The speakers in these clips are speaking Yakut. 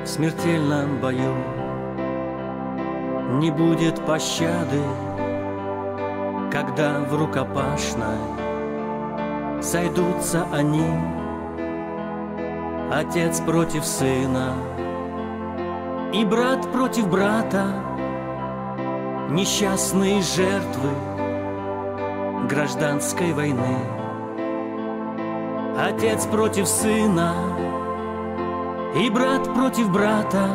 В смертельном бою не будет пощады, Когда в рукопашной сойдутся они, Отец против сына и брат против брата, Несчастные жертвы гражданской войны. Отец против сына и брат против брата,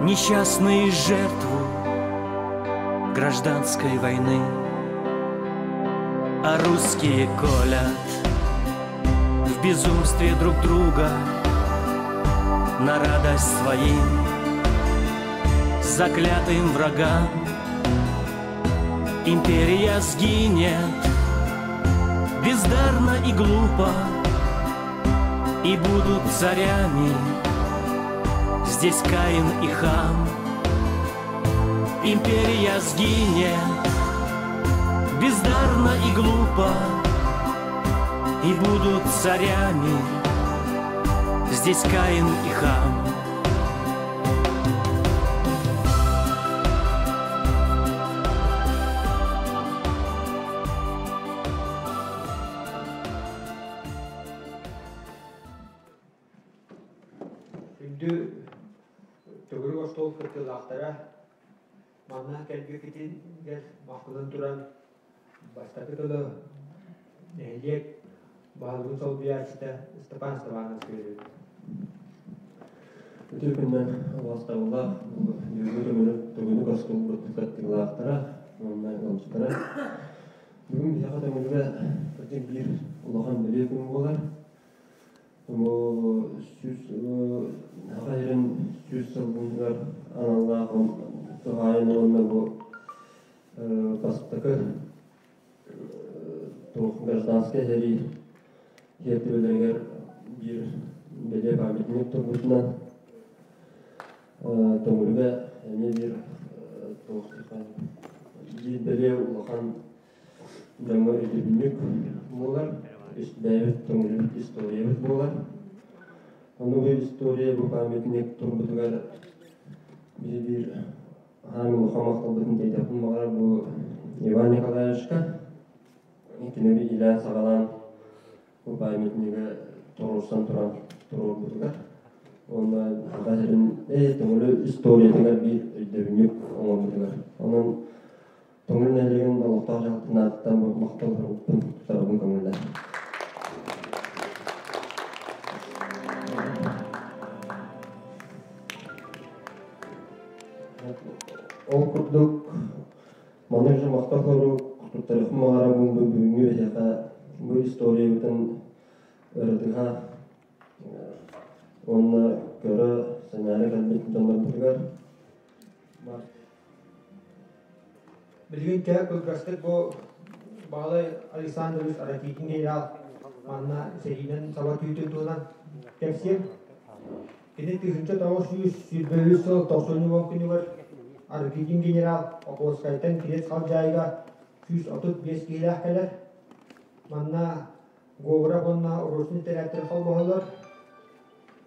Несчастные жертвы гражданской войны. А русские колят в безумстве друг друга На радость своим заклятым врагам. Империя сгинет бездарно и глупо, И будут царями здесь Каин и Хам. Империя сгинет бездарно и глупо, И будут царями здесь Каин и Хам. Күндү төгүрүк остуол кыттыылаахтара манна кэлбиккитигэр махтанан туран бастакы тылы нэһилиэк баһылыгын солбуйааччыта Степан Степанов биэрбит. Үтүө күннэн убаастабыллаах бүгүҥҥү төгүрүк остуолбут кыттыылаахтара уонна ыалдьыттара. Бүгүн биһиэхэ Төҥүлүгэ кырдьык биир улахан бэлиэ күн буолар. Бу сүүс Саха сирин 100 сылгытыгар аналлаах туһаайан уонна бу бастакы туох гражданскай сэрии сиэртибэлэригэр биир бэлиэ памятник турбутунан Төҥүлүгэ эмиэ биир туох биир бэлиэ улахан дьоҥҥо өйдөбүнньүк буолар, бэйэбит төҥүлүбүт историябыт буолар. Ону бу история бу памятник турбутугар биһи биир хаһан улахан махталбытын тиэрдиэхпин баҕарар бу Иван Николаевичка. Кинини илээн саҕалаан бу памятнигы туруорсан туран туруорбутугар уонна Саха сирин Төҥүлү историятыгар биир өйдөбүнньүк оҥорбутугар. Онон Төҥүлү нэһилиэгин олохтоох дьаһалтатын аатыттан бу махтал сурукпун тутарбын көҥүллээх. Ол курдук Маны уже махтал хорук туттарыахпын баҕарабын бу бүгүҥҥү биһиэхэ бу историябытын ырытыһа уонна көрө сэҥээрэ кэлбит дьоннорбутугар. Билигин кэ кылгастык бу Баалай Александрович Ракитин генерал манна сэриинэн саба түүтүн туһунан кэпсиэм. Кини 1923 сыл тохсунньу уон күнүгэр Аргидин генерал Охотскайтан Кириэс Халдьаайыга 135 киһилээх кэлэр. Манна Говоров уонна Русин этэрээттэрэ холбоһоллор.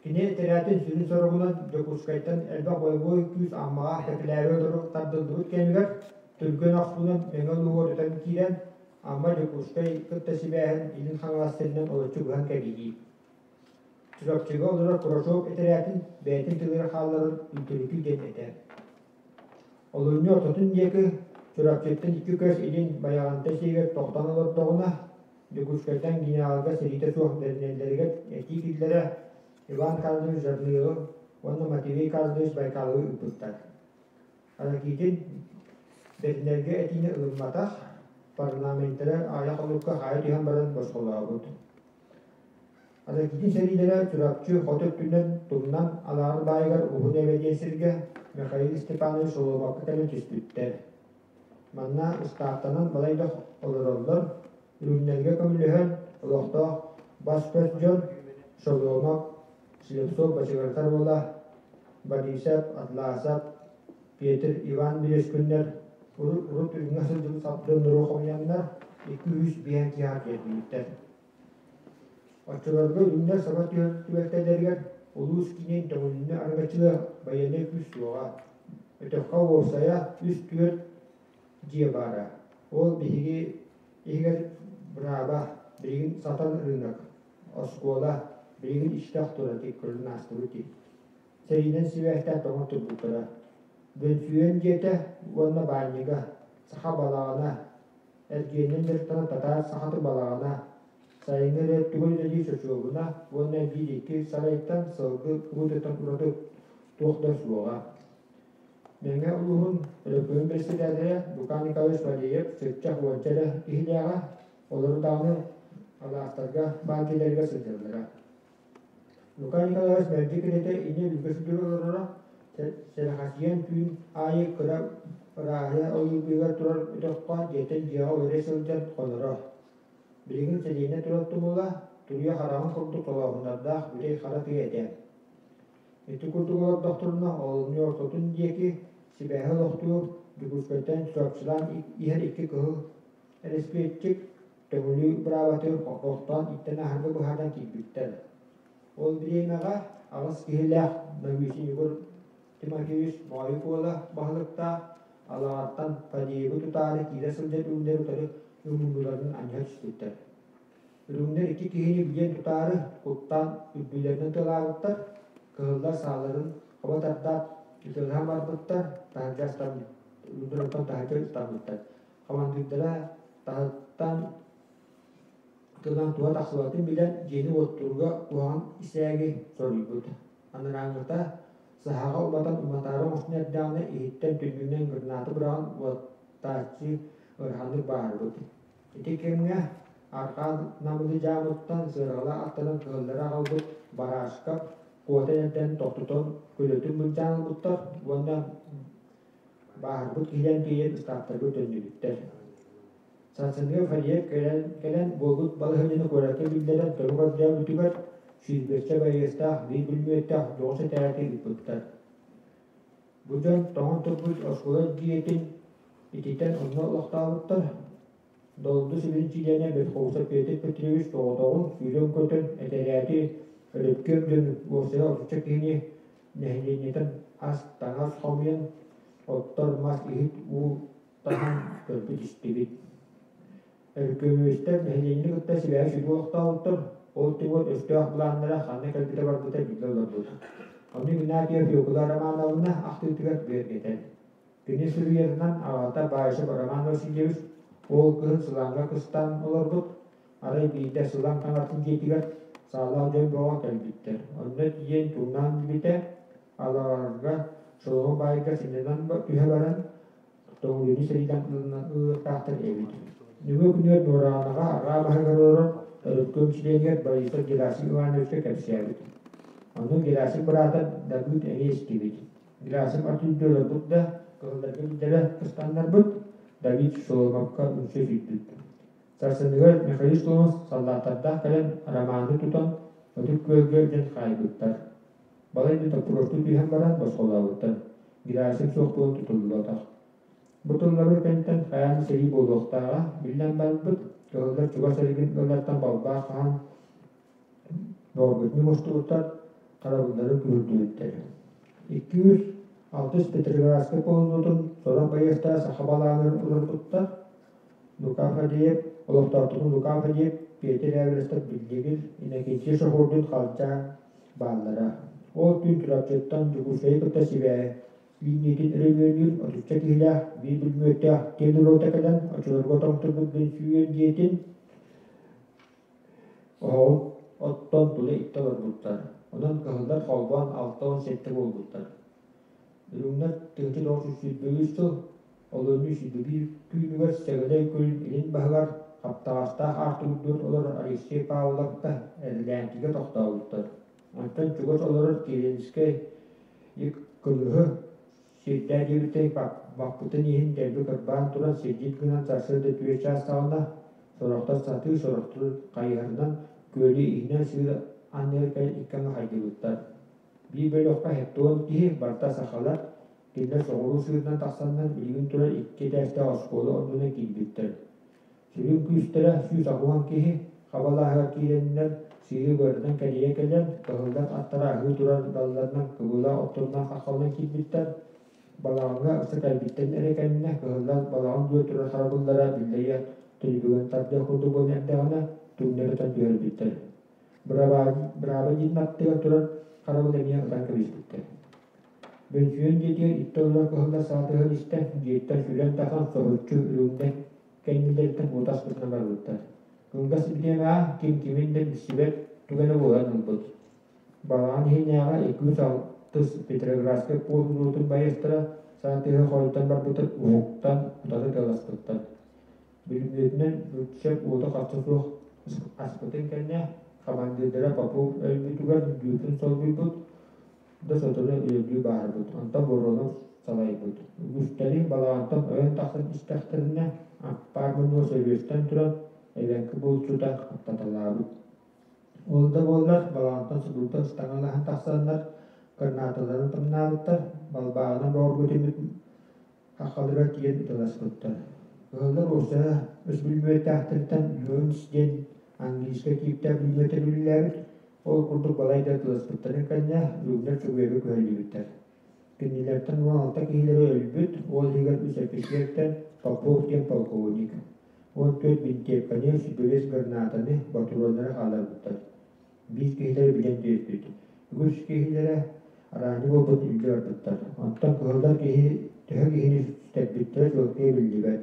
Кини этэрээтин сүрүн соругунан Дьокуускайтан элбэх бойобуой күүс Аммаҕа Тэпилээри олору тардыллыбыт кэмигэр түргэн охсуунан Мэҥэ улууһугар өтөн киирэн Амма-Дьокуускай кытта сибээһин Илин Хаҥалас сиринэн олоччу быһан кэбиһии. Чурапчыга олорор Курашов этэрээтин бэйэтин тылыгар хаалларан үлтүрүтүү диэн этэ. Олунньу ортотун диэки Чурапчыттан икки көс илин Байаҕантай сиригэр тохтоон олордоҕуна, Дьокуускайтан генералга сэриитэ суох бэринэллэригэр этии киллэрэ Иван Карлович Жадныгы уонна Матвей Карлович Байкаловы ыыппыттар. Ракитин бэринэргэ этиини ылымматах, парламеннара аҕыйах хонукка хаайа түһэн баран босхолообут. Ракитин сэриилэрэ Чурапчы хоту өттүнэн тумнан Алааҕыр баайыгар Уһун Эбэ диэн сиргэ Михаил Степанович Солобокко кэлэн түспүттэр. Манна ыстааптанан балайда олороллор, үрүҥнэргэ көмөлөһөн олохтоох бас-көс дьон Шоломов, Слепцов Бачыгырытар уола, Борисов, Атласов, Петр Иван Березкиннэр урут үрүҥҥэ сылдьыбыт дьоннору хомуйаннар 200 биһэн киһи тиэрдибиттэр. Оччолорго үрүҥнэр саба түһэр түбэлтэлэригэр Улуус киинин Төҥүлүнү арыгаччылыа байыаннай күүс суоҕа. Өтөххө уопсайа үс-түөрт дьиэ баара. Ол биһиги иһигэр бырааба, билигин сатан ырыынак, оскуола, билигин иччитэх турар көрүн аастыбыт дии. Сэриинэн сибээстээн тоҥон турбуттара. Бөнсүйүөн дьиэтэ уонна баанньыга, саха балаҕана, эргиэнинэн дьарыктанар татаар сахатын балаҕана, сайыҥҥы эрэ тугу үлэлиир чочуобуна уонна биир-икки сарайтан сылгы куутуттан ураты туох да суоҕа. Мэҥэ улууһун Өлөкөйүн бэрэссэдээтэлэ Лука Николаевич Валеев сыччах уонча эрэ киһилээҕэ, олору даҕаны алаастарга баар дьиэлэригэр сылдьаллара. Лука Николаевич мэлдьи кэлэтэ инньэ билгэ сылдьар олороро, сэрэхэчийэн түүн аайы кыра ырааһыйа ойуурбуйугар турар өтөххө дьиэттэн дьиэҕэ уларыйа сылдьан хоноро. Билигин сэлиэнньэ турар тумула, туруйа хараҕын курдук толооһуннардаах бүтэй хара тыа этэ. Ити курдук олордохторуна, олунньу ортотун диэки сибээһи олохтуур Дьокуускайтан чурапчылаан иһэр икки кыһыл эрэспиэччик Төҥүлү быраабатыгар тохтоон иттэн аһарга быһааран киирбиттэр. Ол бириэмэҕэ аҕыс киһилээх Новицын Егор Тимофеевич Моойук уола баһылыктаах Алаҕаттан Фадеевы тутаары киирэ сылдьар үрүҥнэр утары үҥүүлэрин анньыһа түспүттэр. Үрүҥнэр икки киһини билиэн тутаары куттаан үрдүлэринэн тыалаабыттар, кыһыллар сааларын хаба тардаат ытыалаһан барбыттар, таһырдьа ыстаммыттар, таһырдьа ыстаммыттар. Хамандыырдара таһыттан тылынан туһа тахсыбатын билэн, дьиэни уоттуурга куһаҕан исээги соруйбут. Анарааҥҥыта саһаҕа уматан уматаары оҥостон эрдэҕинэ, иһиттэн түннүгүнэн граната быраҕан уоттааччы ыараханнык бааһырбыт. Ити кэмҥэ арҕаа Намылы дьаамыттан сыарҕала аттанан кыһыллары аҕалбыт барашка куотан эрдэн тохтотон көлөтүн былдьаан ылбыттар уонна бааһырбыт киһилэрин тиэйэн ыстааптарга төннүбүттэр. Сарсыныгар Фадеев кэлэн, кэлэн буолбут балаһыанньаны куоракка биллэрэн көмө көрдөөбүтүгэр сүүрбэччэ байыастаах биир бүлүмүөттээх дьоҕус этэрээти ыыппыттар. Бу дьон тоҥон турбут оскуола дьиэтин ититэн онно олохтообуттар. Долду сүрүн чилиэнэ Верховцев Петр Петрович соҕотоҕун сүүрэн-көтөн этэрээти Өлөккөм дьон уопсайа отучча киһини нэһилиэнньэтин ас-таҥас хомуйан, оттор мас иһит уу таһан көрбүт-истибит. Өркөмүөстэр нэһилиэнньэни кытта сибээһи сүдү олохтообуттар, ол түмүгэр өстөөх былааннара ханна кэлбитэ барбыта биллэ олорбут. Ону Игнатьев Фекла Романовна ахтыытыгар бигэргэтэр. Кини суруйарынан аҕата Баишев Роман Васильевич ол кыһын Сылаҥҥа кыстаан олорбут, арай биирдэ Сылаҥ таҥаратын дьиэтигэр саалаах дьон бөҕө кэлбиттэр. Онно тиийэн чуҥнаан билбитэ, алаҕарга Соломон баайга сынньанан түһэ баран, Тоҥулуйу сэриилээн ылыахтаахтар эбит. Нөҥүө күнүгэр Нуораҕанаҕа арҕаа баһыгар олорон Өрөккүөм чилиэнигэр Борисов Герасим Ивановичка кэпсээбит. Ону Герасим быраата Дабыыт эмиэ истибит. Герасим ат үрдү олорбут да, кыһылларга биллэрэ ыстаннарбыт, Давид Шоломовка үҥсэ сүүрбүт. Сарсыныгар Михаил Шоломов саллааттардаах кэлэн Романы тутан Ытык Күөлгэ илдьэн хаайбыттар. Балайда доппуруостуу түһэн баран босхолообуттар. Герасим суох буолан тутуллубатах. Бу тыллары кэнтэн хайаан да сэрии буолуохтааҕа биллэн барбыт, кыһыллар чугас эргин ыаллартан балбаах хаһан бөҕөргөтүнүү мустубуттар, харабылларын күүһүрдүбүттэр. Икки алтыс Петроградскай полунуотун сорох байыастара саха балаҕанын олорбуттар. Лука Фадеев, олохтоохторун Лука Фадеев, Петр Эверестов биллигил, Иннокентий Шахурдин Халдьаан бааллара. Ол түүн Чурапчыттан Дьокуускайы кытта сибээһи лииньийэтин өрөмүөннүүр отучча киһилээх биир бүлүмүөттээх телерота кэлэн оччолорго тоҥтурбут Бөнсүйүөн дьиэтин оһоҕун оттон тула иттэ олорбуттар. Онон кыһыллар холбоон 67 буолбуттар. Үрүҥнэр 1923 сыл олунньу 21 түүнүгэр Сэгэнэй күөлүн илин баһыгар Хаптаҕастаах аартыгырдыыр олорор Алексей Павловка Эрлээҥкигэ тохтообуттар. Онтон чугас олорор Киренскэй Кылыһы сирдээ диэбиттэрин баппытын иһин дэлби кырбаан туран сирдьит гынан сарсыарда түөрт чаас саҕана сорохтор сатыы, сорохтор хайыһарынан күөлү иһинэн сыыр анныгар кэлэн икки аҥы хайдыбыттар. Биир бөлөххө 70 киһи, барыта сахалар, кинилэр соҕуруу сыырынан тахсаннар билигин турар икки этээстээх оскуола оннунан киирбиттэр. Сүрүн күүстэрэ 180 киһи, Хабалааһыгар киирэннэр сыыһы быарынан кэрийэ кэлэн, кыһыллар аттара аһыы турар далларынан кыбыла отторунан хаххаланан киирбиттэр. Балаҕаҥҥа ыкса кэлбиттэрин эрэ кэннэ кыһыллар балаҕан дуо турар харабыллара биллэриэ түлүбүгүн тардыах курдук буолан эрдэҕинэ, түҥнэри ытан түһэрбиттэр. Бырааба диэн аттыгар турар харабыл эмиэ ытан кэбиспиттэр. Бөнсүйүөн дьиэтигэр икки олорор кыһыллар саатыһан истэн, дьиэттэн сүлэн тахсан соһуччу үрүҥнэр кэннилэриттэн уот аспытынан барбыттар. Кылгас бириэмэҕэ ким кимин да билсибэт түгэнэ буолан ылбыт. Балаҕан иһинээҕи 206 Петроградскай полк уруутун байыастара саатыһы хоруйтан барбытын уһуктан утары тыаласпыттар. Бүлүмүөтүнэн Руччак уоту харса суох аспытын кэннэ хамандыырдара Попов өлбүтүгэр Дюкин солбуйбут да сотору өлөрдүү бааһырбыт, онтон Воронов салайбыт. Үгүстэри балаҕантан ойон тахсан истэхтэринэ, Аппаар муннуга сөрүөстэн туран эбэҥки булчута аттаталаабыт. Ол да буоллар, балаҕантан субурутан ыстаҥалаһан тахсаннар, гранаталарын тамнаабыттар, балбааҕынан бөҕөргөтүммүт хаххаларыгар тиийэн ыталаспыттар. Ыаллар уопсайа үс бүлүмүөттээхтэриттэн Льюис диэн английскай тииптээх бүлүмүөтэ үлэлээбит. Ол курдук балайда ыталаспыттарын кэннэ үрүҥнэр чугуйарга күһэллибиттэр. Кинилэртэн 16 киһилэрэ өлбүт, ол иһигэр үс эписиэртэн Попов диэн полковник, 14 бинтиэпкэни, 25 гранатаны, ботуруоннары хаалларбыттар. Биир киһилэрэ билэн түһүспүт. Үгүс киһилэрэ араанньы буолбут илдьэ барбыттар. Онтон кыһыллар киһи төһө киһини сүтэрбиттэрэ чуолкайа биллибэт.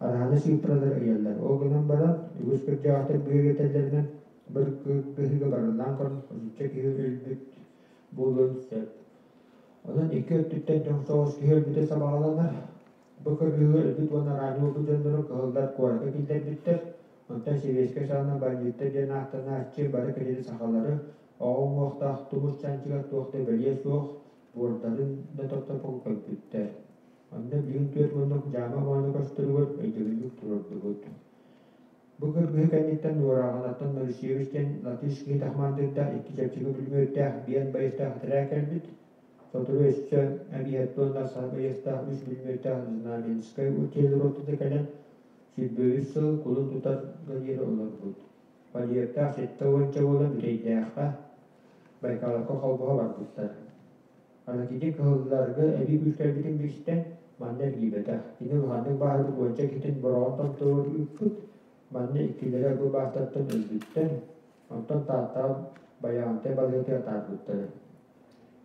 Арааны сыыппаралар ыйаллар. Ол гынан баран, үгүс кырдьаҕастар быыһыгытэллэринэн бір кыһыыга барыллаан көрөн отучча киһи өлбүт буолуон сөп. Онон икки өттүттэн дьоҥ соҕус киһи өлбүтэ сабаҕаланар. Бу кыргыһыы өлбүт уонна араанньы буолбут дьоннору кыһыллар куоракка киллэрбиттэр. Онтон сэбиэскэй саҕана бандьыыттар диэн ааттанааччы бары кэлин сахалары оҕо уҥуохтаах тумус чанчыгар туох да бэлиэ суох, буордарын да тохтоппокко көмпүттэр. Онно билигин түөрт муннук дьаама моонньо көстөрүгэр өйдөбүнньүк туруордубут. Бу кыргыһыы кэнниттэн Нуорааҕынаттан Марусевич диэн латыш киһи хамандыырдаах икки чэпчэки бүлүмүөттээх биэн байыстаах этэрээ кэлбит. Сотору өссө эбиһэт уонна саха байыастаах үс бүлүмүөттээх Знаменскай утиэл ротата кэлэн 23 сыл кулун тутар диэри олорбут. Валерьевтаах сэттэ уонча буолан Бүтэйдээххэ, Байкаловка холбоһо барбыттар. Ракитин кыһылларга эбии күүс кэлбитин билистэн, манна эргийбэтэх. Кини улаханнык бааһырбыт уонча киһитин бороҕон томторугар ыыппыт. Манна иккилэрэ бу баастартан өлбүттэр. Онтон Тааттаҕа Байаҕантай балыыһатыгар атаарбыттара.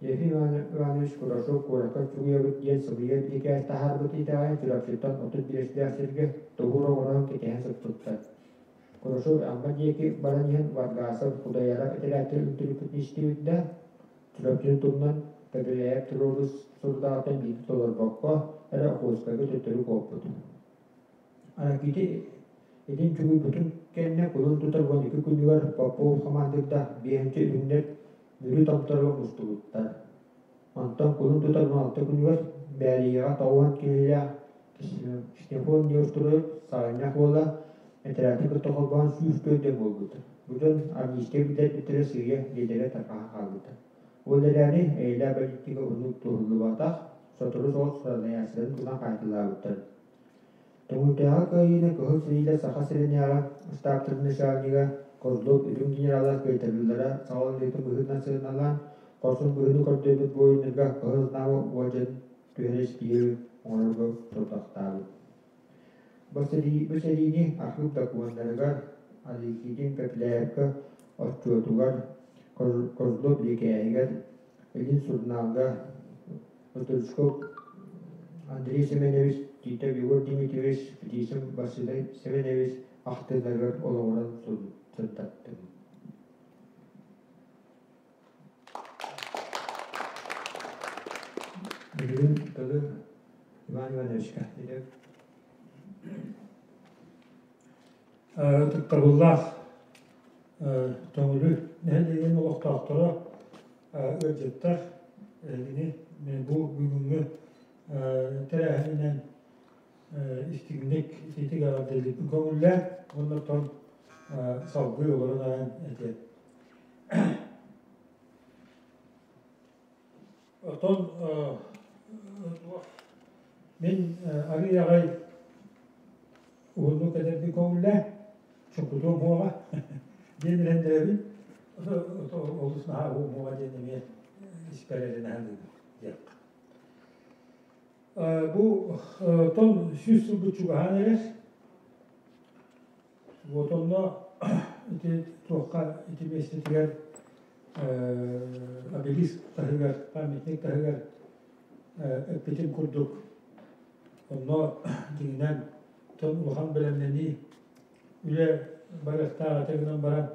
Ефим Иванович Курашов куоракка чугуйабыт диэн сымыйа бирикээс таһаарбыт итэҕэйэн Чурапчыттан 35 сиргэ тоһуур оҥорон кэтэһэн сыппыттар. Курашов Амма диэки баран иһэн Варгасов Кудайаров этэрээттэрин үтүрүппүтүн истибит да, Чурапчыны тумнан Пепеляев туруорбут сорудаҕыттан биирдэ толорбокко эрэ Охотскайга төттөрү куоппут. Аракити итин чугуйбутун кэннэ кулун тутар 12 күнүгэр Попов хамандыырдаах биэһинчэ үрүҥнэр Мүрү томторугар мустубуттар. Онтон кулун тутар 16 күнүгэр Бээрийэҕэ 90 киһилээх Ксенофонт Неустроев саҕынньах уола этэрээти кытта холбоон 104 диэн буолбут. Бу дьон амнистия биллэрбиттэрэ сыыйа дьиэлэрэ тарҕаһан хаалбыта. Ол эрээри эйэлээх бэлиитикэ уһуннук туһуллубатах, сотору соҕус салайааччыларын тутан хаайталаабыттар. Төҥүрдээҕи кыайыыны Кыһыл сэриилэр Саха сиринээҕи ыстааптарын начальнига Козлов үрүҥ генераллар кыайтарыылара саҕаланыытын быһыытынан сыаналаан, хорсун быһыыны көрдөрбүт буойуннарга Кыһыл Знамя уордьанын түһэрэ испииһэги оҥорорго сорудахтаабыт. Бу сэриини архыып докумуоннарыгар Алексеевин Пепеляевка отчуотугар, Козлов бирикээһигэр, Илин сурунаалга Стручков Андрей Семенович, Титов Егор Дмитриевич, Птицын Василий Семенович ахтыыларыгар олоҕуран сырдаттым. Билигин тылы Иван Ивановичка Ытыктабыллаах Төҥүлү нэһилиэгин олохтоохторо, ыалдьыттар, эһигини бу бүгүҥҥү тэрээһининэн истиҥник итиитик эҕэрдэлиирбин көҥүллээн уонна оттон салгыы олорон ааһан этиэм. Оттон мин арыый аҕай уһуннук этэрбин көҥүллээ, чуҥкутуом суоҕа. Диэн эрэннэрэбин. Олус наһаа уһуоҕа диэн эмиэ испэр эрэнэ саныыбын диэххэ. Бу тон 100 сылбыт чугаһаан эрэр. Вот онно ити туохха ити миэстэтигэр обелиск таһыгар, памятник таһыгар эппитим курдук, онно дьиҥинэн тон улахан бэлэмнэнии үлэ барыахтаах этэ гынан баран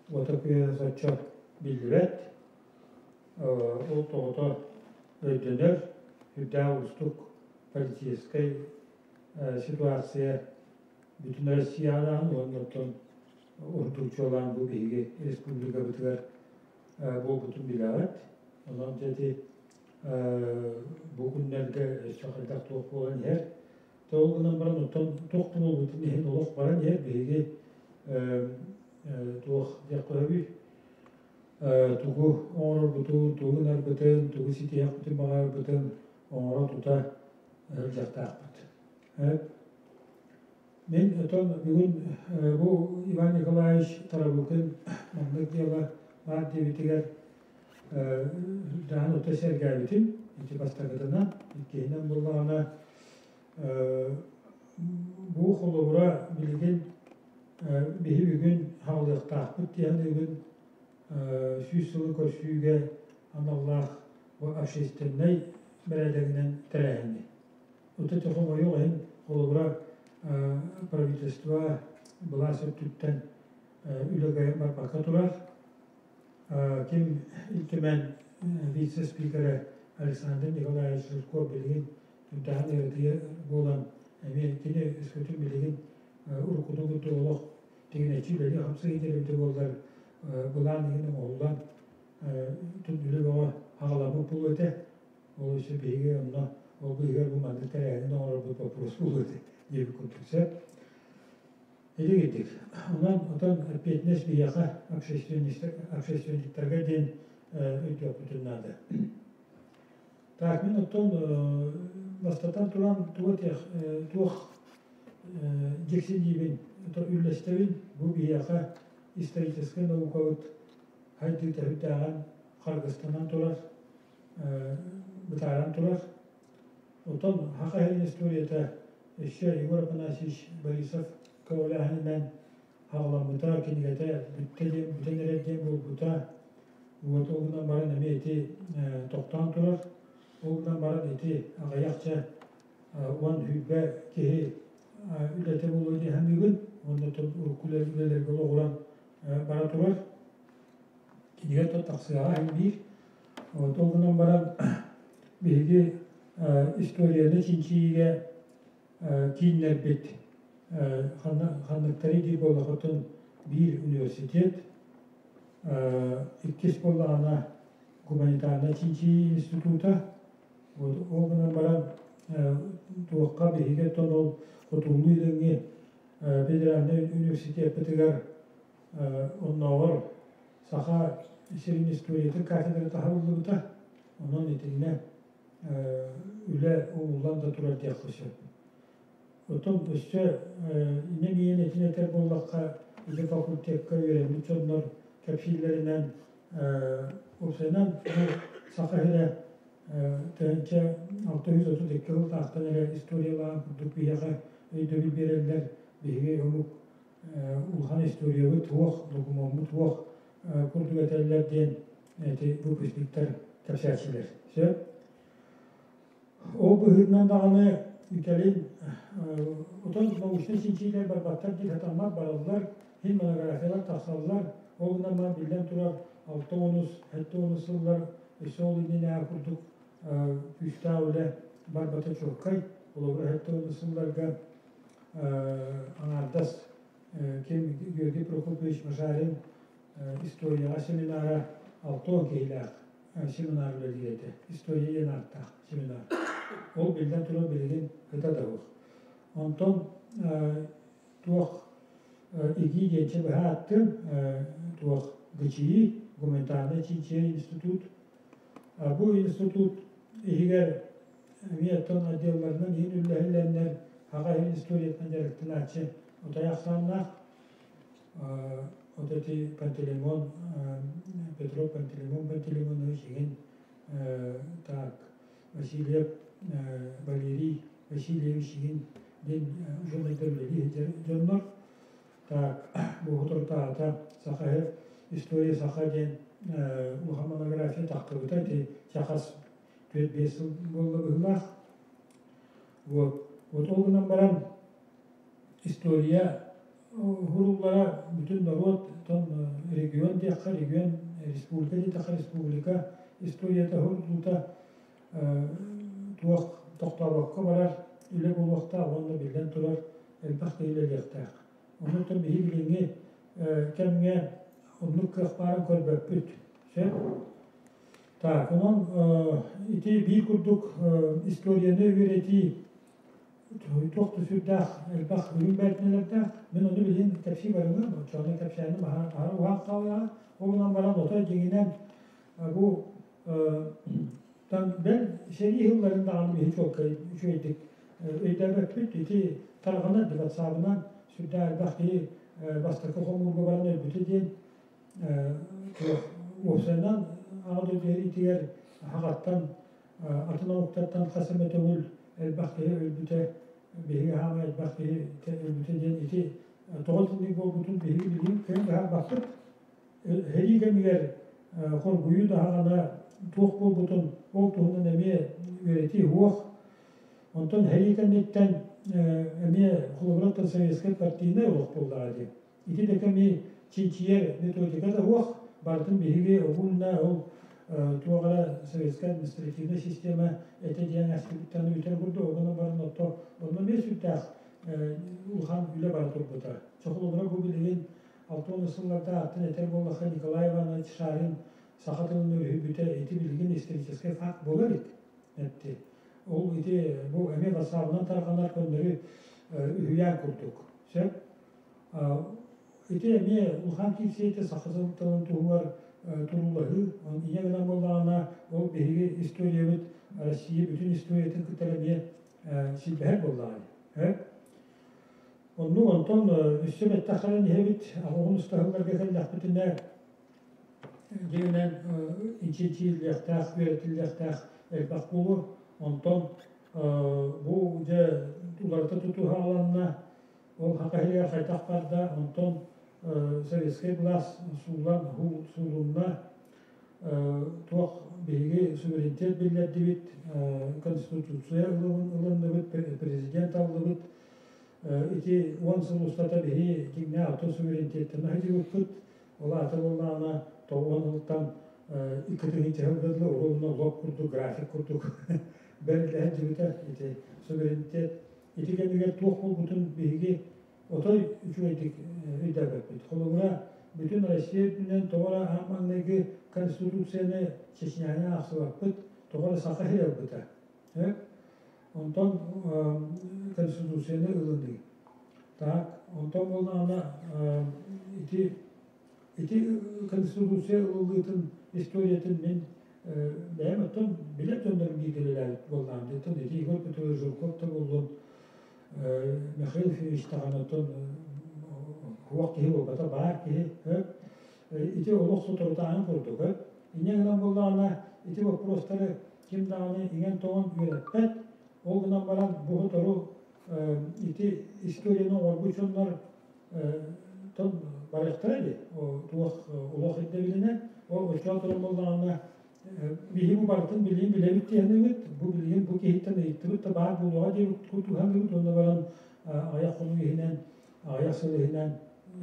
уота күөһэ соччо биллибэт. Ол тоҕото өйдөнөр, үрдээх уустук политическай ситуация бүтүн Россияҕа уонна оттон ордук чуолаан бу биһиги республикабытыгар буолбутун билэҕит. Онон дьэ ити бу күннэргэ өссө хайдах туох буолан иһэр. Ол гынан баран оттон туох да буолбутун иһин олох баран иһэр биһиги туох диэххэ сөбүй тугу оҥорорбутун, тугу гынарбытын, тугу ситиһиэхпитин баҕарарбытын оҥоро тута сылдьыахтаахпыт. Мин отон бүгүн бу Иван Николаевич Тарабукин маннык дьыала баар диэбитигэр даҕаны ото сэргээбитим. Ити бастакытынан, иккиһинэн буоллаҕына бу холобура билигин биһи бүгүн хаалыахтаахпыт диэн бүгүн 100 сылы көрсүүгэ аналлаах бу общественнай бэрээдэгинэн тэрээһини. Ото хомойуох иһин холобура правительство былаас өттүттэн үлэ барбакка турар. Ким Ил Түмэн вице-спикерэ Александр Николаевич Жирков билигин үрдээн ыарытыйа буолан эмиэ кини өскөтүн билигин уруккутун курдук олох тигинэччи үлэлии хамсыы иитэр буоллар былаан иһин оҥоһуллан үлэ бөҕө аҕаламмыт буолуо этэ. Ол өссө биһиги онно ол быыһыгар бу маннык тэрээһини оҥорорбут боппуруос буолуо этэ диэбит курдук сөп. Ити Онон отон эппиэтинэс биһиэхэ общественниктарга диэн өйдүөхпүтүн наада. Так, мин оттон бастатан туран туох дьиксиниибин үллэстэбин бу биһиэхэ историческай наукабыт хайдыыта сүрдээҕин харгыстанан турар, бытааран турар. Оттон Саха сирин историята өссө Егор Афанасьевич Борисов көҕүлээһининэн хаҕаламмыта, кинигэтэ бүттэ диэн, бүтэн эрэр диэн буолбута. Вот ол гынан баран эмиэ ити тохтоон турар. Ол гынан баран ити аҕыйахча 10-20 киһи үлэтэ буолуо дии саныыбын. Уонна урукку үлэлэргэ олоҕуран бара турар. Кинигэ тахсыаҕа иһин биир. Вот ол гынан баран биһиги историяны чинчийиигэ кииннэрбит ханныктары диир буоллахытын биир университет, иккис буоллаҕына гуманитарнай чинчийии института. Вот ол гынан баран туохха биһиги оттон ол Хотугулуу Илиҥҥи федеральнай университеппытыгар оннооҕор Саха сирин историятын кафедрата аһыллыбыта. Онон итиннэ үлэ угуллан да турар диэххэ сөп. Оттон өссө иннин иин этин этэр буоллахха, ити факультекка үөрэммит дьоннор кэпсииллэринэн уопсайынан бу Саха сирэ 1632 сылтаахтан эрэ историялаан курдук биһиэхэ өйдөбүл биэрэллэр. Биһиги омук улахан историябыт туох, докумуоммут туох курдук этэллэр диэн ити выпускниктар кэпсээччилэр. Сөп. Ол быһыытынан даҕаны кэлин отон научнай чинчиилэр барбаттар дии сатаммат бараллар, иһин монографиялар тахсаллар. Ол гынан баран биллэн турар 60 70 сыллар өссө ол иннинээҕи курдук күүстээх үлэ барбата чуолкай. Холобура 70 сылларга аҥаардас ким Георгий Прокопьевич Мажарин историяҕа семинара 60 киһилээх семинар үлэлиир этэ. История диэн ааттаах семинар. Ол биллэн турар билигин ыта да суох. Онтон туох ИГИ диэн быһа ааттыын туох ГЧИ, гуманитарнай чинчийэр институт. Бу институт иһигэр эмиэ оттон отделларынан иһин үллэһиллэннэр Саха историятынан дьарыктанааччы отой ахсааннаах. Вот эти Пантелеймон, Петров Пантелеймон Пантелеймонович игин так Васильев Валерий Васильевич игин диэн учуонайдар үлэлии сылдьар дьоннор. Так, бу соторутааҕыта Саха история саха диэн улахан монография тахсыбыта ити чахас 4-5 сыл буолла быһыылаах. Вот. Вот ол гынан баран история уһуллара бүтүн норуот, тон регион диэххэ регион, республика диэтэххэ республика историята уһуллуута туох тохтообокко барар үлэ буолуохтаах уонна биллэн турар элбэх да үлэлиэхтээх. Онон биһи билиҥҥи кэмҥэ оннук кыах баарын көрбөппүт. Сөп? Так, онон ити биир курдук историяны үөрэтии туох да сүрдээх элбэх үрүҥ бэртинэлэрдээх. Мин ону билигин кэпсии барымым, оччоҕуна кэпсээним аһара уһаан хаалыаҕа. Ол гынан баран отой дьиҥинэн бу бэл сэрии сылларын даҕаны биһи чуолкай үчүгэйдик өйдөөбөппүт. Ити тарҕанар ватсабынан сүрдээх элбэх киһи бастакы хомуурга баран өлбүтэ диэн уопсайынан Аҕа дойду сэриитигэр аһаҕаттан атын омуктартан хас эмэ төгүл элбэх киһи өлбүтэ, биһиги хаама элбэх киһи өлбүтэ диэн ити тоҕо итинник буолбутун биһиги билигин кыайан быһаарбаппыт. Сэрии кэмигэр хоргуйуу даҕаны туох буолбутун ол туһунан эмиэ үөрэтии суох. Онтон сэрии кэнниттэн эмиэ холобура советскай партийнай олох буоллаҕа дии. Ити да кэми чинчийэр методика да суох, барытын биһиги угунна ол туох эрэ советскай административнай система этэ диэн астыбыттан бүтэр курдук оҕону баран отто онно эмиэ сүрдээх улахан үлэ бара турбута. Чохолобура бу билигин 60 сылларда аттын этэр буоллахха Николай Иванович Шарин саха тылын өрүһүйбүтэ ити билигин историческай факт буолар эбит этти. Ол ити бу эмиэ ватсабынан тарҕанар көннөрү үһүйээн курдук. Сөп? Ити эмиэ улахан киирсиитэ саха тылын туһугар туруулаһыы. Ийэ гынан буоллаҕына, ол биһиги историябыт Россия бүтүн историятын кытары эмиэ силбэһэр буоллаҕа. Оннук онтон өссө бэттэххэрэн иһэбит, аҕыһын устаһылларга кэллэхпитинэ, дьиҥинэн инчинчииллиэхтээх, үөрэтиллиэхтээх элбэх буолуо. Онтон бу дьэ уларыта тутуһааланна, Ол хахайыгар хайдах барда, онтон советскай былаас сууллан суулунна, туох биһиги суверенитет биллэрдибит, конституция ылынныбыт, президент аллыбыт. Ити 10 сыл устата биһи дьиҥнээх атын суверенитеттэн аһыдьыбыппыт. Ол аата буоллаҕына тоҕуон сылтан 2 тыһыынча сылга дылы уруунна лоп курдук, график курдук бэриллэһэн дьибитэ ити суверенитет. Ити кэмигэр туох буолбутун биһиги отой үчүгэйдик өйдөөбөппүт. Холобура, бүтүн Россия үрдүнэн тоҕо эрэ аан маҥнайгы Конституцияны Чечняны аахсыбаппыт, тоҕо эрэ Саха сирэ ылбыта. Онтон Конституцияны ылыныы. Так, онтон буоллаҕына ити ити Конституция ылыллыытын историятын мин бэйэм оттон билэр дьоннорум бииргэ үлэлээбит буоллаҕым. Оттон ити Егор Петрович Жирков да буоллун, Михаил Ефимович даҕаны оттон уох киһи буолбата, баар киһи. Ити олох соторутааһын курдук. Инньэ гынан буоллаҕына, ити боппуруостары ким даҕаны иҥэн-тоҥон үөрэппэт. Ол гынан баран бу сотору ити историяны оҥорбут дьоннор тон барыахтара дии туох олох ирдэбилинэн ол оччоон туран буоллаҕына биһи бу барытын билигин билэбит диэхнибит бу билигин бу киһиттэн ыйыттыбыт да баар буолуоҕа диэбит кутуһаныыбыт уонна баран аҕыйах хонук иһинэн аҕыйах сыл иһинэн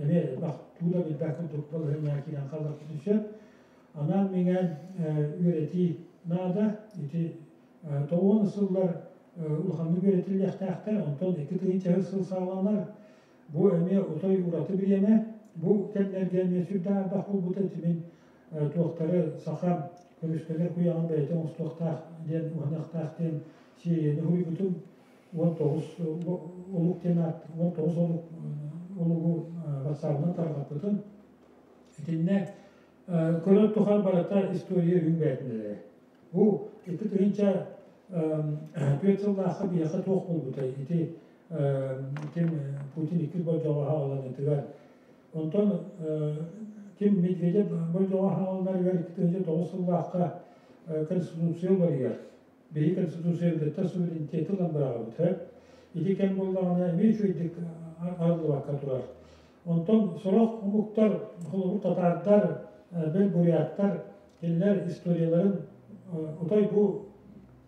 эмиэ элбэх туу да билбэт курдук балаһыанньаҕа киирэн хаалларбытын сөп анаан миҥээн үөрэтии наада ити 90 сыллар улаханнык үөрэтиллиэхтээхтэр онтон 2000 сыл саҕаланар. Бу эмиэ отой ураты бириэмэ. Бу кэмнэргэ эмиэ сүрдээх элбэх буолбута ити мин туохтары саха көмүскэнэр куйаҕын бэйэтэ оҥостуохтаах диэн уһаныахтаах диэн сиэрийэни уһуйбутум. 19 олук диэн аат 19 олук олугу ватсабынан тарҕаппытым. Итиннэ көрөр тухары барыта история үрүҥ бээтинэлэрэ. Бу 2004 сыллаахха биһиэхэ туох буолбутай? Ити ким Путин иккис болдьоҕо аҕаланытыгар. Онтон ким Медведев болдьоҕо хаалларыгар 2009 сыллаахха Конституция уларыйар. Биһи Конституциябытыттан суверенитети ылан быраҕабыт. Ити кэм буоллаҕына эмиэ үчүгэйдик арыллыбакка турар. Онтон сорох омуктар, холобур татаардар, бэл буряттар, кинилэр историяларын отой бу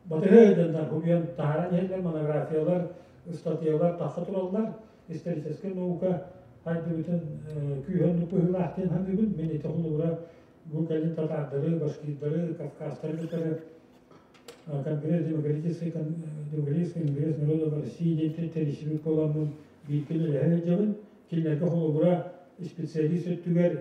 батыһа ыйданнар суруйан таһааран иһэллэр, монографиялар, ыстатыйалар тахса тураллар. Историческай наука хайдыбытын күүһүн быһыылаах диэн саныыбын. Мин ити холобура бу кэлин татаардары, башкирдары, кавказтары кытары Конгресс демократический демократический конгресс народов России диэн тэрийсибит буоламмын бииргэ үлэлэһэ сылдьабын. Кинилэргэ холобура специалист өттүгэр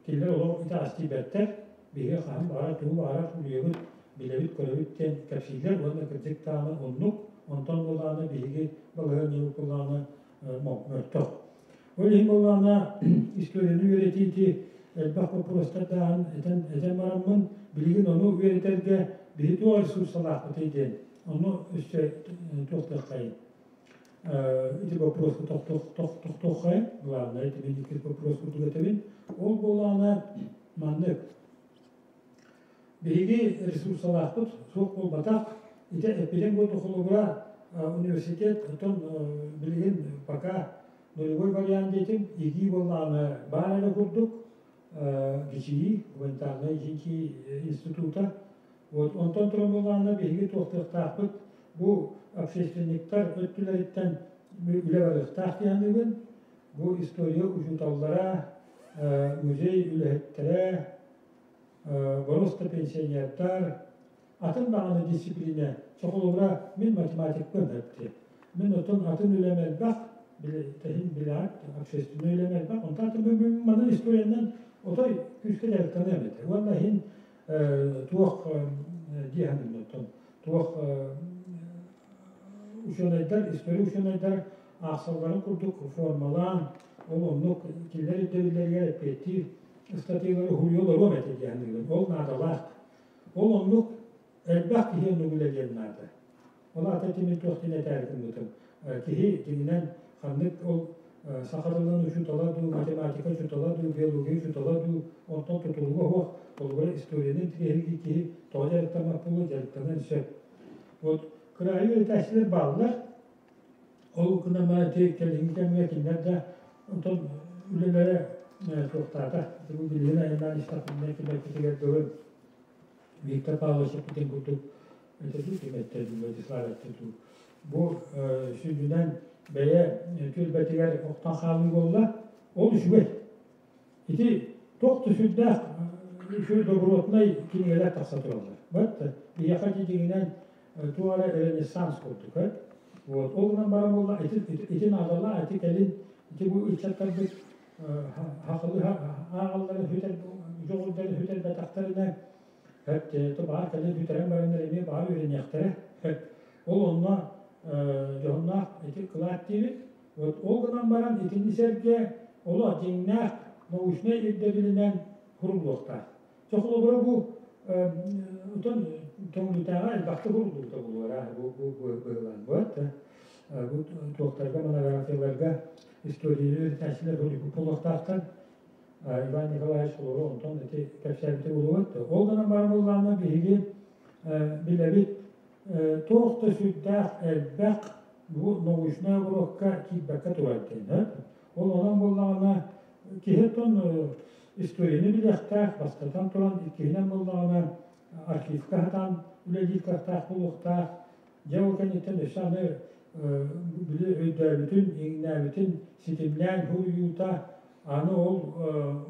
кинилэр олох итэҕэс тиийбэттэр. Биһиги хаһан баҕарар тугу баҕарар суруйабыт, билэбит, көрөбүт диэн кэпсииллэр уонна кырдьык даҕаны оннук. Онтон буоллаҕына биһиги балаһыанньабыт буоллаҕына мөлтөх. Ол иһин буоллаҕына историяны үөрэтиити элбэх боппуруостардаан этэн, этэн бараммын, билигин ону үөрэтэргэ биһи туох ресурсалаахпытый диэн, ону өссө туохтуоххайын. Ити боппуруоска тохтуоххайын, главное, ити мин иккис вопрос курдук этэбин. Ол буоллаҕына маннык. Биһиги ресурсалаахпыт суох буолбатах. Ити эппитим курдук холобура университет оттон билигин пока нулевой вариант диэтим, ИГИ буоллаҕына баар эрэ курдук ГЧИ, гуманитарнай чинчийии института. Вот онтон туран буоллаҕына биһиги туохтуохтаахпыт бу общественниктар өттүлэриттэн үлэ барыахтаах дии саныыбын. Бу история учууталлара, музей үлэһиттэрэ, просто пенсионердар, атын даҕаны дисциплина. Чохолугура мин математикпын эпти. Мин отон атын үлэм элбэх, тэһин билээт, общественный үлэм элбэх. Онтон атын манан историянан отой күүскэ дьарыктаныам этэ. Уонна иһин туох диэһэн оттон туох учуонайдар, история учуонайдар аахсалларын курдук формалаан, ол оннук кинилэр ирдэбиллэригэр эппиэттиир ыстатыйалары уһуйуо олоруом этэ диэн Ол наадалаах. Ол оннук элбэх киһи оннук үлэлиэн наада. Ол аата ити туох диэн этээри гыммытым. Киһи дьиҥинэн ханнык ол саха тылын учуутала дуу, математика учуутала дуу, биология учуутала дуу, онтон тутулуга суох, холобура историяны интириэһиргиир киһи тоҕо дьарыктаммат буолуо, дьарыктаныан сөп. Вот кыраайы үөрэтээччилэр бааллар. Ол гынан баран ити кэлиҥҥи кэмҥэ кинилэр да онтон үлэлэрэ туохтаата. Бу билигин айаннаан истэхпинэ кимэппитигэр дылы Виктор Павлович эппитин курдук это дуу, кимэттэ дуу, Владислав этте дуу. Бу сүнньүнэн бэйэ түөлбэтигэр охтон хаалыы буолла. Ол үчүгэй. Ити туох да сүрдээх үчүгэй добротнай кинигэлэр тахса тураллар. Вот биһиэхэ ити дьиҥинэн туох эрэ ренессанс курдук. Вот ол гынан баран буолла ити ити наадалаах ити кэлин ити бу ыччаттарбыт хахылы ааҕалларын сүтэр дьоҕурдарын сүтэрбэтэхтэринэ то баар кэлин сүтэрэн бараннар эмиэ баар үөрэниэхтэрэ. Ол онно дьоһуннаах ити кылаат диибит. Вот ол гынан баран итини сэргэ олох дьиҥнээх научнай ирдэбилинэн куруллуохтаах. Чэ холобура бу отон тоҥнутааҕа элбэхтик уруллубута буолуора бу быһылаан вот бу туохтарга монографияларга историяны үөрэтээччилэр суруйбут буолуохтаахтар. Иван Николаевич холобура онтон ити кэпсээбитэ буолуо. Ол гынан баран буоллаҕына биһиги билэбит туох да сүрдээх элбэх бу научнай уруокка киирбэккэ турар диэн. Ол онон буоллаҕына киһи оттон историяны билиэхтээх, бастатан туран иккиһинэн буоллаҕына архивка сатаан үлэлиир кыахтаах буолуохтаах. Дьэ ол кэнниттэн өссө аны били өйдөөбүтүн, иҥнээбитин ситимнээн суруйуута аны ол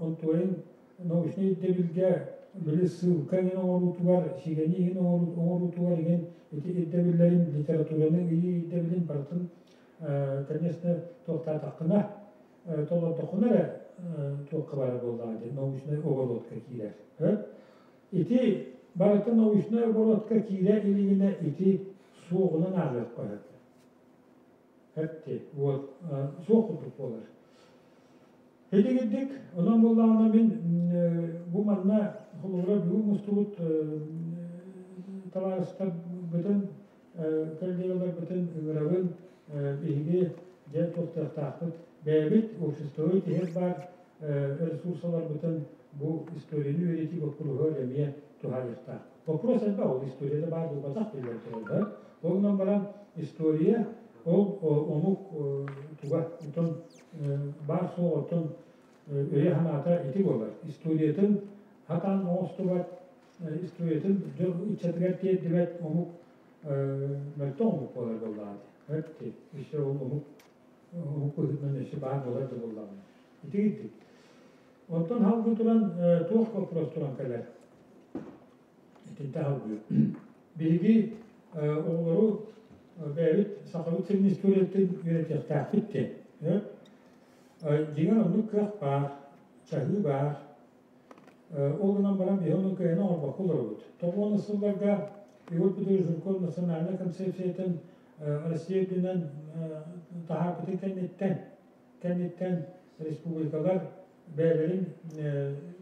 онтуойун научнай ирдэбилгэ били ссылка иҥин оҥоруутугар, сигэни иһин оҥоруутугар иҥин ити ирдэбиллэрин, литератураны ыйыы ирдэбилин барытын конечно туохтаатаххына толордоххуна эрэ туохха барар буоллаҕа дии научнай оборотка киирэр. Ити барыта научнай оборотка киирэ илигинэ ити суоҕунан ааҕыахха сөп. Эпти вот суох курдук буолар. Итигирдик, онон буоллаҕына мин бу манна холобура бүгүн мустубут табаарыстарбытын, коллегаларбытын ыҥырабын биһиги дьэ туохтуохтаахпыт. Бэйэбит обществовой тиһик баар. Ресурсаларбытын бу историяны үөрэтии боппуруоһугар эмиэ туһаайыахтаах. Вопрос элбэх, ол историяда баар буолбатах биллэн турар. Ол гынан баран история ол омук туга, оттон баар суох оттон өйө-санаата ити буолар. Историятын хатаан оҥостубат, историятын дьон ыччатыгар тиэрдибэт омук мөлтөх омук буолар буоллаҕа дии. Өссө ол омук омук быһыытынан өссө баар буолар да буоллаҕына. Ити курдук. Оттон халгы туран туох вопрос туран кэлэр? Итинтэ халгы. Биһиги оҕолору бэйэбит сахабыт сирин историятын үөрэтиэхтээхпит диэн. Дьиҥэр оннук кыах баар, чаһыы баар. Ол гынан баран биһи ону кыайан оҥорбокко олоробут. Тоҕуон сылларга Егор Петрович Жирков национальнай концепциятын Россия үрдүнэн таһаарбытын кэнниттэн кэнниттэн республикалар бэйэлэрин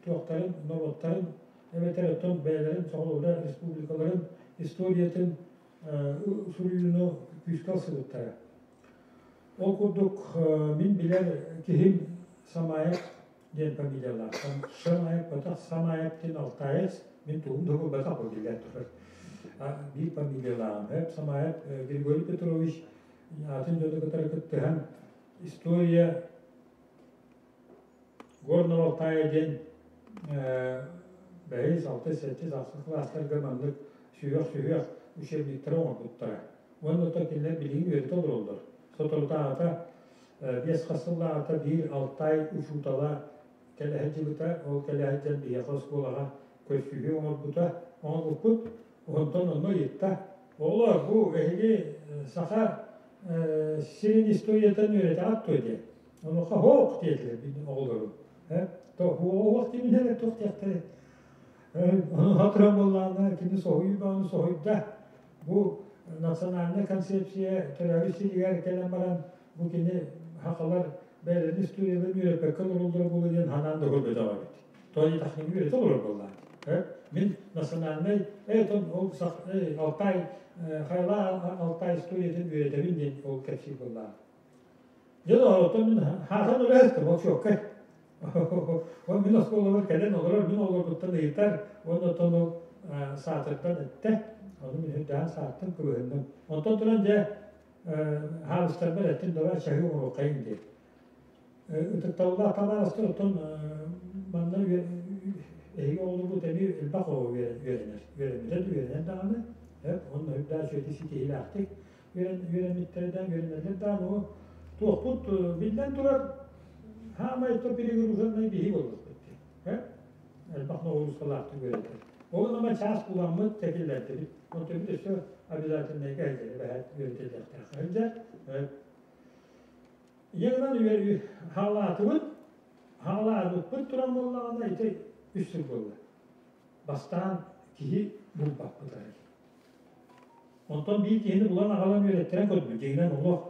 туохтарын, норуоттарын эбэтэр оттон бэйэлэрин соҕуруу республикаларын историятын суруйууну күүскэ ылсыбыттара. Ол курдук мин билэр киһим Самаев диэн фамилиялаах. Шамаев батах Самаев диэн алтаец, мин тугум да булбатах бу биллэн турар. Биир фамилиялааҕым. Самаев Григорий Петрович атын дьону кытары кыттыһан история Горного Алтая диэн бэһис, алтыс, сэттис, ахсыс кылаастарга маннык сүһүөх-сүһүөх учебниктары оҥорбуттара. Уонна оттон кинилэр билигин үөрэтэ олороллор. Соторутааҕыта биэс хас сыллааҕыта биир Алтай учуутала кэлэ сылдьыбыта. Ол кэлэ сылдьан биһиэхэ оскуолаҕа көрсүһүү оҥорбута. Оҥорбуппут. Онтон онно ыйытта. Оҕолор, бу эһиги саха сирин историятын үөрэтэҕит дуо диэн. Онуоха һоох диэтилэр оҕолорум. Туох диэбинэ туох диэхтэрэй. Ону туран буоллаҕына кини соһуйуу бөҕөнү соһуйда. Бу национальнай концепция төрөөбүт сиригэр кэлэн баран бу кини сахалар бэйэлэрин историяларын үөрэппэккэ олороллоро буолуо диэн санаан да көрбөтөх эбит. Тоҕо диэтэххинэ үөрэтэ олорор буоллаҕа. Мин национальнай ол Алтай Хайла Алтай историятын үөрэтэбин диэн ол кэпсиир буоллаҕа. Дьэ оттон мин хаатан үлэһиттим ол чуоккай. Ол мин оскуолабар кэлэн олорор, мин оҕолорбуттан ыйытар уонна оттон ол саатырдан эттэ. Ону мин үрдээн сааттым, кыбыһынным. Онтон туран дьэ хаалыстарбар эттим давай чаһыы оҥоруоххайын диэн. Ытыктабыллаах табаарыстар оттон манна эһиги оҕолоргут эмиэ элбэх оҕо үөрэнэр. Үөрэммитэ да үөрэнэр даҕаны, онно үрдээх үчүгэйдик ситиһиилээхтик үөрэммиттэринэн үөрэнэллэр даҕаны ол туохпут биллэн турар хаамай то перегруженный биһи буоллахпыт дии. Элбэх ноҕуруускалаахтык үөрэтэр. Ол гынан чаас буламмыт тэкиллэрдибит. Онтон өссө обязательнайга сылдьар эбэһээт үөрэтиллиэхтээх сылдьар. Ийэ гынан хаалаатыбыт, хаалаабыппыт туран буоллаҕына ити үс сыл буолла. Бастаан киһи булбаппыт арай. Онтон биир киһини булан аҕалан үөрэттэрэн көрбүт. Дьиҥинэн олох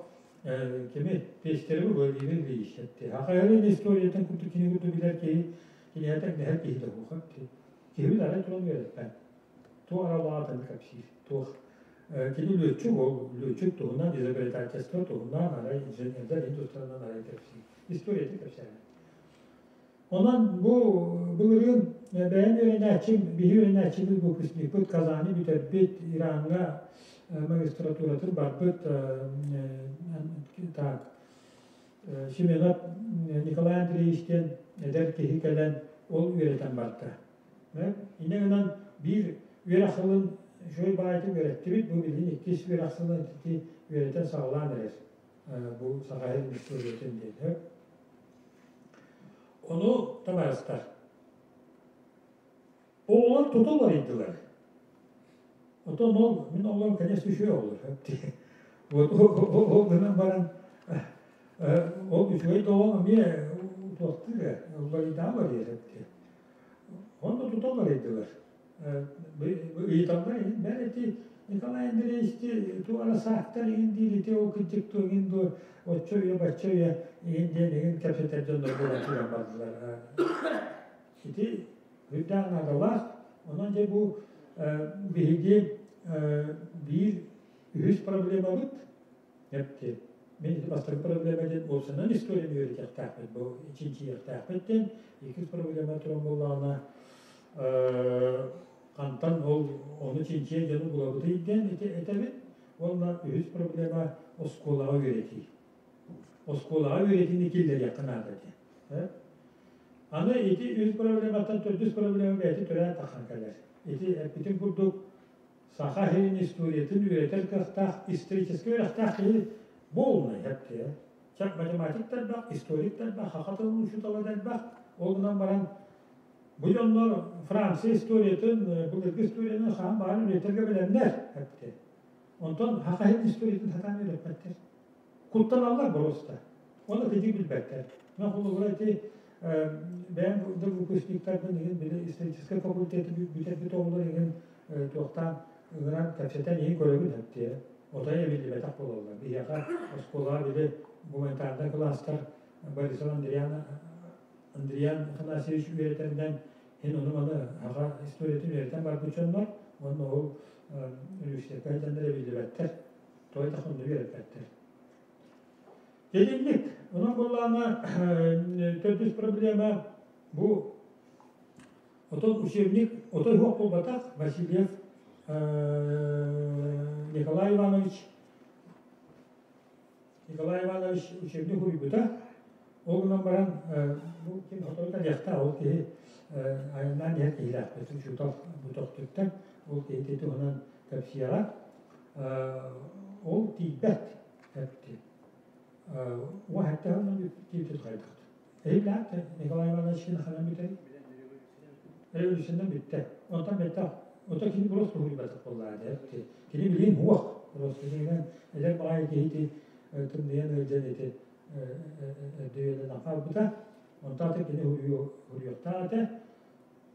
кими Пестереви Владимир Ильич этти. Хахайарын историятын курдук кини курдук билэр киһи киниэхэ тэҥнэһэр киһи да суох. Киһибит арай туран үөрэппэт. Туох аралаатын кэпсиир. Туох кини лүөччүк ол лүөччүк туһунан изобретательство туһунан арай инженердэр индустриянан арай кэпсиир. Историятын кэпсээнэ. Онон бу былырыын бэйэм үөрэнээччим, биһи үөрэнээччибит выпускникпыт Казани бүтэрбит, Ираҥҥа магистратуратын барбыт так Семенов Николай Андреевич диэн эдэр киһи кэлэн ол үөрэтэн барда. Инньэ гынан биир үөрэх сылын үчүгэй баайытын үөрэттибит, бу билигин иккис үөрэх сылын ити үөрэтэн саҕалаан эрэр. Бу Саха сирин историятын диэн. Ону табаарыстар, оҕолор тута уларыйдылар. Оттон ол мин оҕолорум конечно үчүгэй оҕолор. Вот ол гынан баран ол үчүгэй да оҕом эмиэ туохтуур уларыйдаҕа уларыйар Онно тута уларыйдылар. Ыйыталлар иһин бэр ити Николай Андреевич туора саахтар иһин диир ити ол кырдьык туох иһин дуо оччо үйэ бачча үйэ иһин диэн иһин кэпсэтэр дьоннор буолан киирэн бардылар. Ити үрдээх наадалаах. Онон дьэ бу биһиги биир үһүс проблемабыт эпти. Мин ити бастакы проблема диэн уопсанан историяны үөрэтиэхтээхпит, бу чинчийиэхтээхпит диэн. Иккис проблема туран буоллаҕына, хантан ол ону чинчийэн дьону булабытый диэн ити этэбит. Уонна үһүс проблема оскуолаҕа үөрэтии. Оскуолаҕа үөрэтиини киллэриэххэ наада диэн. Аны ити үс проблематтан төрдүс проблема бэйэтэ төрөөн тахсан кэлэр. Ити эппитим курдук Саха сирин историятын үөрэтэр кыахтаах историческай үөрэхтээх киһи буолунай эптиэ. Чак математик да элбэх, историк да элбэх, саха тылын учуутала да элбэх. Ол гынан баран бу дьоннор Франция историятын, былыргы историяны хаһан баҕар үөрэтэргэ бэлэмнэр эптиэ. Онтон саха сирин историятын сатаан үөрэппэттэр. Куттаналлар боруоста. Оны кыдьык билбэттэр. Мен холобура ити бэйэм да выпускниктарбын игин били историческай факультеты бүтэрбит оҕолор игин туохтаан ыҥыран кэпсэтэн иһин көрөбүн эптиэ. Отой эбиллибэтэх буолаллар. Биһиэхэ оскуолаҕа били гуманитарнай кылаастар Борисов Андриан Андриан Афанасьевич үөрэтэринэн иһин ону-маны аҕа историятын үөрэтэн барбыт дьоннор уонна ол университекка сылдьаннар эбиллибэттэр. Той тахынны үөрэппэттэр. Дединник, онон буоллаҕына төрдүс проблема бу отон учебник отой суох буолбатах Васильев Николай Иванович Николай Иванович учебник уруйбута. Ол гынан баран бу ким сотору кэлиэхтээх ол киһи айаннаан иһэр киһилээхпит учуутал бу төхтүттэн ол киһи туһунан кэпсиэҕэ. Ол тиийбэт эпти. Уһаттаһын тиийбит хайдах. Эһилээх Николай Иванович ханан бүтэр? Революциянан бүттэ. Онтон бэттэх ото кини просто хуйбатах буоллаа эпти. Кини билин хуох просто кининэн эдэр баҕайы киһити тымныйан ыалдьан ити дөйөлөнөн хаалбыта. Онтон кини хуруйуохтаах этэ.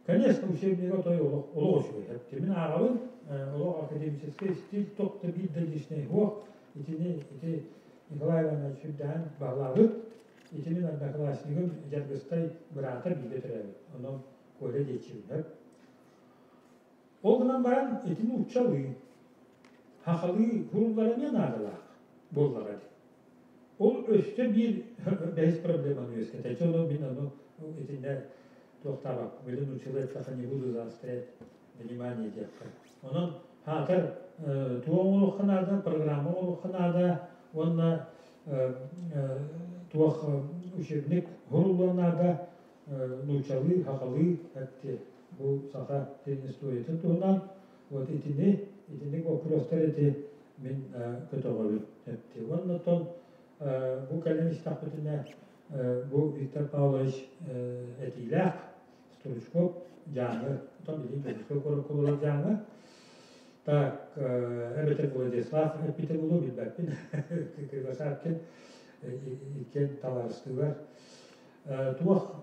Конечно, учебнига той олох олох үчүгэй. Эптимин ааҕабын, олох академическай стиль тохто биир да лишний хуох. Итини ити Николай Иванович сүрдээн баһылаабыт. Итини одноклассникым Дьаргыстай быраата бииргэ төрөөбүт. Онон Коля диэччибин. Ол гынан баран итини уччалыы, хахалыы куруллара эмиэ наадалаах буоллаҕа дии. Ол өссө биир бэһис проблеманы үөскэтэр. Чэ, ону мин ону итиннэ туохтаабаппын. Билин училы эттэххэ не буду заострять внимание диэххэ. Онон хаатар туох оҥоруохха наада, программа оҥоруохха наада уонна туох учебник хуруллуон наада, нууччалыы, хахалыы этти бу саха тилин историятын туһунан вот итини итинник боппуруостар ити мин көтөҕөбүн эпти. Уонна оттон бу кэлин истэхпитинэ бу Виктор Павлович этиилээх Стручков Дьааҥы, оттон билигин Дьокуускай куоракка олорор Дьааҥы. Так, эбэтэр Владислав эппитэ буолуо билбэппин. Кривошапкин иккиэн табаарыстыылар. Туох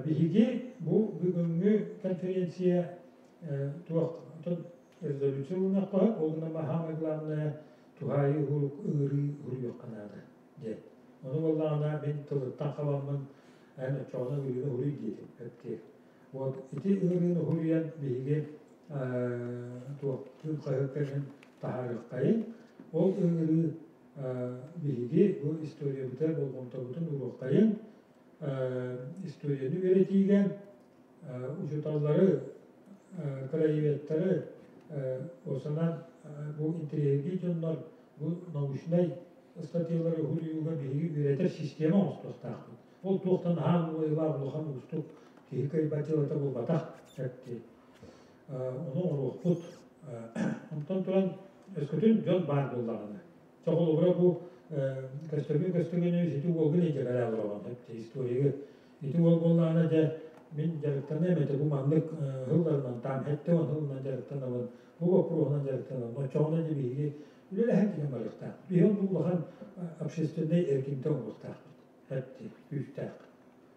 биһиги бу бүгүҥҥү конференция туох резолюция ылыныахха, ол гынан самое главное туһаайыы ыҥырыы уруйуохха наада диэн. Ону буоллаҕына мин тылыттан хабаммын эн оччоҕуна ыҥырыыны уруй диэтим эптиэр. Вот ити ыҥырыыны уруйан биһиги туох күн хаһыакка мин таһаарыаххайын. Ол ыҥырыы биһиги бу историябытыгар болҕомтобутун уруоххайын, историяны үөрэтиигэ учууталлары, краеведтары осанан бу интэриэһиргии дьоннор бу научнай статьялары уһуйууга биһиги үөрэтэр система оҥостуохтаахпыт. Ол туохтан аһаан уойулаах улахан уустук киһи кыайбат дьыалата буолбатах эпти. Ону оҥоруохпут. Онтон туран өскөтүн дьон баар буоллаҕына. Чоҕулугура бу көстөкүүн көстөгөнү ити уолгун илдьэ олороҕун историяга Ити уол буоллаҕына дьэ мин дьарыктаныам этэ бу маннык һылларынан там 70 һылынан дьарыктанабын, бу боппуруоһунан дьарыктанабын. Оччоҕуна дьэ биһиги үлэлэһэн киирэн барыахтаах. Биһи оннук улахан общественнай эргимтэ оҥоруохтаахпыт. Эпти, күүстээх.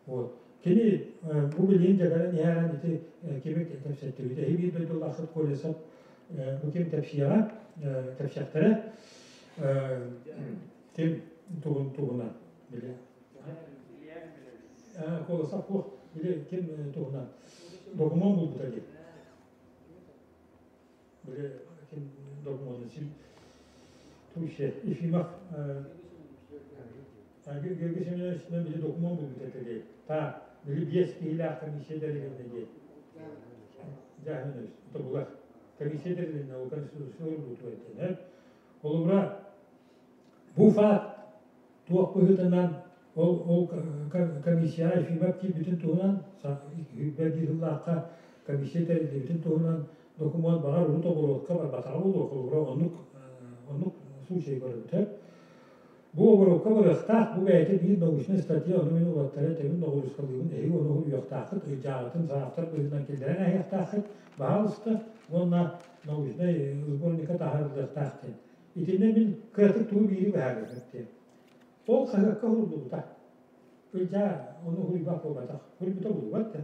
Вот. Кини бу билигин дьагаран иһэрэн ити кими кэпсэттибит. Эһи биир дойдулааххыт Колесов бу ким кэпсиэҕэ, кэпсиэхтэрэ. Ким тугун тугунан билэ. Колосов туох били ким туһунан докумуон булбута диэн. Били ким докумуону Туше Ефимов. Георгий Семенович били докумуон булбут этэ дии. Та, били биэс киһилээх комиссия тэрилиннэ дии. Дьаһаныш, тобулар. Комиссия тэрилиннэ, ол конституция урбуту этэ. Холобура, бу факт туох быһыытынан ол ол комиссияҕа Ефимов киирбитин туһунан 101 сыллаахха комиссия тэриллибитин туһунан докумуон баҕар урут оборуокка барбатаҕа буолуо, холобура оннук оннук случай көрөбүт. Бу оборуокка барыахтаах, бу бэйэтэ биир научнай статья, ону мин уолаттары этэбин, ноҕуруускалыыбын, эһиги ону уйуохтааххыт, ыйдьааҕытын сарафтар быһыытынан киллэрэн аһыахтааххыт, баһаалыста, уонна научнай сборникка таһаарыллыахтаах диэн. Итиннэ мин кыратык тугу биири быһаарыахым диэн. Ол хаһыакка уһуллубута. Ылдьаа ону уһуйбат буолбатах. Уһуйбута буолбат да.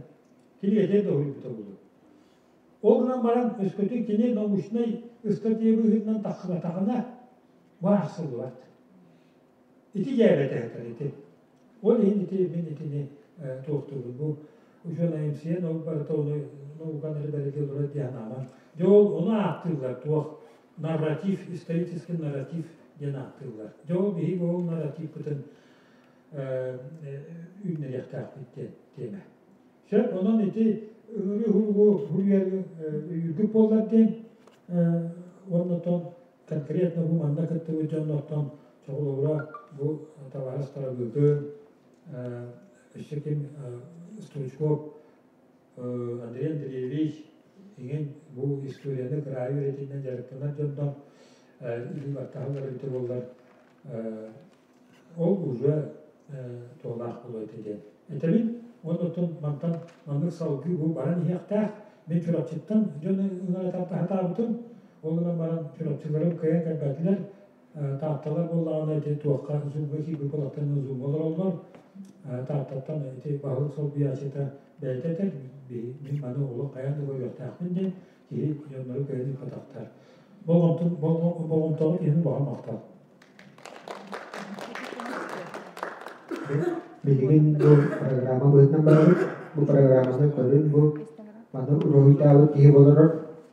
Кини этэ да уһуйбута буолуо. Ол гынан баран, өскөтүн кини научнай ыстатыйа быһыытынан тахсыбатаҕына, баахсыллыбат. Ити дьээбэтэ сытар ити. Ол иһин ити мин итини туохтуубун. Бу учуонай МСН ол барыта ону науканы эрэ бэрилиэ олорор дии санаамаҥ. Дьэ ол ону ааттыыллар туох нарратив, исторический нарратив диэн ааттыыллар. Дьэ ол биһиги ол нарративпытын үүннэриэхтээхпит диэн тиэмэ. Сөп, онон ити ыҥырыы уһулугу суруйар өйүүргүт буоллар диэн уонна оттон конкретно бу манна кыттыбыт дьоннортон чоҕулуура бу табаарыс Тарабыыкын, өссө ким Стручков Андрей Андреевич иҥин бу историяны кыраайы үөрэтиинэн дьарыктанар дьонтон илии баттаһаллар эбитэ буоллар ол уже туолаах буолуо этэ диэн этэбин. Уонна оттон мантан маннык салгыы бу баран иһиэхтээх. Мин Чурапчыттан дьону ыҥыра сатаабытым. Ол гынан баран Чурапчыларым кыайан кэлбэтилэр. Таатталар буоллаҕына ити туохха зумҥа киирбит кулактарынан зумҥа олороллор. Тааттаттан ити баһылык солбуйааччыта бэйэтэ этэр, мин маны олох хайаан да көрүөхтээхпин диэн киһи дьоннору кыайан ыыппатахтар. Болҕомтоҕут иһин улахан махтал. Билигин бу программа быһыытынан барабыт. Бу программаны көрүн бу маны уруһуйдаабыт киһи олорор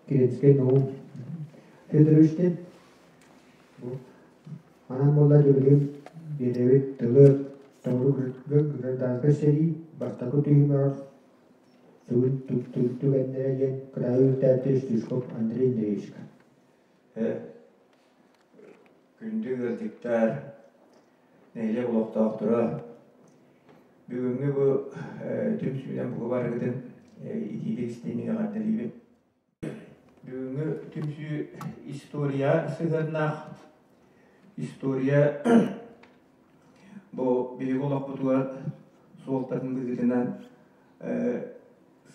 Киринскэй Наум Федорович диэн. Бу манан буолла билигин биэрэбит тылы тоҥру гражданскай сэрии бастакы түһүмэҕэр сүгүн түгэннэрэ диэн кыраайы үөрэтээччи Стручков Андрей Андреевичка. Күндү ыалдьыттар, нэһилиэк олохтоохторо, бүгүҥҥү бу түмсүүнэн бука барыгытын итиитик истиҥник эҕэрдэлиибин. Бүгүҥҥү түмсүү история сыһыаннаах. История бу биһиги олохпутугар суолтатын быһыытынан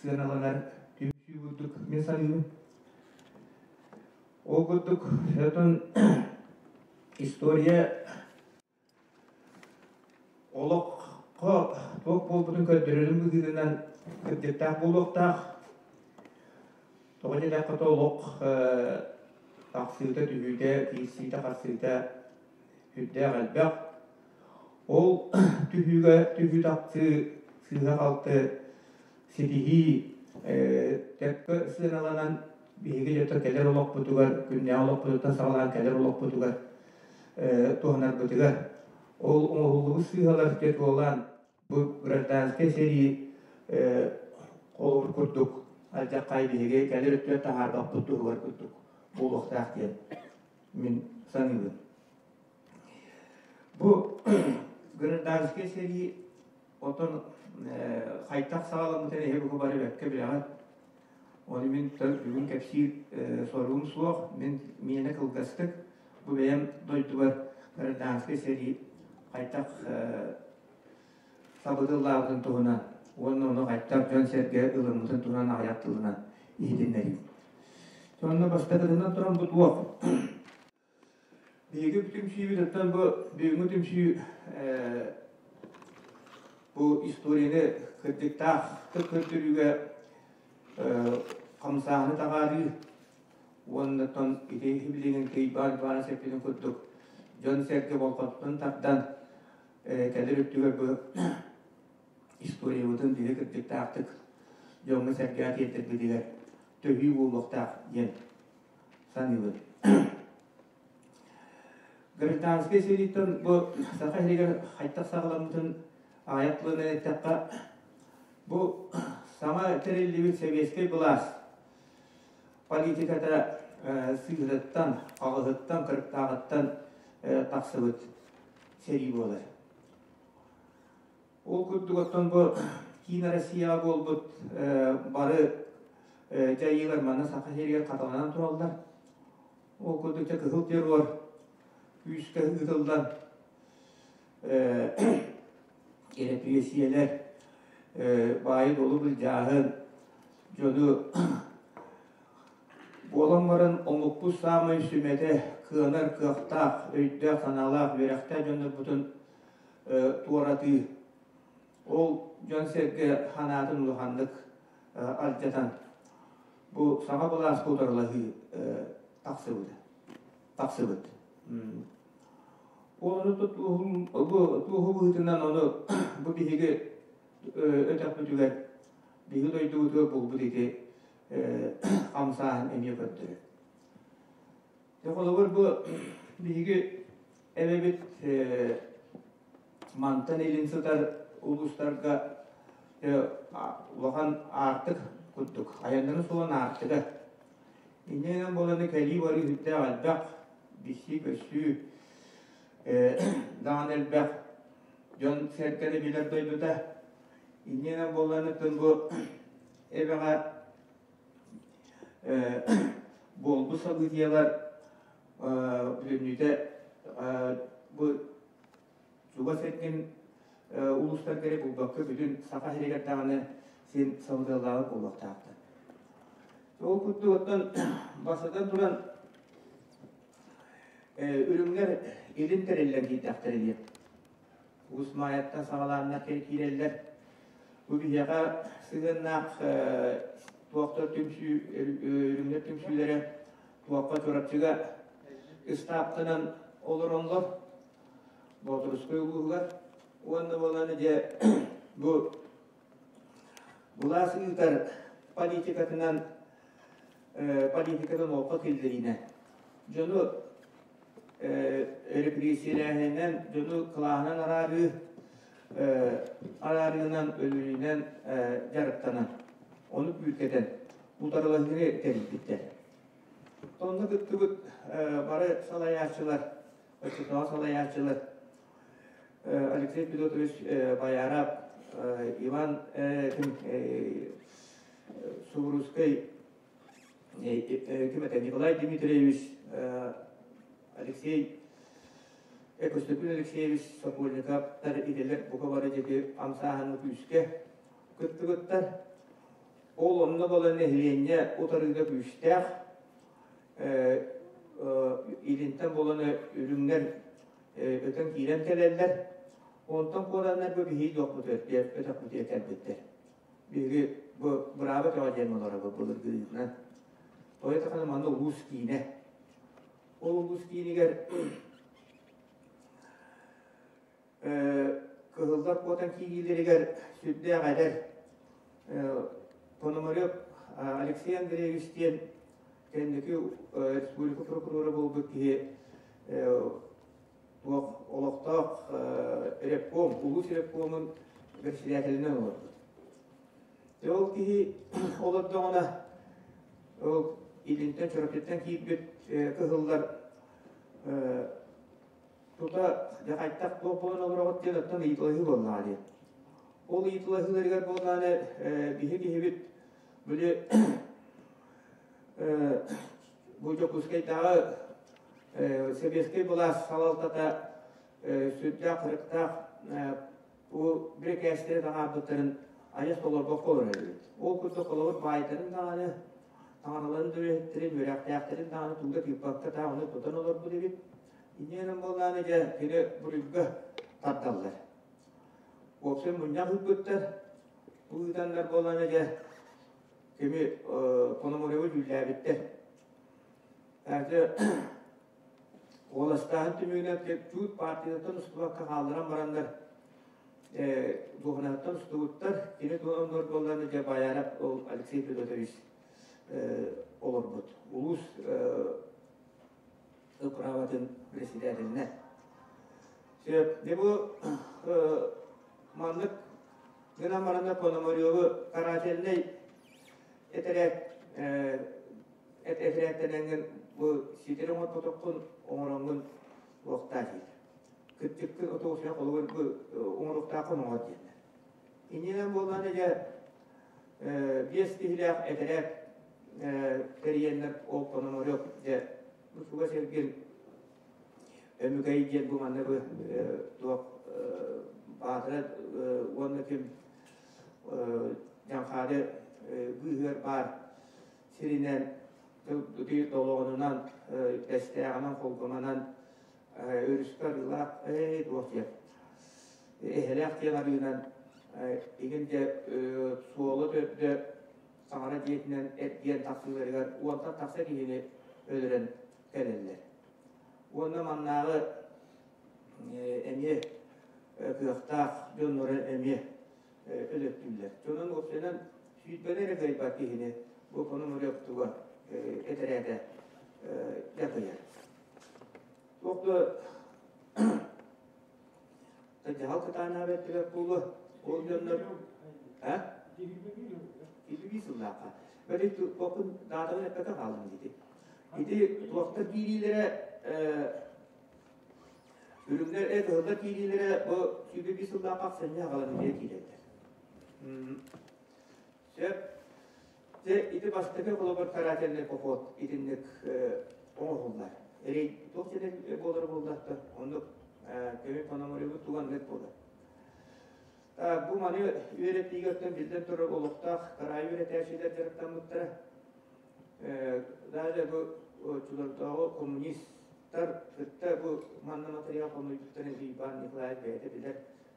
сыаналанар түмсүү курдук мин саныыбын. Ол курдук, оттон история олоххо туох буолбутун көрдөрөрүн быһыытынан кырдьыктаах буолуохтаах. Тоҕо диэтэххэ олох тахсыыта, түһүүтэ, киирсиитэ-харсыыта сүрдээх элбэх. Ол түһүүгэ түһүү тахсыы сыыһа-халты ситиһии тэппэ сыаналанан биһиги дьонтон кэлэр олохпутугар, күннээҕи олохпутуттан саҕалаан кэлэр олохпутугар туһанарбытыгар ол оҥоһуллубут сыыһалар туолаан бу гражданскай сэрии холобур курдук алдьархай биһиги кэлэр өттүгэр таһаарбаппыт туһугар курдук буолуохтаах диэн мин саныыбын. Бу гражданскай сэрии Оттон хайдах саҕаламмытын эһи бука бары бэркэ билэҕит. Ону мин бүгүн кэпсиир соругум суох. Мин миэнэ кылгастык бу бэйэм дойдубар гражданскай сэрии хайдах сабыдыллаабытын туһунан уонна ону хайдах дьон-сэргэ ылыммытын туһунан аҕыйах тылынан иһитиннэриим. Сонно бастакытынан туран бу туох Биһиги түмсүүбүт оттон бу бүгүҥҥү түмсүү бу историяны кырдьыктаахтык көрдөрүүгэ хамсааһыны таҕаарыы уонна оттон ити билигин Кыйбаан Иванович эппитин курдук дьон-сэргэ болҕомтотун тардан кэлэр өттүгэр бу историябытын биһиги кырдьыктаахтык дьоҥҥо-сэргэҕэ тиэрдэрбитигэр төһүү буолуохтаах диэн саныыбын. Гражданскай сэрииттэн бу Саха сиригэр хайдах саҕаламмытын аҕыйах тылынан эттэххэ, бу саҥа тэриллибит сэбиэскэй былаас политиката сыыһыттан, хаҕыһыттан, кырыктааҕыттан тахсыбыт сэрии буолар. Ол курдук оттон бу киин Россияҕа буолбут бары дьайыылар манна Саха сиригэр хатыланан тураллар. Ол курдук дьэ кыһыл террор күүскэ ыытыллан эрэпиэсийэлэр баайы-дуолу былдьааһын дьону буолан баран омукпут саамай сүмэтэ кыанар кыахтаах, өйдөөх-санаалаах, үөрэхтээх дьоннорбутун туоратыы ол дьон-сэргэ санаатын улаханнык алдьатан бу саҥа былааска утарылаһыы тахсыбыта тахсыбыт. Ол ону туоһу быһыытынан ону бу биһиги өтөхпүтүгэр биһиги дойдубутугар булбут ити хамсааһын эмиэ көрдөрөр. Холобур бу биһиги эбэбит мантан илин сытар улуустарга улахан аартык курдук айаннарын суолун аартыга. Иннинэн буоланы кэлии барыы сүрдээх элбэх, билсии-көссүү даҕаны элбэх дьон сэргэни билэр дойдута. Иннинэн буолланыттан бу эбэҕэ буолбут событиелар бүтүннүүтэ бу чугас эргин улуустарга эрэ булбакка бүтүн Саха сиригэр даҕаны син сабыдыаллаабыт буолуохтаахтар. Ол курдук оттон бастатан туран үрүҥнэр илин тэриллэн киирдэхтэрэ диэн Уус Маайаттан саҕалааннар киирэллэр. Бу биһиэхэ сыһыаннаах туохтар түмсүү, үрүҥнэр түмсүүлэрэ туохха Чурапчыга ыстааптанан олоронлор Боотурускай улууһугар. Уонна буолан дьэ бу былаас ыытар политикатынан политикатын олоххо киллэриинэ дьону репрессиялээһининэн дьону кылааһынан араарыы араарыынан өлөрүүнэн дьарыктанан ону күүркэтэн утарылаһыыны тэрийбиттэр. Онно кыттыбыт бары салайааччылар, оччотооҕу салайааччылар Алексей Федотович Бояров, Иван Субурускай ким этэ Николай Дмитриевич Алексей Көстөкүүн Алексеевич Сокольниковтар идэлэр бука бары диэки хамсааһыны күүскэ кыттыбыттар. Ол онно буолан нэһилиэнньэ утарыыга күүстээх илинтэн буолан үрүҥнэр өтөн киирэн кэлэллэр. Онтон куораннар бу биһиги дьохпутугар өтөхпүтүгэр кэлбиттэр. Биһиги бу бырааба төҕө диэн олоробут былыргыынан. Тоҕо диэтэххинэ манна улуус киинэ. Ол улуус киинигэр кыһыллар куотан киириилэригэр сүрдээх эдэр Пономарев Алексей Андреевич диэн кэнники республика прокурора буолбут киһи туох олохтоох ревком, улуус ревкомун председателинэн олорбут. Ол киһи олордоҕуна ол илинтэн Чурапчыттан киирбит кыһыллар тута дьэ хайдах туох буолан олороҕут диэн оттон ыйыталаһыы буоллаҕа диэн. Ол ыйыталаһыыларыгар буоллаҕына биһи киһибит били бу Дьокуускайдааҕы сэбиэскэй былаас салалтата сүрдээх кырыктаах бу бирикээстэри таҥаарбыттарын айас толорбокко олорор эбит. Ол курдук холобур баайдарын даҕаны, таҥараларын да үлэһиттэрин, үөрэхтээхтэрин даҕаны тугу да тыыппакка таах ону тутан олорбут эбит. Инньэ буоллаҕына дьэ кини буруйга тардаллар. Уопсай мунньах ыыппыттар. Бу ыытаннар буоллаҕына дьэ кими Пономаревы дьүүллээбиттэр. Куоластааһын түмүгүнэн чуут партиятыттан устубакка хаалларан бараннар дуоһунаһыттан устубуттар. Кини туһунан буоллаҕына дьэ Байаров ол Алексей Федотович олорбут. Улуус управатын председателинэ. Сөп. Дьэ бу маннык гынан баранна Пономаревы карательнай этэрээт этэрээттэнэҥҥин бу ситэри оҥорботоххун оҥороҥҥун уохтаа диир. Кырдьыккын отоосуйа холугар бу оҥоруохтааххын оҥор диэннэр. Иннинэн буоллаҕына дьэ 5 киһилээх этэрээт тэрийэннэр ол Пономарев дьэ бу чугас эргин Өмүкэй диэн бу манна бу туох Баатыра уонна ким Дьаҥхаады быыһыгар баар сиринэн долоҕонунан тэстээҕинэн холгоманан өрүскэ арыылаах туох диэн эһэлээх диэн арыынан игин дьэ суола төрдө саҥара дьиэтинэн эргийэн тахсыыларыгар уонтан тахса киһини өлөрөн кэлэллэр. Уонна маннааҕы эмиэ кыахтаах дьоннору эмиэ өлөттүүллэр. Дьонун уопсайынан сүүрбэни эрэ кыайбат киһини бу Пономаревтуга этэрээтэ дьакыйар. Туох да дьаһал кытаанаабат түбэт буолуо. Ол дьоннор а? 52 сыллаахха. Били туохпун даатабын эппэккэ хааллым диити. Ити туохтар киириилэрэ үрүҥнэр кыһыллар киириилэрэ бу 21 сыллаахха ахсынньы аҕалан эмиэ киирэллэр. Сөп. Дьэ, ити бастакы холобур карательный поход итинник оҥоһуллар. Эрэй туох диэн буолара буоллахта, оннук көмүс пономаревы туганнык буолар. Бу маны үөрэтиигэ оттон биллэн турар олохтоох кыраайы үөрэтээччилэр дьарыктаммыттара. Даже бу оччолордооҕу коммунистар кытта бу манна материал хомуйбуттарын Иван Николаев бэйэтэ билэр.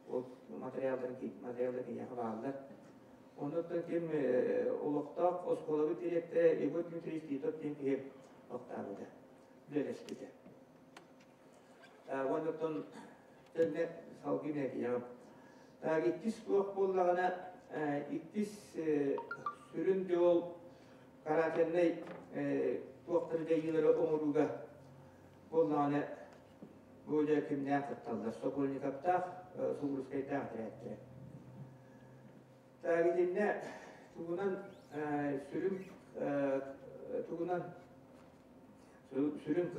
Ол материалларын материаллар киниэхэ бааллар. Оннуттан ким олохтоох оскуолабыт дириэктэрэ Егор Дмитриевич Титов диэн киһи охтаабыта, үлэлэспитэ. Оннуттан төннө салгыы мээкийэҕим. Иккис туох буоллаҕына, иккис сүрүн дьол карательнай туохтары дьайыылары оҥорууга буоллаҕына бу дьэ кимнээх кытталлар Сокольниковтаах, Субурускайдаах этэрээттэрэ. Так итиннэ тугунан сүрүн тугунан сүрүн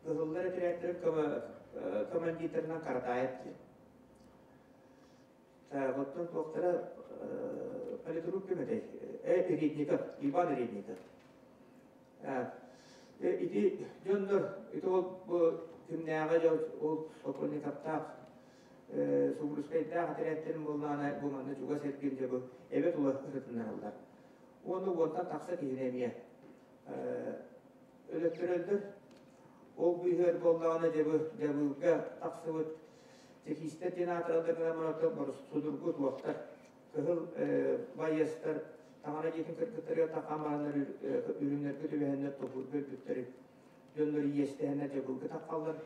кыһыллар этэрээттэрин командирдарынан Каратаев диэн. Так, оттон туохтара политрук ким этэй? Редников, Иван Редников. Ити дьоннор, ити ол бу күннээҕи дьон ол Сокольниковтаах Субурускайдаах этэрээттэрин буоллаҕына бу манна чугас эргин дьэ бу эбэ тула ырытыннараллар. Уонна уонтан тахса киһини эмиэ өлөттөрөллөр. Ол быыһыгар буоллаҕына дьэ бу дьабыылга тахсыбыт чекистэр диэн аатыраллар гынан баран судургу туохтар кыһыл байыастар таҥара дьиэтин кыргыттарыгар таххан бараннар үрүҥнэргэ түбэһэннэр тоһуурга өлбүттэри дьоннор иэстэһэннэр дьабылга таххаллар.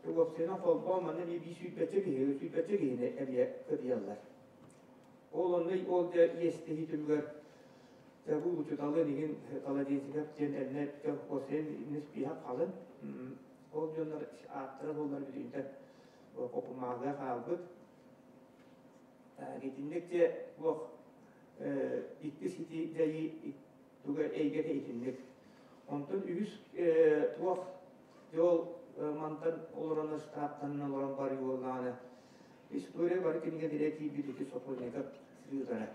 Уопсайынан холбоон манна эмиэ биир сүүрбэччэ киһи, сүүрбэччэ киһини эмиэ кытыйаллар. Ол онно ол дьэ иэстэһии түмүгэр дьабыл учууталын иһин Колодезников диэн эмне уопсайын испииһэк халын. Ол дьоннор ааттара буоллар бүтүнтэн копумаага хаалбыт. Итинник дьэ туох иккис ити дьайыы туга эйгэтэ итинник. Онтон үһүс туох дьол мантан олорон ыстааптанан олорон барыы буоллаҕына история бары кинигэтигэр киирбит ити Сокольников сырыылара.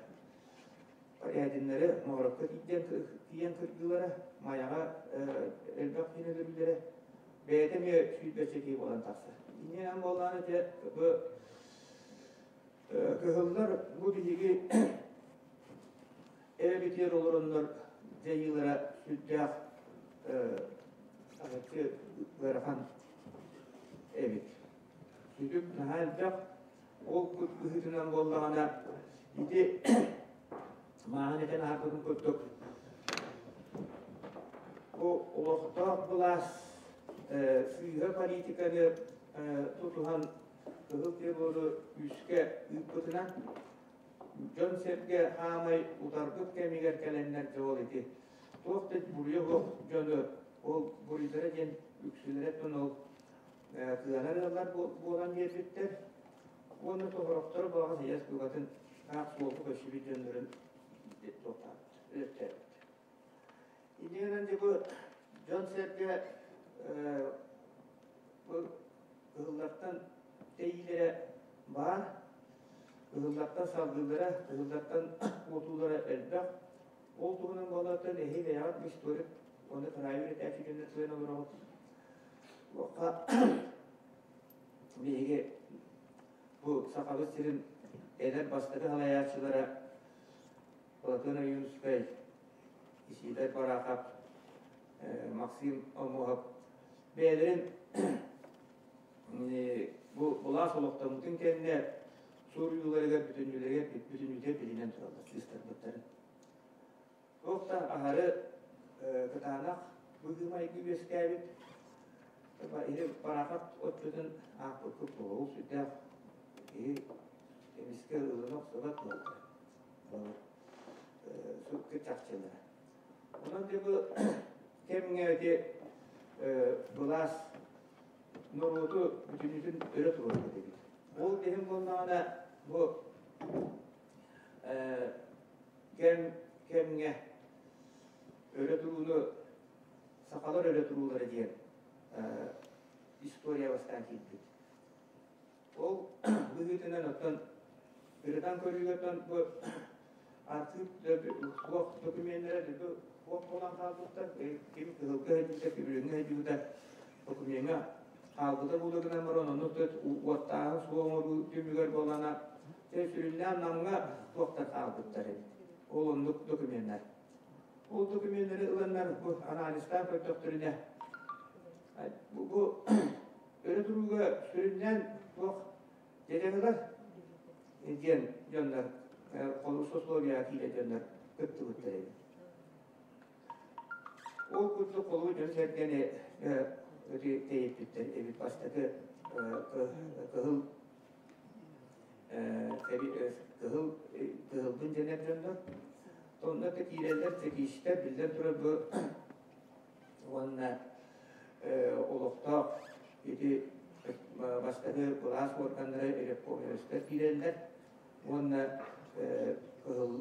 Порядиннары Моорокко тиийэн кыргыылара, Майаҕа элбэх киһини өлөрүүлэрэ бэйэтэ эмиэ сүүрбэччэ киһи буолан тахсар. Иннинэн буоллаҕына ити бу кыһыллар бу биһиги эбэтэр олороннор дьайыылара сүрдээх аһаччы ыарахан эбит. Сүтүк наһаа элбэх. Ол быһыытынан буоллаҕына ити мааһын этэн аһарбытын курдук бу олохтоох былаас сыыһа политиканы тутуһан кыһыл террору күүскэ ыыппытынан дьон-сэргэ хаамай утарбыт кэмигэр кэлэннэр дьэ ол ити туох да буруйа суох дьону Ол буруйдара диэн үксүлэрэ ол кыанар ыаллар буолан биэрбиттэр. Уонна тоҕорохтору баҕа сыйас букатын аах суолу көссүбүт дьоннорун өлөттөөбүт. Иннинэн дьэ бу дьон-сэргэ бу кыһыллартан тэйиилэрэ баар, кыһыллартан салгыылара, кыһыллартан куотуулара элбэх. Ол туһунан буоллартан эһи бэйэҕит историк уонна кыраайы үөрэтээччи дьоннор сыһыан олороҕут. Уохха биһиги бу Сахабыт сирин эдэр бастакы салайааччылара Платон Ойуунускай, Исидор Барахов, Максим Омуоһап бэйэлэрин бу былаас олохтоммутун кэннэ суруйууларыгар бүтүннүүлэригэр бүтүннүүтэ билинэн тураллар сыыстарбыттарын. Туох да аһары кытаанах быһыы-майгы үөскээбит. Иһи Барахов отчутун аахпыккыт буолуо сүрдээх киһи эмискэ ылына охсубат буолла. Сүркү чахчылара. Онон дьэ бу кэмҥэ ити былаас норуоту бүтүннүүтүн өрө туруорбут эбит. Ол иһин буоллаҕына бу кэм кэмҥэ өрө турууну сахалар өрө туруулара диэн история бастаан киирбит. Ол быһыытынан оттон ырытан көрүүгэ оттон бу архыып суох докуменнара суох буолан хаалбыттар. Ким кыһылга сылдьыбыта, ким үрүҥҥэ сылдьыбыта докумеҥҥа хаалбыта буолуо гынан баран оннук уоттааһын суох оҥоруу түмүгэр буоллаҕына сүрүннээн Намҥа туохтар хаалбыттар эбит. Ол оннук докуменнар. Ол докуменнары ыланнар бу анализтаан көрдөхтөрүнэ бу өрө турууга сүрүннээн туох дьадьаҥылар диэн дьоннор сословияҕа киирэр дьоннор кыттыбыттар эбит. Ол курдук холуу дьон-сэргэни тэйиппиттэр эбит бастакы кыһыл кыһыл кыһылбын дэнэр дьоннор. Онно да киирэллэр чекистэр биллэн турар бу уонна олохтоох ити бастакы былаас органнара ревкомерстар киирэллэр уонна кыһыл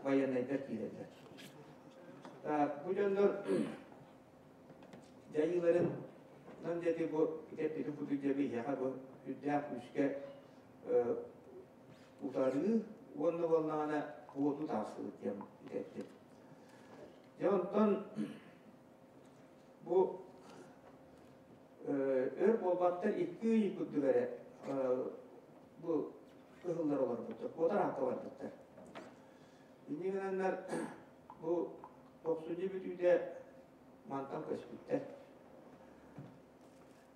военнайдар киирэллэр. Бу дьоннор дьайыыларын диэки бу ити бу биһиэхэ бу үрдээх күүскэ утарыы уонна буоллаҕына уоту таахсыбыт диэн итэттим. Дьэ онтон бу өр буолбаттар икки ый курдук эрэ бу кыһыллар олорбуттар, куотар аакка барбыттар. Инньэ гынаннар бу тохсунньу бүтүүтэ мантан көспүттэр.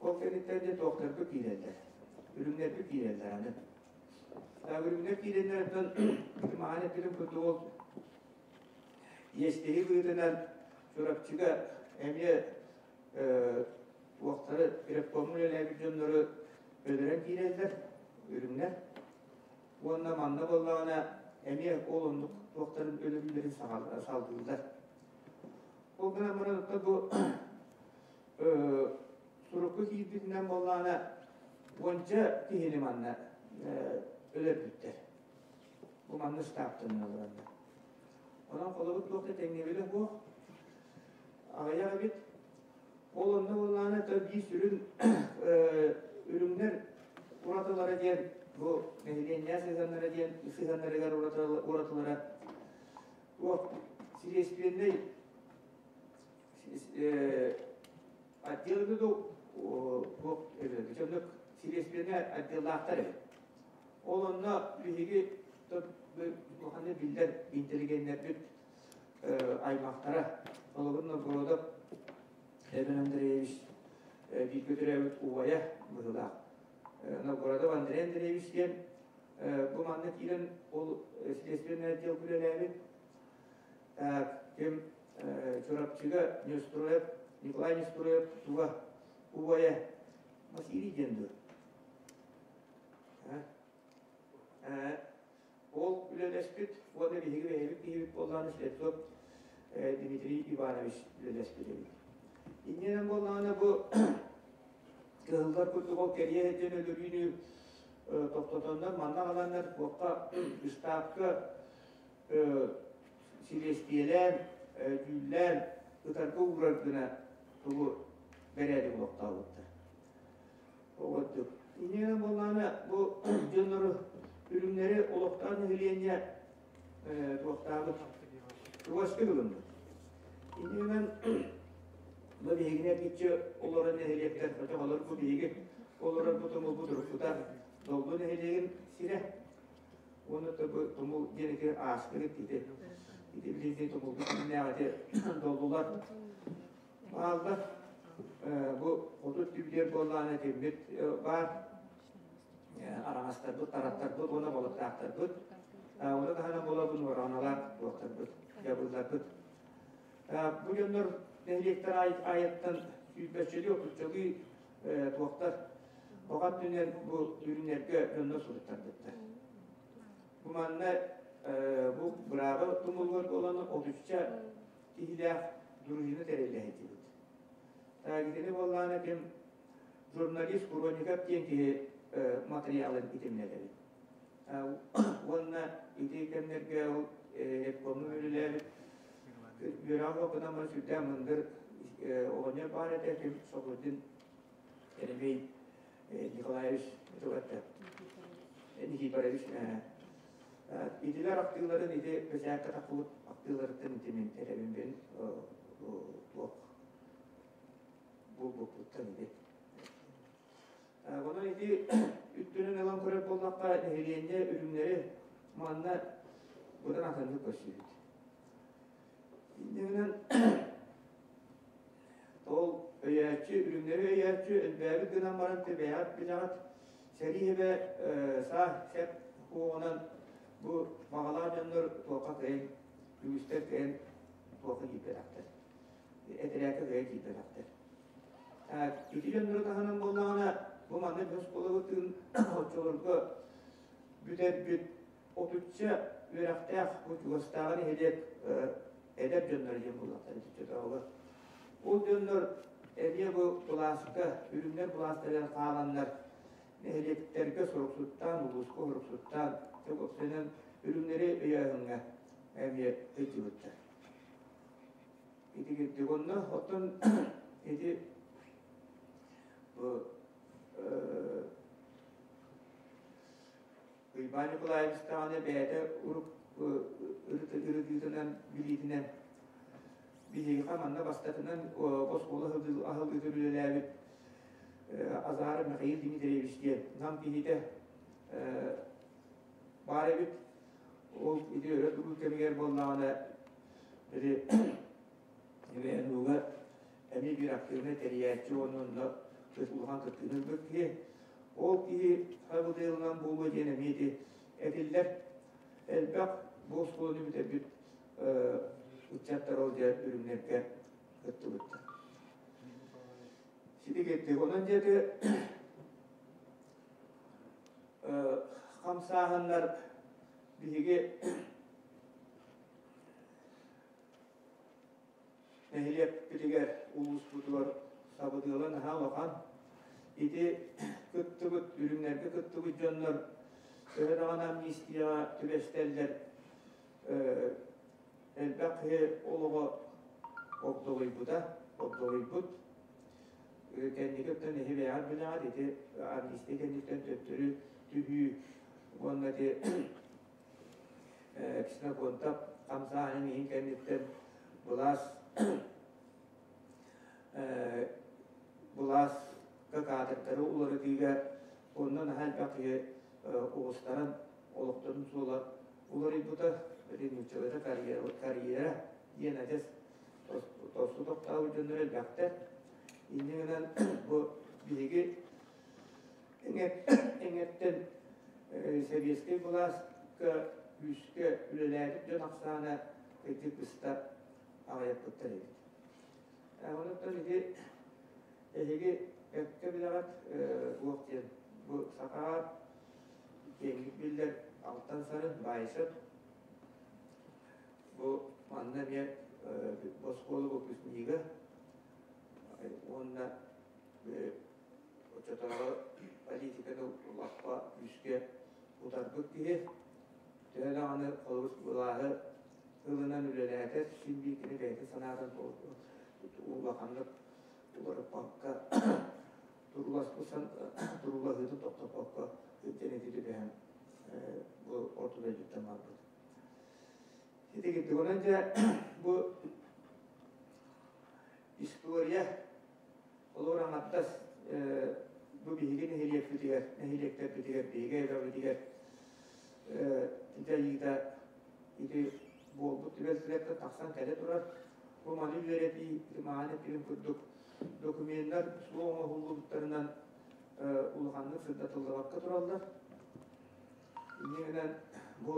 Ол кэнниттэн дьэ туохтарга киирэллэр, үрүҥнэргэ киирэллэр аны. Үрүҥнэр киирэннэр оттон маҕан эппитим курдук ол иэстэһии быһыытынан Чурапчыга эмиэ туохтары ревкомҥа үлэлээбит дьоннору өлөрөн киирэллэр үрүҥнэр. Уонна манна буоллаҕына эмиэ ол оннук туохтарын өлөрүүлэрин салгыыллар. Ол гынан баран оттон бу сурукка киирбитинэн буоллаҕына уонча киһини манна өлөрбүттэр. Бу манна штабтанан олороннор. Онон холобур туох да тэҥнэбилэ суох. Аҕыйах эбит. Ол онно буоллаҕына то биир сүрүн үрүҥнэр уратылара диэн бу нэһилиэнньэ сыһыаннара диэн сыһыаннарыгар уратылара туох силиэстибиэннэй отделы туох эбит силиэстибиэннэй отделлаахтар эбит. Ол онно биһиги улаханнык биллэр интеллигеннэрбит аймахтара Холобур Новгородов Эбен Андреевич бииргэ төрөөбүт убайа быһыылаах. Новгородов Андрей Андреевич диэн бу манна киирэн ол следственный отдел үлэлээбит. Ким Чурапчыга Неустроев, Николай Неустроев туга убайа Василий диэн дуо? Ол үлэлэспит уонна биһиги бэйэбит киһибит буоллаҕына Слепцов Дмитрий Иванович үлэлэспит эбит. Иннинэн буоллаҕына бу кыһыллар курдук ол кэриэ диэн өлөрүүнү тохтотоннор манна аҕаланнар туохха ыстаапка силиэстийэлээн, дьүүллээн ытарга уурар гына тугу бэрээдэги олохтообуттар. Оҕордук. Иннинэн буоллаҕына бу дьоннору үрүҥнэри олохтоох нэһилиэнньэ туохтаабыт чугастык ылыммыт. Иннинэн бу биһигини эргиччи олорор нэһилиэктэр хотоҕолор бу биһиги олорор бу тумулбут уруккута Долгу нэһилиэгин сирэ. Уонна бу тумул диэн ити ааспыт ити ити билиҥҥи тумулбут күннээҕи доллулар бааллар. Бу хоту түбүлэр буоллаҕына тиммит баар араҥастарбыт, тараттарбыт уонна балыктаахтарбыт. Ону таһынан буолабын уораҕаналаах туохтарбыт, дьабылларбыт. Бу дьоннор нэһилиэктэр аайыттан сүүрбэччэлии, отуччалыы туохтар оҕо өттүнэн бу үрүҥнэргэ дьоннор суруттарбыттар. Бу манна бу бырааба тумулугар буолан отучча киһилээх дружина тэриллэһитибит. Итини буоллаҕына ким журналист Куроников диэн киһи материалын итиннэтэбит. Уонна ити кэмнэргэ ол ревкомҥа үлэлээбит үөрэҕи уопутан баран сүрдээх мындыр оҕонньор баар этэ, ким Сокурдин Еремей Николаевич этэ Никифорович итилэр актыыларын ити бэчээккэ тахсыбыт актыыларыттан ити мин этэбин бин туох булбуппуттан ити. Онон ити үттүнэн ылан көрөр буоллахха, нэһилиэнньэ үрүҥнэри манна быдан атыннык көрсүбүт. Иннинэн ол өйөөччү, үрүҥнэри өйөөччү элбээбит гынан баран тэбээҕит билэҕит сэрии эбэ саа сэп уоҕунан бу баҕалаах дьоннор туохха кыайан үгүстэр кыайан туохха киирбэтэхтэр. Этэрээккэ кыайан киирбэтэхтэр. Ити дьоннору таһынан буоллаҕына, бу маннык оскуолабытын оччолорго бүтэрбит отучча үөрэхтээх бу чугастааҕы нэһилиэк эдэр дьонноро диэн буоллахтар итиччэ Ол дьоннор эмиэ бу былааска, үрүҥнэр былаастарыгар хааланнар нэһилиэктэргэ суруксуттаан, улууска суруксуттаан, уопсайынан үрүҥнэри өйөөһүҥҥэ эмиэ сылдьыбыттар. Ити кирдик онно оттон ити бу Уйбаан Николаевич даҕаны бэйэтэ урук ырытыытынан билиитинэн биһиэхэ манна бастакынан оскуола аһыллыытын үлэлээбит Азар Михаил Дмитриевич диэн нам киһитэ баар эбит. Ол ити өрө туруу кэмигэр буоллаҕына били ВНУ-га эмиэ биир активнай тэрийээччи уонна онно улахан кыттыыны ылбыт киһи. Ол киһи хабылдыылынан буолуо диэн эмиэ ити этиллэр. Элбэх бу оскуоланы бүтэрбит ыччаттар ол дьэ үрүҥнэргэ кыттыбыттар. Сити кеттик. Онон диэки хамсааһыннар биһиги нэһилиэкпитигэр, улууспутугар сабыдыала наһаа улахан. Ити кыттыбыт, үрүҥнэргэ кыттыбыт дьоннор төһө даҕаны амнистияҕа түбэстэллэр, элбэх киһи олоҕо огдолуйбута, огдолуйбут. Кэнники өттүн эһи бэйэҕит билэҕит, ити амнистия кэнниттэн төттөрү түһүү уонна ити Ксенофонтов хамсааһынын иһин кэнниттэн былаас былааска каадырдары уларытыыга онно наһаа элбэх киһи оҕустаран олохторун суола уларыйбыта, ити нууччалыыта карьера диэн адьас тосту тохтообут дьоннор элбэхтэр. Инньэ гынан бу биһиги эҥэртэн сэбиэскэй былааска күүскэ үлэлээбит дьон ахсаана кырдьык быста аҕыйаппыттар эбит. Онон ити эһиги өккө билэҕит туох диэн бу сахаҕа киэҥник биллэр Алтан Сарын Баайсып бу манна эмиэ оскуола выпускнига. Уонна оччотооҕу политиканы улахха күүскэ утарбыт киһи. Төһө даҕаны холобур былааһы ылынан үлэлээтэр, син биир кини бэйэтин санаатын улаханнык уларыппакка туруулаһыытын тохтоппокко сылдьан ити түбэһэн бу орто дойдуттан барбыт. Ити курдук онон дьэ бу история олор аҥардас бу биһиги нэһилиэкпитигэр, нэһилиэктэрбитигэр, биһиги эбэбитигэр дьайыыта ити буолбут түбэлтэлэртэн тахсан кэлэ турар. Бу маны үөрэтии, мааны эппитим курдук докуменнар суох оҥоһуллубуттарынан улаханнык сырдатыллыбакка тураллар. Инньэ гынан бу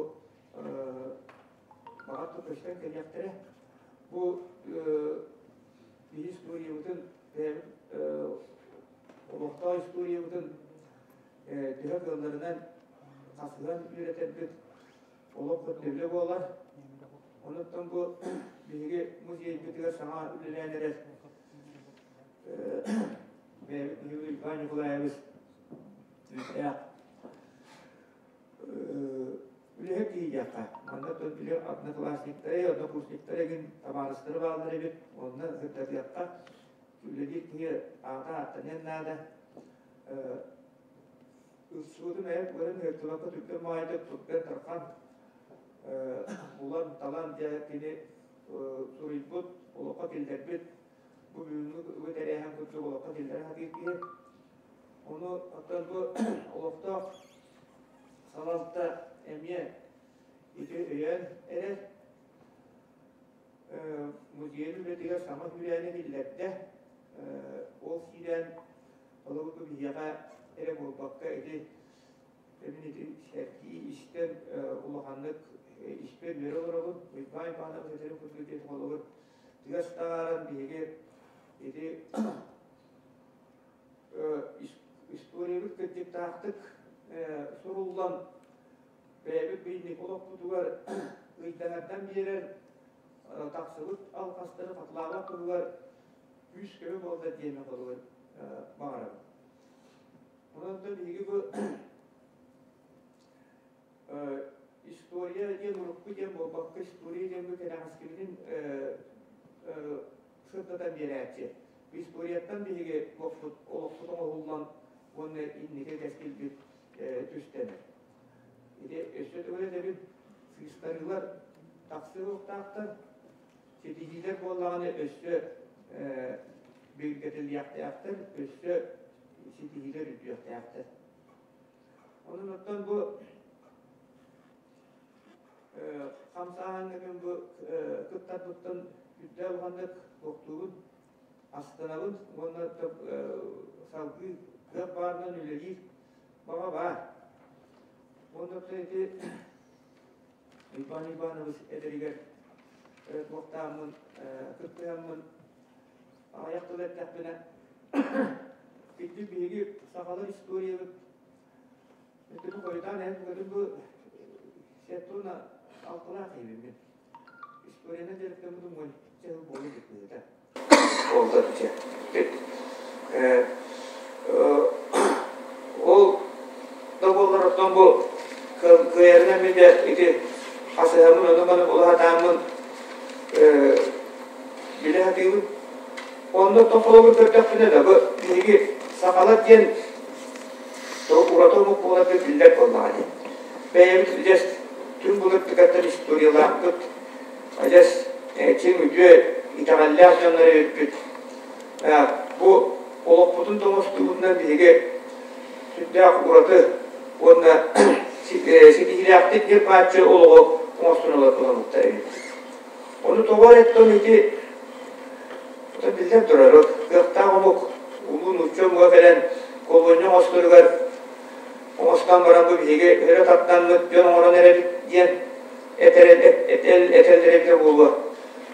баҕар көстөн кэлиэхтэрэ. Бу биһи историябытын бэйэбит олохтоох историябытын төһө кыалларынан хасыһан үөрэтэрбит олох көрдөбүлэ буолар. Онуттан бу биһиги музейбытыгар саҥа үлэлээн эрэр бэйэбит Иван Николаевич күүстээх үлэһит киһи диэххэ. Манна били одноклассниктары, однокурсниктары игин табаарыстары бааллар эбит. Онно сырдатыахха. Үлэлиир киһи аата ааттаныан наада. Ылсыбытым эр көрөн ыһыктыбакка түргэн баҕайытык түргэн тархан булан талан дьэ кини суруйбут, олоххо киллэрбит бу бүгүҥҥү тэрээһин курдук олоххо киллэрэ сатыыр киһи. Ону оттон бу олохтоох салалта эмиэ ити өйөөн эрэр. Музейын үлэтигэр саҥа сүүрээни киллэрдэ. Ол сүүрээн Холобур, бу биһиэхэ эрэ буолбакка, ити мин ити сэргии истэн улаханнык испэр үөрэ олоробун. Уйбаан Иванович этэрин курдук ити холобур тыас таһааран биһиги ити историябыт кырдьыктаахтык суруллан бэйэбит быйньык олохпутугар ыйдаҥардан биэрэр тахсыбыт алҕастары хатылаабат туһугар күүс-көмө буолла диэн холобур баҕарабын. Онон биһиги бу история диэн урукку диэн буолбакка история диэн бу кэнэҕэскибитин сырдатан биэрээччи. Историяттан биһиги олохпут олохпут оҥоһуллан уонна инники кэскилбит түстэнэр. Ити өссө төгүл этэбин, сыыстарыылар тахсыахтаахтар. Ситиһиилэр буоллаҕына өссө бигэргэтиллиэхтээхтэр, өссө ситиһиилэр үрдүөхтээхтэр. Онон оттон бу хамсааһыҥҥа мин бу кыттарбыттан үрдээх улаханнык туохтуубун, астынабын уонна салгыы кыах баарынан үлэлиир баҕа баар. Уонна ити Иван Иванович эдэригэр туохтааммын, кыттыһаммын аҕыйах тыл эттэхпинэ, ити биһиги сахалар историябыт өттүн хойутаан эһэн букатын бу сеттуна алтылаах иһибин. Историяны дьарыктаммытым уонча сыл буола илик быһыыта. Ол да буоллар оттон бу кыайарынан мин дьэ ити хасыһаммын ону-маны була сатааммын билэ сатыыбын. Онно оттон холобур көрдөхпүнэ да бу биһиги сахалар диэн ураты омук буоларбыт биллэр буоллаҕа дии. Бэйэбит дьэ түҥ былыргыттан историялаахпыт, адьас чиҥ үтүө итэҕэллээх дьоннор эбиппит. Бу олохпутун да оҥостуубутунан биһиги сүрдээх ураты уонна ситиһиилээхтик ньир-бааччы олоҕу оҥостон олорбут эбит. Ону тоҕо эрэ оттон ити биллэн турар, кыахтаах омук улуу нуучча омуга кэлэн колония оҥосторугар оҥостон баран бу биһиги өрө тардаммыт дьон оҥорон эрэбит диэн этэллэр эбитэ буолуо.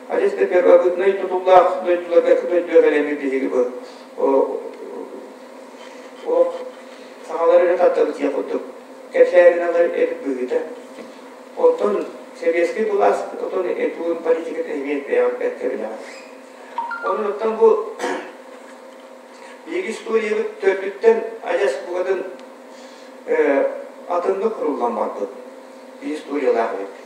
Адьас да первобытнай тутуллаах дойдуларга дойдуга кэлэммит биһиги бу олох сахалар эрэ тардабыт диэх курдук кэпсээриналар эбит быһыыта. Оттон сэбиэскэй былаас отон этуун политикатын эмиэ бэйэҕит бэркэ билэҕит. Онон оттон бу Биһиги историябыт төрдүттэн адьас букатын атыннык куруллан барбыт историялаах эбиппит.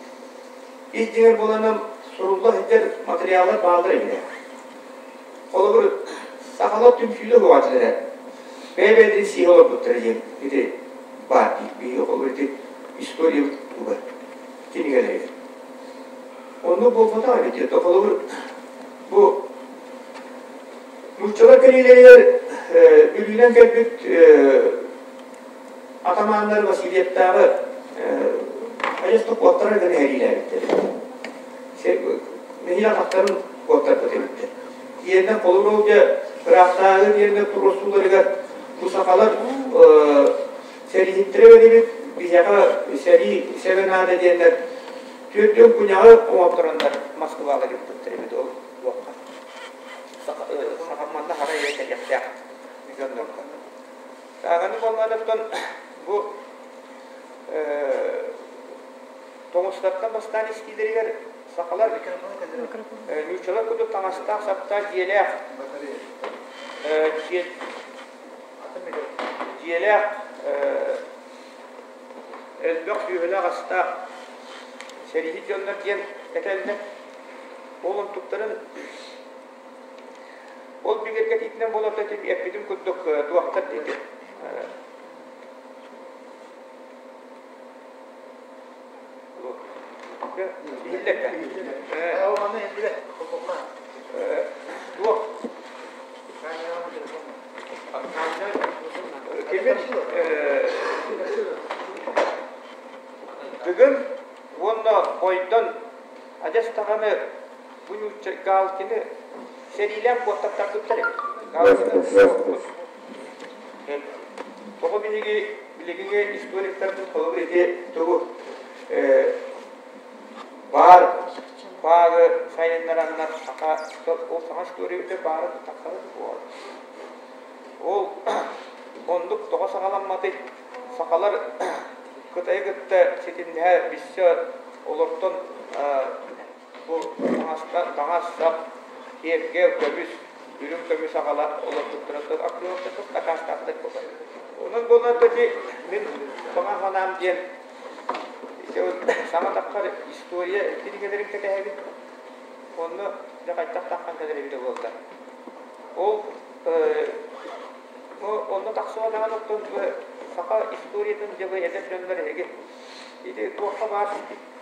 Ис дьиҥэр буоланан сурулла сылдьар материаллар бааллар эбит. Холобур, сахалар түмсүүлэр уһаатылар бэйэ-бэйэлэрин сиһэ олорбуттара диэн ити баар дии. Биһиги холобур ити историябыт туга кинигэлэригэр. Онно буолбатах эбит. Холобур, бу нууччалар кэлиилэригэр Бүлүүнэн кэлбит атамааннар Васильевтааҕы хайыс куоттарар гына эһэриилээбиттэр. Нэһиилэ атахтарын куоттарбыт эбиттэр. Тиэннэ холобур дьэ ыраахтааҕы тиэннэ туруорсууларыгар бу сахалар сэрииһиттэрэ эбит биһиэхэ сэрии сэбэ наада диэннэр түөртүөн куняҕы оҥоттороннор Москваҕа ыыппыттар эбит ол туохха сахамманна хара ийэ кэлиэхтээх дьоннорго. Аны буоллаҕына бу тоҥустартан бастаан истиилэригэр сахалар нууччалар курдук таҥастаах саптаах дьиэлээх дьиэлээх элбэх сүөһүлээх астаах сэрииһит дьоннор диэн этэллэр. Ол онтуктарын ол бигэргэтиитинэн буолар эппитим курдук туохтар диэки туох кимин Дыгын уонна Ойдон адьас даҕаны бу нуучча Галкины сэриилээн куоттаттарбыттар эбит. Галкины тоҕо биһиги билигиҥҥи историктарбыт холобур ити тугу баар баары сайыннараннар саха ол саҥа история баара тахсара буолар. Ол оннук тоҕо саҕаламматый? Сахалар Кытайы кытта ситимнэһэ билсэ олортон бу таҥас-сап, киэргэл, көмүс, үрүҥ көмүс аҕала олорбуттарыттан аккырыылаттан дакаастаахтар буолар. Онон буолан ити мин баҕа санаам диэн саҥа таххар история кинигэлэрин кэтэһэбин. Онно дьэ хайдах таххан кэлэр эбитэ буолла. Ол онно тахсыбатаҕын оттон саха историятын дьэ эдэр дьоннор эһиги ити туохха баар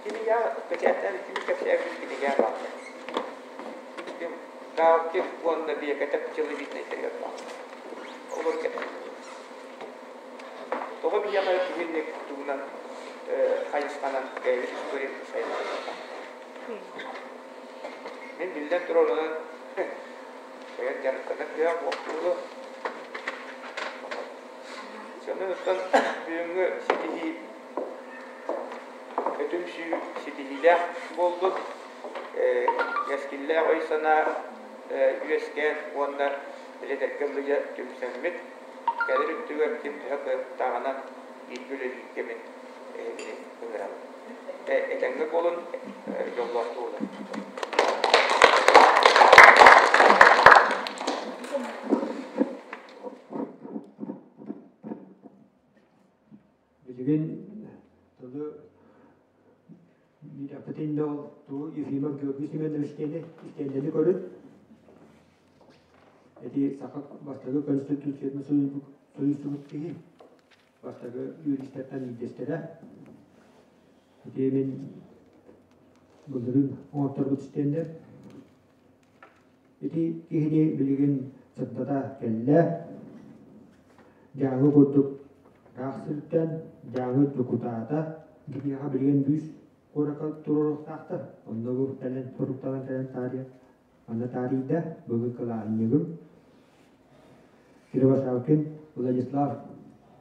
кинигэ бэчээттээн итини кэпсээбит кинигэ баар. Галкин уонна Биэкэтэ пчеловиднайдарыгар баар. Олор кэпсиир. Тоҕо биһиэхэ киһинник тугунан хайысханан бэйэбит историябытын сайыннарбатах. Мин биллэн турар онон бэйэм дьарыктанар кыаҕым уохтууну. Сонун оттон бүгүҥҥү ситиһии Түмсүү ситиһиилээх буоллун, кэскиллээх өй-санаа үөскээн уонна илэтэргэ ыллыйа түмсэммит, кэлэр өттүгэр ким төһө кыахтааҕынан бииргэ үлэлииргэ мин эһигини ыҥырабын. Этэҥҥэ буолун, дьоллоох буолун. Билигин тылы биирэхпитин да ол туу Ефимов Георгий Семенович диэни истиэндэни көрүн эти саха бастакы конституциятын суруйсубут киһи бастакы юристартан биирдэстэрэ ити мин былырыын оҥотторбут истиэндэ ити киһини билигин сырдата кэллэ Дьааҥы курдук ыраах сиртэн Дьааҥы дьокутаата киниэхэ билигин бүүс куоракка туруоруохтаахтар. Онно бу кэлэн соруктанан кэлэн таарыйа манна таарыйда бүгүн кылааһынньыгым Кривошапкин Владислав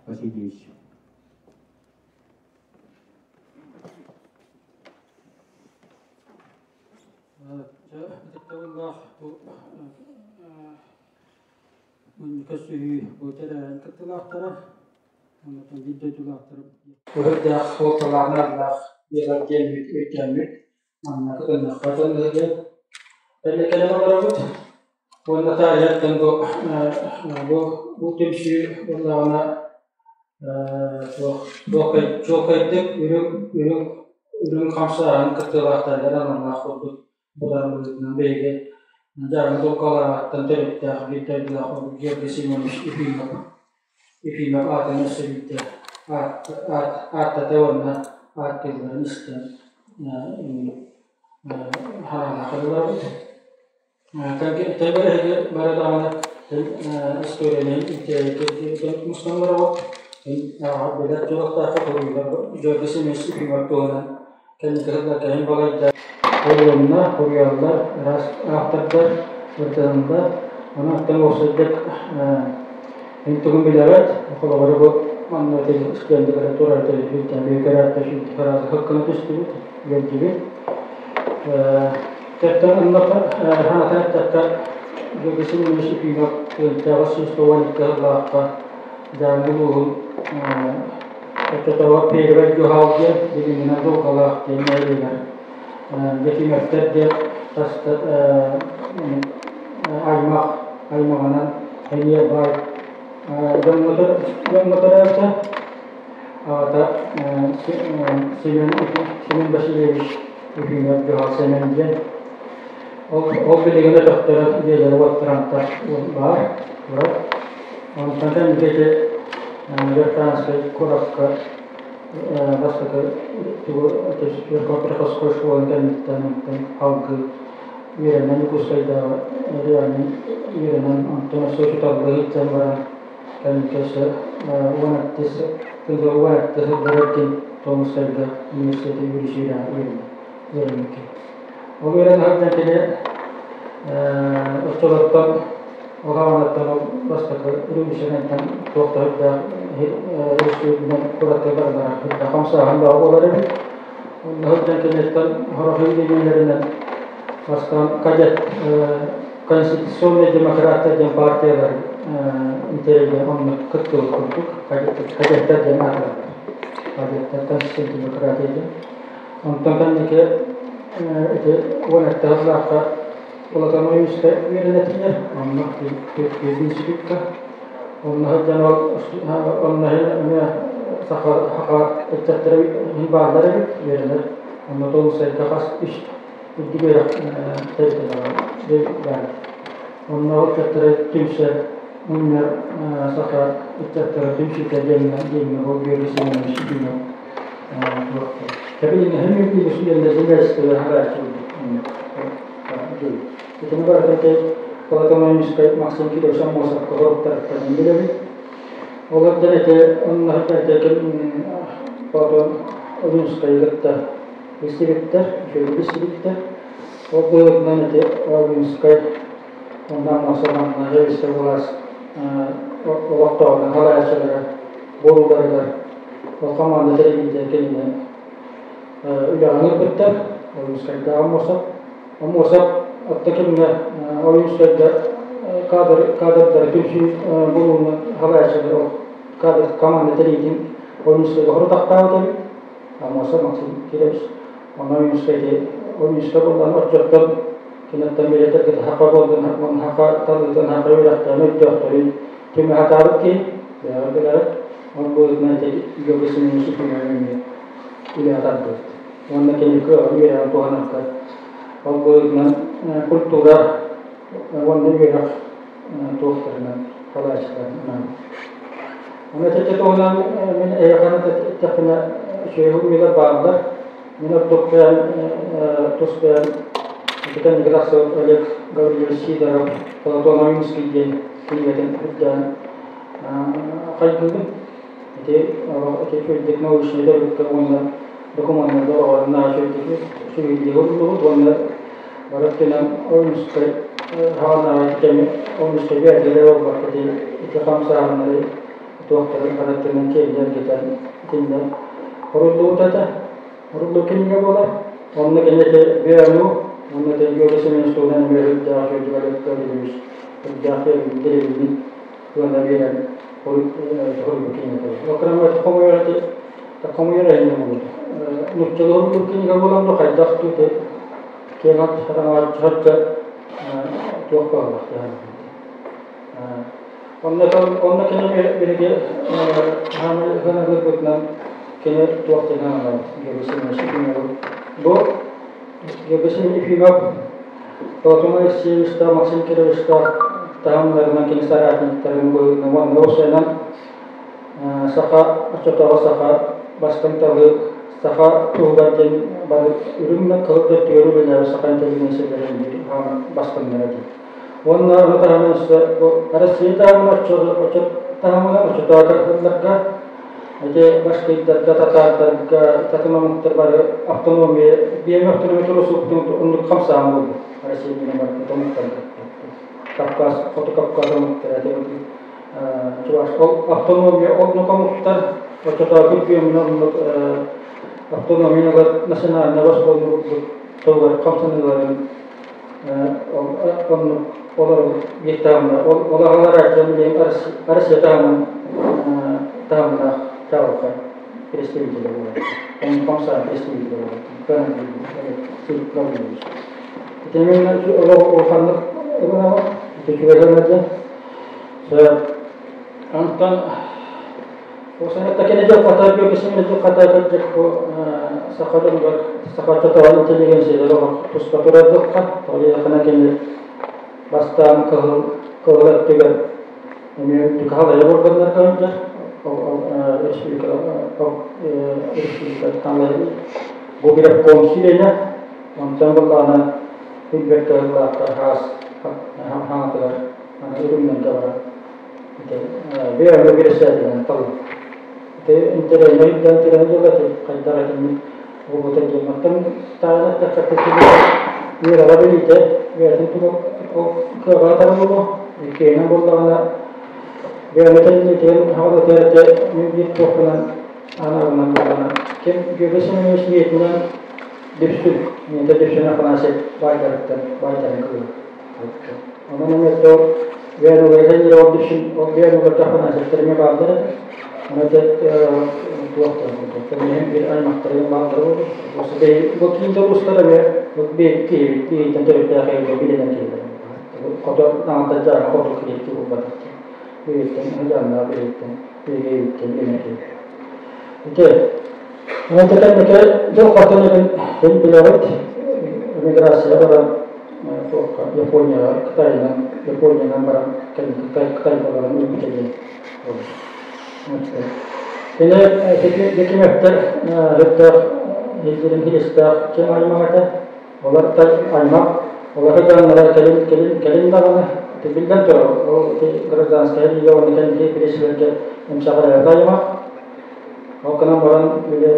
Васильевич. Дьэ, ытыктабыллаах бу Көрсүһүү бу тэрээһин кыттыылаахтара оннуттан биир дойдулаахтара Быһырдаах суолталаах биэлэр диэммит өйдөөммүт манна кытыннахха дьон диэн кэлэн олоробут. Уонна таарыйаттан бу бу бу түмсүү буоллаҕына чуолкайдык үрүҥ үрүҥ үрүҥ хамсааһын кыттыылаахтарыгар аналлаах курдук буолар быһыытынан биһиги Дьааҥы Дулҕалааҕыттан төрүттээх биир дойдулаах Георгий Семенович Ефимов Ефимов аатын өссө биирдэ ааттата уонна ааттыылларын истэн хараалаах ылларбыт. Тэбэр эһиги бары даҕаны историяны мустан олороҕут. Билэр дьоллоохтооххо хоруйдар Георгий Семенович Ефимов туһунан кэнники сылларга иһин балайда хоруйунна, хоруйаллар, араас автордар ырытыһыннар. Онон оттон уопсайдык мин тугун билэбэт, холобура бу манна стендигэр турар телевизор бүүкэрээттэ сүүрдэ хыккына түстүбүт, үөрдүбүт. Тэттэн санатан эттэххэ, Георгий Семенович Ефимов 1992 сыллаахха Дьааҥы улууһун оччотооҕу Первый Дьуһаал диэн билиҥҥинэн Дулҕалаах диэн нэһилиэгэр Ефимовтар диэн аймах аймаҕынан эмиэ баай дьоҥҥо төрөөбүтэ. Аҕата Семен Васильевич Ефимов Дьуһаал Сэмэн диэн. Ол билигин өтөхтөрө дьиэлэрэ уоттаранта баар, турар. Онтон кэнники Верхоянскай куоракка бастакы Верхоянскай школатын кэнниттэн онтон салгыы үөрэнэн Дьокуускайдааҕы реальнай үөрэнэн онтон өссө учууталлыы сылдьан баран кэнники өссө 17 сылларыгар диэн Томскайга университеты үөрэнэ үөрэммиккэ. Ол үөрэнэ сылдьан кини оччолортон Улаанаттан ол бастакы революциянан туох да үрдээх революциянан куоракка барылара үрдээх хамсааһын бөҕө буолар эбит. Онно сылдьан киниттэн сорох илиилэринэн бастаан кадет конституционный демократтар диэн партиялар интэриэһэ онно кыттыбыт курдук кадеттар диэн аатыраллар. Кадеттар конституционный демократия диэн. Онтон кэнники ити 17 сыллаахха Платон Ойуунускай үөрэнэтилэр, онно институтка. Онно сылдьан ол онно эмиэ саха саха ыччаттара бааллар эбит, үөрэнэр. Онно Томскайга хас үс үрдүк үөрэх тэрилтэлэрэ баар. Онно ыччаттара түмсэр, мунньар саха ыччаттара түмсүүтэ диэҥҥэ диэҥҥэ ол Георгий Семенович Ефимов Кэбилиҥэһин үрдүгү сүлэллэрин Итини барытын Платон Ойуунускай Максим Кириллович Аммосовка хоруктарыттан билэбит. Олордон ити онно сылдьан Платон Ойуунускайы кытта билсибиттэр, үчүгэй билсибиттэр. Ол быһыытынан ити Ойуунускай онно Аммосов манна Ревиссэ былаас олохтооҕунан салайааччылара буолууларыгар ол команда тэрийбитэ кинини үлэҕэ ыҥырбыттар. Ойуунускайдаах Аммосов. Аммосов атта кэмҥэ Ойуунускайга кадр кадрдары түмсүү булууну салайааччылар ол кадр команда тэрийиитин Ойуунускайга хорутахтаабыт эбит. Аммосов Максим Кирович. Онно Ойуунускай Ойуунускай буоллаҕына оччоттон киниттэн билэтэр хаха буоллун хаха талыытын хаха үөрэхтээн өйдөөхтөрүн түмэ сатаабыт киһи бэйэҕэ билэҕит. Ол быһыытынан ити Георгий Семенович Ефимович үлэҕэ тардыбыт. Уонна кини кыаҕын үөрэҕин туһанарга ол быһыытынан культура уонна үөрэх туохтарынан салайааччыларынан. Аны ити туһунан мин эйиэхэ эттэхпинэ үчүгэй уйулар бааллар. Мин ордук бэйэм тус бэйэм ити тахсыбыт Олег Гаврильевич Сидоров Платон Ойуунский диэн кинигэтин үрдээн хайгыыбын. Ити ити үчүгэйдик научнай төрүккэ уонна докумуоннарга олоҕуран наһаа үчүгэйдик үчүгэйдик уһуллубут уонна бары өттүнэн Ойуунускай хаҕанааҕы ити кэми Ойуунускай бэйэтигэр буолбакка ити ити хамсааһыннары туохтарын бары өттүнэн киэҥник эргитэн итиннэ хоруллубут этэ. Хоруллуу кинигэ буолар. Онно кини ити БНУ уонна ити Георгий Семенович туһунан эмиэ үрдээх үчүгэйдик Олег Гаврильевич үрдээх дириҥник туона биэрэн хоруйбут кинигэ. Ол кыраммат хомуйар ити хомуйар эһиннэ буолбут. Нуччалыы уһуллубут кинигэ буолан да хайдах ту киэҥ хараҥаҕа чахчы. туох баҕалаах Онно онно кини биһиги хаамай кини туох диэн Георгий Бу Георгий Ефимов Платон Алексеевичтаах, Максим Кировичтаах таһымнарынан кини соратниктарын быһыытынан уонна осуонан саха оччотооҕу саха бастыҥ талы саха туһугар диэн бары үрүҥ да кыһыл да өттүгэр үлэлээбит саха интеллигенцияларын биир бастыҥнара диэн. Уонна ону таһынан өссө бу Россия таһымын оччо таһымынан оччотооҕу сылларга ити башкирдарга, татаардарга, татым омуктар бары автономия, биэми автономия турусуктун оннук хамсаан буолбут. Россия диэн барыта омуктарга. Кавказ, Хоту Кавказ омуктара чуваш ол автономия оннук омуктар оччотооҕу күргүөмүн оннук автономиялар национальнай босхолнук тыллар хамсаныыларын оннук олор биир таһымна ол аҕалар ардьан билигин Россия таһымын таһымнаах чаҕылхай представителэ буолар. Оннук хамсаан представителэ буолар. Итинэн олох улаханнык ылынаҕын, үчүгэй диэн. Онтон Осанатта кene хата көбүсүн хата кырдьык бу саха дьонугар саха чотоон интеллигенциялар олох туспа турардыкка тоҕо кини бастаан кыһыл кыһыл өттүгэр эмиэ үрдүк халайар органнарга сылдьар республика республика губревком чилиэнэ онтон буоллаҕына билбэт кыһыллаахтар хаас хаҥатыгар аны үрүҥнэргэ баран бэйэм бирисээтинэн талым. Интэриэһинэй интэриэһинэй дьыала хайдах этинник буолбута диэн. Оттон таайан эттэххэ үөрэҕэ билиитэ бэйэтин тугу кыаҕа тарыллыбы иккиэнэн буоллаҕына бэйэмэтин итиэн хаҕалатыар этэ мин биир туохпунан анаабынан буоллаҕына ким Георгий Семенович ниэтинэн Дүпсүн миэтэ Дүпсүн Афанасий баайдарыттан баайдарын кыыла. Онон эмиэ бэйэн ол Дүпсүн ол бэйэн олордо Афанасьевтар бааллар этэ. Оны туохтар бир аймактарын бааллар болду. Бу киин устар эмиэ бу киһи биһиттен төрүттээх билинэн киһилер. Кото наата жаана хоту киһи булбатах. Биһиттен хажанна биһиттен биһиттен билинэн киһи. Ите Онтон дьыл хотон эн билэҕит миграция баран туохха Японияҕа Кытайынан Япониянан баран Кытай Кытайга баран өлбүтэ диэн. Кини докуметтар өттөөх илдирин хилистээх киэҥ аймах этэ. Олар аймах олар дьоннора кэлин кэлин кэлин даҕаны биллэн турар ол гражданскай лига уонна кэнники пресслэргэ эмсэҕэлээбит аймах. Ол гынан баран үлэ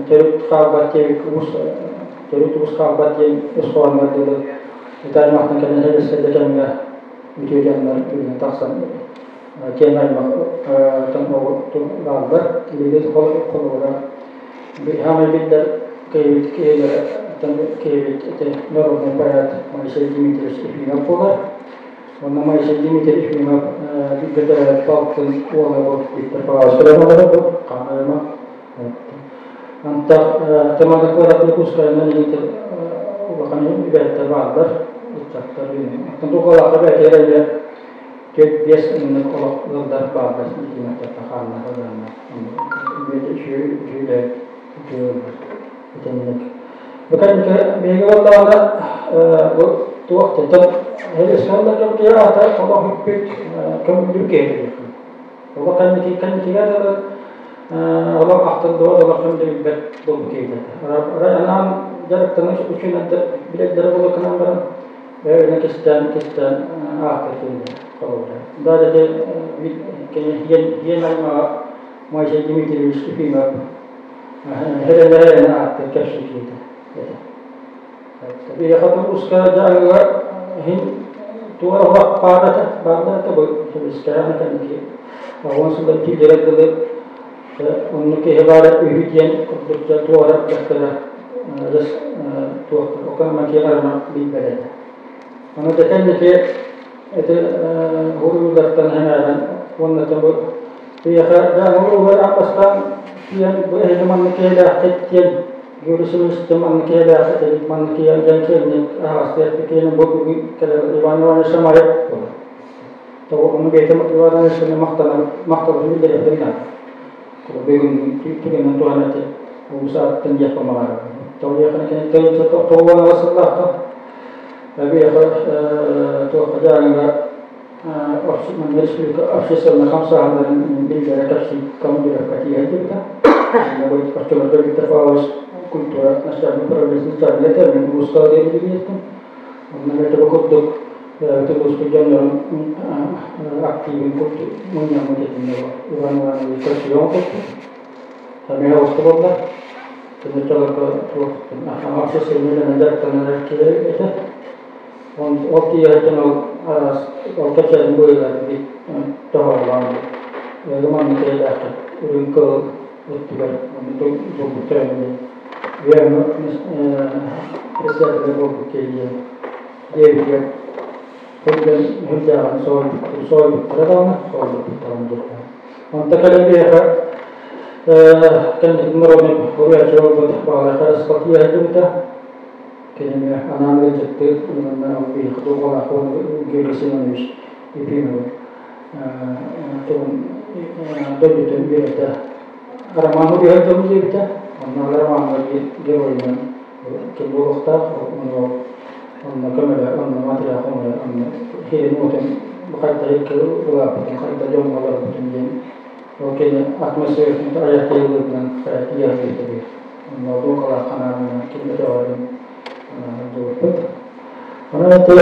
төрүт хаалбат диэбит уус төрүт уус хаалбат диэн өс хоһоонугар дылы ити аймахтан кэлэн хэбэстэдэ кэмҥэ үтүө дьоннор үлэнэн тахсан киэҥ аймах бааллар. Илиги холобура хаамай биллэр киһибит киһилэрэ киһибит ити народный поэт Моисей Дмитриевич Ефимов буолар. Онно Моисей Дмитриевич Ефимов билбэтэ балтын уола бу Виктор Павлович олорор бу хаамайма. Антах Тамада куорат Якутскайынан улахан үбэттэр бааллар, ыччаттар. Оттон туохалаахха бээтэрэ төрт биэс ыннык олох ыалдар бааллар итиимэттэр хаанна хаганна. Үчүгэй үчүгэй итинник. Буканка биһиги буоллаҕына бу туох тетон хелесаллар киһи аата олох үппүт көмүллүр киһи Олох кэнники кэнникигэ дылы олох ахтыллыбат олох ким да билбэт буолбут киһитэ. Анаан дьарыктанар үчүнэн билэллэрэ буолукканан баран бэйэбинэ кистээн кистээн аахтар киһилэр холобура. Даже кини хиэн аймаҕа Моисей Дмитриевич Ефимов херэлэрэ ааттар кэпсии киһитэ этэ. Биһиэхэ уска дьаҥыга иһин туора олох баар этэ, бааллар этэ бу сэбискэҕэ кэнники оҕон сылдан киллэрэр дылы оннук киһи баара үһү диэн курдук туора дьахтара туохтар окон макияларына билбэт этэ. Ону да кэнники ити уруулартан хэмээрэн уонна бу биһиэхэ дьаҥы уруулар аан бастаан тиийэн бу эһиги маннык киһилээххит диэн Георгий маннык киһилээх маннык киһи киэҥник аһаҕастык эппит бу бүгүн Иван Иванович Шамаев буолар. Тоҕо ону бэйэтэ Иван Иванович махтанар махталын биллэриэхтэрин наада. Бүгүн түгэнэн туһан эти улуус ааттан диэх баҕарабын. Тоҕо диэххинэ кини 1990 сыллаахха биэхэ туохха дьааҥыга республика общественнай хамсааһыннарын биллэрэ кэпсии командировка тиийэ сылдьыбыта. Оччолорго Виктор Павлович культура начальник управления начальник этэ, мин улууска диэн Онно бу курдук улууспут дьоннорун активын мунньаммыт этинне Иван Иванович көрсүөн курдук. Тамеха оста болла. Төнөчөлөргө общественный үлэнэн дьарыктанар киһи этэ. Ол тиийэттэн ол ол кэпсээн быылар бит тоһоҕолоон манна кэллээххэ үрүҥ кыл өттүгэр булбуттар Верно председатель буолбут киһи диэбитигэр хөлдөн хөлдөөҕүн соойбуттара даҕаны соойбуттара диэххэ. Онто кэлэн биһиэхэ кэнники народный уруйааччы буолбут Баҕалай Харысхал тиийэ сылдьыбыта. Кинини анаан ыалдьыттыы уонна биһиэхэ дулҕалаах Георгий Семенович Ефимов тугун дойдутун үөрэтэ роман уруйар дьон диэбитэ. Онно романнар геройунан ким буолуохтаах, онно көмөлө, онно материал хомуйа, онно хирин уотун хайда улааппытын, хайда дьоҥҥо олорбутун диэн ол кини атмосфератын айахтайылыытынан тиийэ Онно дулҕалаах ханаанынан ким өтөҕөрүн дулуппут. Онон эти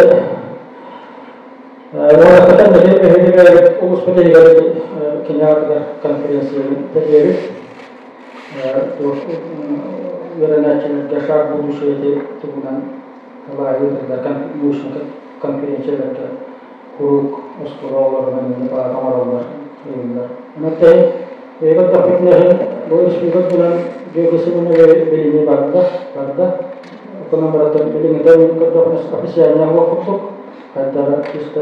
Уолаттан бэһи бэһи улууспут иһигэр кини аатыгар конференцияны тэрийэбит. Үөрэнээччилэргэ шаг будущее ити туһунан тылаайы ыытыллар научнай конференцияларга куруук оскуола оҕолорунан баата оҥороллор, ыйыллар. Онон Егор бу республика булан Георгий Семенович билими барда, барда. Оконон бараттан билиҥҥитэ көрдөхпүнэ официально буолуох курдук. Хайдара чисто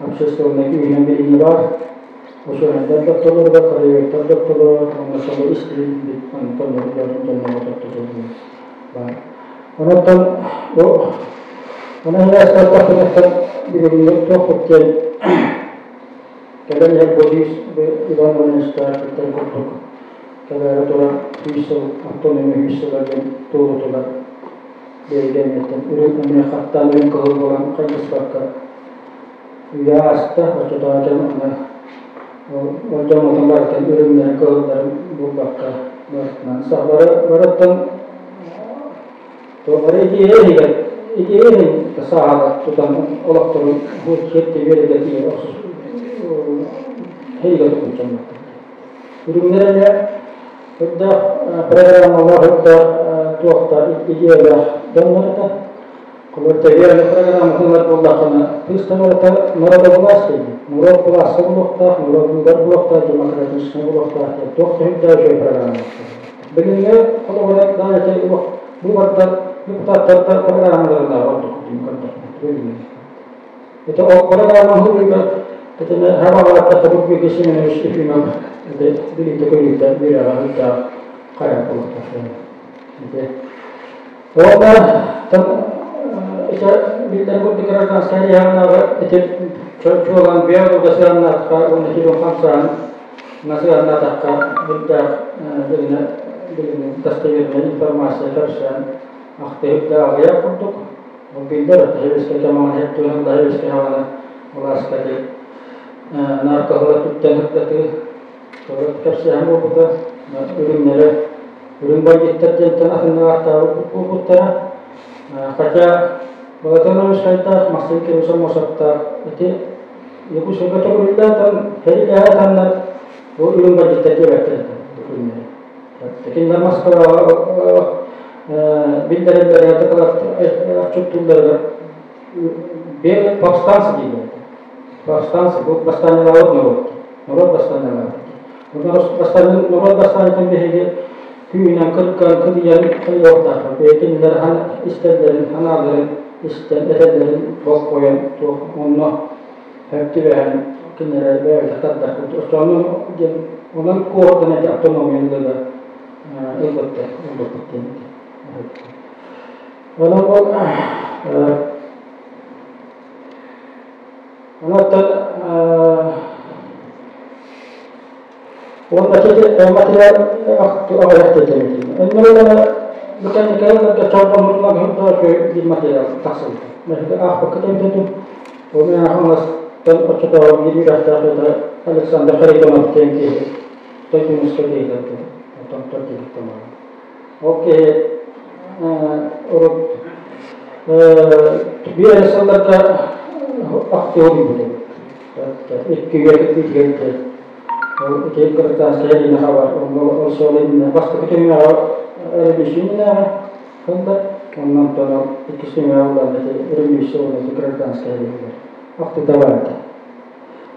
общественный күүһүнэн билими бар. Учуонайдар докторлоругар, краеведтар докторлоругар, онно соло истибит онтон дьонноро бар. Онон бу онон иһээстэртахпынаттан бүгүҥҥү туох диэн кэлэн иһэр Борис Иван Ивановичтаах курдук кэлээри турар 100 сыл автономия 100 сыла диэн туолутулар биэргэммиттэн үрүҥ эмиэ хаттаан үрүҥ кыһыл буолан хайдыспакка үйэ ааста оччотооҕу кэм аны ол дьоммутун барытын үрүҥнэрин кыһылларын булбакка барытынан сахалары барыттан туохары идея иһигэр идея иһин сааһыгар тутан олохторун хиэтти үөрэтэ тиийэ хейгэ туппут дьоннор. Үрүҥнэр эмиэ үрдээх программалаах, үрдээх туохта идеялаах дьоннор этэ. Холобур, тэбиэр программатылар буоллаххына, тыыстан народа власть дейді. Народ властьа буолуохтаах, народ выбор буолуохтаах, демократическай буолуохтаах диэн туох да үрдээх үчүгэй программа. Билиҥҥи холобура даҕаны выбордар депутаттардар программаларына ордук диэн көрдөхпүт. Это ол программа хурuyга этene хабалаатта хабык Георгий Семенович Ефимов это биликте көрүүтэ үөрэҕэ ыытта хайа буолуохтаах. Уонна ити биллэр курдук гражданскай яһаннааҕы ити чуолаан биология сыаннаатха уонна хирург хамсаан насыаннаатахха үрдээх билинэ билинэ достоверная информация кэпсээн ахтыһык аҕыйах курдук. Ол биллэр хэбискэ кэмаҕан хеттуунан да хэбискэ хаҕана улааска наркоһула түттэн хыттатыы кэпсээн буолбута үрүҥнэрэ үрүҥ бандьыттар диэнтэн атыннаахтаабыт буолбуттара. Хотя Балатонович хайдаах Максим Кириллович Аммосовтаах ити Якутскайга төгүрүллээн хэрилэһэ таннар бу үрүҥ бандьыттар диэбэттэр этэ. Кинилэр Москваҕа биллэрэллэрэ отчуттуулларыгар белые повстанцы дииллэр. Повстанцы, бу бастаанньалаабыт норуот. Норуот бастаанньалаабыт. Народ бастаанньатын биһиги күүһүнэн кырган, кыдыйан хайыахтаахпыт. Бэйэтиннэр истэллэрин, ханааларын истэн, этэллэрин болҕойон туох онно хэптибэһэн кинилэр бэйэбит тардарбыт. Оччону диэн онон куордан эти автономияны да ылбыттар, ылбыппыт диэн. Онон ол онон уонна материал аҕыйах тиэтэммитин. Онно механикаларга чорбоммутунан үһү биир материал тахсыбыта. Аахпакка тэмтэтим. Ол хаҥастан оччотооҕу биир үөрэхтээх Александр Харитонов диэн киһи Тойдунуска киһи Оттон киһиттэн Ол киһи урут биир сылларга актер үүбүт. Икки үйэ Ити гражданская линия хабар. Ол суол бастакы түмэҕэ революция хылда. Оннан тоно иккис түмэҕэ улаан революция уонна гражданская линия. Ахтыта барда.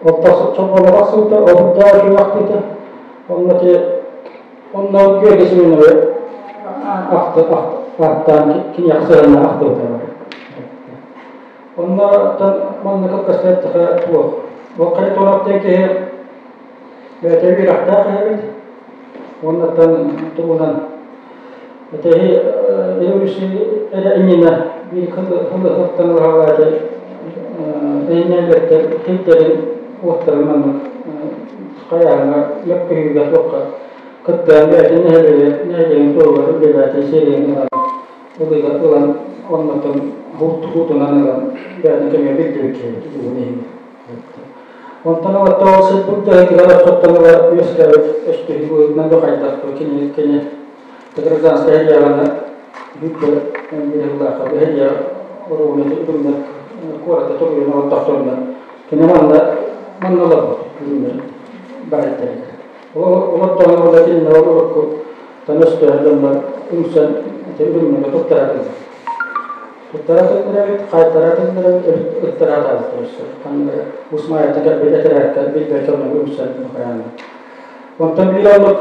Ол чолболоох сылта, ол да ахтыта. Онно те онно Георгий Семенович ахты аттаан кини ахсырына ахтыбыта бар. Онно тан манна кылгастааттаха туох. Ол Харитоновтан киһи бэйэтэ үөрэхтээх эбит. Оннуттан тугунан этэһи революция эрэ иннинэ биир хылы-хылтан ылаалааты эйнээллэртэн хилдэрин уоттарын маннык хайааҥҥа мөккүһүүгэ туохха кыттыан бэйэтин нэһилиэгин туһугар үлэлээтин сиэриэн ылан ылыга ылан оннуттан хуутунан ылан бэйэтин кэмигэр биллибит киһи тугун иһин. Онтон ылатта ол сылбыт дьаһытыгар оччоттон ыла үөскээбит өстөһүү быһыытынан да хайдах кини кини гражданскай дьыаланы бүттэ биһыллаахха биһиги оруолу үрүҥнэр куората туруйан олордохторуна кини манна манна олорбут үрүҥнэр баайдарыгар. Олордоҕуна буолла кинилэр урукку тан өстөөх дьоннор үҥсэн үрүҥнэргэ туттаратылар. Туттаратылар эбит, хаайтаратылар эбит, ыттаратаабыттар өссө. Ханна Усмаевтан кэлбит этэрээттэр билбэт дьоннор үҥсэн хайаанна. Онтон биир оннук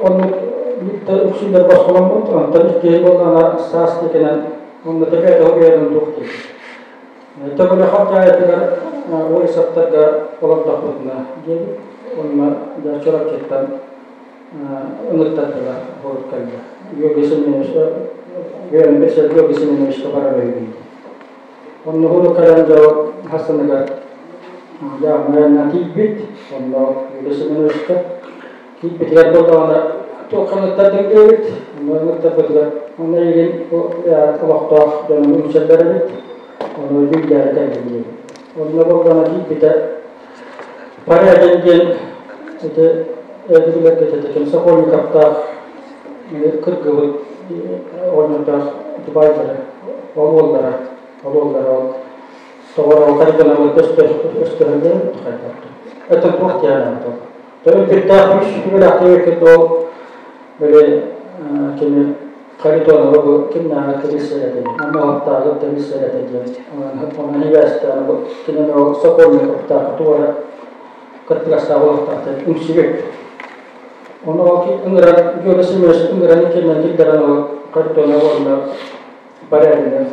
оннук биирдэ үксүлэр босхоломмут, онтон иккиһин буоллаҕына саас диэкинэн онно тэбэ тоһуйарын туох диэки. Төбөлө хапчаайытыгар Уолисовтарга олордохпутуна диэбит. Онно дьэ Чурапчыттан ыҥыттардылар хорук кэллэ. Георгий Семенович Георгий Семеновичка барар өйгүн. Онно хорук кэлэн дьо хасыныгар дьаамайанна тиийбит. Онно Георгий Семеновичка киирбитигэр буоллаҕына туохханыттардыҥ диэбит. Онно ыҥыттарбытыгар онно эйигин олохтоох дьонун үҥсэллэр эбит. Ону дьүүллээри кэллим диэбит. Онно буоллаҕына киирбитэ Порядин диэн ити эдилэргэ тэтиким Сокольниковтаах кыргыбыт оҕонньордоох дубайдара ол уоллара ол уоллара ол тоҕо хайданабыт өстөһөллөр хайдах это туох диэн Төрүттүктээх үс үрэхтиэккит ол били кини Харитонова бу кимнээҕэ кирисэлэтэ аммаһыттааҕы кирисэлэтэ диэн онон хибээстээн бу кинини ол Сокольниковтаах туора кыттыгастаах олохтоохтор үҥсүбүт. Ону ол ыҥыран Георгий Семенович ыҥыран иккиэннэн киллэрэн ол Харитонова уонна Порядина.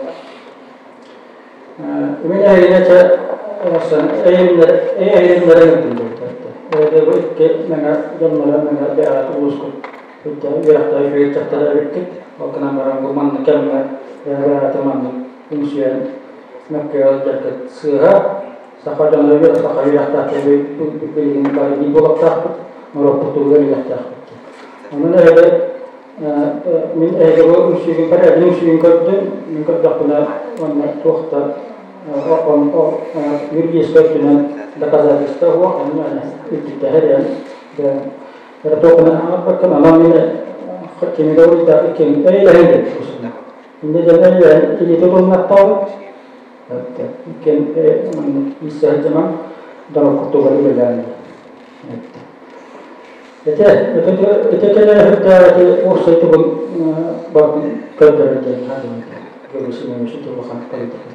Мин эһигини чэ эйиннэрэ ыҥырдым диэбиттэр. Бу икки мэҥэ дьонноро мэҥэ бэҕэт улуускут үөрэхтээх үчүгэй дьахтар эбиккит. Ол гынан баран бу маннык кэмҥэ бэҕэти маннык үҥсүйэн мөккүө дьаргыт сыыһа. Саха дьоно үөрэх саха үөрэхтээх билигин бары биир буолуохтаахпыт, норуоппут туһугар үлэхтээхпит. Онон эһиги мин эһиги бу үҥсүүгүн бары үҥсүүгүн көрдүм, мин көрдөхпүнэ уонна туох да юридическай өттүнэн доказательство суох, онно үрдүктэһэр эрэ туоххана аҥарбаккын, онон мин кими да уруйдаах иккиэн эйэлэһин диэн Инньэ диэн эйэлэһин илиитэ тулуннаттаабыт. Иккиэн маннык ииссэ сылдьаман дорог курдугар үлэлээн Ити ити кэлэ үрдээҕи уопсай тугун барытын көрдөрөр диэн хаалбыта. Георгий Семенович ити улахан политика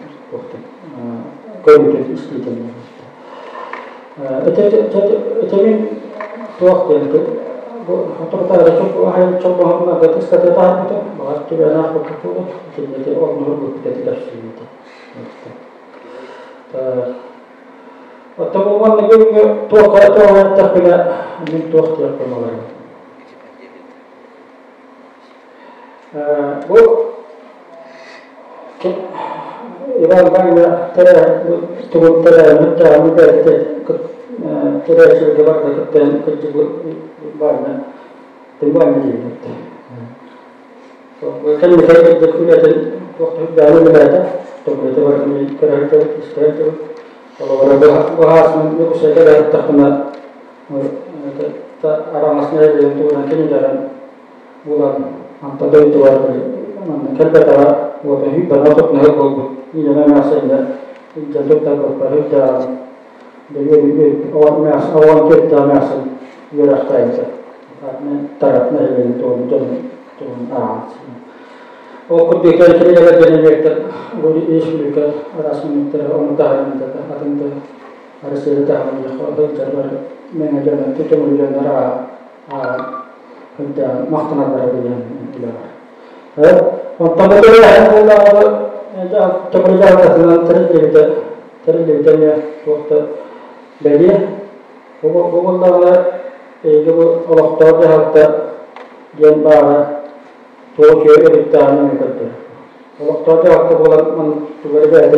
көрүүтүн истиитин. Ити ити мин туох диэн бу хотурутаары чолбоһуннарга ыстатыйа таһаарбытым. Баҕар түбээн аахпыкка буолуо. Итиннити оннугар бүппүтэ кэпсиибит. Оттон бу манна бүгүҥҥү туохха туох эттэхпинэ мин туох диэхпин баҕарабын. Бу Иван Ваня тугун тэрээһин тэрээһин бэйэтэ тэрээччилэргэ барда кыттан кырдьык Ваня Ваня диэбит. Кэнникэй кырдьык үлэтин туох үрдээн үлэлээтэ. Тобуйата барытын көрөр истэр Олоҕура быһаасынан Дьокуускайга да араҥасына элбээн туһунан кинилэрин булан анта дойдулар манна кэлбэтэҕэ уота сүүрбэнэ отут буолбут илэмэ эмээхсиннэр илдьэн туттарбыппар үрдээҕин оҕон түөртээх эмээхсин үөрэхтээбитэ тарат нэһилиэгин туһун дьонун туһун ааҕан. Ол курдук кинилэр дьэнэлиэктэр республика араас муннуктара ону таһынан атын да Россия таһынан сылдьар бары мэҥэ дьоно төҥүрүлэннэр ааҕан махтаналлара билэн үлэҕэр. Онтон бу тэрээһин буоллаҕына төҥүрү дьаһалтатынан тэриллибитэ тэриллибитэ эмиэ туох да бэлиэ. Бу буоллаҕына эйгэ бу олохтоох дьаһалта диэн баара туох үчүгэй өрүттээҕин эмиэ көрдөрөр. Олохтоох дьаһалта буолан тугу эрэ бэйэтэ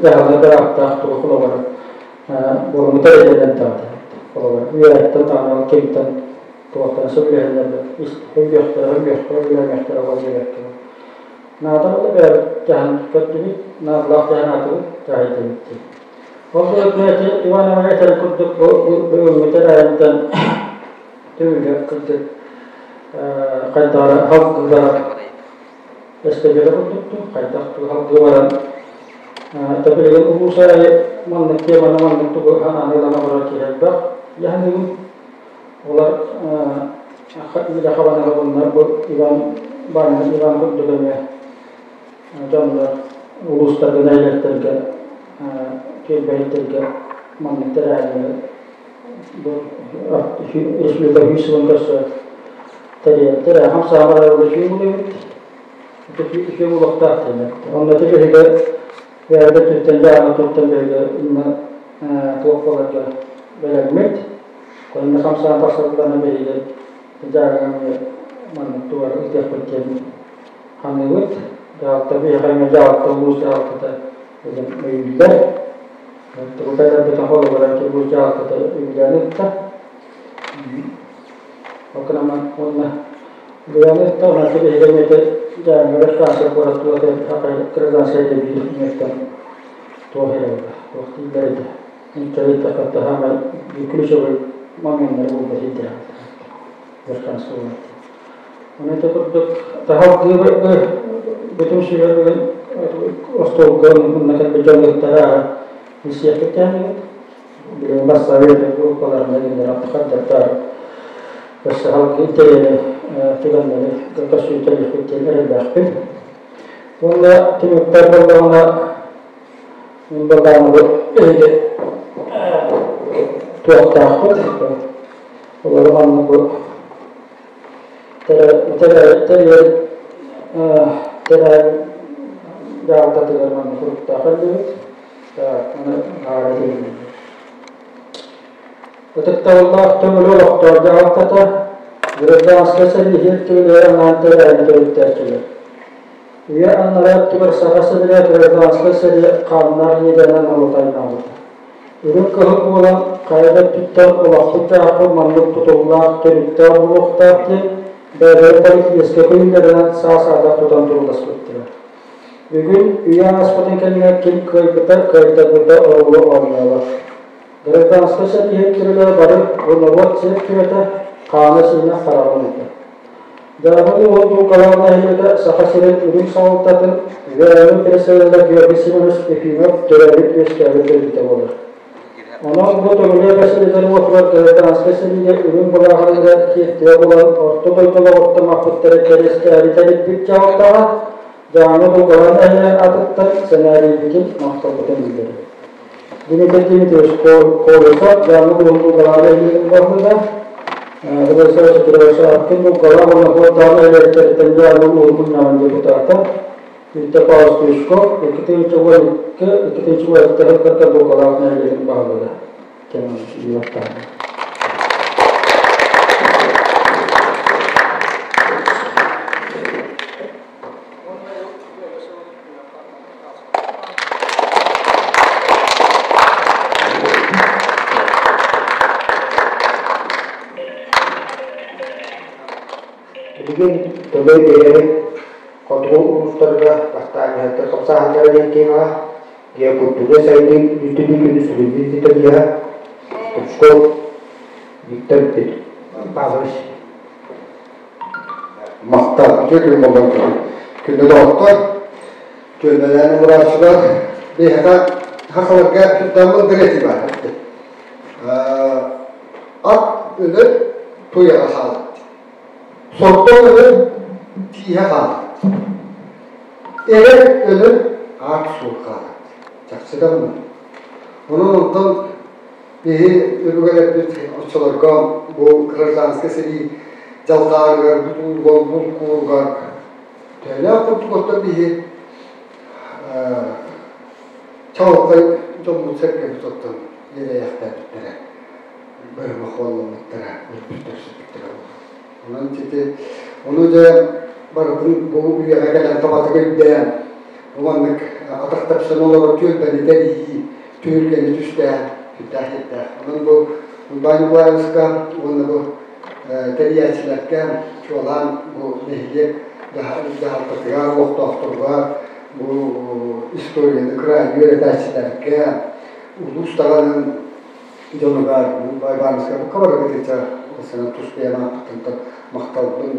дьаһалына быраактаах тугу холобура буолуммута эрэллэнэн даҕаны холобура үөрэттэн даҕаны кимтэн туохтан сөбүлэһэллэр өйдүөхтэрэ өйдүөхтэрэ үлэлэмиэхтэрэ ол диэбэккэ наада буолла бэйэбит дьаһан көрдүбүт наадалаах дьаһанаатыбыт дьаһайдыбыт дии. Ол быһыытынан Иван Иванович этэрин курдук бу бүгүҥҥү тэрээһинтэн түмүгэ кырдьык хайдах халгылара эстебеле курдукту хайдах халгы баран билигин улуус аайы маннык теманы маннык тугу ханаан олорор киһи элбэх яһыныгын олар илэ хабанара бу Иван Ваня Иван курдук эмиэ дьоннор улуустарга нэһилиэктэргэ түөлбэһиттэргэ маннык тэрээһини бу республика үс сылын көрсө тэрийэн хамсаабар үчүгэй булуйбут үчүгэй булуохтаах диэн. Онно биһиги бэйэбит өттүттэн дьаама туттан биһиги инна туох буоларга бэлэммит. Онно хамсаан тахсарбытына биһиги дьаарганы маннык тугар ыытыахпыт диэн ханыыбыт. Дьаһалта биһиэхэ эмиэ дьаһалта улуус дьаһалтата өйүүллэр. Тугу кэлэрбитин холобура улуус дьаһалтата үбүлээн ыытта. Ол гынан уонна үбүлээн ыытта, онон биһиги эмиэ дьааҥҥа станция куорат туота гражданскай биир миэстэн туох эрэ туох дииллэр этэ. Интеллект хаамай ключевой моменнары булба сылдьар. Верханскай Оны это курдук таһалгыы бүтүн сүбэ остуолга мунна кэлбит дьон билсиэхпит тээнигит. Билигин бассабыт группаларына кинилэр аттахардартар өссө халгыы тэрийэни түгэннэри көссүүтэлиэхпит диэн эрэллээхпин. Уонна түмүктэр буоллаҕына мин буоллаҕына бу эһиги туохтаахпыт. Олору манна бу тэрийэр тэрээһин дьаһалтатыгар манна суруктаах эллибит. Аны аара тиийдим. Ытыктабыллаах Төҥүлү олохтоох дьаһалтата гражданскай сэрииһит түбүлүгэр анаан тэрээһини төрүттээччилэр. Үйэ аннараа өттүгэр Саха сиригэр гражданскай сэрии хааннаах иэдээнэ норуоту аймаабыта. Үрүҥ кыһыл буолан хайа да өттүттэн олохпут-дьаһахпыт маннык тутуллаах, төрүттээх буолуохтаах диэн бэйэлэрин политическай көрүүлэринэн саа-саадах тутан турууласпыттара. Бүгүн үйэ ааспытын кэннэ ким кыайбыта, кыайтарбыта оруолу оонньообот. Гражданскай сэрииһит түрүлэ бары бу норуот сиэр түбэтэ, хаана-сиинэ хараҕын ыта. Дьааҥы уһун Дулгалаах нэһилиэгэ Саха сирин үрүҥ салалтатын ВМ председателэ Георгий Семенович Ефимов төрөөбүт-үөскээбит дойдута буолар. Онон бу Төҥүлү бэсиэдэтин уотугар гражданскай сэриигэ үрүҥ былааҕыныгар сиэртибэ буолан орто дойду олоҕуттан маппыттары кэриэстээри тэрийбит дьаһалтаҕа Дьааҥы Дулгалаах нэһилиэгин аатыттан сэнээриибитин, махталбытын биллэрэбит. Дмитрий Дмитриевич Колесов Дьааҥы улууһун Дулгалаах нэһилиэгин баһылыга, Владислав Петрович Аркин Дулгалаах уонна Хуордаах нэһилиэктэриттэн Дьааҥы улууһун мунньаҕын депутата, Виктор Павлович Стручков 2012 2012 сылларга Дулгалаах нэһилиэгин баһылыга кэм үлэлээхтээҕэ. Билигин Төлөй бэйэбит хотугу улуустарга бастаанньаһыттар хамсааһыннара диэн темаҕа геокультурнай сайдыы үрдүнүү күнү сүрүннүүр методиһа Стручков Виктор Павлович. Махтал, үтүө күн буоллун күндү доҕоттор, түөлбэлээн олорооччулар, биһиэхэ хахаларга сүрдээх дырыати баар. Ат өлөр туйаҕа хаалар. Сордоҥ өлөр тииһэ хаалар. Эрэр өлөр аат суол хаалар. Чахчы да оннук. Онон онтон биһи өбүгэлэрбит оччолорго бу гражданскай сэрии дьалхааныгар, бутууругар, булкууругар төһөлөөх курдук оттон биһи чаҕылхай дьоммут сэргэбит оттон иэдэйэхтээбиттэрэ, быһыма холломмуттара, өлбүттэр сүппүттэрэ буолар. Онон ити ону дьэ барытын бу үйэҕэ кэлэн табатык өйдөөн, бу маннык атах тэпсэн олорор түөлбэни тэрийии, түһүлгэни түстээн сүрдээх иэттээх. Онон бу Уйбаан Николаевичка уонна бу тэрийээччилэргэ чуолаан бу нэһилиэк дьаһалтатыгар, олохтоохторугар бу историяны кыраайы үөрэтээччилэргэ, улуус даҕаны дьонугар Байбааныска букка барыгытыча ылсынан тус бэйэм ааппыттан махталбын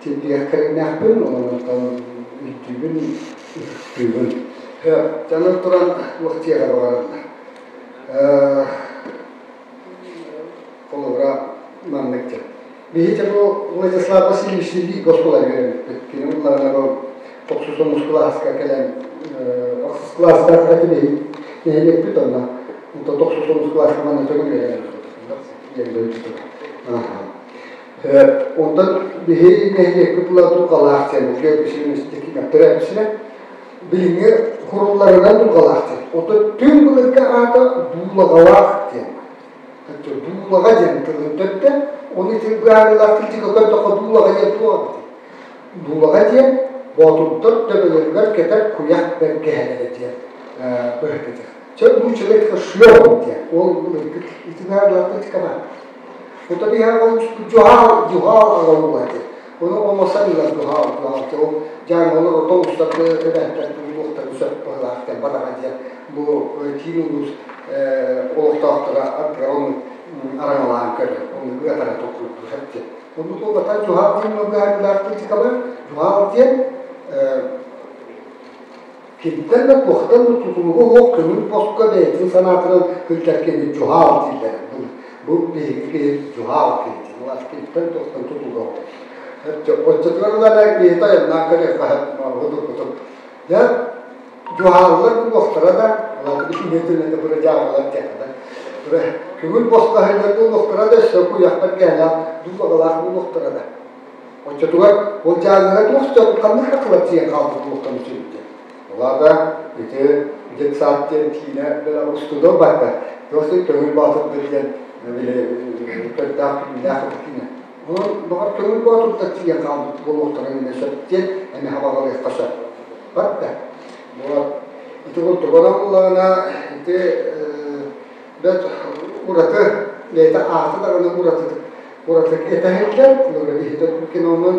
тиэрдиэх кэриҥнээхпин, онон өйдүүбүн, ытыктыыбын. Дьонор туран туох диэҕэ баҕараллар. Холобура, маннык диэн. Биһи дьэ бу Владислав Васильевич Лиги оскуола үөрэммиппит. Кини улларына бу тохсус онус кылааска кэлэн ахсыс кылаастаах этим нэһилиэкпит онно. Онтон тохсус онус кылааска манна төгүл үөрэнэн диэн дойдутугар. Онтон биһи нэһилиэкпит була дулҕалаах диэн төрөөбүсүнэ билиҥҥи хурулларынан дулҕалаах диэн. Онтон түҥ былыргы аата дуулаҕалаах диэн. Дуулаҕа диэн тылын төрдө, ону ити быһаарыылаах тылдьыкка көрдөххө дуулаҕа диэн туох эбитий? Дуулаҕа диэн боотурдар төбөлөрүгэр кэтэр куйах бэргэһэлэрэ диэн быһыытык. Чэ бу человек шлем диэн. Ол ити быһаарыылаах тылдьыкка баар. Оттон биһиэхэ ол дьуһаал, дьуһаал аҕалыла диэн. Ону оҥостон ылар дьуһаал, дьуһаал. Ол дьааҥылар отон устарды эбээттэр тугулуохтарын сөп быһыылаах диэн бадаҕа диэн бу киин улуус олохтоохторо ардыгар ону араҥалаан көрөр, ону ыатара токурдуу сөп. Ону туолбата дьуһаал диэн быһаарыылаах тылдьыкалар. Дьуһаал диэн кимтэн да туохтан да тутулуга суох көҥүл босхо бэйэтин санаатынан сылдьар киһи дьуһаал дииллэр. Бу биһиги киһи дьуһаал киһи. Кимтэн туохтан тутулуга суох. Оччотугар ылара киһи тайаннаан көрүөххэ худургутук. Дьэ, дьуһааллар буолуохтара да, улахан итиннэ быра дьааҕылар диэххэ да, көҥүл босхо сылдьар буолуохтара да, өссө куйахтар кээлээх дуулаҕалаах буолуохтара да. Оччотугар ол дьааҥыга туох сөп ханнык хахылар тиийэн хаалбыт буолуохтарын сөбүй диэн. Ол аата ити детсад диэн киинэ бэлэх устудуо барда. Туох көҥүл боотурдар диэн били көрдөөх күлүүлээх киинэ. Онон баҕар көҥүл боотурдар тиийэн хаалбыт буолуохтарын эмиэ сөп диэн эмиэ хабаҕалыахха сөп. Барда. Вот. Ити курдук онон буллаҕына ити бэрт ураты бэйэтэ аата даҕаны уратытык уратытык этэһиллэр кинонон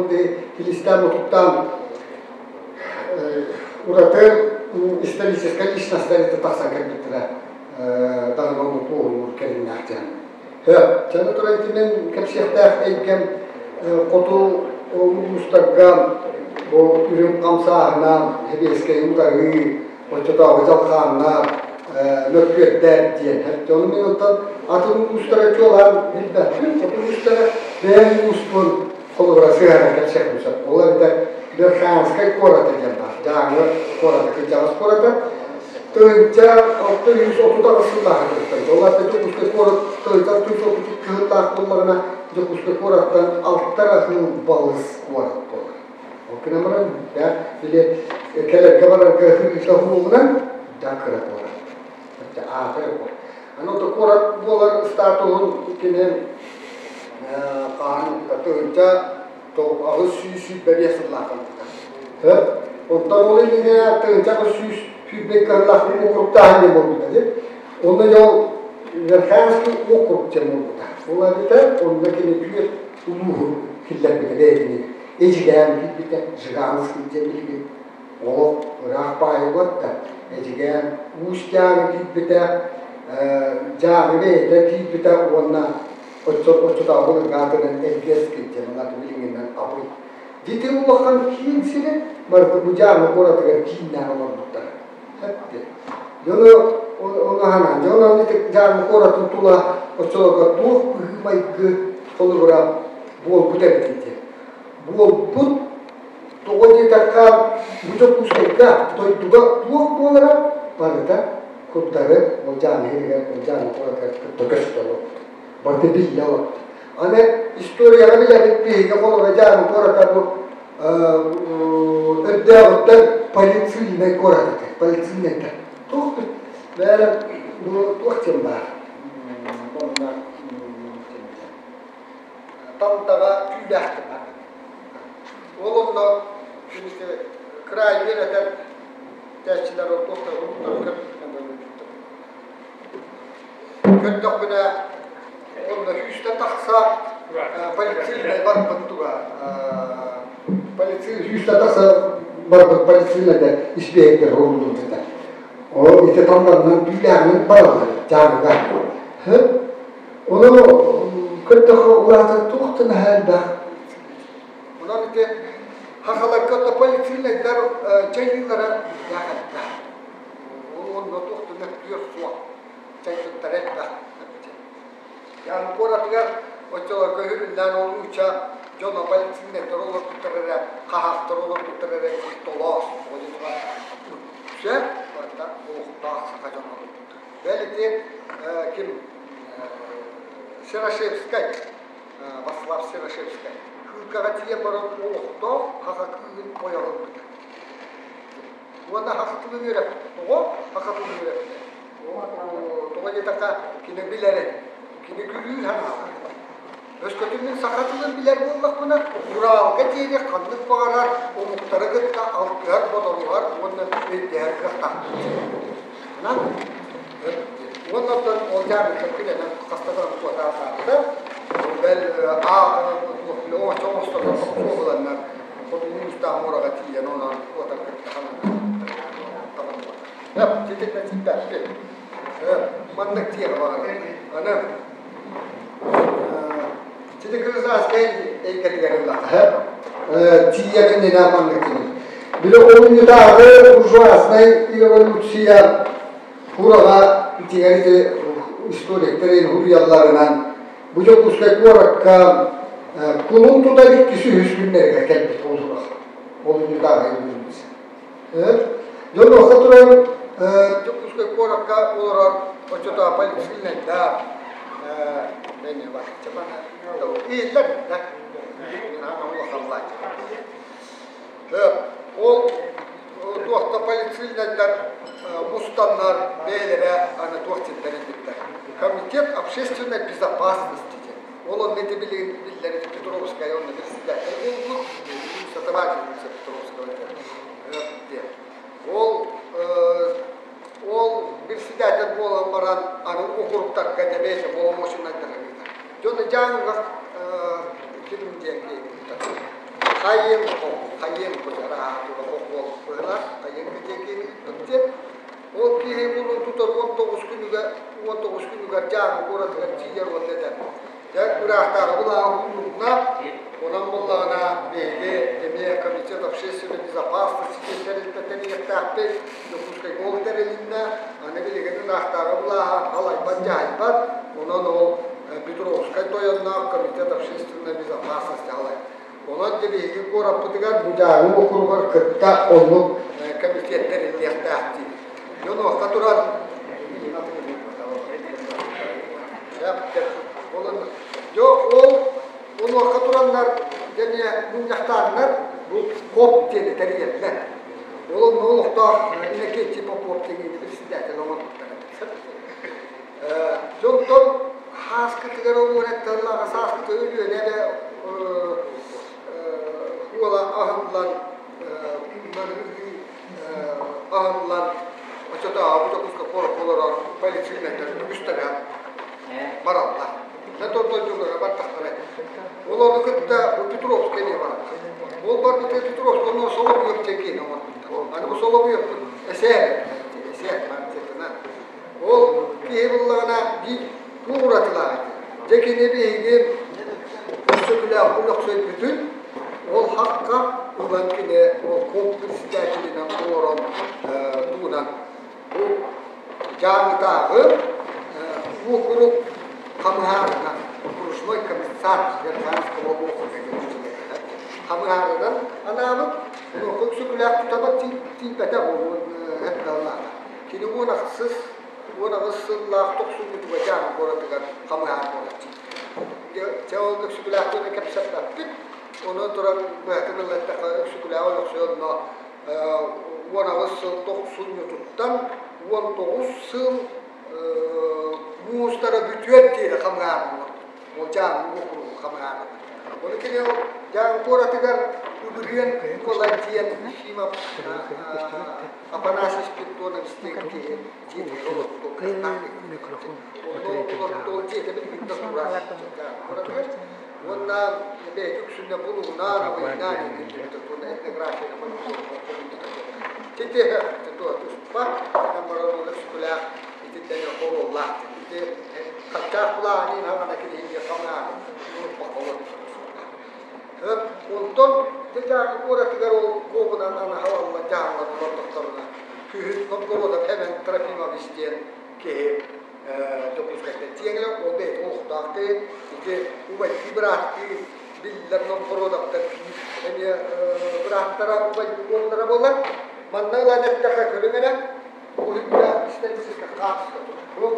килистээн отуттаан ураты историческай личностар ити тахсан кэлбиттэрэ даҕаны ону туоһулуур кэриҥнээх диэн. Чаны туран итинэн кэпсиэхтээх эйгэм хоту улуустарга бу үрүҥ хамсааһына, сэбиэскэй утарыы, оччотооҕу дьалхааннар, мөккүөрдэр диэн. Ону мин онтон атын улуустара чуолаан билбэппин, хоту улуустара бэйэм улууспун холобура сыһыаран кэпсиэхпин сөп. Ол эбэтэр Верхоянскай куората диэн баар, Дьааҥы куората, кырдьаҕас куората. 1638 сыллаахха кыттан. Ол аата Дьокуускай куорат 1630 кыһыллаах буоллаҕына, Дьокуускай куораттан алта аһыы балыс куорат буолар. Ол гынан баран, били кэлэргэ барарга ыһыыта уһугунан да кыра куорат. Аата куорат. Аны ото куорат буолар статуһун кини хаһан 1825 сыллаахха ылбыта. Онтон ол иннинэ 1822 сыллаах уокуруктааһын диэн буолбута дии. Онно дьол Верхоянский округ диэн буолбута. Ол эбэтэр онно кини түөрт улууһу киллэрбитэ бэйэтини. Эдьигээн киирбитэ, Жиганский диэн билигин олох ыраах баайы да Эдьигээн Уус Дьааҥы киирбитэ, Дьааҥы бэйэтэ киирбитэ уонна оччотооҕу ыргаатынан Элгэский диэн улааты билиҥҥинэн Абый. Дити улахан киин сири барыта бу Дьааҥы куоратыгар кииннээн олорбуттара. Дьону ону ханаан, дьон аны Дьааҥы куоратын тула оччолорго туох быһыы-майгы холобура буолбут эбит диэн. Буолбут тоҕо диэтэххэ, бу Дьокуускайга дойдуга туох буолара барыта курдары ол Дьааҥы иһигэр, ол Дьааҥы куоратыгар кытта көстө олорбут. Барыта биллэ олорбут. Аны историяҕа билэбит биһиги холобура Дьааҥы куората бу өрдөөҕүттэн полицейнай куорат этэ, полицейнайдар. Туох бэйэлэр бу туох диэн баар? Онно Талтаҕа түүлээхтик бар. Ол онно кыраай үөрэтэр тээччилэр ол туохтар көрдөхпүнэ онно сүүстэ тахса полицейнай барбыт туга полиция сүүстэ тахса барбыт полицейнайда испиэһиктэр уһуллубут Ол ити талларынан түүлээҕинэн бараллар дьааҥыга. Ону көрдөххө улаата туох да наһаа элбэх. Онон ити хахаларга то полицейнайдар дьайыылара элбэх элбэх. Ол онно туох да мөккүөр суох. Чайбыттара элбэх. Дьааҥы куоратыгар оччолорго үһүрүннээн ол нуучча дьоно полицейнайдар олорбуттар эрэ, хаһаахтар олорбуттар эрэ толоос үксэ барыта олохтоох саха дьоно олорбуттар. Бэл ити ким Серошевскай, Васлав Серошевскай кыыкаҕа тиийэн баран олохтоох хаха кыыһын ойох ылбыта. Уонна хаха тылын үөрэппитэ. Тоҕо хаха тылын үөрэппитэ? Тоҕо диэтэххэ, кини билэрэ, кини күлүүр санаалаах. Өскөтүн мин саха тылын билэр буоллахпына, Уралга диэри ханнык баҕарар омуктары кытта алтыһар, бодоруһар уонна өйдөһөр кыахтаахпын. Онон уонна оттон ол дьаарбыттан күлэнэн хаста да куотаахтаабыта. Бэл оҥочо оҥостон буоланнар хотугу муустаах муораҕа тиийэн онон куотар кытта Маннык тиэҕэ баҕарабын. Аны сити кыргызааскай эйгэтигэр ыллахха тиийэн иннинэ маннык тиийэн. Били олунньутааҕы буржуазнай революция хураҕа итигэр ити историктар хуруйалларынан бу Дьокуускай куоракка кулун тутар иккис үһүс күннэригэр кэлбит ол сурах олунньутааҕы революция. Дьон уохха туран Дьокуускай куоракка олорор оччотооҕу полицейнайдаах ииллэр да ол туохта полицейнайдар мустаннар бэйэлэрэ аны туох сирдэрин Комитет общественной безопасности диэн. Ол онно ити билигин биллэр Петровская онно председатель буолбут, сотовательница Петровского диэн. Ол ол председатель буолан баран аны округтарга тэбээсэ боломуочунайдара ыытар. Дьон дьааҥыга ким диэн киһи Хайын хайын кутара хайын диэн диэн Ол киһи булун тутар 19 күнүгэр 19 күнүгэр Дьааҥы куоратыгар тиийэр уонна этэр: «Дьэ, ыраахтааҕы былааҕы уурунна, онон буоллаҕына биһиги эмиэ Комитет общественной безопасности диэн тэрилтэ тэрийиэхтээхпит, Дьокуускайга ол тэрилиннэ, аны билигин ыраахтааҕы былааһа халайбат-дьаһайбат, онон ол Петровскай тойонноох Комитет общественной безопасности халай. Онон дьэ биһиги куораппытыгар бу Дьааҥы уокуругар кытта оннук комитет тэриллиэхтээх дии. Дьон уохха туран Дьэ ол онуохха тураннар дьэ эмиэ мунньахтааннар бу КОП диэни тэрийэллэр. Ол онно олохтоох Иннокентий Попов диэн председатель оҥорбуттар. Дьонтон һааскытыгар олуон сааскыта өлүөнэ эрэ уола аһыллан аһыллан оччотооҕу Дьокуускай куоракка олорор полицейнайдар үгүстэрэ бараллар. Дьэ дойдулара бардахтара. Ол ону кытта бу Петровскай эмиэ барар. Ол барбыта Петровскай онно Соловьев диэн киһини оҥорбуттар. Аны бу Соловьевпут эсээр, эсээр партиятынан. Ол киһи буллаҕына биир туох уратылаах этэ. Дьэ кини биһиги Өксөкүлээх Өлөксөйбүтүн ол хакка ылан кини ол клуб председателинэн олорон тугунан бу Дьааҥытааҕы уокурук хамыһаарынан окружной комиссар Верхоянского округа хамыһаарынан анаабыт. Онуоха Өксөкүлээх тутабат тиийбэтэх буолуон эбдаллаата. Кини 18 сыллаах тохсунньутуга Дьааҥы куоратыгар хамыһаар буолар. Дьэ ол Өксөкүлээхтиин кэпсэппэппит. Онон туран быһатын ыллаттахха Өксөкүлээх Өлөксөй онно 18 сыл тохсунньутуттан 19 сыл муустара бүтүөр диэри хамыһаар буолар. Ол Дьааҥы уокуругу хамыһаара. Ону кини ол Дьааҥы куоратыгар Үгүрүөн Николай диэн Ефимов Афанасий Спиридонович диэн киһи дьиэтигэр олорбут Онно дьиэтэ билигин да турар. Уонна бэйэтэ үксүнэ булугунаан, абыйнаан уонна этнографияны Титиһэ туспа, баран ол сүкүлээх итинтэн хоруоллаах. Ити хаччаах булааһын хаҕана кириһиҥҥэ хамнаан бақолор. Онтон Дьааҥы куоратыгар ол куобунан анаһалалла дьаһаллар олордохторуна күһүн Новгородов Эвен Трофимович диэн киһи Дьокуускайтан тиэҥилэ ол бэйэтэ олохтоох киһи ити убайдыы бырааттыы биллэр Новгородовтар биир эмиэ бырааттара убайдыы уоллара буолар. Манна ылан эттэххэ көрүҥ эрэ уһуйда историческай хаартыска турар.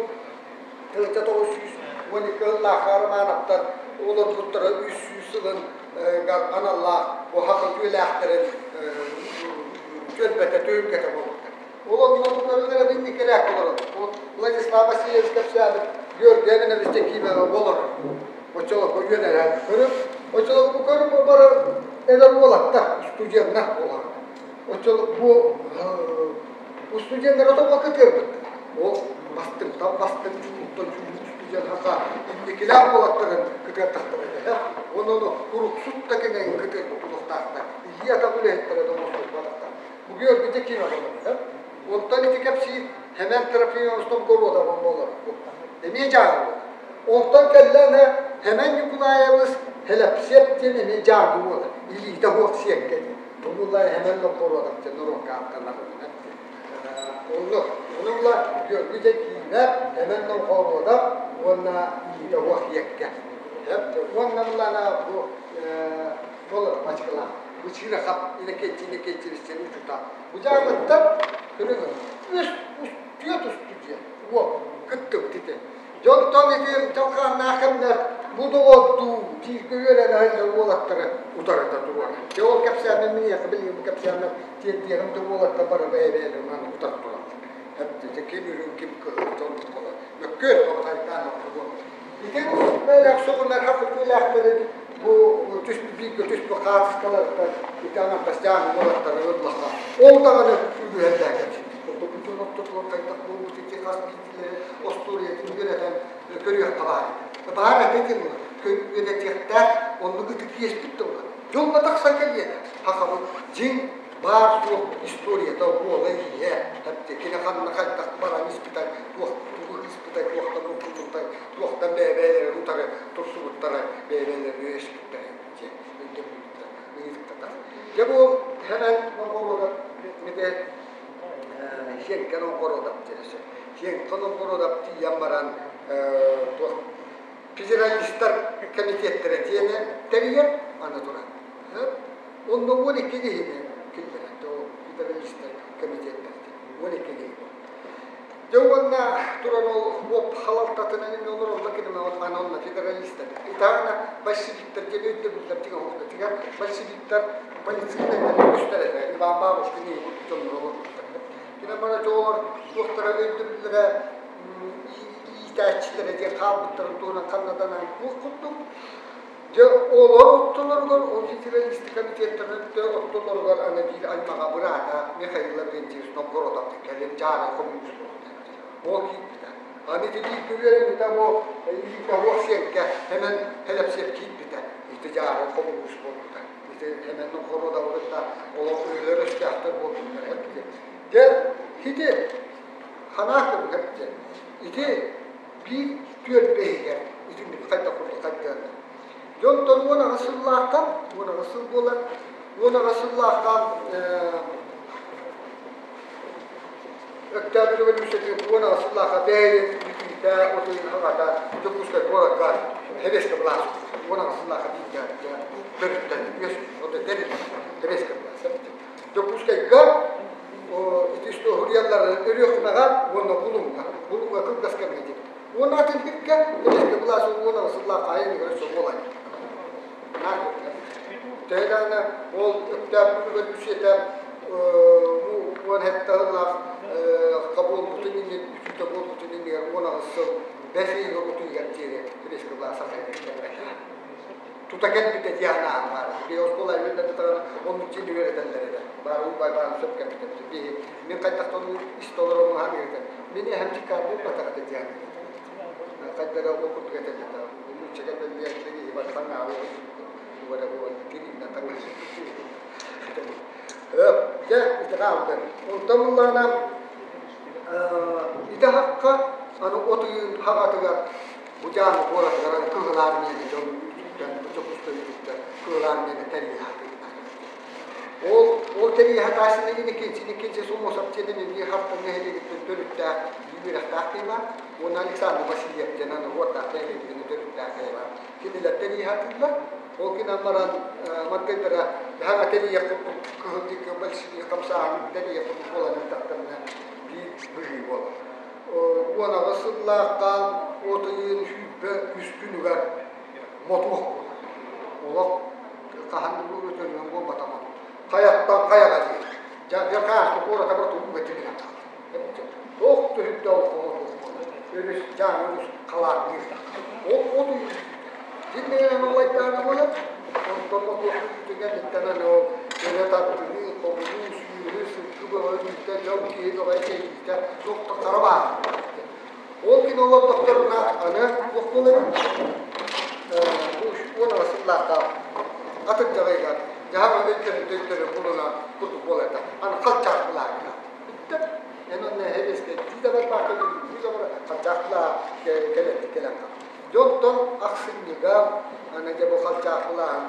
1912 сыллаах Романовтар олорбуттара 300 сылын аналлаах уһаха үөлээхтэрин түөлбэтэ түһүлгэтэ буолбуттар. Ол оннугар инникилээх олорор. Владислав Васильевич кэпсээбит Георгий Иванович Якимова олорор. Оччолорго үөрэнэн көрүп, оччолорго көрүп бары эдэр уолаттар, студеннар олорор. Оччолор бу студеннар отобо кытыарбыт. Ол бастыҥтан бастыҥ чулууттан чулуу студент хаха инникилээх уолаттарын кытыартахтара этэ. Онон уруксут да кэнэйин кытыарбыт улахтаахтар. Илии атах үлэһиттэрэ да оҥостубатахтар. Бу Георгий Кимов олорор. Онтон ити кэпсиир Хэмэн Трофимович Новгородов буолар. Эмиэ дьааҥы. Онтон кэллэҕинэ Хэмэн Ньукулаайабыс Хэлэпсиэп диэн эмиэ дьааҥы буолар. Илиитэ суох сиэккэ диэн. Бу Хэмэн Новгородов диэн норуокка ааттанар. Оннук. Ону ыла Георгий Дьэкиимэп, Эмэн Новгородов уонна Илиитэ суох сиэккэ. Уонна ыллаана бу болор мачкалаах. Бу чыырахап Иннокентий Иннокентьевич диэн учуутал. Бу дьааҥыттан көрүҥ үс түөрт устудьуон уол кыттыбыт ити. Дьонтон ити дьалхааннаах кэмнэр бу доҕордуу бииргэ үөрэнэ сылдьар уолаттары утарыта туруора. Дьэ ол кэпсээммин миэхэ билигин бу кэпсээммэр тиэрдиэҕим да уолаттар бары бэйэ-бэйэлэринэн утары тураллар. Эптэ ким үрүҥ, ким кыһыл дьон буолар. Мөккүөр тоҕотайдаан ортолуо. Ити бэйэлээх соҕунар хапытыылаахтары бу түспүт бииргэ түспүт хаартыскаларыттан ити аҥардас дьааҥы уолаттары ыллаха. Ол даҕаны үгүһэрдээх эбит. Ордук ортотугар хайдах буолбут ити хас биирдиилэри остуоруйатын үөрэтэн көрүөххэ баар этэ. Баар этэ диэн буолар. Үөрэтиэхтээх оннук ытык иэспит да буолар. Дьолго тахсан кэлиэ. Хахабыт дьиҥ баар-суох историята буола иһэ. Кини ханна хайдах баран испитэ, туох тугу ыспыта, туохтан уруккутуттан, туохтан бэйэ-бэйэлэрин утары турсубуттара, бэйэ-бэйэлэрин өйөспүттэрэ диэн өйдөбүлүттэр ыйытыктатар. Дьэ бу Хэнэн Новгородов мите Сиэҥкэ Новгородов диэн Сиэҥкэ Новгородов тиийэн баран туох федералистар комитеттэрэ диэни тэрийэр аны туран. Онно 12 киһини киллэрэр федералистар комитеттэрэ 12 киһи. Дьэ уонна туран ол уоп халалтатынан эмиэ олороллор кинилэр онно федералистар. Итаана большевиктар диэн өйдөбүллэр дьиҥэ оһохтотугар большевиктар полицейнай үгүстэр этэ. Иван Бабушкин курдук дьоннор олорбуттар. Кинилэр бары дьолор туохтара өйдөбүллэрэ иитээччилэрэ диэн хаалбыттарын туһунан ханнадан туох курдук. Дьэ, олор оттолоругар, ол федералисты комитеттарын оттолоругар аны биир аймаҕа быраата Михаил Лаврентьевич Новгородов кэлин дьаара коммунист буолбута. Ол киирбитэ. Аны ити күбүөрэ бу илиитэ хуох сиэккэ хэмэн хелепсиэп киирбитэ. Ити жаары хомуус буолбута. Ити хэмэн хородабыта олох өлөр өстөөхтөр буолбуттар хепте. Де хити ханаакы хепте. Ити биир түөл бэһигэр ити хайда курдук хайдыанна. Дьонтон 10 сыллаахтан, 18 сыл буолар, 18 сыллаахтан Өктөөп революциятын 18 сыллаахха бэйин бүтүүтэ отуйун хаҕата Дьокуускай куоракка Сэбиэскэй былаас 18 сыллаахха бииргэ төрүттэн үөс ото тэриллибит Сэбиэскэй былаас. Дьокуускайга ити суруйаллары Өлүөхүмэҕэ уонна Булуҥҥа, Булуҥҥа кылгас кэмҥэ диэбит. Уонна атын сиргэ Сэбиэскэй былаас 18 сыллаахха айаныгар өссө буолай. Төһө даҕаны ол Өктөөп революцията 17 сыллаах буолбутун иннин бүтүүтэ буолбутун иннигэр 18 сыл 5 ыйга утуйгар диэри Сэбиэскэй былаас тута кэлбитэ диэн баар. Би оскуола үөрэнэ оннук дьиэни үөрэтэллэр этэ. Баар уу баан сөп кэлбитэ. Би мин хайдахтан истолором хаан үөрэтэн. Мин эһэм чикаар буолбатах этэ диэн. Хайдара ол курдук этэллэр. Нуучча кэлбэллиэр барсан аалы уара буолан киринна таҥас. Дьэ, ити хаалды. Онтон буллаана ити хакка аны от ыйын хаҕатыгар Бу дьааны куоратыгар Кыһыл Армияны дьон Дьокуускай Кыһыл Армияны тэрийэ Ол тэрийэ таасына иккинчи Сумосов диэн эмиэ хаптан нэһилиэгиттэн төрүттээх үөрэхтээх киһи уонна Александр Васильев диэн аны уордаах нэһилиэгиттэн төрүттээх киһи кинилэр тэрийэ сатыыллар. Ол гынан баран мантайдара хаҥа тэрийэ курдук кыһыл диэки большевик хамсааһын тэрийэ курдук буолан тахтарына биир быһыы буолар. 18 сыллаахтаан от ыйын 23 күнүгэр мотуох буолар. Олох хаһан өтөрүнэн буолбата мотуох. Хайаттан хайаҕа диир. Дьа хааска куората бар тугу бэтиминэн хаалар. Туох түһүктэ ол мотуох буолар. Өрүс жаан өрүс халаанныыр. Ол от ыйын дьиннеген олайдааны буолар. Онтон мотуох бүтүгэн иттэнэн ол өрө тардыныы, хомунуу, сүүрүү, сылгы бөҕө үүтэ, дьон киһи бөҕө кэйиитэ, туох хара баар. Ол күн олордохторуна аны туох буолар? 18 сыллаахта атырдьаҕайгар дьаһан өйдөрүн төйдөрү булуна курдук буолар. Аны халчаах былааҕына. Бүттэ. Эн онно хэбиэскэ дии да барбаакка дии да бар халчаах былаа кэлэн кэлэн Дьонтон ахсынньыга аны дьэ бу халчаах былааһын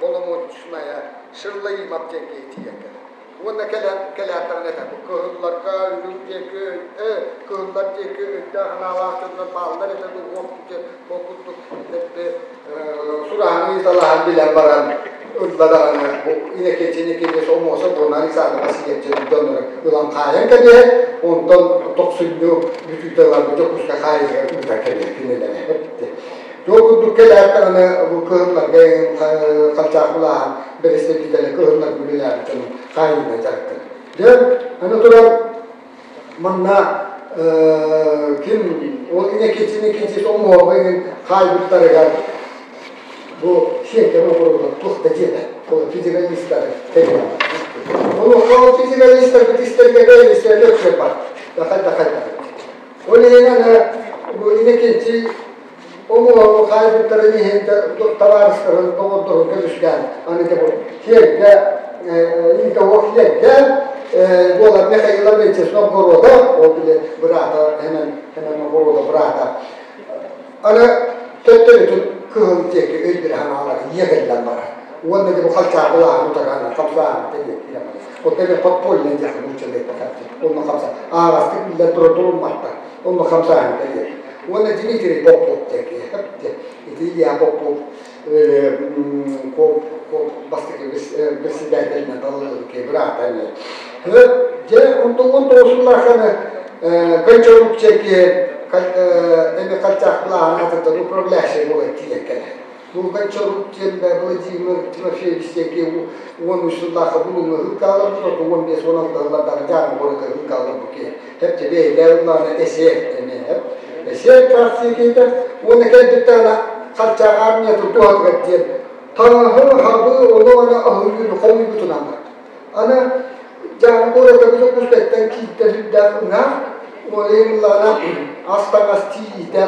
боломуочунайа Шырлайымап диэн киһи тиийэн кэлэр. Уонна кэлэн кэлээттэрин этэ бу кыһылларга үрүҥ диэки кыһыллар диэки өйдөөх санаалаах дьоннор бааллар этэ дуо диэн ол курдук сураһын ыйыталаһан билэн баран ылла даҕаны бу Иннокентий Никитич Омосов уонна Александр Васильев дьоннору ылан хаайан кэбиһэр, онтон тохсунньу бүтүүтэ ылан Дьокуускай хаайыыга ыытан кэбиһэр кинилэри. Туох курдук кэлээт бу кыһылларга халчаах былааһын бэрэстэбиитэлэ кыһыллар үлэлээбит дьонун хаайыынан дьарыктанар. Дьэ, аны туран манна ким ол Иннокентий Никитич Омуоҕа хаайбыттарыгар бу сиэккэ оҕуруота туох да диэбэт. Ол федералистары тэрийэр. Ол федералистар битистэргэ бэйэлистэр лөксөр бар. Дахай дахай дахай. Ол иһин аны бу Иннокентий Омуоҕу хаайбыттарын иһин табаарыстарын доҕордорун көмүскээн аны дьэ бу сиэргэ иитэ сиэргэ буолар Михаил Лаврентьевич Новгородов, ол били быраата хэмэн хэмэн Новгородов быраата аны төттөрүтүн кыһыл диэки өйдөрө ханаалар иэгэллэн барар уонна дьэ бу халчаабылааһын утаран хамсааһын тэриэк киирэн барар. Ол кэлин подпольный диэхэ нууччалыы онно хамса ааҕастык биллэр турар турумматтар онно хамсааһын тэриэк уонна Дмитрий Попов диэки ити Илья Попов коп коп бастакы председателинэн талыллыбыт быраата эмиэ. Дьэ онтон 19 сыллааханы Гончарук диэки эми халчаах былааһын атыттан управляющий буолан тиийэн кэлэр. Бу Гончарук диэн Владимир Тимофеевич диэки 13 сыллаахха булуҥҥа ыһыккаалар бу 15-16 сыллардаах дьаамы куората ыһыккаалар бу киһи. Хеп бэйдэ улаана эсер эме хеп. Эсер фракция киһитэ уонна кэлбиттээна халчаах армия туһатыгар диэн таҥаһы хабы ону аны аһыйыыны хомуйбутунан бар. Аны дьаамы куората Дьокуускайтан кииттэн үрдээх ыҥаах Олеймыллаҕына ас-таҥас тиийиитэ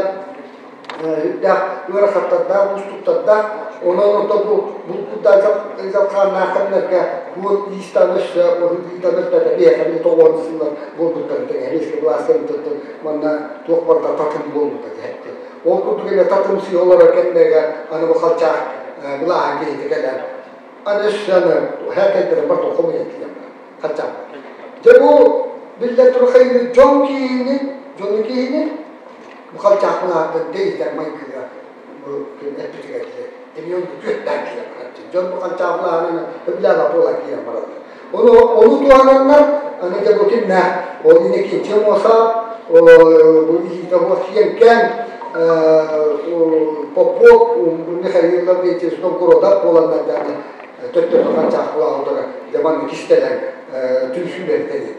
үрдээх ыарахаттардаах, уустуктардаах. Онон оттон бу булкурдаах дьалхааннаах кэмнэргэ буол иистан өссө ыытан өспөтө биэхэни тоҕуон сыллар буолбуттарын тэҥэ риски былааскан манна туох барыта татым буолбута диэхти. Ол курдук эмэ татымсыы олорор кэмнэргэ аны бу халчаах былааһын киһитэ кэлэн аны өссө аны һээкэйдэрин барытын хомуйан киирэн халчаах. Дьэ бу биллэн турар хайыны дьон киһини, дьону киһини бу халчаах былаһыттан дэйитэр майгыга бу эппитигэр эмиэ онну күөттээн киирэн барар. Дьон бу халчаах былааһынан өбүлээбэ буола киирэн бараллар. Ону ону туһананнар аны дьэ бу кимнээх ол Иннокентий Муоса бу илиитэ буол киэҥкээн Попов Михаил Лаврентьевич Новгородов буоланнар даҕаны төттөрү халчаах былааһылара дьэ маннык кистэлэҥ түмсүүлэри тэрийэн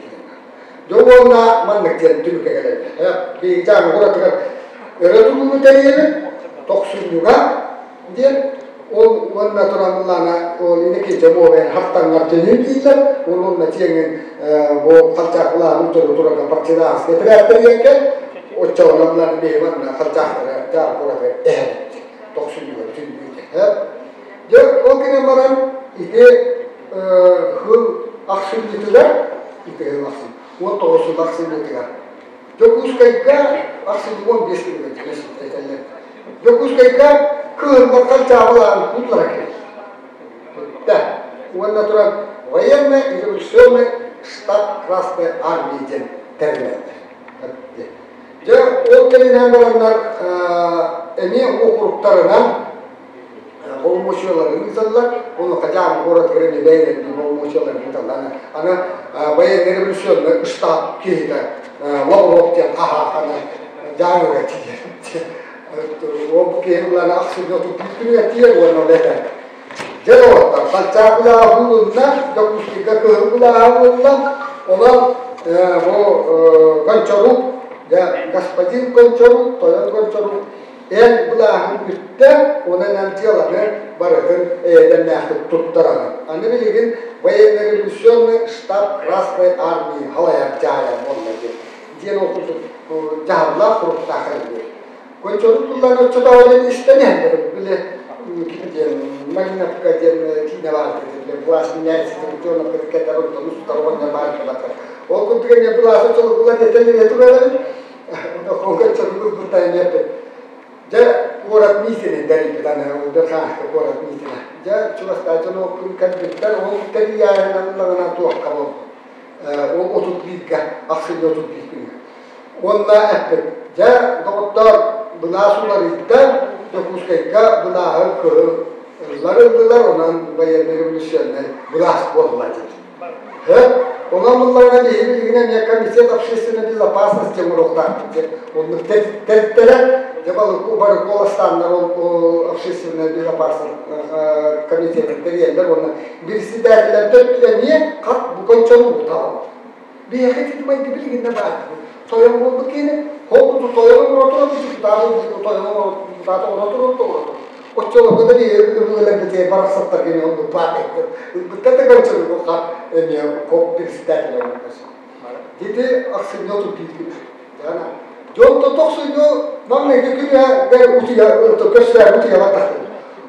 Дьэ уонна маннык диэн түмүккэ кэлэллэр. Биһиги уратыгар өрө турууну тэрийэбит, тохсунньуга диэн ол уонна турамыллаана ол инники буолан хартаҥҥар төнүн дииллэр, ол уонна тиэҥин бу халчаакылааны утары турарга партизанскай этэрээттэр оччоҕуна булан биһи манна халчаахтара дьаар куоратыгар эһэбит тохсунньуга бүтүннүүтэ. Дьэ ол гынан баран ити хыл ахсынньытыгар ити хыл ахсын 19 сыл ахсынньытыгар Дьокуускайга ахсынньы 15 күнүгэр этэллэр. Дьокуускайга кыһыллартан чаабылаан кутлара кэлэр. Да. Уонна туран военный революционный штаб Красной Армии диэн тэрилэллэр. Дьэ, ол кэлинэн бараннар эмиэ уокуруктарынан боломуочуйаларын ыыталлар. Ону Хадьаан куоратыгар эмиэ бэйэлэрин боломуочуйаларын ыыталлар. Аны военный революционный штаб киһитэ Лавров диэн хаһааханы Дьааҥыга тиийэр. Ол киһи ылан ахсынньы 31 күнүгэр тиийэр уонна ол этэр. Дьэ доҕоттор, Хаччаах былааһа булунна, Дьокуускайга кыһыл былааһа булунна. Онон бу Гончарук, дьэ господин Гончарук, тойон Гончарук эн былааһын бүттэ, онон эн дьыаланы барытын эйэлэмнээхтик туттараҕын. Аны билигин военно-революционный штаб Красной Армии халайар дьаһайар буолла диэн. Диэн ол курдук дьаһаллаах хуруктаах эрэллэр. Гончарук туллан оччотооҕу диэн истэн иһэллэр. Били ким диэн Малиновка диэн киинэ баар диэн власть меняется диэн кэтэр онтон устар уонна баар кэлэр. Ол курдук эмиэ былаасы чолукулар этэн турар Дьэ, куорат миитинэ тэрийбит аны Улдурхааска куорат миитинэ. Дьэ, чугастааччы күн кэлбиттэр, ол тэрийээһин ыллаҕына туохха буолбут. Ол 31-гэ, ахсынньы 31 күнүгэр. Уонна эппит, дьэ, доҕоттоор, былаас уларыйда, Дьокуускайга былааһы кыһыл ыллар ыллылар, онон военный революционнай былаас буолла диэн. Онон ылларынан биһиги билигин эмиэ комитет общественной безопасности оҥоруохтаахпыт диэн оннук тэрилтэлэр дьэ бары куоластааннар ол общественная безопасность комитетын тэрийэллэр уонна председателлэр төрдүлэ эмиэ хат бу кончону уталаллар. Биһиэхэ ити майгы билигин да баар. Тойон буолбут киһини холбуту тойон оҥоротур, депутат тойон депутат оҥоротур, оҥоротур. Оччолорго да ылыларбытыгар барахсаттарга эмиэ оннук баар Ылбытта да көрчөрү хат эмиэ коп председатель оҥорбос. Дити ахсынньы 31 күнэ. Яна дьон тохсунньу маҥнайгы күнэ утуйа көссөөр утуйа бардахтар.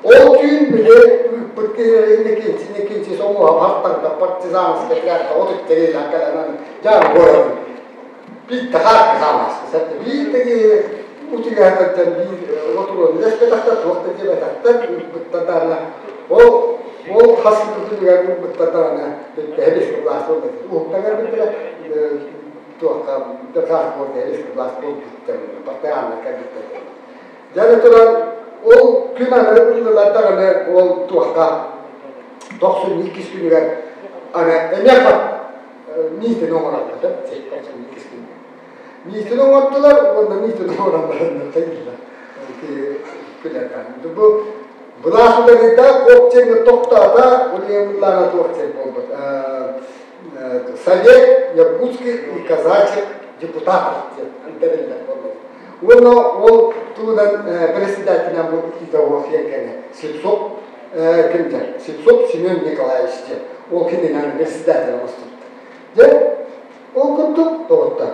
Ол түүн били ыыппыт инники соҥуоха бартарда партизанскай отрядка от үттерилэн кэлэн дьаан город биир тахаар хаалаас биир таги утуйаататтан биир отуруон үлэспэтэхтэр туох да диэбэтэхтэр ыыппыттар даҕаны ол ол хас күнүгэр ыыппыттар даҕаны бүппэһэ былаас уһуктан бүттэрэ туохха дакаас буолда былаас буолбуттар партианнар кэлбиттэр дьэ туран ол күн аны ыллылар даҕаны ол туохха 92 күнүгэр аны эмиэ миитин оҥороллор миитин оҥордулар уонна миитин оҥорон бараннар хайыыллар күлэр бу былаас уларыйда коп диэҥҥэ тохтоото уларыйыллаана туох диэн буолбут совет якутских и казачьих депутатов диэн тэриллэр буолла уонна ол туһунан председателинэн бу Итого кэлэ Сипсов кимдэр Сипсов Семен Николаевич диэн ол кининэн председатель оҥостубут. Дьэ, ол курдук доҕоттор.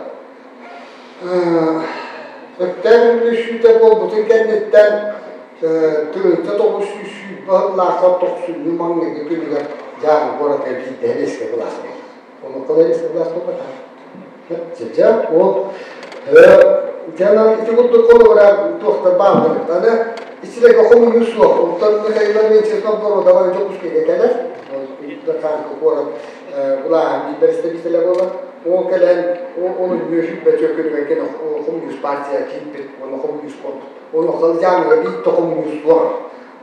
Өктөөп үҥкүүсүтэ буолбутун кэнниттэн 1920 сыллаахха тохсунньу маҥнайгы күнүгэр Дьааҥы куоракка биирдэ эриэскэ былаас буолла. Онуоха эриэскэ былаас буолбатах. Дьэ, ол дьэ ити курдук холобура туохтар бааллар. Аны иччилэргэ хомуйуу суох. Онтон Михаил Ильич Новгородова Дьокуускайга кэлэр. Ол куорат былааһын биир бэрэстэбиитэлэ буолар. Ол кэлэн ол үҥүө бөчөкүнүгэр кини хомуньуус партия киирбит уонна хомуньуус буолбут. Онуоха Дьааҥыга биир да хомуньуус суох.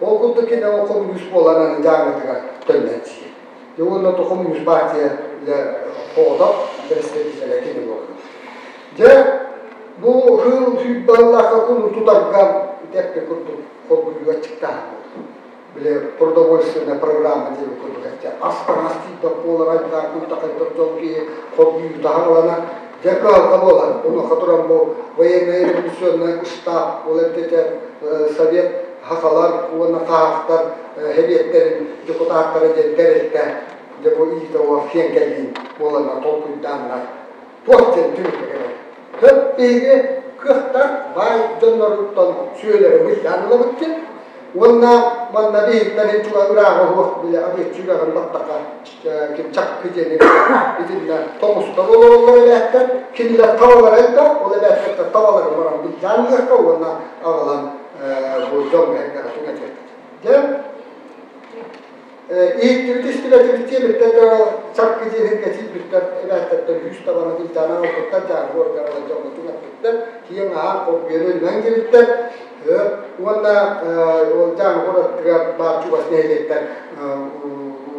Ол курдук кини ол хомуньуус буолан аны Дьааҥытыгар төннөн сиир. Дьэ уонна то хомуньуус партия оҕото бэрэстэбиитэлэ кини буолар. Дьэ бу хыл сүүрбаллаахха кулун тутарга ити курдук хоргуйууга чыктааһын буолар. Били продовольственная программа диэби курдук этэ. Ас-таҥас тиийбэт буолар айдаан куттахайдар дьон киһи хоргуйуута хаҥалана дьэ кыһалҕа буолар. Онуоха туран бу военный революционный штаб ол эбитэ совет хахалар уонна хаһаахтар сэбиэттэрин депутаттара диэн тэрилтэ дьэ бу иитэ фиэҥкэлиин буоланнар толкуйдааннар туох диэн түмүккэ кэлэр. Хөп биһиги кыахтар баай дьонноруттан сүөлэри мыйдаан ылабыт диэн уонна манна биһиктэн чуга ырааҕа суох бile абыыччы үрэҕин баттаха ким чаккы диэни итиннэ тоҥустар олороллор эбээттэр кинилэр табалара элбэх ол эбээттэртэн табалары баран былдьаан ылыахха уонна аҕалан бу дьон эһэргэҕэ түҥэтиэхпит. Дьэ Иһиттибит истибэтибит диэбиттэр да чаккы диэһин кэтиирбиттэр эбээттэртэн үс табаны былдьаан оҥорбуттар дьааҥы уорганынан дьоҥҥо түҥэппиттэр киэҥ аһаан хоргуйан өлүмэҥ диэбиттэр уонна ол дьааҥы куораттыгар баар чугас нэһилиэктэр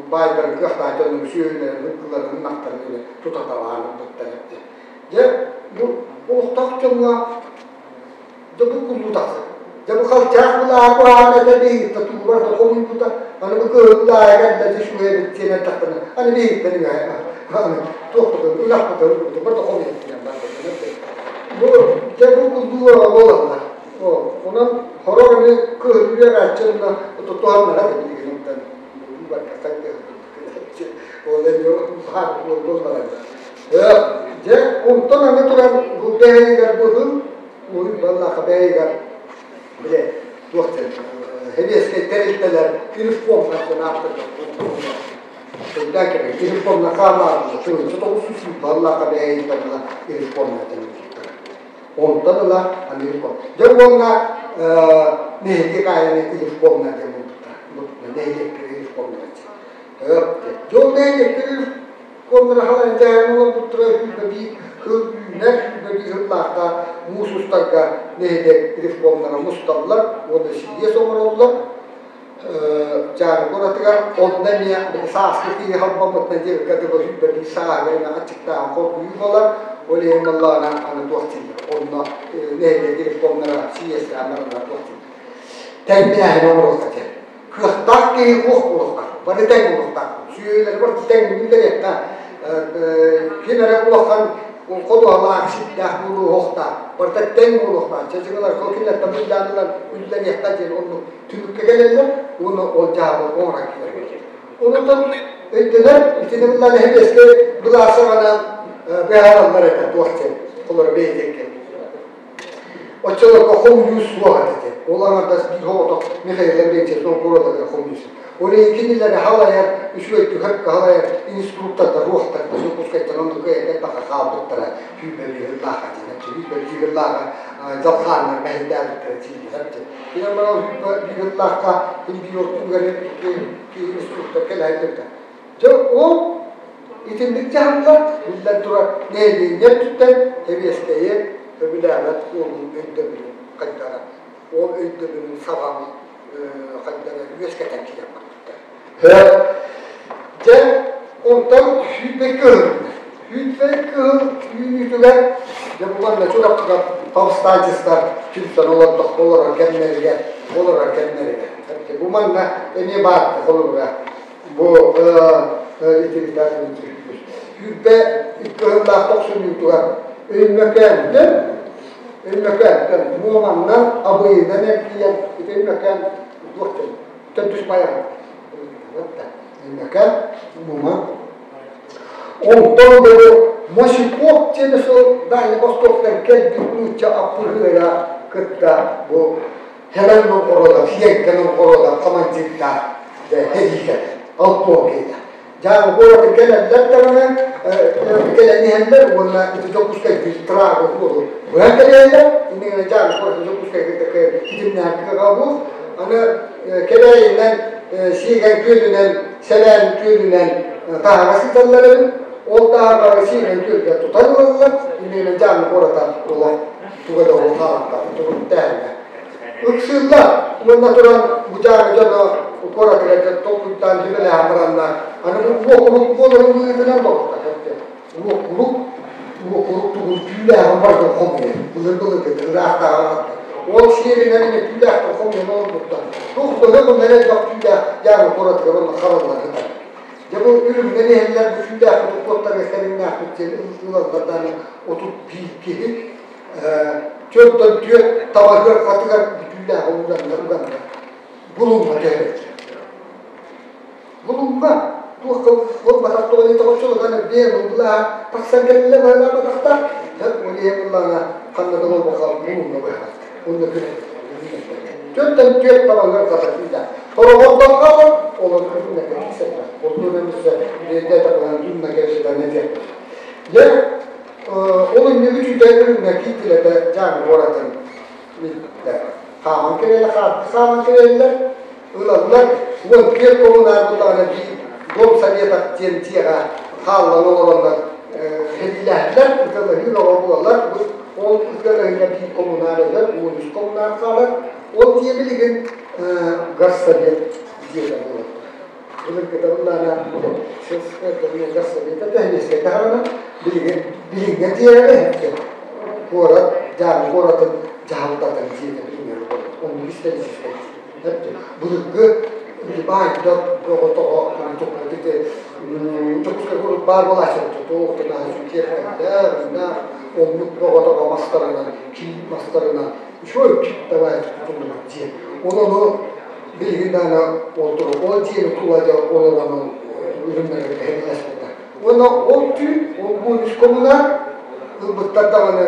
баайдарын кыахтаах дьоннорун сүөһүлэрин ыккыларын ынахтарын эмиэ тутаталаан ылбыттар эбит. Дьэ бу олохтоох дьоҥҥо Дьэ бу кулуу тахсар. Дьэ бу халчаах былааһа куһаҕан этэ биһигиттэ тугугар да хомуйбута. Аны бу кыһыллааһа кэллэ дьэ үчүгэй эбит диэн эттэхтэринэ аны биһигиттэн үһэ аны туохпутун ынахпытын ылбытын да хомуйан диэн барбытын Бу дьэ бу кулуу буолаллар. Онон хорох эми кыһыл үөрэччи туһаннара да билигин онтон барка ол эмиэ баар буоллар. Дьэ онтон аны туран бу бэйигэр быһыл Уһуй баллаха бэйигэр бile туох диэн сэбиэскэй тэрилтэлэр реформа диэн ааттарга Өйдөөн кэлин реформа хаалаабыта тыһыынча тоҕус сүүс баллаха бэйиттэн ыла реформа тэнийбиттэр. Онтон ыла аны реформа. Дьэ уонна нэһилиэк аайы реформа диэн булбуттар. Нэһилиэккэ реформа диэн. Дьэ ол нэһилиэккэ Куоннара дьайан олорбуттара 21 сыл үүнэр, 21 сыллаахха муус устарга нэһилиэк реформнара мусталлар уонна сийиэс оҥороллор. Дьааҥы куоратыгар онно эмиэ сааскы киһи халбаммытынан диэбиккэ дылы 21 сааһыгар эмиэ аччыктааһын хоргуйуу буолар. Ол иһин буоллаҕына аны туох дииллэр. Онно нэһилиэк реформнара сийиэстээн бараннар туох дииллэр. Тэҥнээһин оҥоруохха диэн. Кыахтаах киһи туох буолуохтаах, бары тэҥ буолуохтаах. Сүөһүлэри бар тэҥ бүллэриэххэ, ким эрэ улахан ходуһалаах, сирдээх буолуохтаах, барыта тэҥ буолуохтаах. Чачыгылар кинилэртэн былдьаанылар үллэриэххэ диэн оннук түмүккэ кэлэллэр уонна ол дьаһабыл оҥорон киирэр. Онтон өйдөнөр, итини буллан эһэбиэскэ былаасаҕана быһаараллар этэ туох диэн, олору бэйдиэккэ. Оччолорго хомуйуу суох этэ. Ол аҥардас биир оҕото Михаил Лаврентьев Новгородовы хомуйсун. Ол кинилэри халайар, үчүгэй түһэр халайар инструктордар уохтар Дьокуускайтан оннук элбэххэ хаалбыттара 21 сыллааҕа диэн 21 сыллааҕа дьалхааннар мэһэйдээбиттэрэ тиийдилэр диэн. Кинилэр мана 21 сыллаахха биир инструктор кэлэһэн Дьэ ол итинник дьаһаллар биллэн турар нэһилиэнньэ өттүттэн сэбиэскэйи сөбүлээбэт буолуу өйдөбүлүн хайдара ол өйдөбүлүн саҕан хайдара үөскэтэн киирэн барбыттар. Дьэ онтон 22 кыһыл 22 кыһыл үүнүүтүгэр дьэ бу манна Чурапчыга повстанецтар түмсэн олордох олорор кэмнэригэр олорор кэмнэригэр бу манна эмиэ баар холобура бу 22 сыллаах тохсунньутугар Өймөкөөнтөн Өймөкөөнтөн Муоманнан Абыйынан эргийэн ити Өймөкөөн туох диэн төрдүс байаҕа Өймөкөөн Муома онтон бу Мосипов диэн сол Дальний Востоктан кэлбит нуучча аппырыыра кытта бу Хелен Новгородов, Хиэнкэ Новгородов командирдаах сэриигэ алтуон киһитэ. Дьааҥы куораты кэлэллэр даҕаны кэлэн иһэллэр уонна ити Дьокуускай трагы буолу быһан кэлиэллэр. Иннигинэ Дьааҥы куораты Дьокуускайга ситимнээх буол. Аны Кэбээйинэн Сиэгэн күөлүнэн Сэлээн күөлүнэн таһаҕас ыыталлар эбит. Ол таһаҕаһы Сиэгэн күөлгэ тутан ылаллар. Иннигинэ Дьааҥы куората олох туга да ол хаалбат туруктээһинэ. Ыксыыллар уонна туран бу дьааҥы дьоно куоратыгар толкуйдаан сүбэлэһэн бараннар, аны бу уокурук буоларын быһыытынан доҕоттор уокурук уокурук тугун түүлээҕин барытын хомуйар былыр-былыргы ыраахтааҕы ол сиэринэн эмиэ түүлээхтэр хомуйан олорбуттар туох да өлө элбэх түүлээх дьааҥы куоратыгар онно хараллан сытар. Дьэ бу үрүҥнэн иһэллэр бу түүлээхпит куоттарга кэриҥнээхпит диэн ылаллар даҕаны 31 киһи түөртөн түөрт табаһыар хатыгар бүтүүлээх уганна уганна булумма түһэрэллэр. Булумма туох буолбатах тоҕо тоҕоччулуган биэ буллаha тахсан кэллэ баһылаабатахтар ол иһин буллаҕына ханна да буолбаха булумма быһаҕат онно күн түөртөн түөрт табаһыар хата түүлээх хороҕордон хаалар олор күннэргэ тиксэллэр ол туһунан өссө биэрдэ табылан күннэ кэпсэтэн этиэхпит. Дьэ ол инники түүтэ киирдилэтэ Дьааҥы куоратын хааман кэлэллэр, хааман кэлэллэр, ылаллар, 14 коммунаар буллаҕына биир дом советов диэн дьиэҕэ хааллан олороннор хэдиилээһиллэр, ытыалаһыы бөҕө буолаллар. Ол ытыалаһыыга биир коммунаар өлөр, 13 коммунаар хаалар. Ол дьиэ билигин горсовет дьиэтэ буолар. Былыргыта буллаана горсовета тэһилиэскэй таһарана билигин билиҥҥэ тиэрэрэ куорат Дьааҥы куоратын дьаһалтатын дьиэтэ билиҥҥэ оннук историческай былыргы баайдар бөҕө тоҕо Дьокуускай курдук баар буолааччы туох да киэркэллэр оннук бөҕө тоҕо мастарынан киин мастарынан үчүгэй давай тутуллубут дьиэ ол ону билигин даҕаны ол ол дьиэни тула дьэ олорон үрүҥнэргэ эһэлэспиттэр. Уонна ол түүн ол бу коммуна ылбыттар даҕаны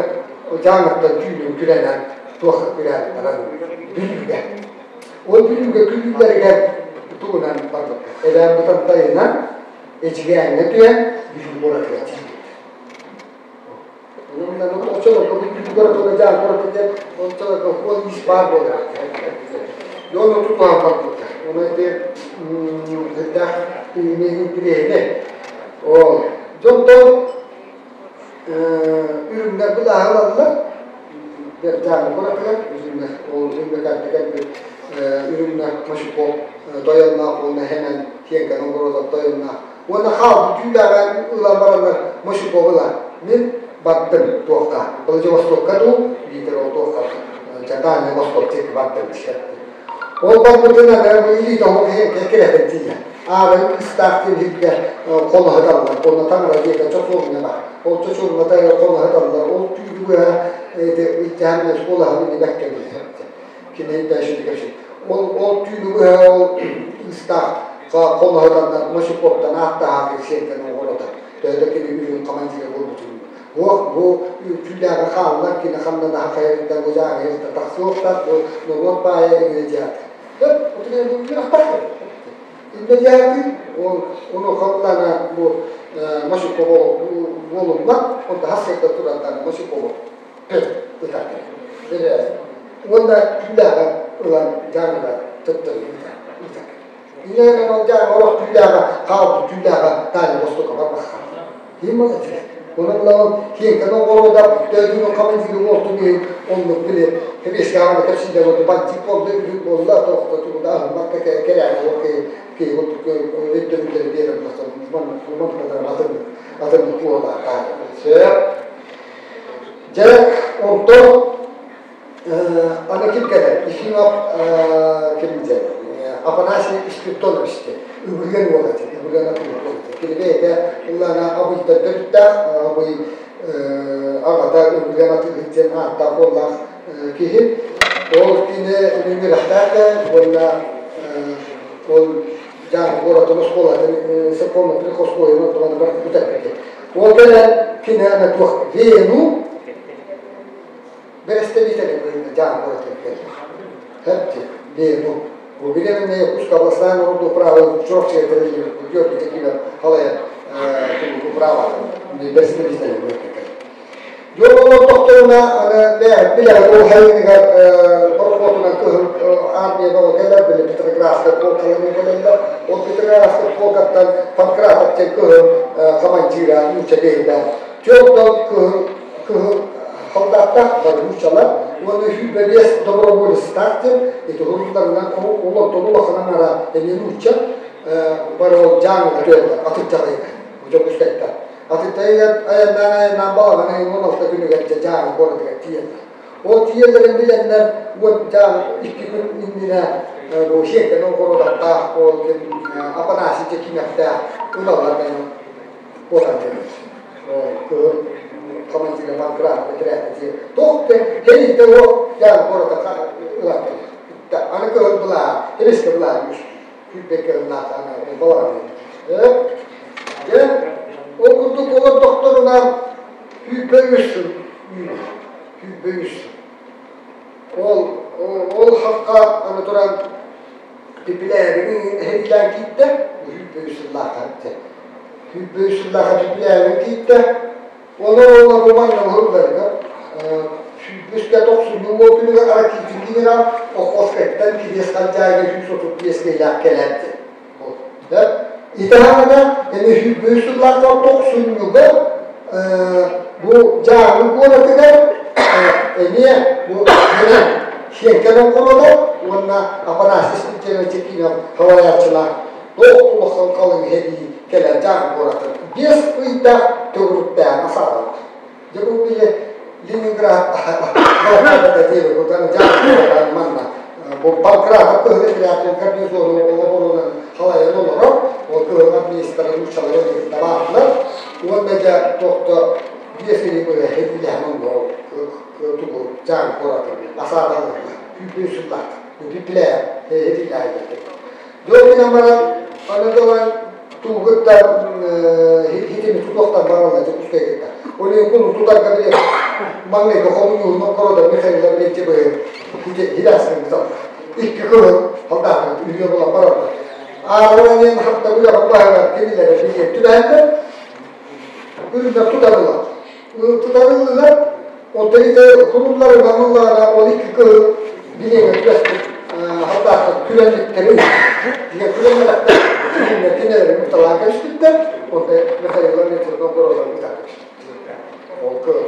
Дьааҥыттан түүнүн күрэнэн туохха күрээбиттэрин Бүлүүгэ. Ол Бүлүүгэ күлүүлэригэр тугунан барбыттар. Эбээн Бытантайынан Эдьигээҥҥэ түһэн Бүлүү куоратыгар тиийбиттэр. Дьон тутуһан барбыттар. Оны ити элбэх интириэһинэй. Ол дьонтон үрүҥнэр былааһы ылаллар. Дьааҥы куоратыгар үрүҥнэр ол үрүҥнэр кэлбит үрүҥнэр Мосипов тойонноох уонна Хэмэн Киэҥкэн Огородов тойонноох уонна хаалбыт түүлээҕи ылан бараннар Мосипов ылар. Мин бардым туохха, Владивостокка дуу, биитэр ол туохха, Дальний Восток диэки бардым ишеппит. Ол барбытын аны илиитэ оһох кэккэлэтэн тиийэ. Аара ыстаах диэн сиргэ холоһуталлар, онно таҥара диэки чосуобуна бар. Ол чосуобуната холоһуталлар, ол түүнү быһа иттэһэн школаһын иннибэккэ билэр. Кини дальше кэпсиир. Ол түүнү быһа ол ыстаах холоһутаннар Мосиповтан ааттаһааты сиэнтэн оҕорота. Төһө кини үрүҥ командира буолбутун. Бу түүлээҕи хааллар, кини ханна да хайарыттан бу дьааҥы тахсыохтаах, бу норуот баайа иҥэ дьаат. Иннэ дьааты, ол ону хабыллана бу Мосипов буолуммат, онто хас сырда турантан Мосипову ытар. Уонна түүлээҕи ылан дьааҥыга төттөрү ыытар. Иннэ ол дьааҥы олох түүлээҕи хаалбыт түүлээҕи Дальний Востокка барбахха. Ким молодец. Онон булан киэҥкэн оҕолору төдүнү командиры уолтун иһин оннук били кэбиэскэҕэ кэпсиилэр буолла бандит буолла үһү буолла тоохто тугу да аһыммакка кэрээни ол киһи курдук өйдөбүллэри биэрэн тахсан атын атын туолаахтаах. Сөп. Дьэ онтон аны ким кэлэр? Ефимов ким диэн? Афанасий Спиридонович диэн. Үгүргэн уола диэн. Үгүргэн атыылар уола диэн. Кини бэйэтэ ыллаана Абыйтан төрүттээх, Абый аҕата Үгүргэн атыыһыт диэн ааттаах уоллаах киһи. Ол кини үҥүрэхтээх уонна ол Дьааҥы куоратын оскуолатын церковно-приходской онтон бар бүтэрбит. Ол кэлэн кинәне туох Вену берестебителе быһыына жаан коротын келди. Хепти Вену. Бу билемене Якутска областная народного права чорче терели Георгий Текилов халая управа берестебителе быһыына. Жололор тохторуна аны биле ол хайыныгар борхотунан кыһыл армия бала келер биле Петроградска полкалары келелер. Ол Петроградска полкаттан Панкратов тен кыһыл командира нуча дейда. Жолдон кыһыл кыһыл солдаттар бар нучалар. Оны хүбелес доброволец тен эти хуруларынан олор толу ара эми нуча бар ол жаңы өтөлөр атыт жагайга. Жокускайта. Атыттайга аяндан аяндан балаган 16 күнүгө жаңы городга тиелер. Ол тиелерин биленнер ол жаңы 2 күн иннине бу хекен ол городатта ол Апанасий Жекимекте улалар мен отан келет. Ол командира Панкратов отряд тохте хейте о жаңы городка ылат келет. Аны көр була, элеске була күбекке ана балаган. Ол курдук олор докторуна күйбөйүссүн, күйбөйүссүн. Ол хакка аны туран пипилерин хейлен китте, күйбөйүссүн лаха. Күйбөйүссүн лаха пипилерин китте. Оны ола романна хурдарга. Сүүбүскэ тохсунньу күнүгэр Аракитин генерал Охотскайттан кириэс халдьаайга 135 киһилээх кэлээти. Итаһана эми сүүбүс сыллаахха тохсунньуга бу жааҥы куоратыгар эмиэ бу сиэнкен оҥкородо уонна Апанасий Степанович халаяччылаах туох улахан халыҥ һэдии кэлэн жааҥы куоратын 5 ыйдаах төгүрүктээн асаалалар. Дьэ бу били Ленинград блокадата диэби кутан жааҥы куоратын манна бу Панкратов кыһыл отрядын гарнизону олоборунан халайан олорор, ол кыһыл администры нууччалар табаахлар, уонна дьэ тохто 5 ый быһа хэдилэһэн онно тугу жааҥы куоратын асаадалар күүпү сыллаах пипилээ хэдилэһэн. Дьон баран аны долан тугутта хитими тутуохтан баралла Дьокуускайга. Оны куну тутарга биле маҥнайгы хомуйуунан корода Михаил Лаврентьевы хилясын икки кыһыл солдатын үйгө була бараллар. Аараланен хатта уя баһыгар кинилere билиэн түбэһэннэр үрүннэр тутарылар. Тутарыллар, онтон ите хуруллары мамыллаана ол икки кыһыл билиэҥэ түбэспит солдаттар күрэнниктери диге күрэннэректер кинилери муталаан кэбиспиттэр. Онто Михаил Лаврентьевич Новгородов ытар Ол кыһыл.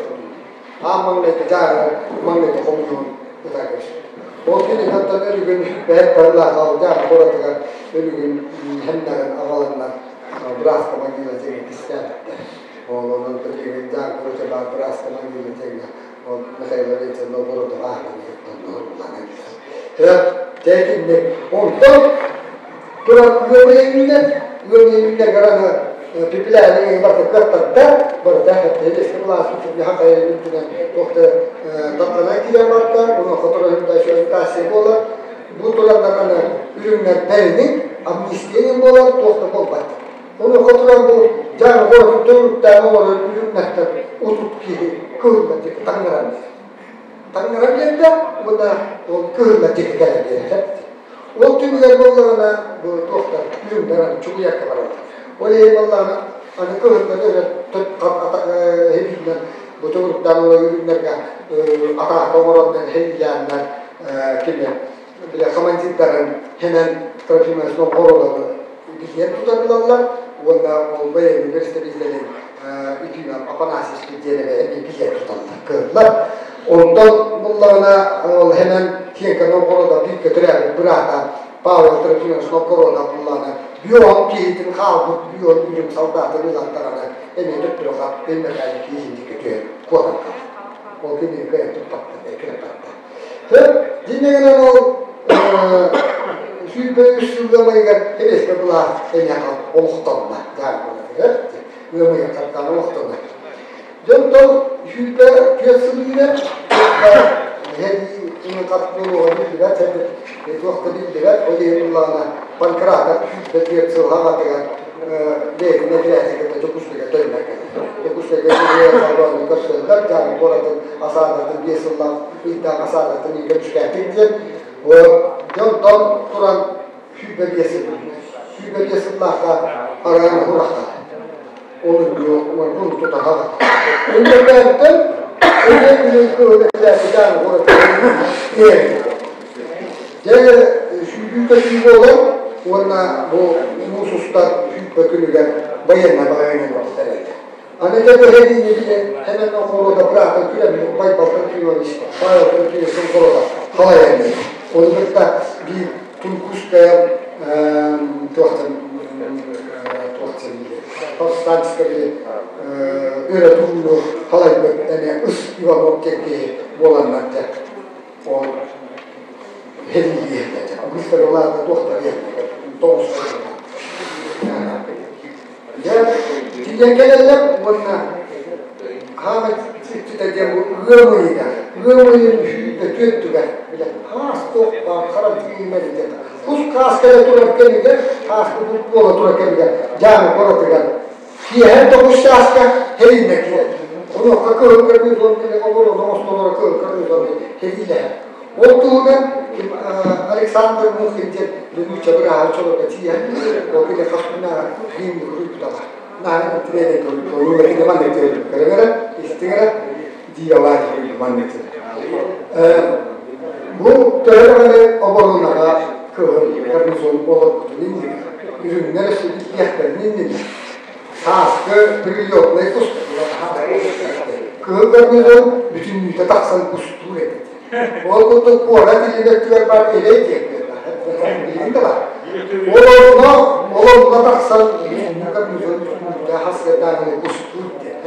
Аан маҥнайгы жааҥы маҥнайгы хомуйуун ытар кэбиспит. Ол кини хаттан өлүгүн бэйэт барылаах жааҥы куоратыгар өлүгүн хэннэрин аҕаланнар братская могила дьиҥэ кистээбиттэр. Ол онон билигин жааҥы куората баар братская могила дьиҥэ ол Михаил Лаврентьевич Новгородов аатынан Тэтинник. Онтон туран ыамыйыннар гараны пипилээни барта кыаттарда барта хаттелес кылаас хакай үтүнэн тохта таттана килен барта уну хоторо хымда болар бу тураннараны үрүҥнэр бэринин амнистиянин болар тохта болбат. Оны хоторон бу жаңы городун төгүрүктään олорор үрүҥнэртэн 30 киһи кыһылла диэки таҥнаран таҥнаран биэрдэ уонна ол кыһылла диэки кэлэн биэрэр. Ол түмүгэр боллаҕына бу туохтар үрүҥнэр аны чугуйакка бараллар. Ол иһин боллаҕына аны кыһыллар өрө хебиинэн бу төгүрүктээн олорор үрүҥнэргэ атаакка оҥороннор хейлээннэр кими биле командирдарын хенен Трофимович Новгородовы билиэн тутарылаллар уонна ол бэйэни представителин Ефимов Апанасий диэнэбэ эми билиэн туталлар кыһыллар. Онтон буллаҕына ол хенен Тиэнка Новгородов бииргэ төрөөбүт быраата Павел Трофимович Новгородов буллаҕына бион киһитин хаалбыт бион үрүҥ солдатын ылан эми төттөрү хап Өймөкөөнү киһиндикке түһэн куотан хаалар. Ол кинини кыайан туппаттар, эккиреппаттар. Диннегенен ол 103 сылга хебеске була эми олохтонна жаан болот. Ыамыйга каттан олохтонна. Дьонтон 104 сылыгына хеди каттуулуга биллибэт, хеди туохта биллибэт, ол иһин улаана Панкратов 104 сыл хагатыгар бэйэтин этирээти Дьокуускайга төннөр. Дьокуускайга халбааны көрсөллөр, Дьааҥы куоратын осадатын 5 сыллаах ыйдаах осадатын көмүскээтик диэн. Дьонтон туран 125 сыллаахха араан хурахта. Ол үндү тутаһаҕа. Үндү үндү Дьааҥы куоратын Дьэ, сүүрүү буолан, уонна бу муус устар сүүрбэ күнүгэр байыанна байыанна барбыттар. Аны дьэ бэһэриини билэн, хэнэн оҕолоро быраатын күлэн, Байбалтан Кириллович, Павел Кириллович оҕолоро халайан диэн. Оны кытта биир Туркуская туохтан туохтан повстанческай өрө турууну халайбыт эне Ыс Иванов диэн киһи буоланнар дьэ ол хелииһэ быстар улаата туохтар тоҕус. Дьэ, тиийэн кэлэллэр уонна хаама сиччитэ диэн бу ыам ыйыгар, ыам ыйын 24-түгэр, билэ хаас туох баар хара түүмэр диэн кус хаас кэлэ турар кэмигэр, хаас кутук буола турар кэмигэр Дьааҥы куоратыгар киэһэ 9 чааска кэлиннэ киирэр. Онуоха кыһыл гарнизон олорон оҥостолоро кыһыл гарнизон кэлиилэһэр. Ол туһунан Александр Мухин диэн нуучча бырааһа чолока тиийэн, ол кини хас күннээҕи киин суруйбута наһаа интириэһинэй көрүү кини маннык көрүҥэрэ истиҥэрэ диялаах маннык. Бу төһө даҕаны оборуонаҕа кыһыл гарнизон олорбутун иннигэр, үрүҥнэр өссө билиэхтэрин иннинэ сааскы прилетный кус, кыһыл гарнизон бүтүннүүтэ тахсан кустуур эбит. Ол курдук куорат илин өттүгэр бар элэй диэн билигин да бар. Ол онно тахсан гарнизон бүтүннүүтэ хассыардааҕыны кустуур диэн.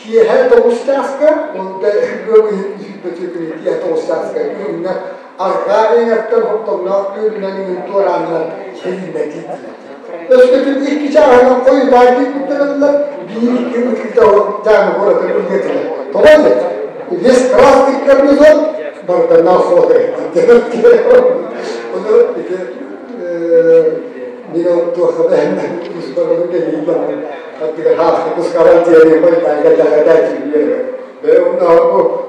Киэһэ 9 чааска, ол да киэһэ 9 чааска үрүҥнэр арҕаа эҥэртэн хоптоҥноох күөлүнэн иҥин туорааннар кэлиннэ тиийдилэр. Өскөтүн 2 чааһынан хойутаан киирбиттэрэллэр, биир-икки ытыыта Дьааҥы куоратын үлгэтилэр. Тоҕо диэн, весь красный гарнизон барытаннаах суота. Ону ити мин туохха бэһиннэн уустараны кэлиилэр аттыгар хааска кускаран диэри хойутаан кэллэҕэ үөрэ. Бэ онно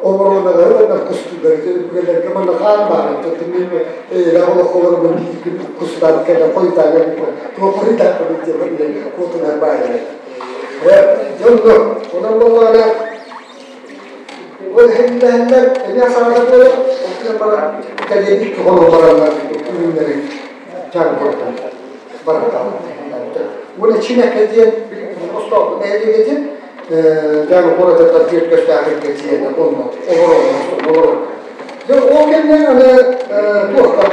обороналары кустулар үгэлерге манна хаан баар тотумин эйра олохолор биир кустан кэлэ хойутаан туох хойутаан диэн куотунар баайы. Дьонно онон боллаана ол хэннэһэллэр эмиэ саҥата буолар ол баран кэлиэбит холо бараннар үрүҥнэри чаан куортан баратал. Уна чинэкэ диэн остооппут нэһилиэгэ диэн Дьааҥы куоратыттан түөрт көстөөх тиийэн онно олорор. Дьэ ол кэннэ аны туохта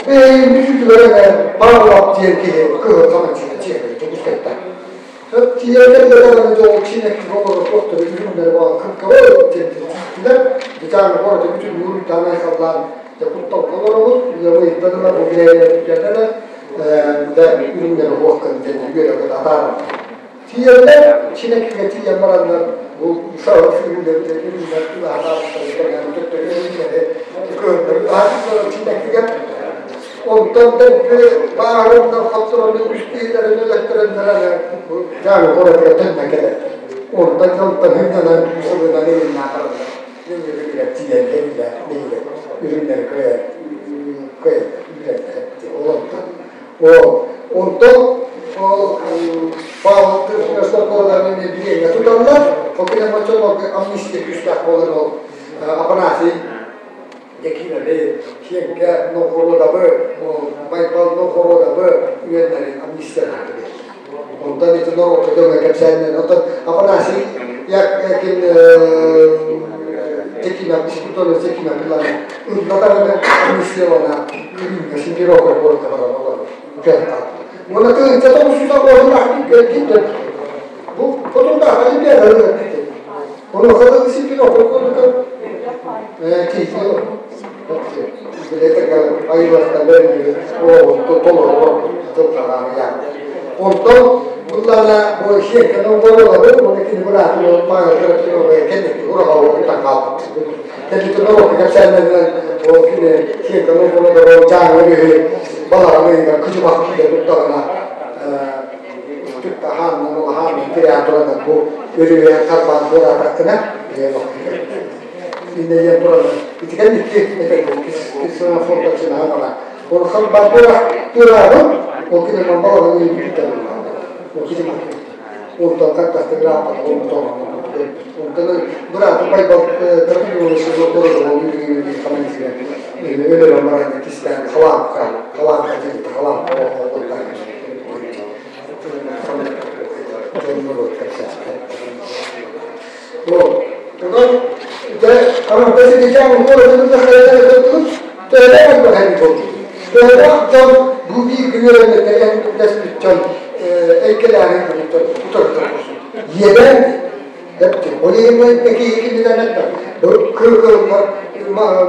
бэйин бүтүтүгэр эмэ Павлов диэн киһи кыһыл хамаччыга тиийэн Дьокуускайта. Тиийэн кэллэ дьол чинэки олорор туохтары үрүҥнэри баа кыккабы диэн тиийдилэр. Дьааҥы куораты бүтүн уруйтаан айхаллаан дьэ кутталга олоробут. Ыйдадылар бу билээйэ да үрүҥнэри хуохкан диэн үөрэ атаарар. Тиийэллэр, чинэкигэ тиийэн бараннар, бу саҕа сүүрүлэр үрүҥнэр тулаһанаабыттар төттөрү үрүҥнэри көрдөр чинэкигэ. Онтон дэлби баарыннар хотторону үстиилэрин өлөттөрөннөр Дьааҥы куоратыгар төннөн кэлэр. Онтон дьонтон хыннанан сылынан ылыннаахаралар. Тиийэн кэллэ үрүҥнэри кыайан кыайан олонтон. Онтон ол Павел Кириллович билиэҥҥэ туталлар, ол кэннэ оччолорго амнистия күүстээх буолан ол Апанасий Якимовы, Хенка Новгородовы, Байбал Новгородовы үөннэрин амнистия. Онтон ити норуокка дьоҥҥо кэпсээннэн, онтон Афанасий Якин Якимов, Спиридонов Якимов ылла даҕаны амнистиялана үрүҥҥэ Симферополь куоракка баран олорор. Уонна тыһыынча 900 кэлгиттэр. Бу хотундаах олимпиада Оны хадады Симферополь куоракка тиийди. Билетер айыларта бэрили толору тылтаҕаан. Онтон буллана бу хекканын бололары, оны кини быраатын Павел кеннеки ураға утан қалды. Кеннеки норок кепсәннән ол кини хекканын бололары жаңы бүйі Балаҕан ыйыгар кыдьыбах киирэ турдаҕына хаанынан улахан тирээн туран бу өрүһүйэн харбаан туораатаххына иннэйэн туран итигэн икки кисфордачынаһан ол харбаан туораабын ол кининэн балаҕан ыйын бүтэн ол кыдьымах онтон хаттастыгырааппат онтон быраатым Байбал өлөрөн баран кистээн халаапка халаапка диэбитэ халаапка Иэдэн Ол иһин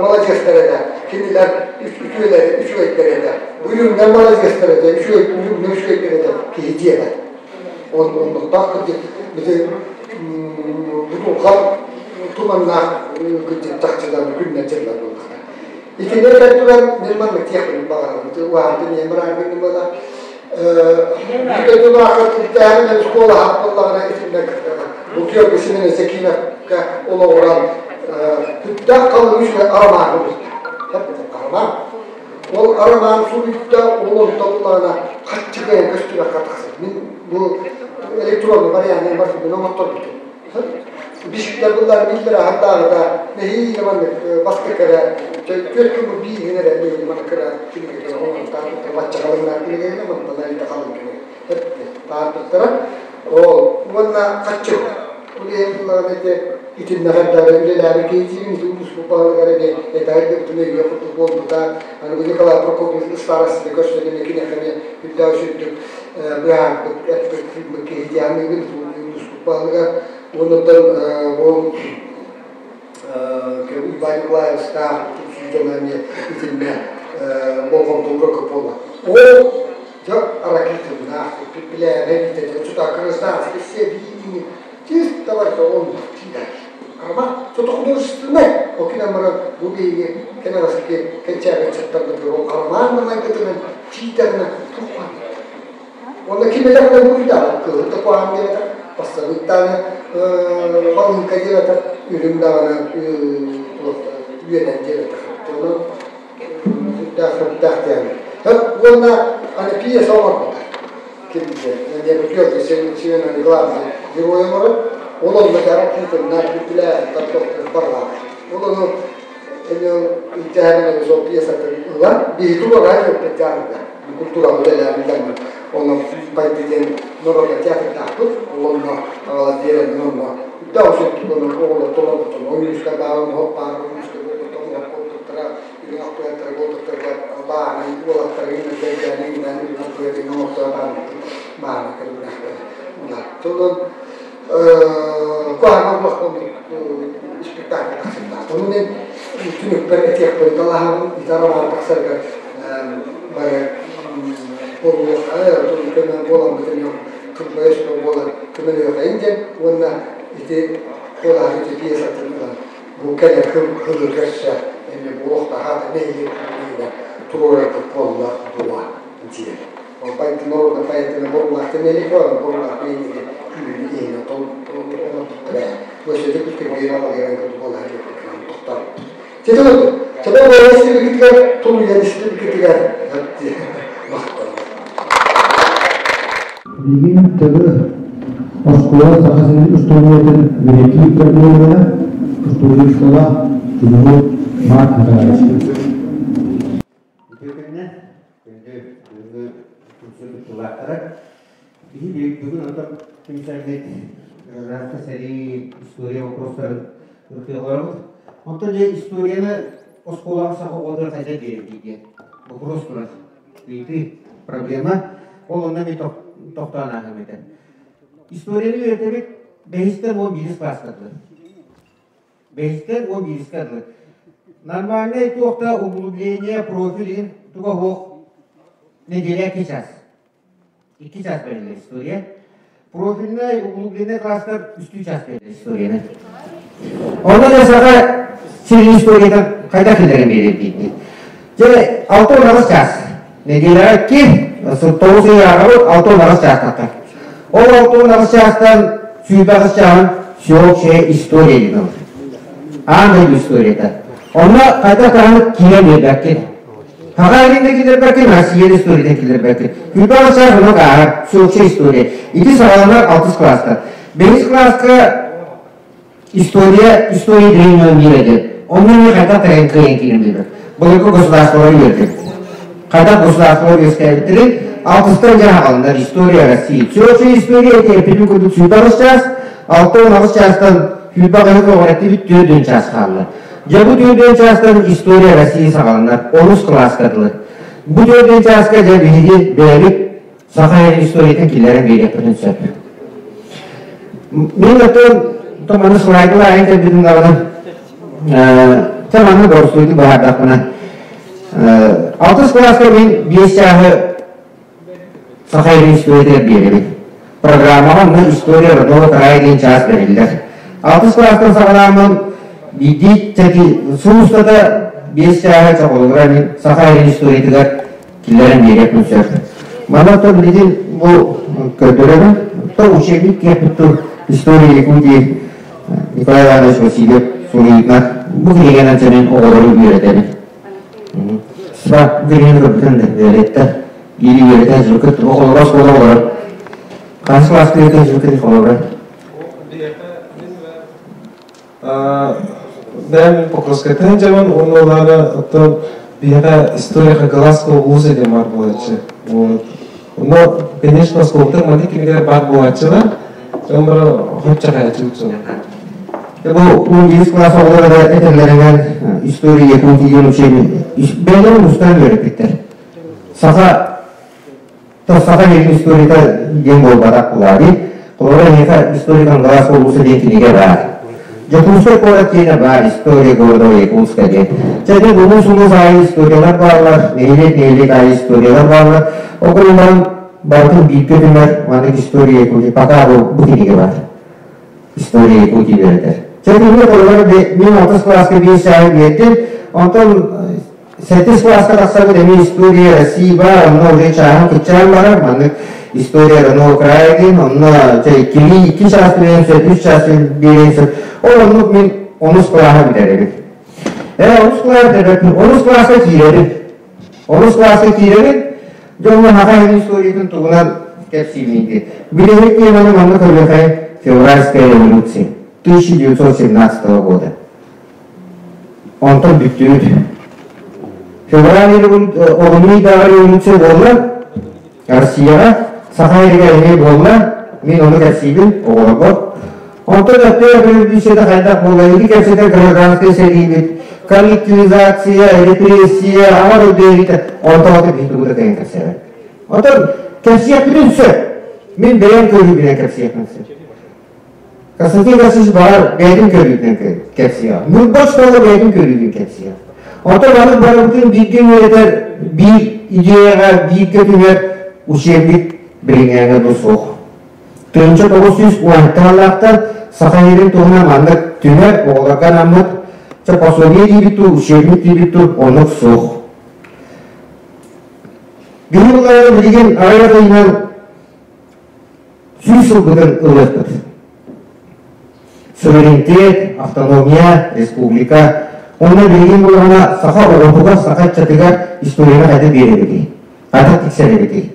маладьыастар этэ, кинилэр үтүөлэри үчүгэйдэр этэ. Бу үрүҥнэр маладьыастар этэ, үчүгэй үрүҥнэр үчүгэйдэр этэ киһи диэбэт. Оннуктаах кырдьык бити бутулҕан туманнаах кырдьык чахчыдан күннэр дьыллар буоллахтар. Итини этэн туран мен маннык тиэхпин баҕарабын. Уһаантын ийэм быраабын буола. Бүтэ школа хаппыллаҕына итиннэ бу Георгий Семенович Акимовка олоҕуран түптээх халыҥ үчүгэй арамаан арамаан. Ол арамаан суруйда, ол онтон улаана хаччы кыайан көстүбэккэ тахсар. Мин бу электронный варианын барытын оҥотторбутум. Бишктер буллар миллер аһардааҕыта нэһиилэ маннык бастакы эрэ түөрт күн биирин эрэ нэһиилэ маннык кыра кинигэ оҥортаабыттар бачча халыҥнаах кинигэ мантан айда халыҥ кинигэ таһаарбыттара ол уонна хаччы ол иһин буллаҕына ити итиннэҕэр дары үлэлээбит киһи ити улуус баһылыгар эмиэ этайдыбытын өйүө курдук буолбута аны Николай Прокопьевич старостины көрсөн эмиэ киниэхэ эмиэ үрдээх үчүгдүк быһаарбыт эппит киһи диэн баһылыга уоннаттан бу Уйбаан Николаевичтаах түмсүү эмиэ итиннэ болҕомтолго көп буолла. Ол дьэ ракетыннаах билээбэ биитэ чута гражданский сэбиини чисто барыта оннук тиийэр. Ама что-то художественное. Окина мара бу биһиги кэнэҕэски кэнчээбэт чаттарбытыгар ол арамаан майгытынан тиийдэҕинэ туххан. Онно ким элэҕинэ буруйдаах кыһын да куһаҕан диэбэтэх, бастакы даҕаны балыыҥка диэбэтэх, үрүҥ даҕаны үөнэн диэбэтэх. Онон сүрдээх сүрдээх диэн. Уонна аны пьеса оҥорбута. Ким диэн, Георгий Семенович главный герой оҥорор. Ол онно Ракитиннар билээ барла. Ол ону интэһэнэ сол пьесатын ылан, биһиги туруоран көппет культура үлэлээбит Оны байды диэн норуотка театрдаахпыт, онно аҕала биэрэн онно да сөптүк ону оҕолор толорбутун, ойууска баарын, оһох баарын, ойууска буолбуттар, оһох буолбуттара, үрүҥ ахтыгаттара буолбуттарга баарын, уолаттары үҥэрдэрдээн, үҥнээн, үрүҥ ахтыгатын оҥорторо баарын, баара көрүҥнээхтэрэ. Онон куһаҕан олох спектакль тахсыбыта. Ону мен түмүкпэр этиэхпин талаһабын, итара тахсарга бары буолуохха, көмө буоламмытын тылбайыс буолан көмөлүөхэйин диэн уонна ити куолаһы ити пьесатын ылан бу кэлэр хылы көрсө эми буолуохтаха нэһилиэк туруорарбыт буолла дуо диэн. Ол байды норуода поэтына борулаах нэһилиэк буолан борулаах нэһилиэги күүһүн иһинэ толорбуттара. Өсөдө күскэ алыган буолар тохтор. Тетелөтү. Төбө буолар тулуйан истибикитигэр Билигин төбө оскуола Саха сирин устуоруйатын үөрэтии проблемалара устуоруйа Тимур Марк Николаевич. Үтүө күнүнэн, күндү бүгүҥҥү түмсүү кыттыылаахтара. Биһиги бүгүн онтон түмсэммит гражданскай сэрии история вопростарын ырытыаларабыт. Онтон дьэ историяны оскуолаҕа саха оҕотугар хайдах биэрэрбит диэн вопрос турар. Ыйытыы, проблема. Ол онно эмиэ тохтоон ааһыам этэ. Историяны үөрэтэбит бэһистэн 11 класска дылы. Бэһистэн 11-ка дылы. Нормальный туох да углубление, профиль иһин туга суох неделя 2 час. 2 час бэриллэр история. Профильный, углубленный класстар үстүү час бэриллэр историяны. Онно да саха сирин историятын хайдах киллэрэн биэрэр диир. Дьэ, 68 час. Нэдиэлэҕэ икки, тоҕус ый ааҕабыт, 68 чаастахтар. Ол 68 чаастан 28 чааһын всеобщая история диэн ылар. Аан дойду историята. Онно хайдах даҕаны киирэн биэрбэккин. Хаха илинде киллэрбэккин, Россия историятын киллэрбэккин. 28 чаас онно ааһар, всеобщая история. Ити саҕаланар алтыс класста. Бэһис класска история, история древнего мира диэн. Онно эмиэ хайдах тэҥ кыайан киирэн биэрбэт. Былыргы государстволары үөрдүм. Хайдах государстволар үөскээбиттэрин алтыстан дьэ аҕалынар история России. Всеобщая история эппитин курдук 28 чаас, 68 чаастан 28 көҕүрэттибит 4 чаас хаалла. Дьэ бу 4 чаастан история России саҕаланар, онус кылааска дылы. Бу 4 чааска дьэ биһиги бэйэбит саха историятын киллэрэн биэриэхпитин сөп. Мин оттон томаны слайдылар айан кэлбитим даҕаны чэ манна боростуойдук быһаардахпына алтыс кылааска мин биэс чааһы саха историятыгар биэрэбин. Программаҕа онно история родного края диэн чаас бэриллэр. Алтыс кылаастан саҕалааммын биирдии сыл устата биэс чааһы чохолугура мин саха историятыгар киллэрэн биэриэхпин сөп. Манна то билигин бу көрдөрөбүн, то учебник киэппит история Якутии Николай Иванович Васильев суруйуутунан бу кинигэнэн сэнин оҕолору үөрэтэбин. Сба билигин көрбүтүн үөрэттэ. Биири үөрэтэн звукыт оҕолоро оскуола оҕолор. Хас класска үөрэтэн звукыт оҕолоро? Бэйэм Покровскайтан дьабан уонна оттон биһиэхэ история Хагаласского вуза диэн баар буолааччы. Вот. Но, конечно, осколоктар маннык кинилэр баар буолааччылар. Дьон бары хочча хаяччы. Бу 11 класс оҕолоро да этэллэринэн история Якутии диэн учебник бэйэлэрин устан үөрэппиттэр. Саха саха диэн историята диэн буолбатах булаadi. Холобура эһиэхэ история Кангалас улууса диэн кинигэ баар. Дьокуускай куорат диэнэ баар, история города Якутска диэн. Чэ, улуус улуус аайы историялар бааллар, нэһилиэк нэһилиэк аайы историялар бааллар. Ол гынан барытын бииргэ түмэр маннык история Якутии пока бу кинигэ бар. История Якутии үөрэтэр. Чэ, кинигэ холобура мин алтыс класска биир чааһы биэрдим, онтон Сэттис класска тахсабыт эмиэ история России баар, онно уже чааһын кыччаан барар, маннык история родного края диэн, онно чэ иккилии икки чаас биэриэн сөп, үс чаас биэриэн сөп. Ол оннук мин онус кылааһы бүтэрэбин. Онус кылааһы бүтэрэбин, онус кылааска киирэбин. Онус кылааска киирэбин, дьоҥҥо саха иһин историятын туһунан кэпсиибин диэн. Билиһит теманы манна көрүөхэ Февральская революция 1917 года. Онтон бүттүбүт. Февраль олунньу ыйдааҕы революция буолла. Россияҕа Саха сиригэр эмиэ буолла. Мин ону кэпсиибин оҕолорго. Онтон өттө революцията хайдах буолла? Ити кэпсэтэр гражданскай сэриибит, коллективизация, репрессия, аҕа дойду эбитэ. Онтон ото биһи тугу да кыайан кэпсээбэт. Онтон кэпсиэхпитин сөп. Мин бэйэм көрүүбүнэн кэпсиэхпин сөп. Константин Васильевич баҕар бэйэтин көрүүтүнэн кэпсиэҕэ. Ньурба оскуола бэйэтин көрүүтүн кэпсиэҕэ. Онтон аны барыбытын бииргэ үөрэтэр, биир идеяҕа бииргэ түһэр учебник билиҥҥээҥҥэ бу суох. 1910 сыллаахтан Саха сирин туһунан маннык түмэр оҕолорго анаммыт чэ пособие диэбит дуу, учебник диэбит дуу, оннук суох. Биһиги булларга билигин аҕыйах ыйынан сүүс сылбытын ылыахпыт. Суверенитет, автономия, республика. Онно билигин буоллаҕына саха оҕотугар, саха ыччатыгар историяны хайдах биэрэбитий? Хайдах тиксэрэбитий?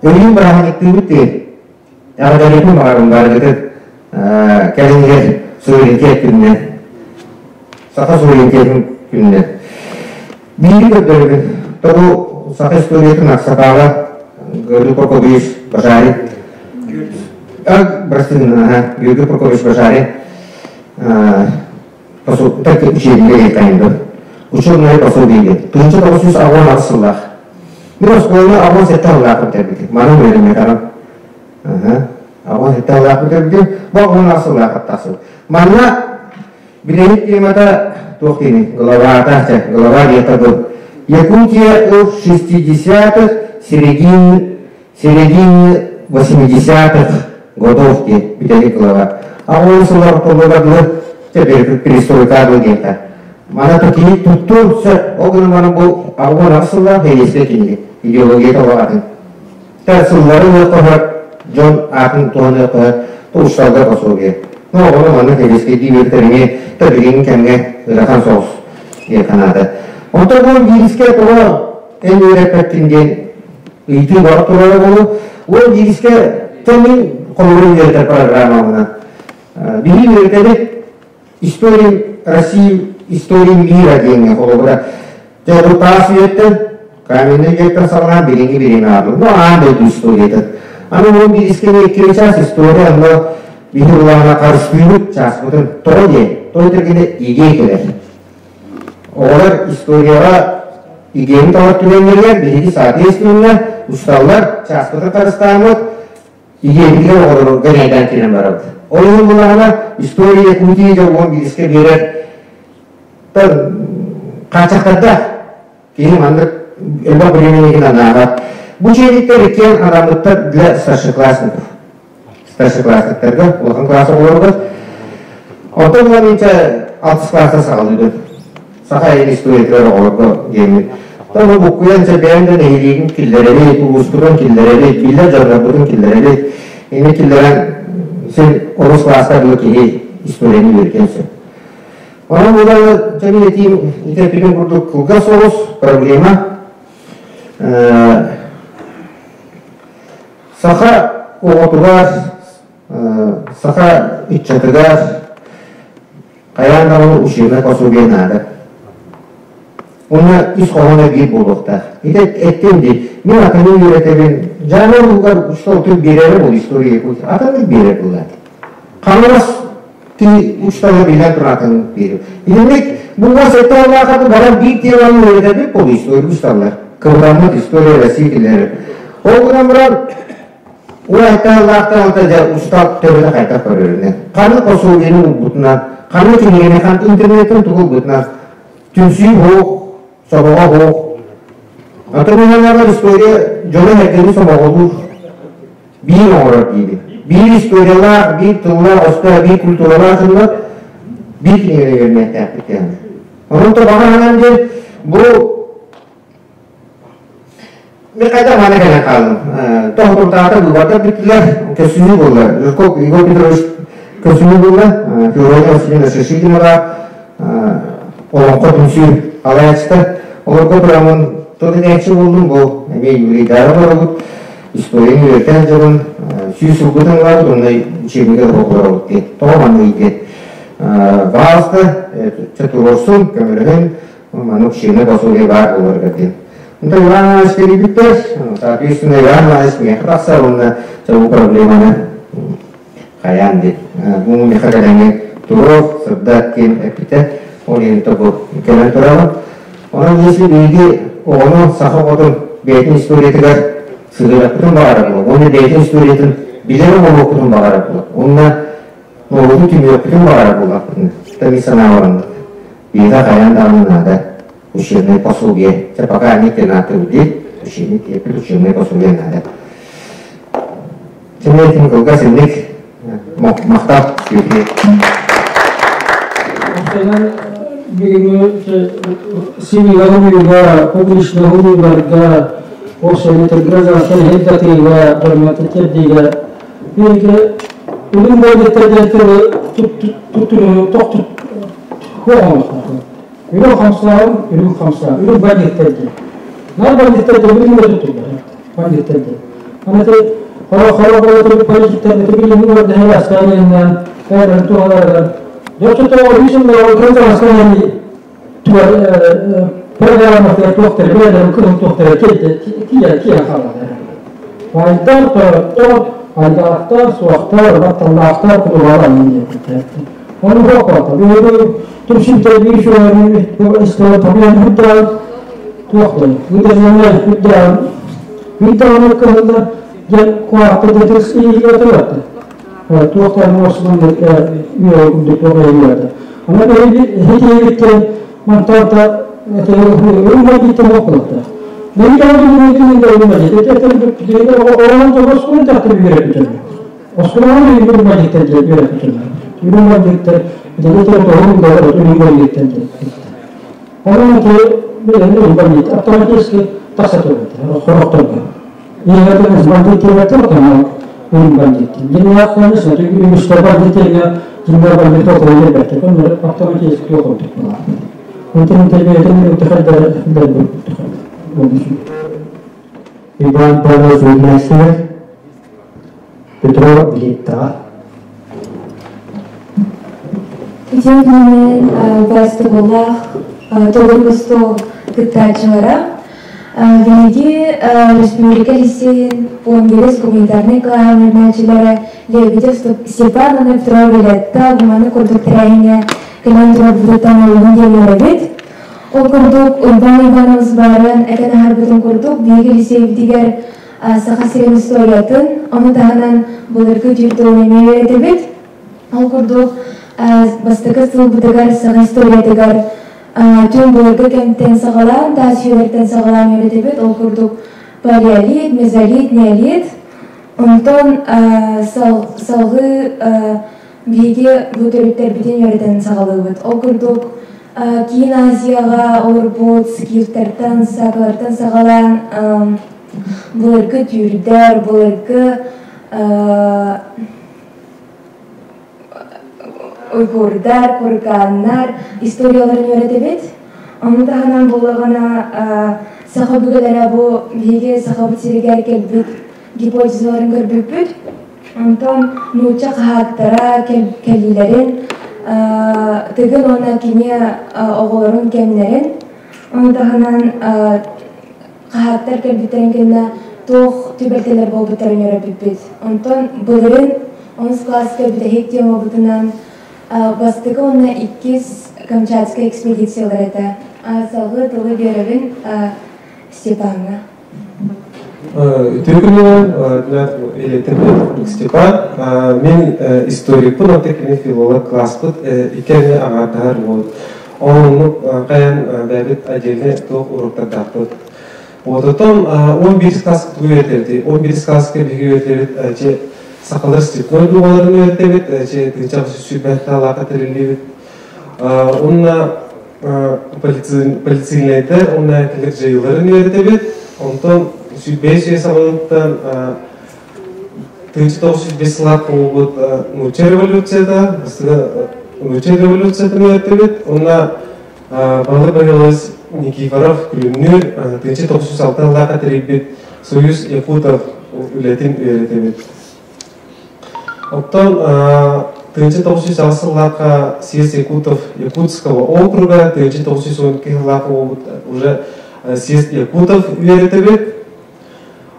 Өйүүн бырааһынньыктыыбыт диэн эҕэрдэлиэхпин баҕарабын барыгытын кэлиҥҥэ суверенитет күнүнэн, саха суверенитетин күнүнэн. Биири көрдөрөбүн. Тобу саха историятын аксакаала Георгий Прокопьевич Башарин. Прости, Георгий Прокопьевич Башарин учебник кайынды. Учебное пособие диэн. 1986 сыллаах. Мин оскуоланы 87 сыллаах бүтэрбитим. Маны үөрэммэтэҕим. 87 сыллаах бүтэрбитим. Бу 16 сыллаах аттасыл. Манна Билиһит темата туох диэний? Главата, чэ, глава диэххэ дыл. Якутия в 60-х, середине 80-х годов диэн бүтэһик глава. А ол сыллар ортолоругар дылы, чэ, перестройка дыл диэххэ. Мана кини туттур сөп. Ол гынан баран бу аргон арсыллар хейеске киниги. Идеология толоатын. Та сыллары қоһар дьон атын туһаны қоһар туусталга пособие. Ну, оҕону манна хейеске диибеттериҥи та билигин кэмҥэ ырахан соҕус диэн ханаата. Онтон бу биирискэ тоҕо эн үөрэппэккин диэн ыйытыы бар турара болу. Ол биирискэ тэмин холобур үөрэтэр программабынан. Биһи үөрэтэбит история России, история мира диэҥҥэ холобура. Дьэ, бу таас үйэттэн, каменный үйэттэн саҕалаан билиҥҥи бириэмэ аабыт. Ну, аан дойду историятын. Аны ол биирискэни иккили чаас история онно биһи улаана харыстыыбыт чааспытын тоҕо диэн, тоҕо этэргинэ идея кэлэр. Оҕолор историяҕа идеяны талар түгэннэригэр биһиги соответственно усталлар, чааспытын харыстааммыт, идеябытыгар оҕолорго нээдээн киирэн барабыт. Ол иһин булаҕына история Якутии дьолуон биирискэ биэрэр хааччахтардаах киһи маннык элбэх времени анаабат. Бу учебниктар иккиэн анаммыттар для старшеклассников. Старшеклассниктарга, улахан класс оҕолоругар. Оттон мин алтыс класста саҕалыыбын. Саха историятыгар оҕолорго диэммит. Тону буккуйан сэрбэйэн да нэһилиэгин киллэрэбит, улууспутун киллэрэбит, биллэр дьоннорбутун киллэрэбит. Ини киллэрэн син орус класска дылы киһи историяны үөрэтиэн сөп. Онон була дьэ этиим итеппитин курдук кылгас соҕус проблема. Саха оҕотугар, саха ыччатыгар хайаан даҕаны учебнай пособие наада. Уонна ис хоһооно биир буолуохтаах. Ити эттим дии, мин атыны үөрэтэбин, дьаама уһугар учуутал биэрэрэ буол история атыннык биэрэр буолаат. Хаҥалас ти учууталы билэн туран атыннык биэрэр. Итинник бу сетталаахаты баран биир теманы үөрэтэбит буол история учууталлар. Кылгаммыт история России киллэрэр. Ол гынан баран Уайтааллаахтан дьэ устал төбөтө хайдах көрөрүнэн, ханнык пособиены булбутунан, ханнык кинигэни, ханнык интернеттэн тугу ылбытынан, түмсүү суох, собоҕо суох. Атын уһанарар история дьону эргэни сомоҕолуур, биир оҥорор диибин. Биир историялаах, биир тыллаах, өстөөх, биир культуралаах дьоннор биир кинигэни үөрэммэттээхпит диэн. Онон тобаҕа хаһан диэн бу Мен қайда мана кэлэн хааллым. Тоһутурдаата быыбардар бүттүлэр, көссүнүү буолла. Жирков Егор Петрович көссүнүү буолла. Феврония Васильевна Шишигинова олоҥхо түмсүү алаячыта. Олорго тураммын тыл этээччи буоллум. Бу эмиэ юбилейдары олоробут. Историяны үөрэтэн дьонун сүүс сылгытын ылабыт, онно учебнига олоробут диэн. Тоҕо манныгый диэн. Баҕаласта, туруорсун, көмөлөһүн, Маннык учебнай пособие баар буоларыгар диэн. Онтон Иван Иванович кэлбиттэр, соответственно, Иван Иванович миэхэ тахсар уонна бу проблеманы хайаан диэн. Бу миэхэ кэлэҥҥин туруор, сырдат диэн эппитэ. Ол иһин бу кэлэн турабын. Онон если биһиги оҕону саха оҕотун бэйэтин историятыгар сыһыарыахпытын баҕарар буолуо, уонна бэйэтин историятын билэр оҥоруохпутун баҕарар буолуо, уонна норуоту түмүөхпүтүн баҕарар буоллахпытына, мин санаабар оннук. Биһиэхэ хайаан даҕаны наада учебное пособие. Чэ, пока они тенаты учебник тиэппит учебное пособие наада. Чэ, кылгас инник махтал сүүрдүү. Бүгүҥҥү симига публичный уйуларга ошону гражданскай хеддатыыга дорматытердига биирге үлүм бойдеттерден туттуну токтут Үрүҥ хамсааҕын, үрүҥ хамсаа, үрүҥ бандиттар диэн. Нар бандиттар диэн билиҥҥэ туттуллар. Бандиттар диэн. Аны хоро хоро бола политиктар билиҥҥи бардаһы аскаанынан кайран туһаларынан дьоччотоҕо үс сыл гражданскай программатыгар туохтары бэйэлэрин кыһыл туохтары тиийэ тиийэн хаалаллар. Байдар, тойоттор, айдаахтар, суохтар, батталлаахтар кутуругар аннын диэбиттэр. Onu хоккота. Биһиги түмсүктэр биир сүрүн история табыйан үрдээн туохтан ыытыллар үрдээн үрдээн кыһыллар диэн куоракка дэтис иһигэ туратты. Туохтан муосунан үөрэ курдук туох иһиэдэ. Аны биһиги хитиэбиттэн мантан та өлмөдүттэн хокколотта. Мен кэлэн билин оҕолон тахтыр үөрэ Оскуоланы үрүҥ бандиттар диэн үөрэппитим. Үрүҥ бандиттар билигин тоҕун да үрүҥ бандиттар диэн. Онон ити билэн бандит автоматически тахса турбут, хорохторго. Иһэтин бандит диэбэттэр отонно уун бандит. Дьиҥнээх конечно, үгүстэр бандит диэҥҥэ дьиҥнээх бандит отон диэбэттэр, онно автоматически курдук буолар. Онтон бэйэтин утахайдар Иван Павлович Игнатьев, Петрова Литтаҕа. Үтүө күнүнэн бастыбылаах толору остуол кыттааччылара. Биһиги республика лицейин 11 гуманитарнай кылааһын үөрэнээччилэрэ Лебедев Степан уонна Петрова Виолетта гуманы курдук тэрээһиҥҥэ кэлэн турарбытыттан олуһун диэн үөрэбит. Ол курдук, Уйбаан Иванович баарын этэн аһарбытын курдук, биһиги лицейбитигэр Саха сирин историятын, ону таһынан былыргы түүр тылын эмиэ үөрэтэбит. Ол курдук, бастакы сылбытыгар саха историятыгар түн былыргы кэмтэн саҕалаан, таас үйэлэртэн саҕалаан үөрэтэбит. Ол курдук, палеолит, мезолит, неолит. Онтон салгыы биһиги бу төрүттэрбитин үөрэтэн саҕалыыбыт. Ол курдук, Киин Азияҕа олорбут скифтартан, сакалартан саҕалаан былыргы түүрдэр, былыргы уйгурдар, курыкааннар историяларын үөрэтэбит. Ону таһынан буоллаҕына саха өбүгэлэрэ бу биһиги сахабыт сиригэр кэлбит гипотезаларын көрбүппүт. Онтон нуучча хаһаактара кэлиилэрин, Тыгын уонна кини оҕолорун кэмнэрин, ону таһынан хаһаактар кэлбиттэрин кэннэ туох түбэлтэлэр буолбуттарын үөрэппиппит. Онтон былырыын онус кылааска бүтэһик темабытынан бастакы уонна иккис Камчатскай экспедициялар этэ. Салгыы тылы биэрэбин Степаҥҥа. Үтүө күнүнэн, Степан. Мин историкпын, онтон кини филолог класспыт икки аҥаардаһар буолбут. Оннук хайан бэйэбит отдельный туох уруоктардаахпыт. Вот оттон 11 класс үөрэтэбит. 11 класска биһиги үөрэтэбит че сахалар степной дуоҕаларын үөрэтэбит, че тыынча сүүрбэт талаата тэриллибит. Онна полицейнайдар, онна кэлэр дьайыыларын үөрэтэбит. Онтон 105 сүүс саҕалыттан 1905 сылаах буолбут нуучча революцията, нуучча революциятын үөрэтэбит. Онна Балыр Багалыс Никифоров Күлүмнүүр 1906 сыллаахха тэрийбит Союз Якутов үлэтин үөрэтэбит. Оттон 1908 сыллаахха съезд Якутов Якутского округа, 1912 сыллаах уже съезд Якутов үөрэтэбит.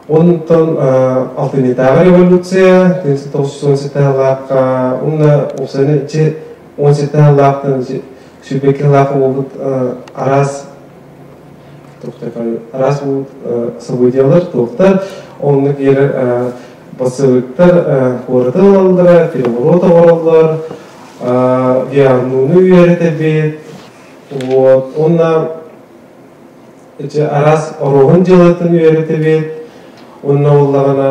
Онтон алтынньытааҕы революция 1917 сыллаахха уонна уопсайынан 17 сыллаахтан сүүрбэкки сыллаах буолбут араас араас событиялар туохтар онно киирэр бассабыктар куораты ылаллара переворот оҥороллор виарнууну үөрэтэбит вот уонна ити араас оруоһун дьыалатын үөрэтэбит уонна буоллаҕына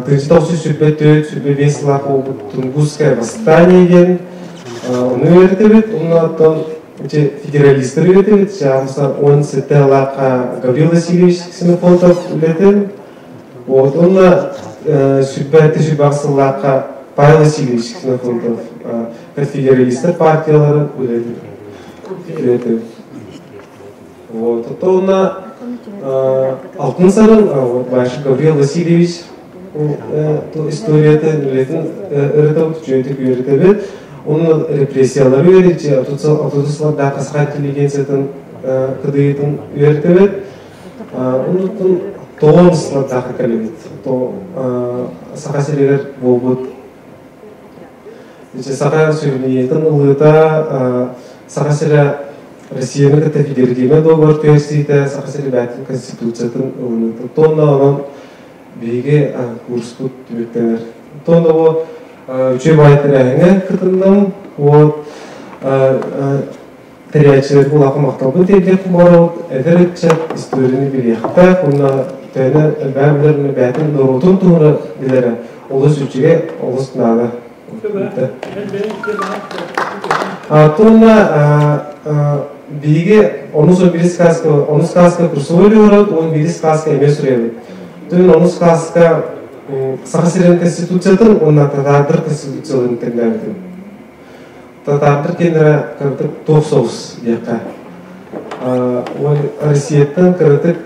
1924 25 сыллаах буолбут Тунгусское восстание диэн ону үөрэтэбит уонна оттон ити федералистар үөрэтэбит 17 сыллаахха Гаврил Васильевич Ксенофонтов үлэтин вот уонна 27 сүүрбэ сыллаахха Павел Васильевич Ксенофонтов федералистар партияларын үлэтин үөрэтэбит. Вот, онно Алтын Сарын, вот, Гаврил Васильевич историятын үлэтин ырытабыт, үчүгэйдик үөрэтэбит. Онно репрессиялары үөрэтии, отутус сыллардаах саха интеллигенциятын кыдыйытын үөрэтэбит. Оннуттан тоҕон сыллардаахха кэлэбит. Саха сиригэр буолбут Саха сүрүнүйэтин ылыыта Саха сирэ Россияны кытта федеративнай договор түһэрсиитэ Саха сирэ бэйэтин конституциятын ылыныыта. Тонна онон биһиги курспут түмүктэнэр. Тонна бу үчүгэй баай тэрээһиҥҥэ кытынным. Вот тэрийээччилэргэ улахан махталбын тиэрдиэх буолабыт. Эдэр ыччат историяны билиэхтээх уонна төһөнө элбэҕи билэр бэйэтин норуотун туһунан билэрэ олус үчүгэй, олус наада. Туонна Биһиги онус он бирис класска, онус класска курсовой үлүгөрөт, он бирис класска эмиэ суруйабыт. Түн онус класска Саха сирин конституциятын уонна татаардыр конституцияларын тэҥнээбитим. Татаардыр киэннэрэ кыратык туох соҕус диэххэ. Россияттан кыратык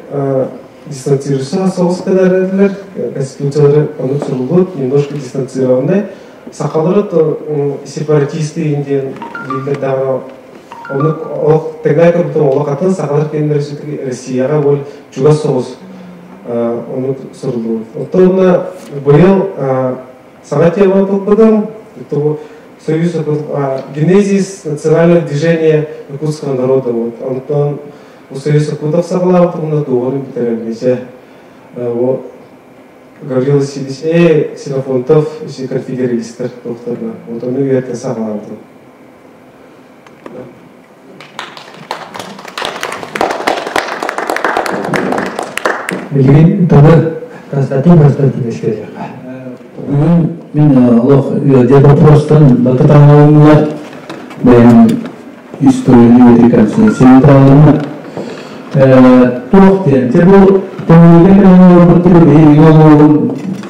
дистанцируйса соҕус гынар конституциялары оннук суруллубут, немножко дистанцированный. Сахалары сепаратисты диэн дииллэр даҕаны оннук олох тэҥнээн көрбүтүм олох атын сахалар киэннэрэ все-таки Россияҕа бол чугас соҕус оннук суруллубут. Оттон онно быйыл саҥа тема ылбытым Союз генезис национального движения якутского народа вот онтон Союз Якутов саҕалаабыт уонна туоҕун бүтэрэлличэ Гаврил Васильевич Ксенофонтов конфедералистар туохтарына вот ону үөрэтэн саҕалаабытым. Билигин тылы Константин Константинович бериэххэ. Бүгүн мин олох ыалдьа боппуруостан бата таҥаланнылар. Бэйэм историяны үөрэтэр таалынна. Туох диэн, те бу Төҥүлүгэ кэлэн олорбуттар биһиги олоҕун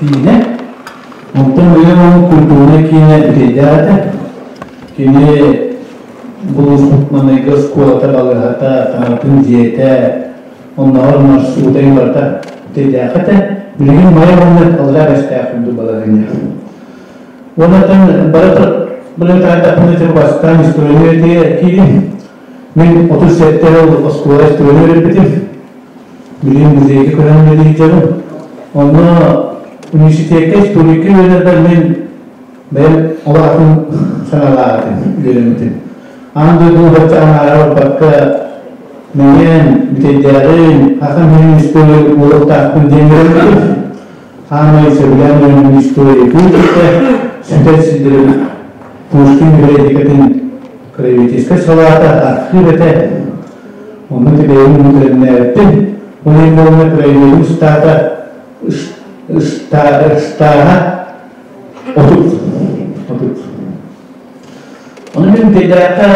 киинэ. Онтон бэйэм ол культурнай киинэ үтэйдээх этэ. Кини булуспут маҥнайгы оскуолата, балыыһата, таҥаратын дьиэтэ, оннооҕор маршрута барыта үтэйдээх этэ. Билигин Майа уонна Аллараа Бэстээх курдук балаһыанньа. Уонна бары бары таайдахпына ити бастаан историяны киирим. Мин 37 жыл оскуола историяны үөрэппитим. Билигин музейга көрөн үлэлиир Онно университекка историкка үөрэнэрбэр мин бэйэм олох атын санаалаах этим, үөрэммитим. Аан дойдуну бачча аҥаара барбакка мэҥиэн, бүтэйдээҕин, хахан иһин история буолуохтаахпын диэн үөрэммитим. Хаамай сөбүлээн үөрэммит история күүтүтэ, сүтэр сирдэрин Пушкин библиотекатын краеведческай салаата архыып этэ. Онно бэйэм үөрэннээбиппин. Ол иһин буолла краеведение устаата ыстааһа 30. 30. Ону мин Тейдээххэ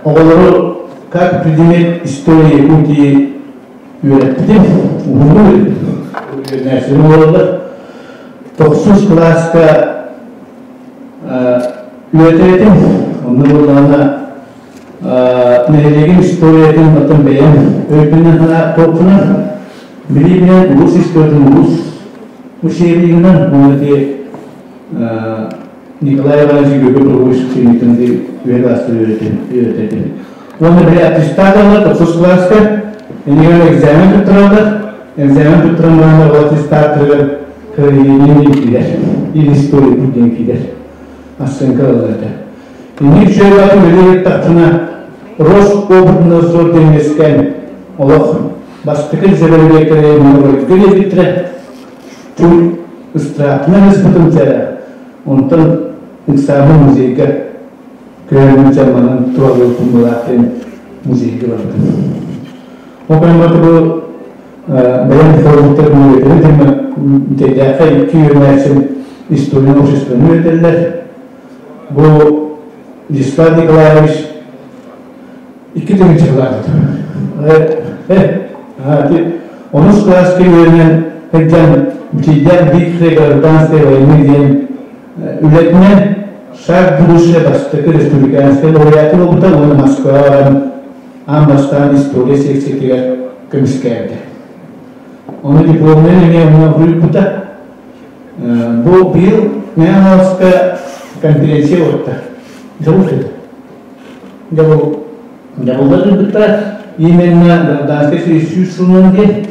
оҕолору как предмет истории Якутии үөрэппитим. Уһуннук үөрэнээччилэрим олороллор. Тохсус кылааска үөрэтэр этим. Онно буоллаҕына нэһилиэгим историятын оттон бэйэм өйбүнэн туохпунан билиибинэн улуус историятын улуус учебнигынан уонна ити Николай Иванович Гөкө Прокопьевич клиникатын үһэ класста үөрэтэтим. Уонна били аттестат ылар тохсус класска инигэр экзамен туттараллар. Экзамен туттаран баран ол аттестаттарыгар краеведение киирэр. Или история диэн киирэр. Оценка ылар этэ. Ини үчүгэй үлэлиир Рособрнадзор диэн үөскээн олох бастакы зэбэрбиэккэлэри диэбиттэрэ. Чуй ыстраатынан ыспытым сэрэ. Онтон ыксаабы музейга көһөрүн чалманан туалыппын былаах диэн музейга барбытым. Ол кэннэ бу бэйэм форумтар үөрэтэрим тэйдээххэ икки үөрэнээччим история обществоны үөрэтэллэр. Бу Вячеслав Николаевич икки тыһыынча кылаатыт. Онус кылааска үөрэнэн сылдьан Бичийдээх бывшей гражданской войны диэн үлэтинэн Шаг будущее бастакы республиканскай лауреаты буолбута уонна Москваҕа баран аан бастаан история секциятыгар көмүскээбитэ. Ону дипломнай эмиэ онно уруйбута. Бу быйыл Мэҥэ Хаҥаласка конференция уотта. Дьолу Дьабыл дьабыллар ылбыттара именно гражданскай сүүс сылынан диэн.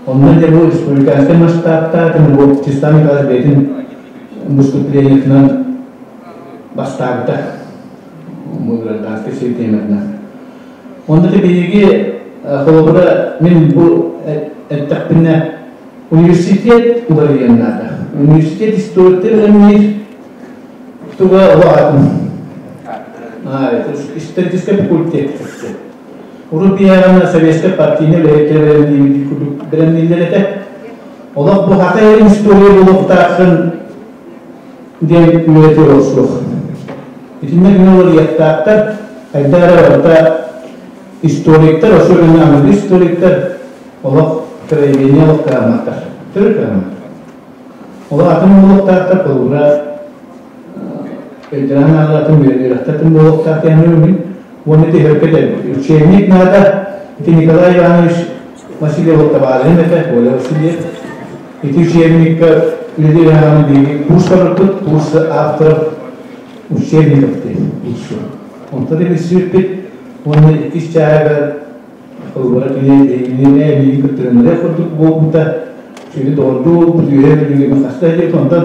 Онно дьэ бу республиканскай масштабтаах бу Чистан Николаевич бэйэтин выступлениетынан бастаабыта. Бу гражданскай сир тематынан. Онно биһиги холобура мин бу эттэхпинэ университет уларыйан наада. Университет историктар бэлэмниир туга улаатын. Историческай факультет. Урут биһиэхэ советскай партийнай үлэһиттэр курдук бэлэмнииллэр этэ. Олох бу хата эрин история буолуохтааххын диэн үөрэтии ол суох. Итиннэ күнэ уларыйыахтаахтар, хайда эрэ барыта Историктар, особенно аныгы историктар, олох краеведение олох кыһамматтар. Төрүт кыһамматтар. Ол атын буолуохтаахтар, холобура, өйдөөн аалатын үөрэхтэтин буолуохтаах диэн уонна ити хөркө Учебник наада. Ити Николай Иванович Васильев табаарыһым этэ, Коля Васильев. Ити учебникка үлэлиир биһиги курс барбыт, курс авторов учебников диэн курсу. Онтон билсибиппит уонна иккис чааһыгар холобура кини биһигини миигин кыттыгыннарыах курдук буолбута. Сүрү доҕордуу буолбут, үөһэ бүлүүгэ хаста диэт, онтон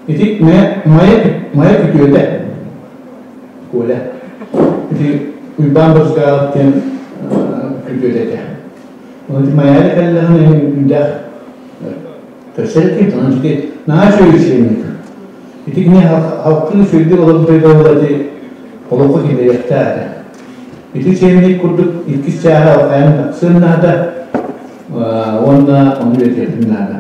ити Майа күтүөтэ Коля. Ити Уйбаан Бырзгалов диэн күтүөтэ этэ. Оны ити Майаҕа кэллэҕинэ үндэх көрсөр этим, онон ити наһаа үчүгэй учебник. Ити кини халкын үчүгэйдик олорбута буолла ити олоххо киллэриэхтээх этэ. Ити учебник курдук иккис чааһа алҕайан тахсыан наада уонна ону үөрэтиэхпин наада.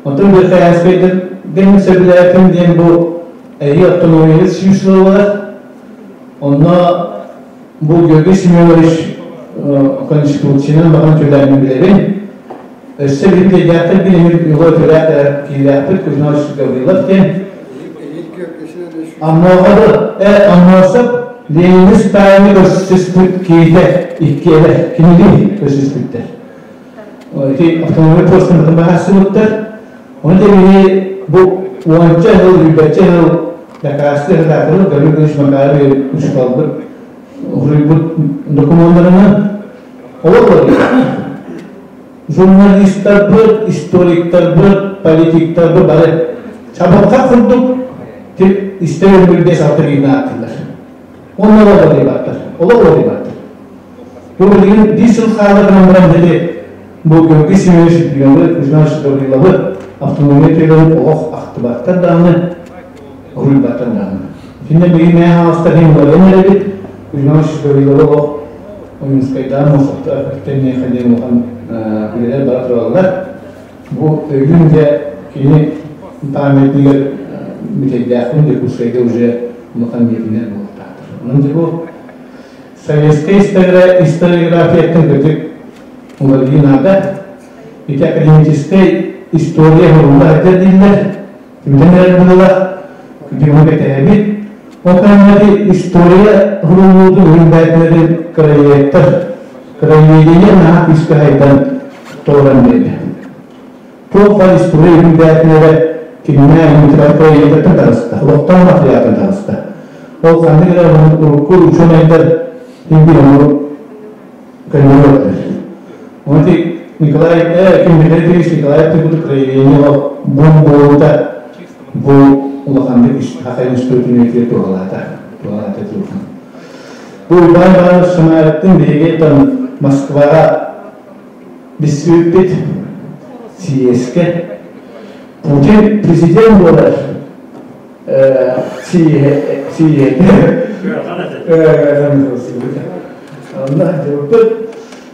Онтон Верхоянскайдан сөбүлээтим диэн бу эһиги автономияҕыт сүүс сыла буолар. Онно бу Георгий Семенович Конституциянан баҕан төлөөнүн билэбин. Өссө биир дэйдээхтэр билимир юго төлөөх киилээхпит Кузьманович Гаврилов диэн. Аммоҕа Аммосов Ленин Сталины көрсүспүт киһитэ иккиэлэр кинини көрсүспүттэр. Ити автономия постун баһассыбыттар. Оны тэбини бу уонча сыл, сүүрбэччэ сыл дакаастыы сатаатыбыт, Гаврил Ильич Макаров учууталбыт суруйбут докумуоннарынан олох журналистарбыт, историктарбыт, политиктарбыт бары чабырҕах курдук истэр өмүрдэ салтырыына ааттыылар. Онно олох олуйбаттар. Олох олуйбаттар. Бу билигин биир сыл хаалла гынан баран били бу Георгий Семенович Белый, Кузьманович Гавриловы автономия төлөбүн олох ахтыбаттар даҕаны, уруйбаттар даҕаны. Итиннэ билигин мээ хаалыстар иһин уларыйан эрэбит. Кузьманович Гавриловы олох Ойуунскайдаан Мосохто өттөннүөхэ диэн улахан үлэлэр бара тураллар. Бу өйүүн дьэ кини памятнигар бүтэйдээхпин Дьокуускайга уже улахан миитиннэр буолуохтаахтар. Онон дьэ бу советскай историографияттан кырдьык уларыйыы наада. Ити академическай история уһулла сылдьар дииллэр. Түмүтэн эрэр быһыылаах. Күтүҥҥэ кэтэһэбит. Ол кэнники история уһуллуутун үрүҥ краеведтар краеведение наһаа күүскэ хайдан толорон биэрдэ. Туох баар история үрүҥ бээтинэлэр кининэ краеведтартан таҕыста, олохтоох материалтан таҕыста. Ол ханнык эрэ урукку учуонайдар биир көннөрү Оны Николай ким Михаил Николаев курдук краеведение бу буолута бу улаханнык хахай институтун туһалаата туһалаата туһан. Бу Иван Иванович Самаевтын биһиги Москваҕа билсибиппит съезкэ Путин президент буолар сийиэһэ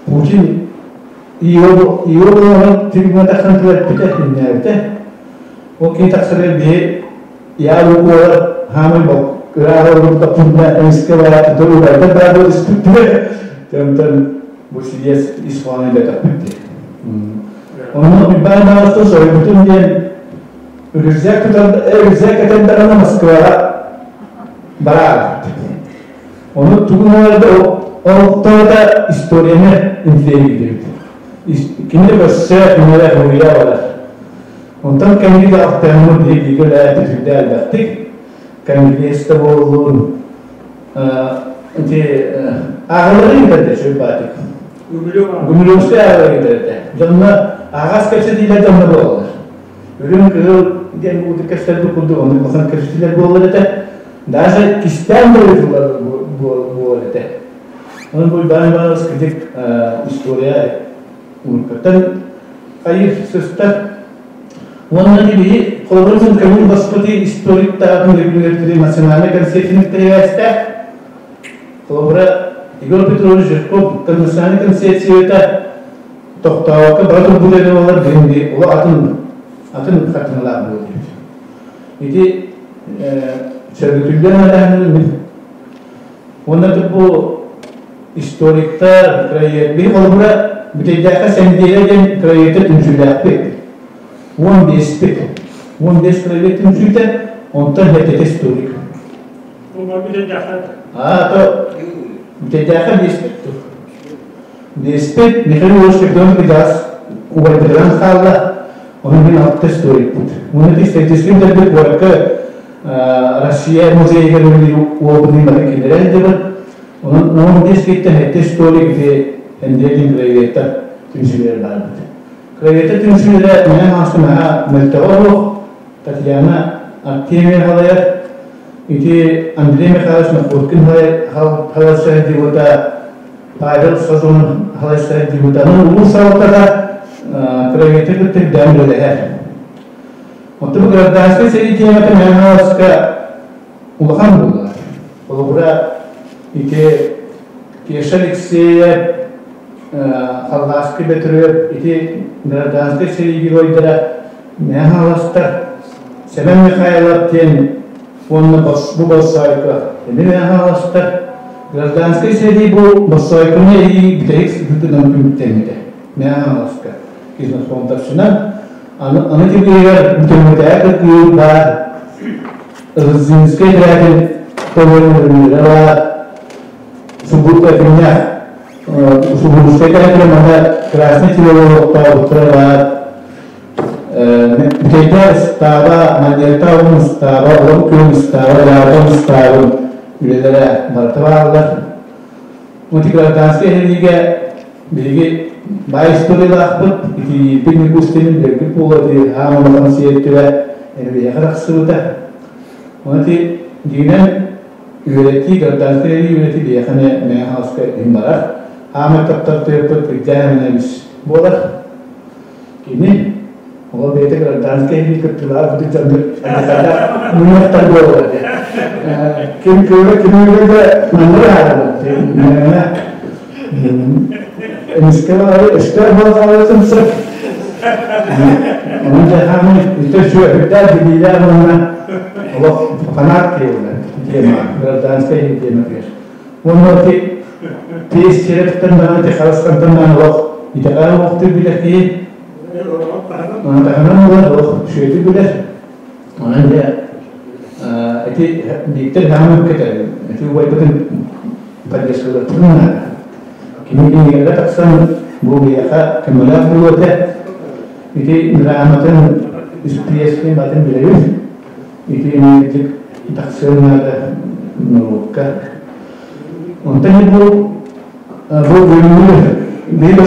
Путин Ио трибуна тахсан түбэппитэ, иннээбитэ. Ол кини тахсарыгар биһи я буолар хаамай кыраара олорбута пунна эмискэ бараат дорубайдар баар буол испиттэрэ. Онтон бу съезд ис хоһооно бөтөхпүт. Онно Иван Ивановтан соһуйбутум диэн рюкзак тутан рюкзак кэтэн даҕаны Москваҕа бараабыт. Ону тугун оҥордо ол да историяны интеллигент Кини өссө кинилэр хоруйа барар. Онтон кэнники алтыһыммыт биһиги үлээти сүрдэ элбэхтик. Конгресста буоллун, ити ааҕылары интерде сүрбаатык. Гумилевскай ааҕылары интерде. Дьонно аҕас кэпсэтиилэр дьонно буолаллар. Үрүҥ кыһыл диэн курдук кэпсэтэр курдук оннук улахан кэпсэтиилэр буоллар этэ. Даже кистээн да буолар этэ. Онон бу Иван Иванович кырдьык история уруккаттан хайыр сыстар. Уонна биһи холобурун көҥүл баспыты историк таатын регулирует национальный концепцияны тэрээстээх. Холобура Егор Петрович Жирков национальный концепцията тохтообокко бара турбут эрэ буолар билин олох атын атын хартыналаах буолуо диэбит. Ити сөргүтүллэн адаһынын уонна бу. Историктар, краевед. Биһи холобура Бүтэйдээххэ Сэндиэлэ диэн краеведтэр түмсүүлээхпит. 15-пит. 15 краевед түмсүүтэ, онтон сэттэтэ историк. А, то Бүтэйдээххэ биэспит. Биэспит Михаил Ильич Капитонов Газ убайбытынан хаалла. Ону мин алта историкпыт. Уонна историческай дэрбит куоракка Россия музейыгар үлэлиир уолбутун бары киллэрэн дьыбыт. Онон 15 киттэн сэттэ историк ити Эндрей краеведтар түмсүүлэрэ баарбыт. Краеведтар түмсүүлэрэ мэҥэ хаҥаска наһаа мөлтөҕө суох. Татьяна Артемьева халайар. Ити Андрей Михайлович Находкин халайсар дебута Павел Сазонов халайсар дебута. Улуус салалтата краеведтар кытта үрдээн үлэлэһэр. Оттон гражданскай сэрии темата Мэҥэ Хаҥаласка улахан буолар. Холобура, ити Кеша Алексеев, Халлааскы Бөтүрүөп ити гражданскай сэрии геройдара Мэҥэ Хаҥаластар, Сэмэн Михайлов диэн уонна бу Боссоойко эмиэ Мэҥэ Хаҥаластар. Гражданскай сэрии бу Боссоойкону эрийии бүтэһик сытыытынан түмүктэммитэ Мэҥэ Хаҥаласка. Ксенофонтовщина аны тигиигэр бүтүммүтээ кыргыыр баар Рыдзинскай бээтин толору баар Субурскай Субурскай бээтин манна Красный селолоохтообуттара баар Бүтэйдээх ыстааба, Манньыаттаах ыстааба, Олом күн ыстааба, Даарбан ыстаабын үлэлэрэ барыта бааллар. Мультигражданскай эһэниигэ биһиги баай историялаахпыт, итиибит Микустин бэргит буолуо дии хаам улахан сиэртибэ эрбиэхэ тахсыбыта. Оны ти дьиҥинэн үөрэтии, гражданскай үөрэтии биһиэхэ эмиэ Мэҥэ Хаҥаласка иһин барар. Хаамай таптар тыаппыт Кырдьаан эмис буолар. Кини ол бэйэтэ гражданскай эһии кыттыылаах бүтүн дьоннор адьакада мунньахтар буолар этэ. Ким кыыла ким өлөргө манна баһаарбыт. Эмискэ баҕары өстөөх буолан хаалыаххын сөп. Онон дьахаамын үтө сүөһүрдээх билиилээх уонна олох фанат киһи тема, гражданскай тема киһи. Уонна ити тиэс сирэ туттан даҕаны ити харысхантан даҕаны олох итэҕэл олохтуу билэр киһи. Таһынан ылар олох үчүгэйдик билэр. Онон дьэ ити бииктэр даҕаны көтөрүн, ити убайбытын поддержкалыахпытын наада. Кини кинигэлэрэ тахсан бу биһиэхэ көмөлөөх буолуо этэ. Ити грамотын, испиэскин батын билэбит. Ити инник тахсыан наада норуокка. Онтон бу бу бүгүҥҥү биир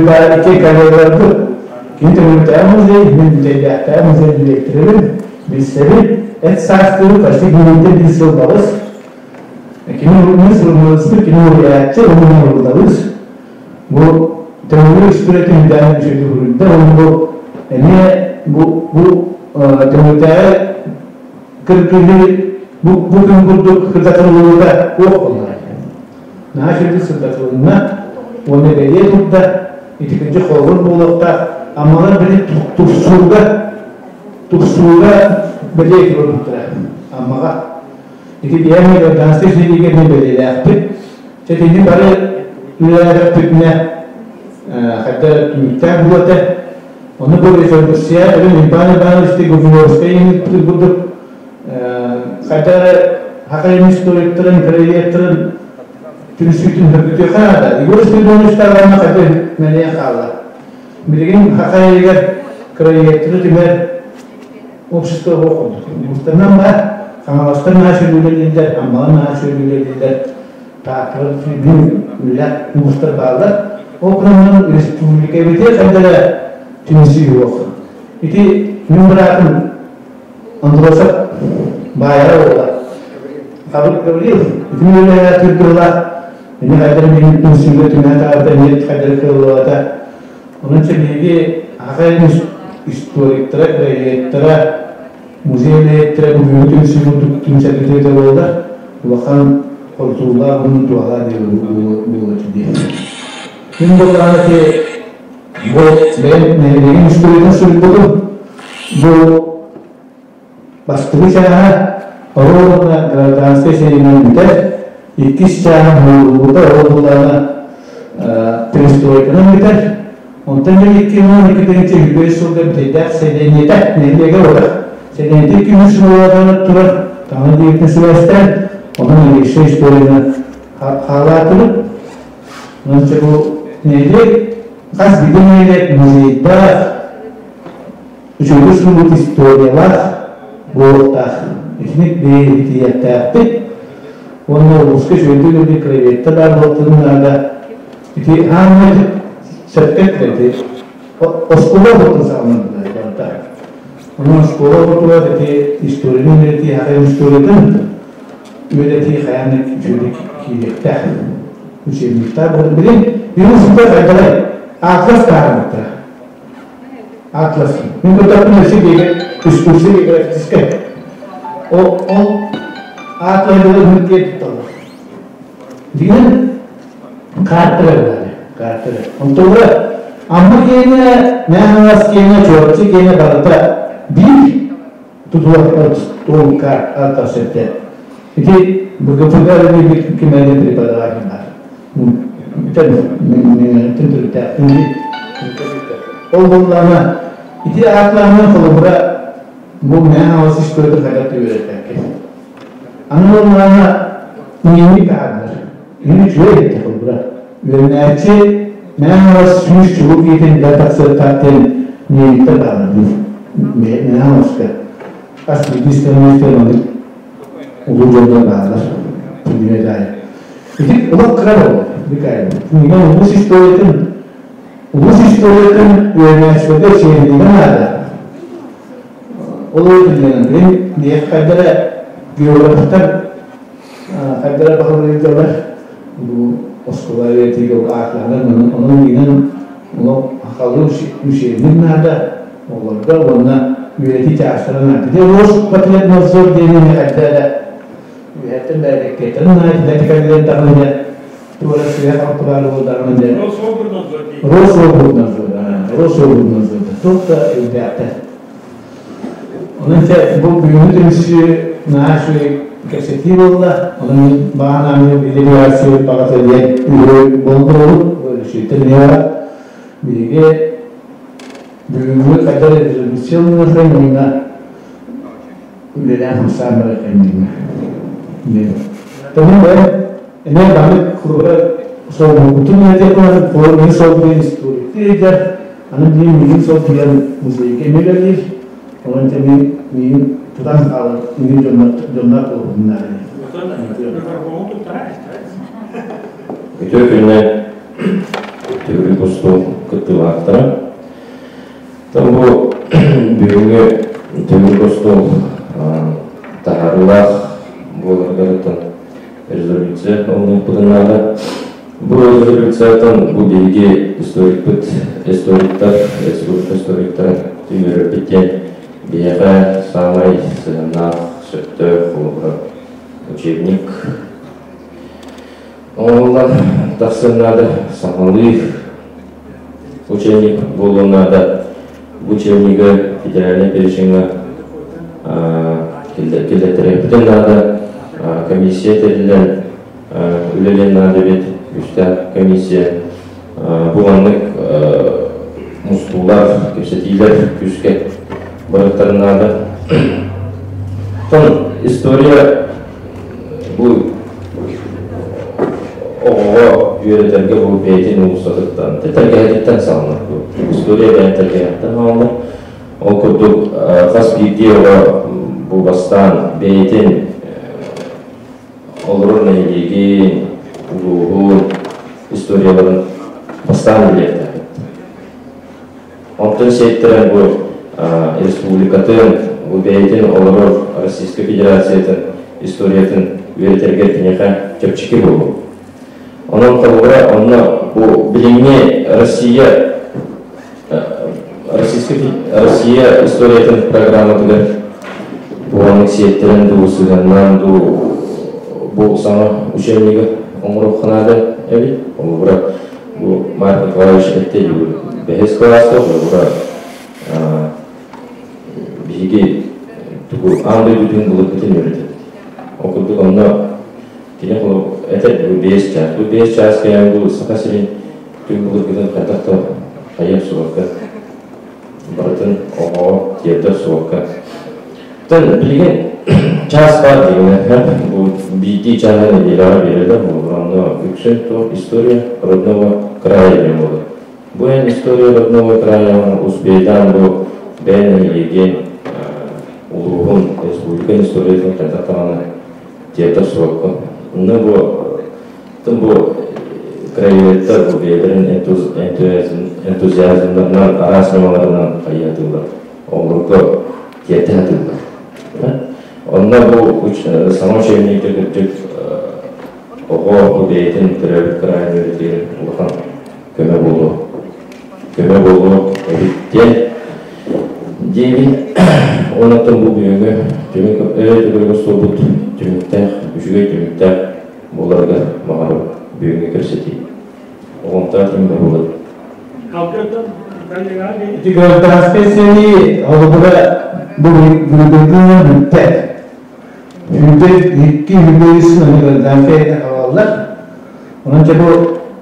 баар икки коллегаларбыт кини Төҥүлүтээҕи музей, мин Бүтэйдээхтээҕи музей дириэктэрэбин, билсэбин, эт саастыыбыт почти киниттэн биир сыл балыс. Кини мин суруналыыспыт, кини уһуйааччы, уонна уруһуйдалыыс. Бу Төҥүлү үстүрэтин үдээн үчүгэйдик уруйда, уонна бу эмиэ бу бу Төҥүлүтээҕи кыргыһыы бу бу күн курдук сырдатыллыбыта туох буоллаҕай? Наһаа үчүгэйдик сырдатылынна уонна бэлиэ турда, ити кырдьык холобур буолуохтаах. Аммалар били тупсууга тупсууга бэлиэ туруорбуттара Аммаҕа. Ити биһиэхэ гражданскай сэриигэ эмиэ бэлиэлээхпит. Чэ итини бары үлэлээтэхпитинэ хайда түмүктээх буолуо этэ. Ону бу резолюция эбэн Иван Иванович Гугуновскай курдук хайда эрэ хахайын историктарын, краеведтарын түмсүүтүн хөргүтүөххэ наада. Егор Спиридонович даҕаны хайда мэлийэн хаалла. Билигин хахайыгар краеведтары түмэр общество буох курдук. Мустанан баар, Хаҥаластар наһаа сүрүүлэлииллэр, Аммалар наһаа сүрүүлэлииллэр, Таатталар сүрүүн үлэ улуустар бааллар. Ол гынан республикабытыгар хайда эрэ түмсүү суох. Ити мин быраатым Андросов Баайара уола. Гаврил, ити мин үлэлээх түрдүлаах, ини хайдары мин түмсүүгэ түмэн таҕарда, эмиэ хайдары кыаллыбата. Онон биһиги аҕай историктара, краеведтара, музей үлэһиттэрэ бүгүҥҥү түмсүү курдук түмсэрбитигэр буоллар, улахан хорутуулаах уонна туһалаах диэн буолуо дии. Мин буоллаҕына ити бу бэйэм нэһилиэгим историятын суруйбутум. Бу бастакы чааһа оруобуна гражданскай сэриинэн бүтэр. Иккис чааһа буолбута, ол булана перестройканан бүтэр. Онтон били 2012 сылга бүтэйдээх сэлиэнньэтэ нэһилиэгэ отар. Сэлиэнньэтэ 200 сылларынан турар, таҥа диэбитин сибээстээн, онон новейшая историяны хаалаатыбыт. Онон бу нэһилиэк хас биирдии нэһилиэк музейдаах, үчүгэй суруйбут историялаах буолуохтаах. Итинник бэйэтийиэхтээхпит. Уонна улууска үчүгэйдик үлэлиир краеведтар баар буолтарын наада. Ити аан сөпкө эттэ оскуола оҕотун саҕаланна барыта. Онон оскуола оҕотугар ити историяны үөрэтии, хахайын историятын үөрэтии хайаан да үчүгэйдик киириэхтээх. Учебниктар билин билин сыта хайдалай атлас таарымыттара. Атлас. Мин көрдөхпүнэ өссө экскурсия географическая. Ол атлас дылы мүртиэ тутталлар. Дигэн карталар баар, карталар. Онтон Амма киэнэ, Мэҥэ киэнэ, Чурапчы киэнэ барыта биир тутулар ол карта сөптө. Ити БГПГ кимэни преподаватель бар. Ол буоллаҕына ити аатылаһынан холобура бу мээн аҕыс историята хайдах да үөрэппэккэ. Аны буоллаҕына миини таһаардар. Ини үчүгэй этэ холобура. Үөрэнээччи мээн аҕыс 100 чулуу киһитин да тахсыахтаах диэн миэриттэр бааллар мээн аҕыска. Хас биирдии страница маннык улуу дьоннор бааллар. Күнү Ити олох кыра буолла, Михаил. Кинигэ улуус историятын үөрэнээччилэргэ чиэһинэйгэ наада. Ол өйдүнэн билин диэх хайдара географтар хайдара баһылыйдылар бу оскуола үөрэтиигэ аатыланар онон иинэн олох халыы учебник наада олорго уонна үөрэтии чаастара наада. Ити Роспотребнадзор диэни хайда үһэттэн бэрээдэктиэттэн наада кэллэн даҕаны туора сыһа халтыбаары буолдаҕына дьэ Рособорнадзор Рособорнадзор туох да өйдөөхтөр. Онон дьэ бу бүгүҥҥү түмсүү наһаа үчүгэй кэпсэтии буолла. Онон баҕанааны делегация баҕата диэн үһү болдуробут үчүгэйтэн эмиэ биһиги бүгүҥҥү хайдах резолюция ылыныаххай уонна үлэлээн хамсаан барыаххай диэн. Тому бэйэм эмиэ баһылык клубугар солбуйбутун үөрэтиэх курдук мин солбуйан историк дьэр аны биир миигин солбуйан музейга эмиэ үлэлиир. Онон дьэ мин миигин тутан хаалар миигин дьоннор буолбуннар. Үтүө күннэн төгүрүк остуол кыттыылаахтара. Там бу бүгүҥҥү төгүрүк остуол таһаарыылаах буоларыгар резолюция ылыныахпытын наада. Бу резолюцияттан бу биһиги историкпыт, историктар, республика историктара үөрэрбит диэн биһиэхэ саамай сыһыаннаах, сөптөөх холобура учебник оҥоһуллан тахсыан наада, сахалыы учебник буолуон наада. Бу учебнигы федеральнай перечеҥҥэ киллэртэриэхпитин наада. Комиссия тэриллэн үлэлиэн наада эбит, үстээх комиссия. Бу маннык мустуулар, кэпсэтиилэр күүскэ барыктарын наада. Оттон история бу оҕоҕо үөрэтэргэ бу бэйэтин уулуссатыттан, тэлгэһэтиттэн саҕаланар. История бэйэтин тэлгэһэтиттэн саҕаланар. Ол курдук хас биирдии оҕо бу бастаан бэйэтин олорор нэһилиэгин, улууһун историяларын бастаан билиэхтээх. Онтон сиэттэрэн бу республикатын, бу бэйэтин олорор Российскай Федерациятын историятын үөрэтэргэ киниэхэ чэпчэки буолуо. Онон холобура онно бу билиҥҥи Россия Российскай Россия историятын программатыгар буолан сиэттэрэн дуу, сыһыаннаан дуу бу саҥа учебнигы оҥоруохха наада эбит. Холобура, бу Марк Николаевич эттэ бэһис кылааска холобура биһиги тугу аан дойдутун былыргытын үөрэтэбит. Ол курдук онно Кини этэр бу 5 чаас. Бу 5 чаас кэлэн бу Саха сирин түҥ былыргытын хайдах да хайа суокка барытын оҕоҕо тиэрдэр суокка. Тэн билигин чаас баар диэҥҥэ бу биирдии чааһы нэдиэлэҕэ биэрэллэр буолар. Онно үксүн туох история родного края диэн буолар. Бу эн история родного края успейдаан бу бэйэн нэһилиэгин улууһун республика историятын хайдах даҕаны тиэрдэр суокка. Онно бу бу краеведтар бу бэйэлэрин энтузиазмнарынан араас ньымаларынан хайыатыыллар. Оҕолорго тиэрдэ сатыыллар. Онно бу саҥа учебникка кырдьык оҕо бу бэйэтин төрөөбүт кыраайын үөрэтигэр улахан көмө буолуо көмө буолуо эбит диэн диэбин оннуттан бу бүгүҥҥү түмүк төгүрүк остуолбут түмүктээх үчүгэй түмүктээх буоларыгар баҕарабын бүгүҥҥү кэпсэтии оҕомтоох ким да буолар. Ити гражданскай сэрии холобура бу былыргы бүппэт. Сүүрбэ икки сүүрбэ үс сыл гражданскай хаалаллар. Онон дьэ бу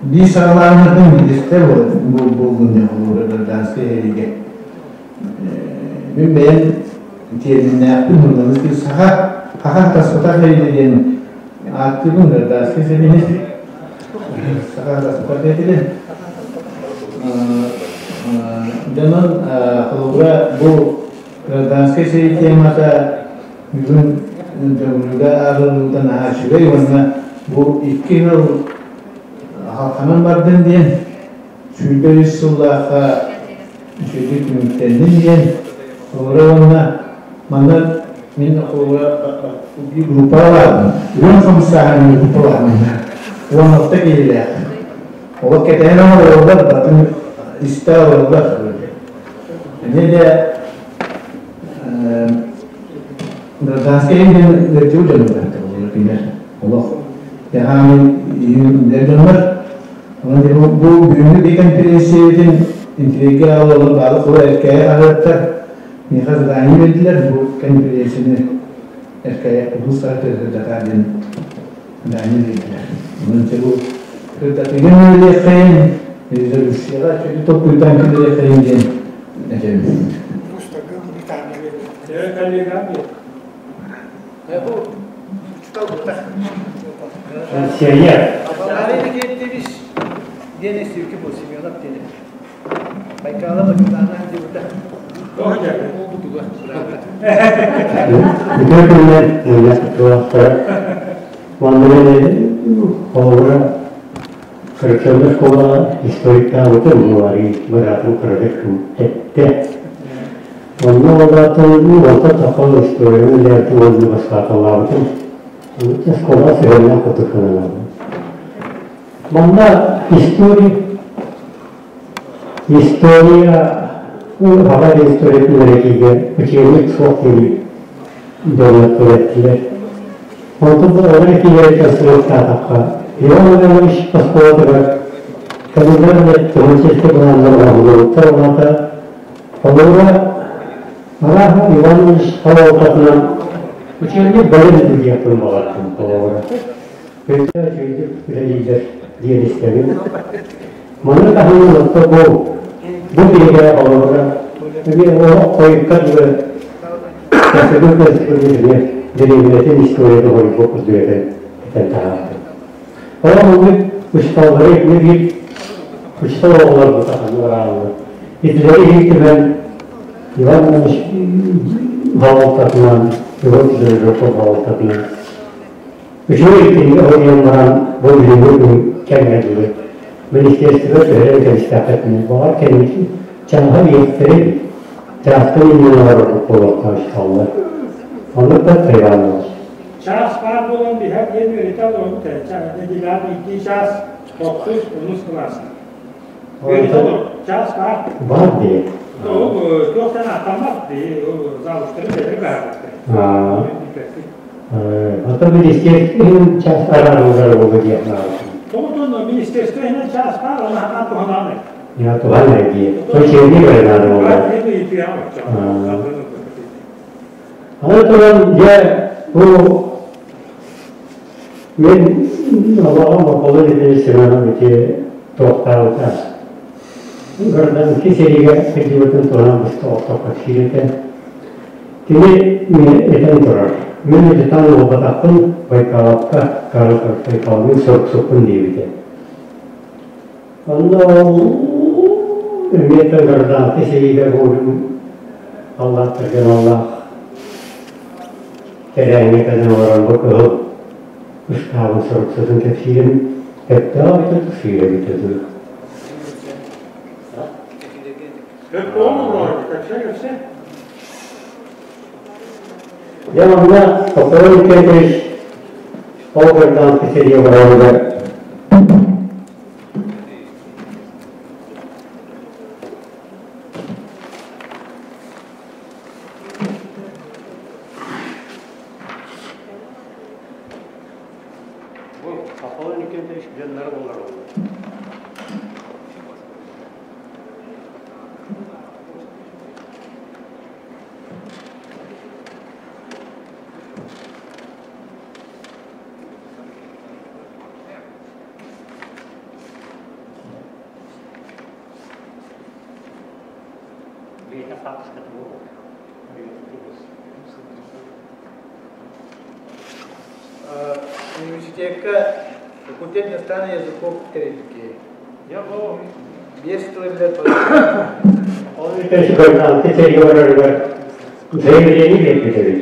биир саҕалааһыннартан биирдэстэр буоллун диэн холобура гражданскай сэриигэ. Мин бэйэм тиэрминнээхпин журналист саха хаха таспатах сэриитэ диэн ааттыыбын гражданскай сэриини саха таспатах сэриитэ. Дьонун холобура бу гражданскай сэрии темата бүгүн Төҥүлүгэ ааҕыллыбыта наһаа үчүгэй уонна бу икки сыл халханан бардын диэн 23 сыллаахха үчүгэйдик түмүктэннин диэн холобура уонна манна мин холобура группалаабын үрүҥ хамсааһын группалаабын 16 киһилээх олох кэтэһэн олороллор батын истэ олороллор эмиэ де Гражданскай диэн ыалдьыбыт дьоннор кинилэр олох яхааны иһин дьоннор. Онон бу бүгүҥҥү би конференциябытын интригэ аҕалалар баалы хула эркээйи хаһыаттар миэхэ задание биэрдилэр бу конференцияны эркээйи улуус сырдатаа диэн задание биэрдилэр. Онон бу сырдатыыга үөрэтиэххэйин резолюцияҕа чөтү толкуйдаан киллэриэххэйин диэн этэбин. Сирия. Үтүө күнүнэн мунньах кыттыылаахтара уонна холобура коррекционнай школаҕа историктаабытым Муларий быраатым кыратык эттэ. Онно олаатын уолта тахал историяны үлээти уонна баспааталаабытым. Школа сыһыаннаах курдук сананабын. Манна история история хаба историятын үөрэтиигэ учебник суох диэн дьоннор эттилэр. Онтон олор этиилэриттэн сылыктаатахха, Иван Иванович оскуолатыгар кэлиннэр туһун былааннар оҥоһуллубуттар уонна Холобура, арааһа Иванович салалтатынан учебник бары диэхпин баҕардым холобура. Өйдөө үчүгэйдик үлэлииллэр диэн истэбин. Маны таһынан отто бу бу биһигэ холобура эмиэ олох хойукка дылы Көсүгүн көсүгүн дэриэбинэтин историята хойукка курдук этэн этэн таһаардым. Ол оннук учууталлары итини биир учуутал оҕолорбут ахан барааллар. Итилэри иһин түмэн Иван Иванович салалтатынан, Иван Жирков салалтатынан үчүгэй кинигэ суруйан баран бу билиҥҥи күн кэмҥэ дылы министерство төһө кэбистэххитинэ баҕар кэнники чааһа биэхтэрин чаастан иннинэ олорорбут буолуохтаах учууталлар. Оннук да Иванович. Чаас баар буолан биһэр диэн үөрэтэ олоробут ээ. Нэдиэлэҕэ биирдии чаас тохсус, онус кылааска. Үөрэтэ олорор. Чаас баар. Баар дии. Ол туохтан ааттаммат дии. Ол завучтары бэйэлэрэ баарбыттар. Ото министерство иһин час араарыллар буолуо диэх наада. Тоҕотон министерство иһинэн чаас баар, оны хатаан туһанаан. Я туһан дии. Учебник эрэ наада буолла. Аны туран, дьэ, бу Мен олоҕум Аполлон Ильич Семенов ити туохтаабыта. Гражданский сэриигэ сылдьыбытын туһунан быста охтоххо киирэтэ. Кини этэн турар. Мин ититан буолбатахпын Байкаловка Байкаловын соруксуппун диэбитэ. Онно ол эмиэ гражданский сэриигэ буолум аллааттарга аналлаах тэрээһиҥҥэ кэлэн олорон бу кыһыл ыстаабын соруксутун кэпсиирин өттөөх эбитэ дуу, сыыра эбитэ дуу. Дьэ манна Аполлон Никитич ол гражданский сэрии оҕолоругар Бу Аполлон Никитич дьонноро буолар Бэйэтэ хаапыската буолар. Университекка факультет иностранных языков тэрилтэ. Я бу биэс тылы билэр Ол гражданский сэрии барарыгар заявление биэрбит эбит.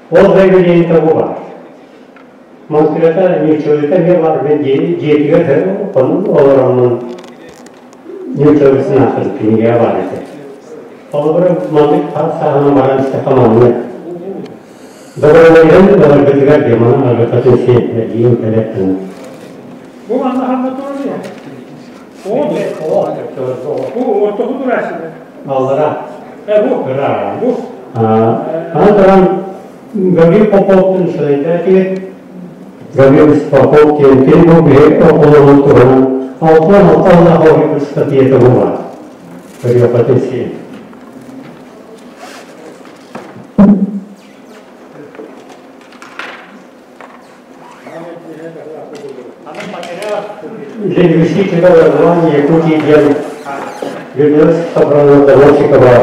Ол заявление бу баар. Москвата ньуччалыыта эмиэ баар мен дьиэтигэр олороммун ньуччалыысын аахпыт кинигэ баар этэ. Холобура маннык сааһынан баран истэххэ маннык. Доҕордоһон ыларгытыгар демонун аргытатын сиэн кэлэр гына. Бу манна ханна турар Бу ортоку турасыда. Аллара. Бу. Бу. Аны туран Гаврил Поповтун сырайда Гаврил Попов диэн кини бу биһи оҕолорун туһунан 66 аллаах оҕо статьята бу баар. Көрүөххүтүн син. Лингвистическое образование Якутии диэн Людмила Собранова Доносикова,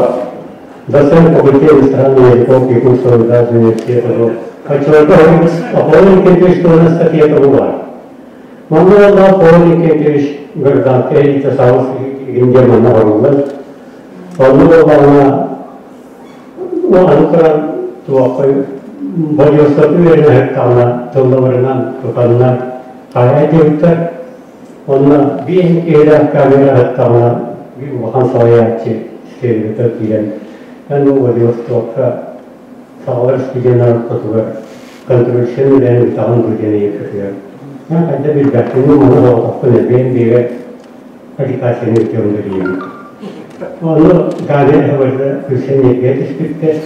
доцент факультета иностранных языков Якутского государственного университета. Оччолорго Аполлон Никитич туһунан статьята бу баар. Манна уоллаах Аполлон Никитич гражданскай элита саҕыс игин диэн манна оҥоруллар. Онно буоллаҕына аны туран туохха Владивостокка үөрэнэ сырыттаҕына тылларынан тутаннар хайа диэбиттэр. Онно биир киһилээх камера сыттаҕына биир улахан салайааччы следователь киирэн эн бу Владивостокка саҕалар студеннар ортотугар контрольшин үлэни ыытаҕын дуу диэн ыйыппытыгар эн хайда билбэккин маны соҕотохпун элбээн биэрэ агитацияны ыытыам диэбит. Ону камера говорит, күлсэн ньиргийэ түспүттэр.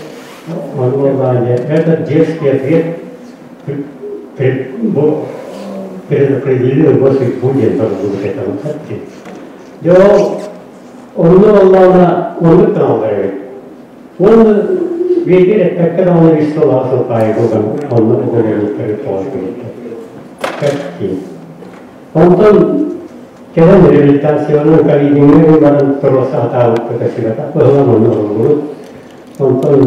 Ону буоллаҕа дьэ, этот детский ответ бу предопределил его судьбу диэн торгуут этэ Дьэ ол онно буоллаҕына оннук таҥаллар эбит. Уонна бииргэ эппэккэ даҕаны үс сыл аҕа сыл аайы булан онно уголовниктары тоҕо кэлбиттэр. Онтон кэлэн реабилитацияны ковидиҥҥа баран туруорса сатаабыппыта сүбэтэх быһылаан онно уһуллубут. Онтон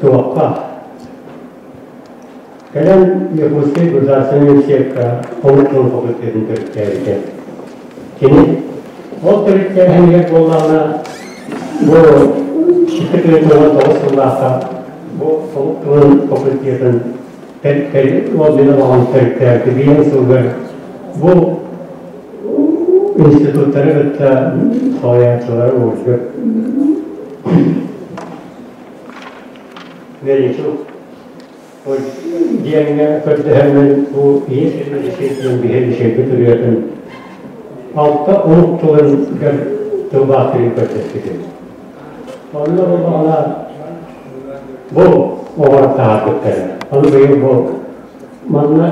туохха кэлэн Якутский государственный университекка омук тылын факультетын төрүттээбитэ. Кини ол төрүттээһинигэр буоллаҕына бу 249 сыллаахха бу омук тылын факультетын ол мин олоҕун төрүттээбитэ биир сылгар бу институттары кытта салайааччылары уурдук Мельничук диэҥҥэ көрдөһөммүн бу ийэ сирин лисиэтинэн биһи лисиэйбит ырыатын алта омук тылын тылбаастырын көрдөспүтүм. Онно буоллаҕына бу оҕор таһаарбыттара. Ону быйыл бу манна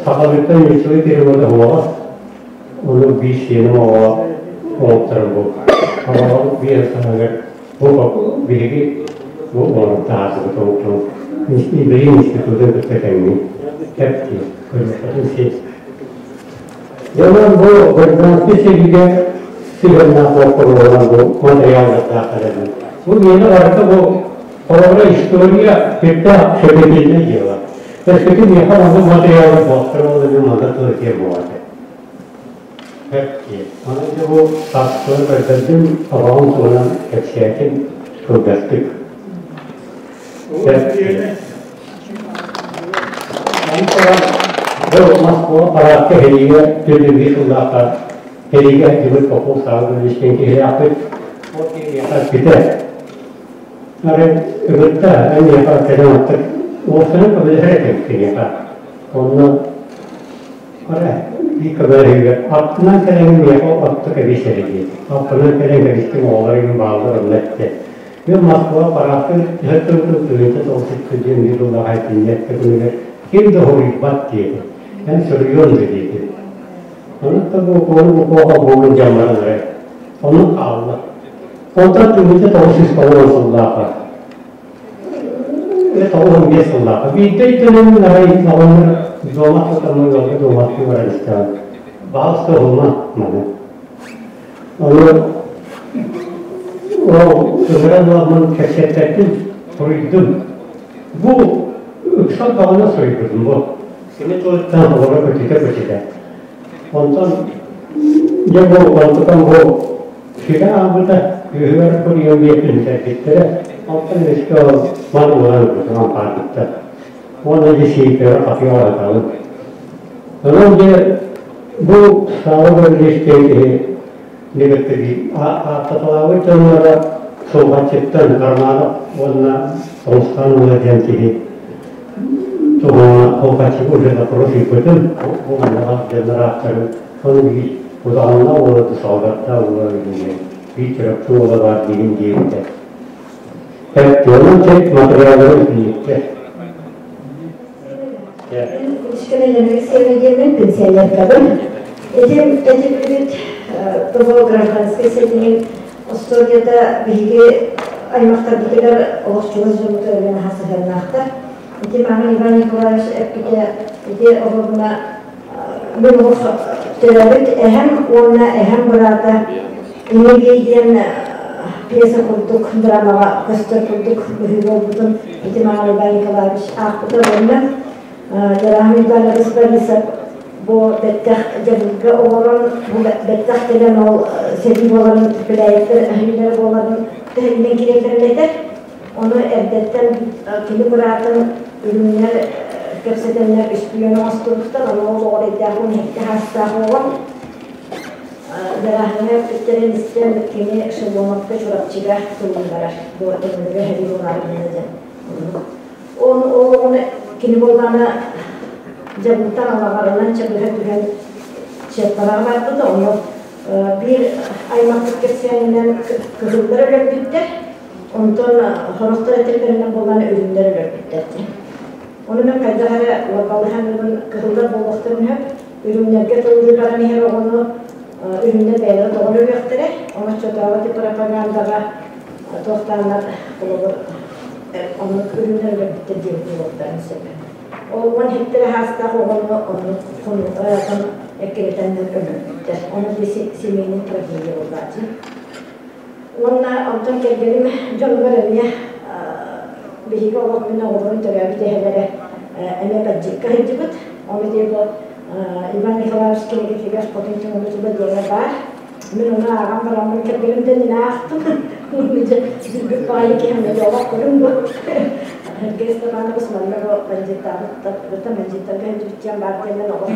сахалыыттан ньуччалыы перевода суоҕа. Ону биир сиэним оҕо оҥотторон бу оҕо биир саҥагар бу биһиги бу оҥорон таһаарбыт омук. Билим институтун кытта тэҥҥин кэп дии, көрүөххүтүн син. Дьонун бу гражданскай сэриигэ сыһыаннаах боппуруоһунан бу материаллардаах кэлэбин. Бу миэнэ барыта бу холобура история сүрдээх сөбүтүннэ дьыала. Өскөтүн миэхэ оннук материаллар буолтар ол эмиэ манна тыл этиэ буолар. Кэп дии. Онон дьэ бу сааскылар көрдөрдүм, оҕоҕум туһунан кэпсээтим кылгастык. Кэп дии. Бу Москва параадка сэриигэ 405 сыллаахха сэриигэ сылдьыбыт Попов Савва диэн киһилээхпит. Ол киһиэхэ эппитэ. Арай ыгытта эйиэхэ кэлэн аттык уопсайынан көмөлөһөр этим киниэхэ. Онно арай биир көмөлөһүүгэ аттынан кэлэн миэхэ оттук эбиэс эрэ диэти. Аттынан кэлэн кэбистим оҕолор игин бааллар онно эттэ. Мен Москва параадка түһэр тыһыынча тоҕус диэн биир сыллаах айтынньа күнүгэр ким да хоруйбат диэтэ. Эн суруйуон да диэтим. Онон да бу ону бу буолун дьаммаран эрэ. Онон хаалла. Онтон 1990 сыллаахха 95 сыллаахха биирдэ өйдөнөммүн арай оҕонньор дуомат сытаммын ыалга дуоматтыы баран истэҕин. Баҕас уһума маны. Ону ол ыҥыран ыламмын кэпсэппэппин суруйдум. Бу ыксал баҕана суруйбутум бу. Кини тылыттан олоро көтүтэ-көтүтэ. Онтон дьэ бу онтукам бу сүрэ аабыта үөһүгэр курьер биэрбин сэрбиттэрэ. Онтон өскө ол мал уолан ылбытым ампаарбыттар. Уонна дьэ сиикэҕэ хатыга баратабын. Онон дьэ бу саала көрүлүстүөн киһи негативи ааттаталаабыт дьонноро Сулҕаччыттан Романов уонна Тоҥустаан уола диэн киһи туһуна Сулҕаччыга уже допрос ыыппытым. Бу маннаҕа дьоннор ааттарын сону биир Удаҕанна уола Салгатта уола диэн биир Чурапчы уола баар диигин диэбитэ. Онон чек материаллары үтүнүктэр. Кичкэнэлэргэ диэммин пенсионеркабын. Этим этилбит того гражданскай сэтинин остуоруйата биһиги аймахтарбытыгар олох чугас дьоммутугар наһаа сыһыаннаахтар. Ити маҥан Иван Николаевич эппитэ ити оҕобуна мин олох төрөөбүт эһэм уонна эһэм быраата Инники диэн пьеса курдук драмаҕа көстөр курдук быһыы буолбутун ити маҥан Иван Николаевич аахпыта уонна Дьараһым Иванович Борисов бу бэттэх дьабылга олорон бу бэттэх кэлэн ол сэрии буоларын Пепеляевтэр өһүллэрэ буоларын төһөннөн киирэллэрин этэр. Ону эрдэттэн кини быраатын үрүҥнэр кэпсэтэннэр үспүйүөн оҥостубуттар, ону ол оҕо эрэйдээх 12 саастаах оҕо Дьарааһыҥҥа эппиттэрин истэн кини Шеломовка Чурапчыга тылланнарар. Бу Төҥүлүгэ сэрии буолаары гынна диэн. Ол ол оҕону кини буоллаҕына дьабыттан алаҕарынан чабыһа түһэн чыаппараҕа барбыта. Ону биир аймахпыт кэпсээнинэн кыһыллар өлөрбүттэр. Онтон сорохтор этэллэринэн буоллаҕына өлүннэр өлөрбүттэр диэн. Ону мен хайдах эрэ уорбалаһан кыһыллар буолуохтарын сөп. Үрүҥнэргэ тыллыы баран иһэр оҕону үрүҥнэр бэйэлэрэ тоҕо өлөрүөхтэрэ. Ону оччотооҕу ити пропагандаҕа туохтааннар холобур оннук үрүҥнэр өлөрбүттэр диэбит буолуохтарын сөп. Ол 17 саастаах оҕону оннук хонууга эккирэтэннэр өлөрбүттэр. Ону семейный трагедия буолбааччы. Уонна онтон кэргэним дьонугар эмиэ биһиги олох мин оҕолорум төрөөбүт эһэлэрэ эмиэ бадьыыкка сылдьыбыт. Ону диэн бу Иван Николаевич кинигэтигэр Хотун Түҥүлү тула диэҥэ баар. Мин ону ааҕан бараммын кэргэним да аахтым. Билбит баҕайы киһи эмиэ олох көрүҥ бу. Сергей Степанович манна бу бандьыыттаабыт бандьыыттарга сылдьыбыт диэн баар диэннэн олох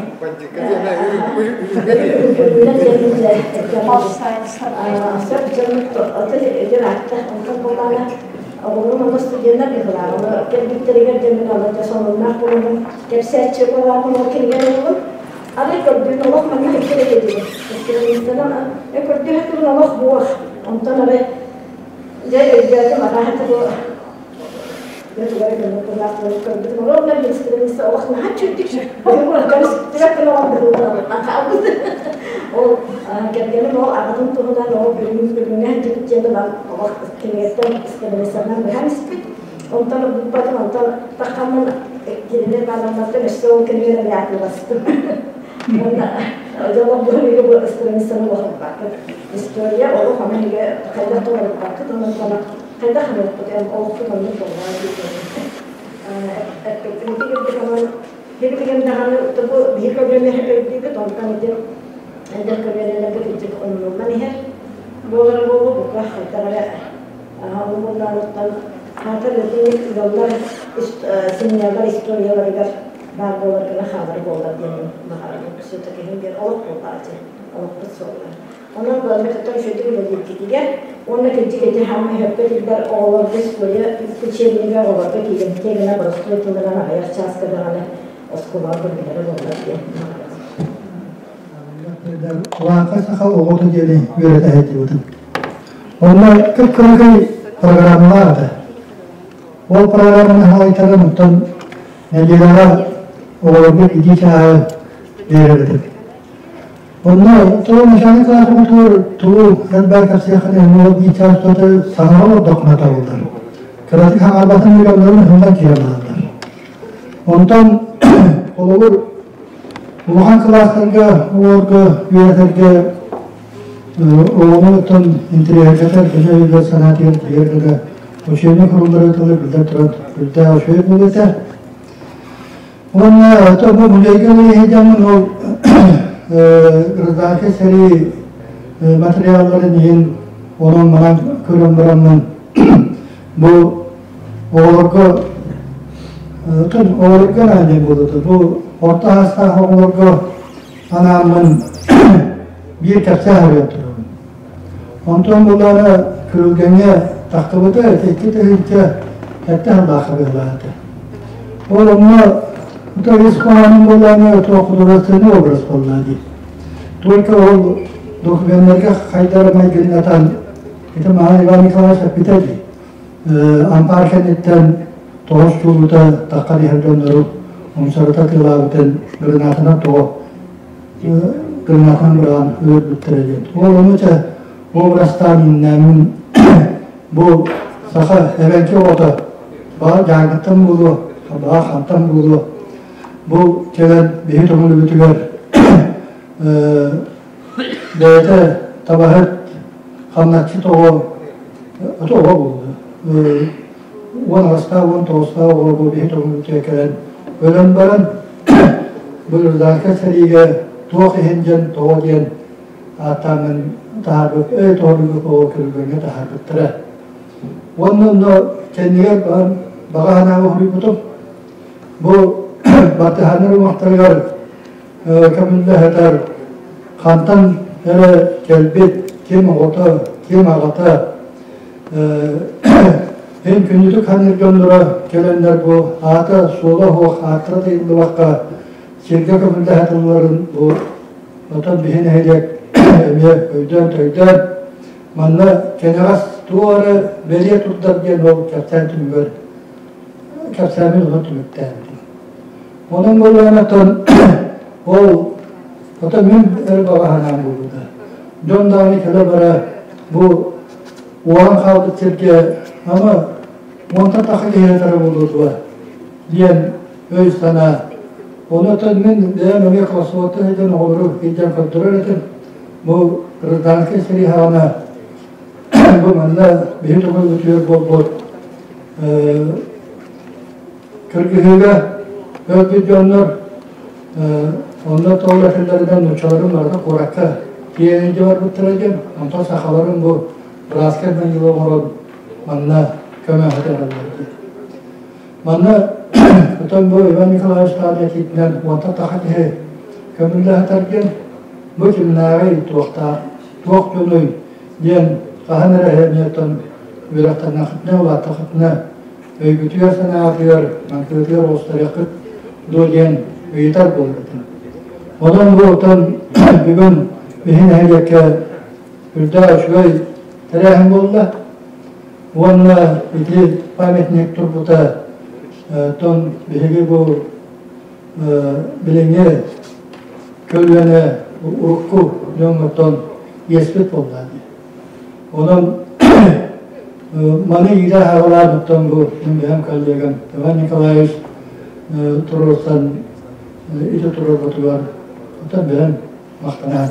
Оҕолорум онно студеннар быһыылааҕы кэлбиттэригэр дьэ мин онно сонуннаах буоламмын кэпсээччи буолааппын ол кинигэни ыллым. Арай көрдүүн олох манна иккилэ диэтилэр. Эккирэмиттэнэн көрдүүһэ олох буох. Онтон арай дьэ өйдөөтүм арааһата бу Дьэ тугу эрэ гыммыт быһыылаах буолан көрбүтүм. Олорон министрimiz олох наһаа чүрдүк хаалбыт. Ол кэргэним ол аҕатын туһунан ол бүгүн бүгүҥҥэ сылдьыбыт диэн ылан олох кинигэттэн страницанан быһан испит. Онтон буппатын, онтон таххаммын кинилэр бааланнартан өссө ол кэмигэр эмиэ атыыластым. Уонна дьолом бу бу страницаны улахаппаккыт. История олох аны иге хайдах толоруппаккыт, онон тоно хайдах ханылппыт эм олохпут оннук боллаа диэн. Эппиттим ити онон Хибилигин даҕаны бу биир көлүөнэ өйдүүбүт, онтон ити эдэр көлүөнэлэргэ кырдьык умнуллан иһэр буолара буолуо, бука хайдах эрэ ол буоллааныттан хаатар итинник ыаллар семьялар историяларыгар баар буолар гына хаалар буоллар диэн баҕарабын. Все-таки диэн олох буоллаачы, олохпут суоллар. Онон буолбутуттан үчүгэй үлэлииргитигэр уонна кырдьык ити хаамай хөпкө тиллэр оҕолорго история учебнига оҕолорго киирэмтиэ гына боростуой тылынан аҕыйах чааска даҕаны оскуолаҕа көрүллэрэ буоллар диэн Улаанхай саха оҕото диэни үөрэтэ сылдьыбытым. Онно кып-кыракый программалаах этэ. Ол программаны халайтаран оттон нэдиэлэҕэ оҕолорго итии чааһы биэрэр этим. Онно туу начальник класс оҕотугар туу элбэх кэпсиэххэ ол биир чаас устата саҥаҕа олордоххуна табыллар. Кыратык хаҥарбатын миллионнарын ыһыллан киирэн бараллар. Онтон холобур улахан кылаастарга оҕолорго үөрэтэргэ оҕону оттон интэриэһиргэтэр киһи өйүгэр санаатыгар киирэр гына учебник суруллары тылы биллэн туран үрдээх үчүгэй буолуо этэ. Уонна то бу музейга үлэлэһэ ол гражданскай сэрии материалларын иһин онон манан көрөн бараммын бу оҕолорго оҕолорго анаан буолута бу орто саастаах оҕолорго анааммын биир кэпсээн суруйан турабын. Онтон булаана Күрүлгэҥҥэ тахсыбыта 2007 сыллаахха быһыылаата. Ол онно ис хоһоонун буоллаана туох художественный образ буолла дии. Только ол докуменнарга хайдары майгыннатан ити маһан Иван Николаевич эппитэ дии. Ампаар кэнниттэн тоҕус чуулута таххан иһэр дьоннору умсарыта тыылаабытын гранатынан тоҕо гранатынан быраҕан өлөрбүттэрэ диэн. Ол ону чэ образтаан үүннээммин бу саха эбэҥки оҕото баҕар Дьааҥыттан буолуо, баҕар хантан буолуо бу кэлэн биһи төҥүлүбүтүгэр бэйэтэ табаһыт хамначчыт оҕо оҕо буолла 18-таах 19-таах оҕо бу биһи төҥүлүбүтүгэр кэлэн өлөн баран бу гражданскай сэриигэ туох иһин диэн тоҕо диэн ааттааммын таһаарбыт эй тоҕо оҕо Күрүлгэҥҥэ таһаарбыттара. Уонна онно кэннигэр баҕа санааҕа уһуйбутум. Бу бартыһааннар уҥуохтарыгар көмүллэ сытар хантан эрэ кэлбит ким оҕото, ким аҕата эн күнүтүк ханыыр дьонноро кэлэннэр бу аата суола суох ааттара тыйыллыбакка сиргэ көмүллэ сыталларын бу отон биһи нэһилиэк эмиэ өйдөөн-төйдөөн манна кэнэҕэс туох эрэ бэлиэ турдар диэн ол кэпсээн түмүгэр кэпсээммин онон түмүктээбитим. Онон буоллаҕына ол ото мин эр баҕа санаам буолбута. Дьон даҕаны кэлэ-бара бу уолан хаалбыт сиргэ ама уонтан тахса киһи эрэ буолуо дуо диэн өй-санаа. Онон мин бэйэм эмиэ Косовоттан сылдьан оҕолору илдьэн көрдөрөр этим. Бу гражданскай сэрии саҕана бу манна биһи төҥүлбүтүгэр буолбут кыргыһыыга өлбүт дьоннор онно тоҕо этэллэринэн нууччаларын барыта куоракка тиийэн илдьэ барбыттара диэн, онтон сахаларын бу братскай могила оҥорон манна көмө эрэллэр диэн. Манна отон бу Иван Николаевич Таан этиитинэн уонтан таха киһи көмүллэ сытар диэн, бу кимнээҕий, туохтаах, туох дьонуй диэн хаһан эрэ эмиэ оттон үөрэхтэннэххитинэ, улааттаххытына өйгүтүгэр санаатыгар, маҥкыытыгар оҕустарыаххыт дуо диэн ыйытар буолбутум. Онон бу отон бүгүн биһи нэһилиэккэ үрдээх үчүгэй тэрээһин буолла. Уонна ити памятник турбута тон биһиги бу билиҥҥи көлүөнэ урукку дьоҥҥоттон иэспит буолла. Онон Маны иитэ хаалаабыттан бу бэйэм коллегам Иван Николаевич туруорсан ити туруорбутугар оттон бэйэм махтанаһын.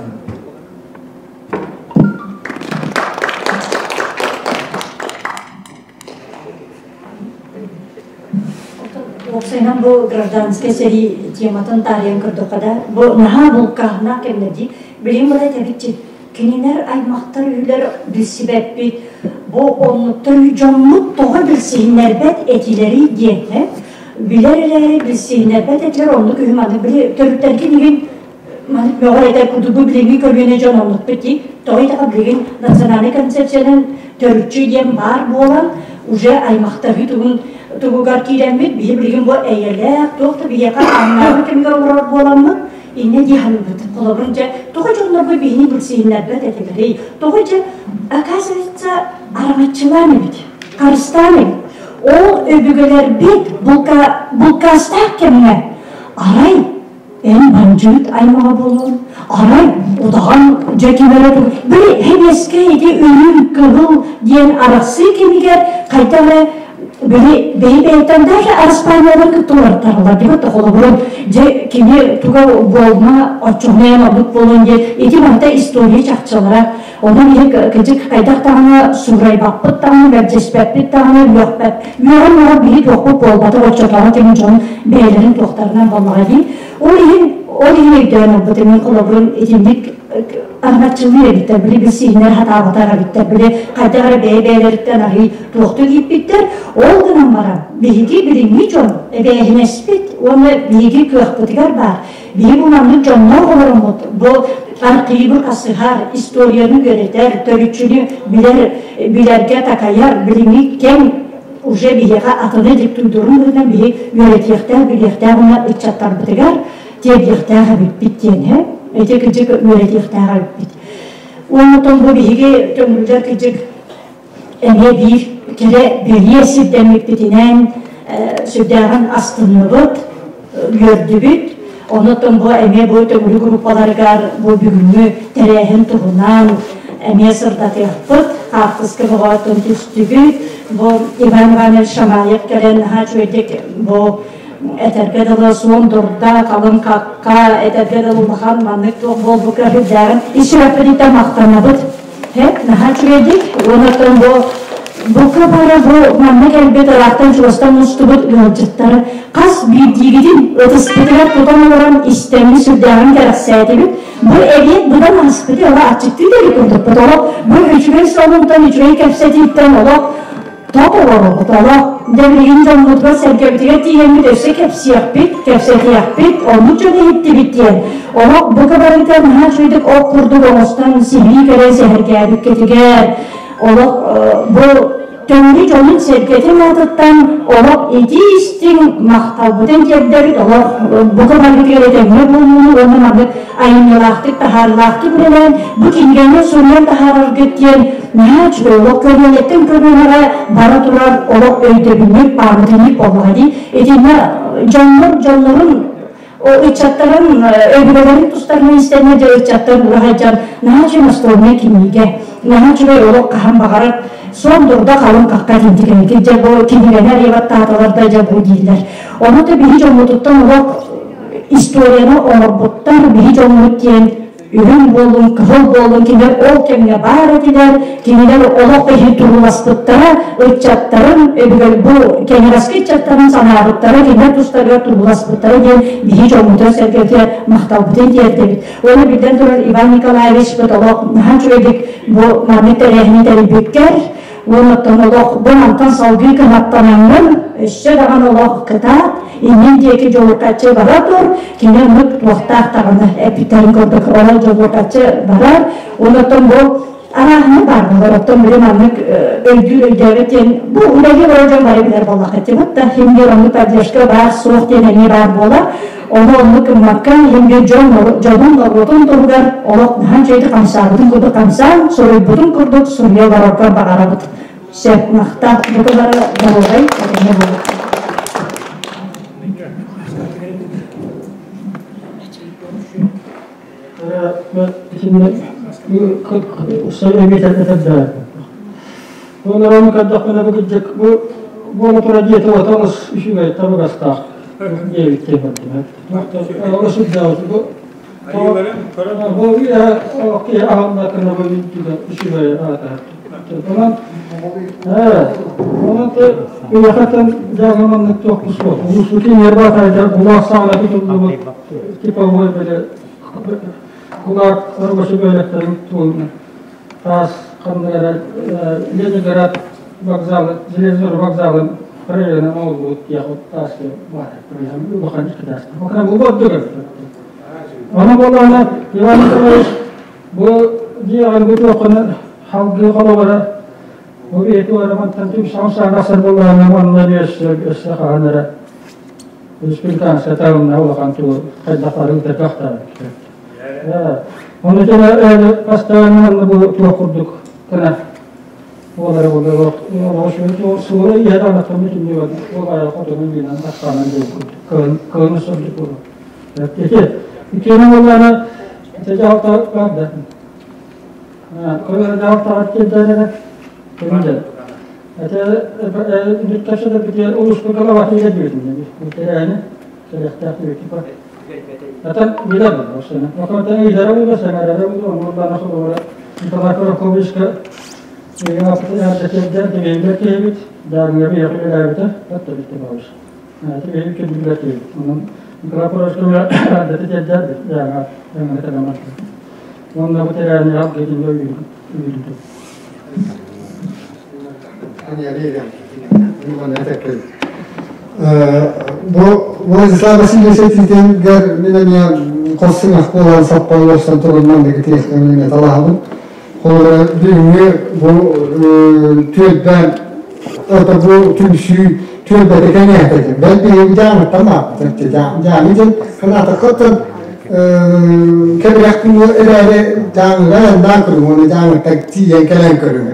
Уопсайынан бу гражданскай сэрии тематын таарыйан көрдөххө да, бу наһаа булкааһынаах кэмнэр дии. Билигин бала этэбитчи, кинилэр аймахтар үһүлэр билсибэппит, бу оннуктар дьоммут тоҕо билсиһиннэрбэт этилэрий диэн, билэр эрээри билсиһиннэрбэт этилэр оннук үһү маны били төрүттэргин игин маннык мөҕөр этэр курдук бу билиҥҥи көлүөнэ дьон оннукпут дии. Тоҕо итэҕэ билигин национальнай концепциянан төрүччү диэн баар буолан уже аймахтаһыы тугун тугугар киирэммит биһи билигин бу эйэлээх туох да биһиэхэ ааҥнаабыт кэмигэр олорор буоламмыт иннэ дии саныыбыт. Холобур дьэ тоҕо дьоннорго биһини билсиһиннэрбэт этилэрий? Тоҕо дьэ оказывается араҥаччылаан эбит, харыстаан эбит. Ол өбүгэлэрбит булкаастаах кэмҥэ арай эн бандьыыт аймаҕа буолуон, арай удаҕан дьэ кимэрэ били хэбиэскэ ити үрүҥ кыһыл диэн арахсыы кэмигэр хайдах эрэ били бэйи-бэйэттэн даже араспаанньалар кытта уларыттараллар диэбит холобурун дьэ кини туга буолма оччоҕуна эн оннук буолуон диэн ити барыта история чахчылара. Онон иһи кыдьык хайдах даҕаны суурайбаппыт даҕаны, мэлдьэспэппит даҕаны, үөхпэт. Үөҕэн оҕо биһи туохпут буолбатах оччотооҕу кэмин дьон бэйэлэрин туохтарынан буоллаҕа дии. Ол иһин ол иһин өйдөөн ылбытым мин холобурун итинник армаччылыыр эбиттэр, били билсиһиннэр хатаабатар эбиттэр, били хайдах эрэ бэйэ-бэйэлэриттэн аһыы туохтук ииппиттэр. Ол гынан баран биһиги билиҥҥи дьон эбээһинэспит уонна биһиги кыахпытыгар баар. Биһи бу маннык дьонноох олороммут, бу архивы хасыһар, историяны үөрэтэр, төрүччүнү билэр, билэргэ такайар билиҥҥи кэм уже биһиэхэ атыны диктуйдурун быһыытынан биһи үөрэтиэхтээх, билиэхтээх уонна ыччаттарбытыгар тиэрдиэхтээх эбиппит диэн, һэ? Ити кыдьык үөрэтиэхтээх эбиппит. Уонна бу биһиги төҥүллэр кыдьык эмиэ биир кэрэ бэлиэ сирдэммиппитинэн сүрдээҕин астынныбыт, үөрдүбүт. Онон бу эмиэ бу төҥүлү группаларыгар бу бүгүҥҥү тэрээһин туһунан эмиэ сырдатыахпыт. Хаартыска бөҕөтүн түстүбүт. Бу Иван Иванович Шамаев кэлэн наһаа үчүгэйдик бу этэргэ дылы суон дурда, халыҥ хахха, этэргэ дылы улахан маннык туох буолбукка сүрдээҕин ис сүрэхпититтэн махтанабыт. Наһаа үчүгэйдик. Уонна бу бука бары бу манна кэлбит ыраахтан чугастан мустубут ыалдьыттары хас биирдиигитин ытыспытыгар тутан олорон истэҥҥи сүрдээҕин кэрэхсээтибит. Бу эбиэт быдан ааспыты ола аччыктыы да курдукпут. Олох бу үчүгэй сонунтан, үчүгэй кэпсэтииттэн олох Топ олоробут, олох. Дьэ билигин дьоммутугар сэргэбитигэр тиийэммит өссө кэпсиэхпит, кэпсэтиэхпит, оннук дьон иһиттибит диэн. Олох бука барыта наһаа үчүгэйдик ох курдук оҥостон сиһилии көрөн сэһэргээбиккитигэр, олох бу төҥүрү дьонун сэргэтин аатыттан олох итии-истиҥ махталбытын тиэрдэбит, олох бука барыбытыгар этэҥҥэ буолууну уонна маннык айымньылаахтык, таһаарыылаахтык үлэлээн бу кинигэни суруйан таһаараргыт диэн наһаа үчүгэй олох көлүөнэттэн көлүөнэҕэ бара турар олох өйдөбүнньүк, пааматынньык буоллаҕа дии. Итиннэ дьоннор дьоннорун ыччаттарын өбүгэлэрин тустарынан истэннэр дьэ ыччаттар ураһайдьан наһаа үчүгэй настольнай кинигэ, наһаа үчүгэй олох хаһан баҕарар суон дурда халыҥ хахха тинтикэникит дьэ бу кинигэни арыйбаттаатылар да дьэ бу дииллэр. Ону да биһи дьоммутуттан олох историяны оҥорбуттар биһи дьоммут диэн үрүҥ буоллун, кыһыл буоллун кинилэр ол кэмҥэ баар этилэр, кинилэр олох иһин турууласпыттара, ыччаттарын, өбүгэр бу кэҥэрэски ыччаттарын санаабыттара, кинилэр тустарыгар турууласпыттара диэн биһи дьоммутугар-сэргэтигэр махталбытын тиэрдэбит. Уонна биллэн турар Иван Николаевичпыт олох наһаа үчүгэйдик бу маннык тэрээһини тэрийбиккэр Уонна оттон олох бу мантан салгыы кынаттанаҥҥын, өссө даҕаны олох кытаат, иннин диэки дьолурҕаччы бара тур, кини оннук туохтаах даҕаны эппиттэрин курдук олох дьолурҕаччы барар. Уонна оттон бу арааһына баар буолар. Оттон били маннык өйдүүр өйдөөбөт диэн бу үлэлии олорор дьон бары билэр буоллаххыт дии. Да хим биир оннук поддержка баар суох диэн эмиэ баар буолар. Ону оннук гыммакка иһин биир дьон дьонун норуотун туһугар олох наһаа үчүгэйдик хамсаабытын курдук хамсаан, суруйбутун курдук суруйа олорорго баҕарабыт. Сөп, махтал. Бу бары доруобай, этэҥҥэ буолуҥ. Олорон көрдөхпүнэ бу кырдьык бу буола тура диэтэ олус үчүгэй табыгастаах диэбит диэн Олус үрдээҕит бу бу киһи аһылла кына бу үчүгэй аата. Онон онон үйэхэтэн дьаҥаманнык туох суох. Улуус нерва хайда булаах саҕана тутуллубут типовой били кулаак рабочий бөлөктөрүн туолна таас ханныгара Ленинград вокзалы, железный вокзалын района оңолбут яхот таас бар. Улахан икки Окна бу боддугар. Оны болана Иван Николаевич бу диаган бу тоқыны халгы холобара бу эти арамантан түм самсаан асар болана манна бес өссө хаанара республиканская таунна улахан ту хайдахлары үтәтәхтар. Оны жана постоянно бу туох курдук кына олары болар сура иһэр анатомы түннү ол ая хотунун бинан тахтанан кылын кылын сордук болу. Эти икени боллана жаалта бар Кылын жаалта келдере кемде. Эте нүттәшәдә бите улус калава килә дибетин. Терәне терәхтә бите бар. Atan билер бу сene. Окамтан иләре булды, сәңәрәре булды, онлардан sonra Николай Прокопьевичка Егин дегенлер кейбит, дагыңа бир якын хатта битте бабыз. Тегеби кемдер кейбит. Onun Николай Прокопьевичка дәте теддер, яңа яңа тәмам. Онда бу терәне алып кетинде үйрүндү. Бу Владислав Васильевич этитенгер мен қоссын ақболан саппаларсан тұрғыннан деги тиехтен талаһабын. Холора бүгүнгү бу түөлбэн ото бу түмсүү түөлбэте кеңээтэ. Бэл биһиги жаамыттама жаамы ден ханата коттон кебирэх эрээре жааңыга яндаан көрүң оны жаамытта тиен келен көрүң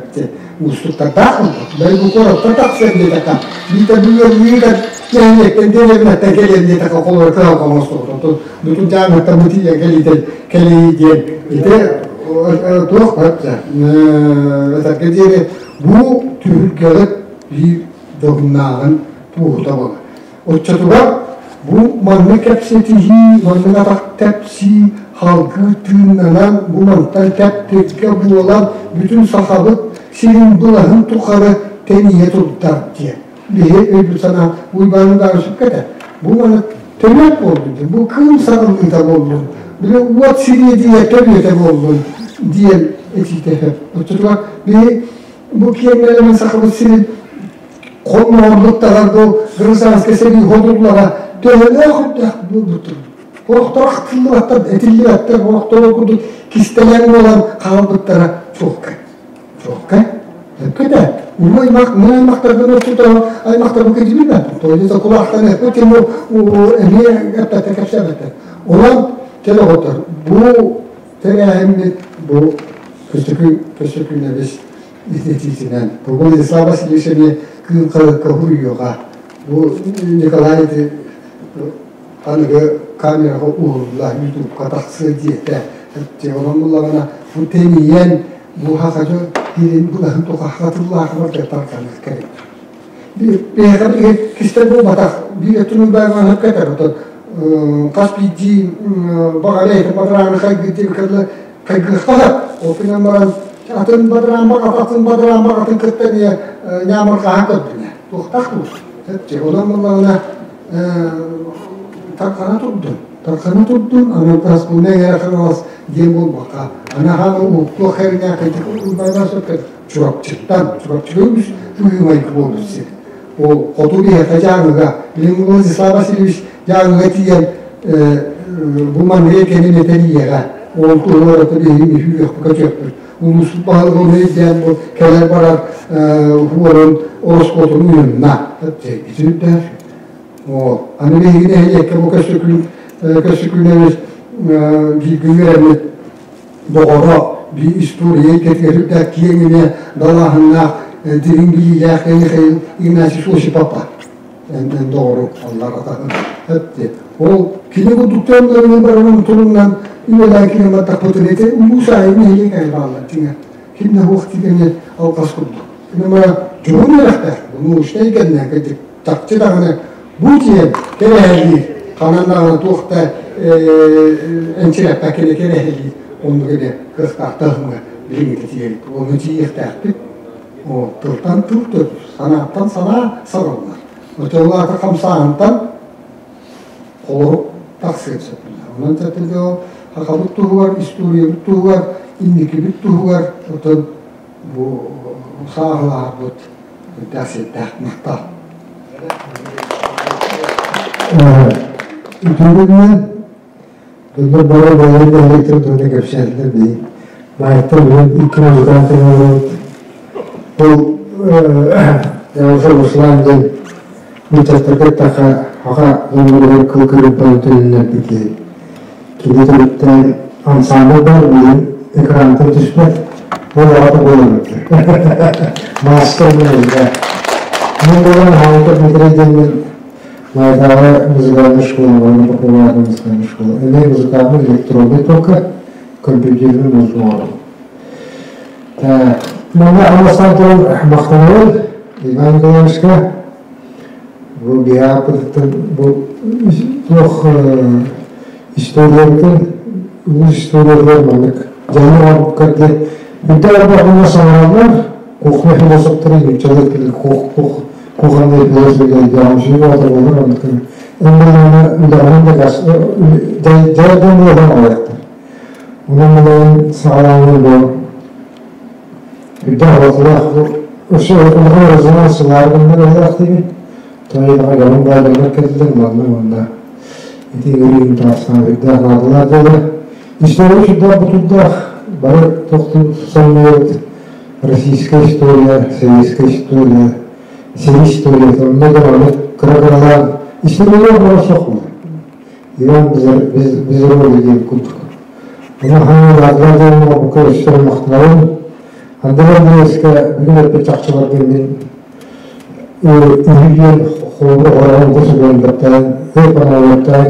устуктардаах бэл бу коротто тахсер диэтака бита бүгөр бита кеңэттен деребинаттан келен диэтака холора кыал комостук бүтүн жаамытта бу тиен келитен кели диэн ите туох бапса этарга диэри бу түһүлгелеп бир догуннааҕын туухута була оччотугар бу манны кэпсэтиһии манны атах тэпсии халгы тыыннанан бу мантан тэптирге буолан бүтүн сахабыт сирин булаһын тухары тэнийэ турдар дие биһи өйбүт санаа уйбааны дагы сүпкете бу маны төмөк болду бу кыым сагылыыта болду биле уот сирие дие төбүөтэ болду диэн этиитэ оччотугар биһи бу киэҥнэлемен сахабыт сирин коннорлуктагар бу гражданский сери ходуллара төһөлөөх бу Хорохтор ахтыллыбаттар, этиллибаттар, хорохтор курдук кистелен болан хаалбыттара чуокка. Чуокка. Өккөтө. Улуу аймак, мына аймактардан өтүп аймактар бу кежибилбе. Тойдо кулактан өтө у эме эппете кепсебете. Олан телеготор. Бу терәһиммит бу көсөкү көсөкүнебиз итетисинен. Бу Владислав Васильевич кыл кыл Бу Николай аныгы камерага уурулла ютубка тахсы диэте те онон буллагана бу тениен бу хакажы хирин булахын тока хатыллаахмар тарканык керек бэха биге кистер бу батах би этунун байган хаккатар отон кас биди багалей бадраны хайгы кылы хайгы опинан баран атын бадран багат атын бадран багатын кыттан нямыр кахан көдүнө тухтах бу онон буллагана таркана турдун таркана турдун аны тас бу неге кыргыз дем болбака ана ханы укту херня кайтык байбасып чурапчыктан чурапчыгыбыз уймай болду сир ол хоту бихе жаңыга билин Владислав Васильевич жаңыга тиен бу манге кенин этениега ол туората бихи хүрөк көчөктүр улус баалгы диэн бу келер барар хуорун ороскотун уюнна итүддер О, аны бихигине хелекке бу көсүкүн көсүкүнебиз бигүңермит доҕоро би история кетерүдә киеңине далаһына дирин билиләх Михаил Игнатьевич Осипапа эн доҕору аллар атаһын хэтти ол кини кудуктан баранын турунан үөлән кини маттак бутун эте улуса эми хелек айбаалар тиңе кимне хух тигене алкас курду. Нема дьоһун үөрэхтээх, научнай кэннэ кырдьык чахчы даҕаны бу тиийэн кэрэһэлиир, ханан даҕаны туох да энчирэппэккэ кэрэһэлиир оннук эмиэ кыахтаах таһымҥа билиҥҥитэ тиийэбит. Ону тиийиэхтээхпит. Тылтан тыл төрдүс, санааттан санаа саҕаланар. Оччолоох хамсааһынтан холорук тахсыан сөп. Онон ол сахабыт туһугар, историябыт туһугар, инникибит туһугар оттон бу сааһылаабыт үрдээх сирдээх махтал. Үтүөрүнэн доннор бары бэйэлэрин нэһилиэктэрин туһунан кэпсээтилэр бии. Маайаттан бүгүн икки музыкант оҥоробут. Ол Ялса Руслан диэн ыччаттарга эттэххэ, аҕа дьонноругар кыл кырыымпаны төнүннэрбит киһи. Кини төрүттээн ансаамбыл баар билигин экрантан түспэт, ол аҕата буолан Маастар музыка. Мин буолан Хаанка Дмитрий диэммин Майатааҕы музыкальнай школа уонна популярная музыкальная школа. Эмиэ музыкальный электронный только компьютерный музыка оҥоробун. Так, манна Аласан туран махтанабын Иван Николаевичка. Бу биһааппытыттан бу туох историябытын улуус историятыгар маннык дьайыы оҥорбуккар диэн үрдэ арбаҕына саҥараллар кухня философтарын нууччалыы тыл кухонный философия диэн буолар оннук ыммылаана үлэҕинэн да дьайдан үлэҕин аҕыйахтар онон мылайын саҕалааҥҥын бу үрдэ араллаах өссө улахан резонанс ылаары гыннар ыһыах диибин Тойоноҕо дьонум баайдарыгар кэллилэр манна уонна ити ыарыым таастаан үрдээх наадалаах дьыала. История сүрдээх бутурдаах, бары тохтуу санныыбыт российская история, советская история, сэрии историята, онно да маннык кыра-кыралаан историялар бары суох буолар. Иван Безродный диэн курдук. Ону хаҥалаатылар диэн оҥорбукка өссө махтанабын. Андрей Андреевичка бүгүн эппит чахчыларга мин үһүйээн холобур оҕолорун көсүгүн өр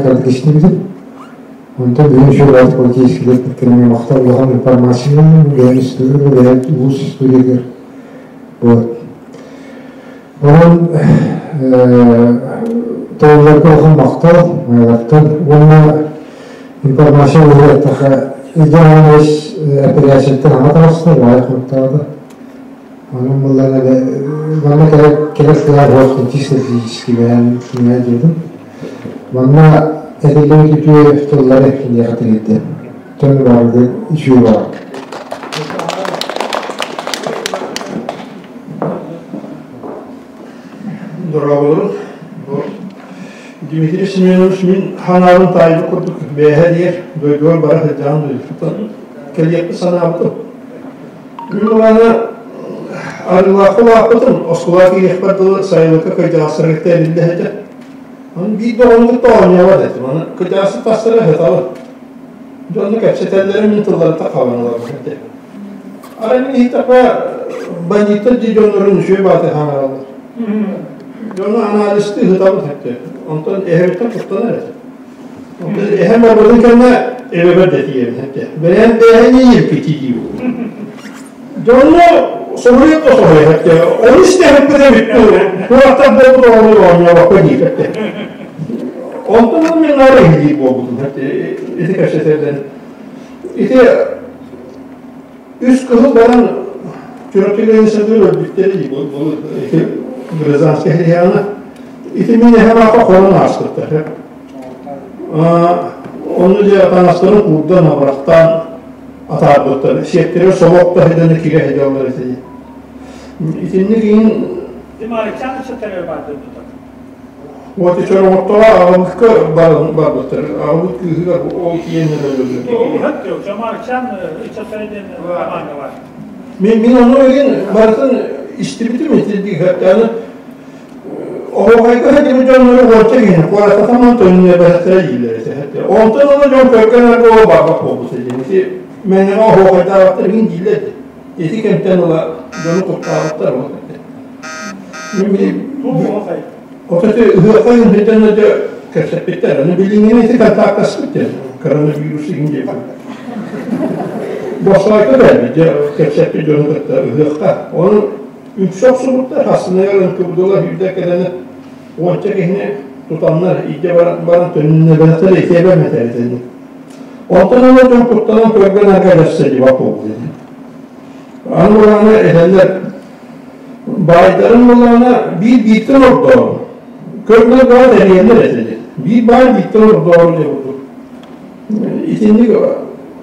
кэргистибитим. Онтон бүгүн үчүгэй политический кэлин махтал улахан информацияны бэйэм история, бэйэм улуус историятыгар. Вот. Онон толлорго улахан махтал майалартан уонна информация уһуйаттаха Иванович операцияттан аҕа таҕыста, баай хонтаата. Онон буллан эрэ манна кэлэ кэлэ сылаар буолтун чисто физически бэйэм кинигэ диэтим. Манна этиллибит үтүө тыллары киниэхэ тириэрдиэм. Төн баҕарды үчүгэй баҕар. Дорооболорун. Бу Дмитрий Семенович мин ханаабын таайбыт курдук бээһэ диэр дойдугар бара сылдьаҕын дойдутуттан кэлиэхпит санаабытым. Мин улаана арыылаахха улааппытым, оскуолаҕа киириэхпэр дылы сайылыкка кырдьаҕастары кытта эбиллэ этэ. Аны биир да оҕону кытта оонньообот этим. Аны кырдьаҕастар тастара ыһытабын. Дьонно кэпсэтэллэрэ мин тылларыттан хабаналарбын этэ. Арай мин иһиттэхпэ бандиттар дии дьоннорун үчүгэй баҕайытык хаҥараллар. Дьону анализтыы ыһытабын этэ. Онтон эһэбиттэн куттанар этэ. Эһэм барбытын кэннэ эбэбэр да тиийэбин этэ. Бэйэм бэйэни иирпити диибин. Дьону соһуйа да соһуйа этэ. Onu истэһиппит эбит куораттар буолбут оҕону оонньообокко диир этэ. Онтон мин наар иһилиир буолбутум этэ. Ити кэпсэтэрдэн. Ити үс кыһыл баран Чурапчыга сылдьар өлбүттэр бу ити гражданскай христиана. Ити мин эһэм аата хорон ааспыттар. Ону дьэ атаанастарын куурдан абырахтаан атаарбыттар. Сиэптэригэр собох да сылдьан киирэ сылдьаллар ити. Итинник иин Димарычан ыччаттары барды тутар. Вот еще оҥортоҕо аҕабыкка барбыттар. Аҕабыт кыыһыгар ол тиийэннэр өлөллөр. Жамарчан ыччаттары диэн команда бар. Мин ону игин барытын истибитим итирдик аны оһуохайга сылдьыбыт дьоннору уонча киһини куораттатаман төннүбэтэхтэрэ дииллэр этэ. Онтон ыла дьон көргөн арга барбат буолбут этим. Ити мээнэҕэ оһуохайдаабаттар игин дииллэр этэ. Ити кэмтэн ыла дьону куттаабыттар ол этэ. Ототи ыһыахха үһүтэн өтө кэпсэппиттэр. Аны билиҥҥини ити контактаспыт диэн коронавирус игин диэбит. Босхойко кэлбит дьэ кэпсэппит дьону кытта ыһыахха. Оны Үксэ охсубуттар, хассыныгар ынкыбдылар, үүдэ кэлэни уонча киһини тутаннар, иитэ баран, баран төннүбэтэхтэр, итиэбэ мэтэритини. Онтон ыла дьон куттанан көргөн арга өлөрсө дьиба буолбут. Аны булаана этэллэр, баайдарын булаана биир бииртэн ордоору. Көргөн баҕа тэрийэллэр этилэр. Биир баай бииртэн ордоору диye курдук. Итинник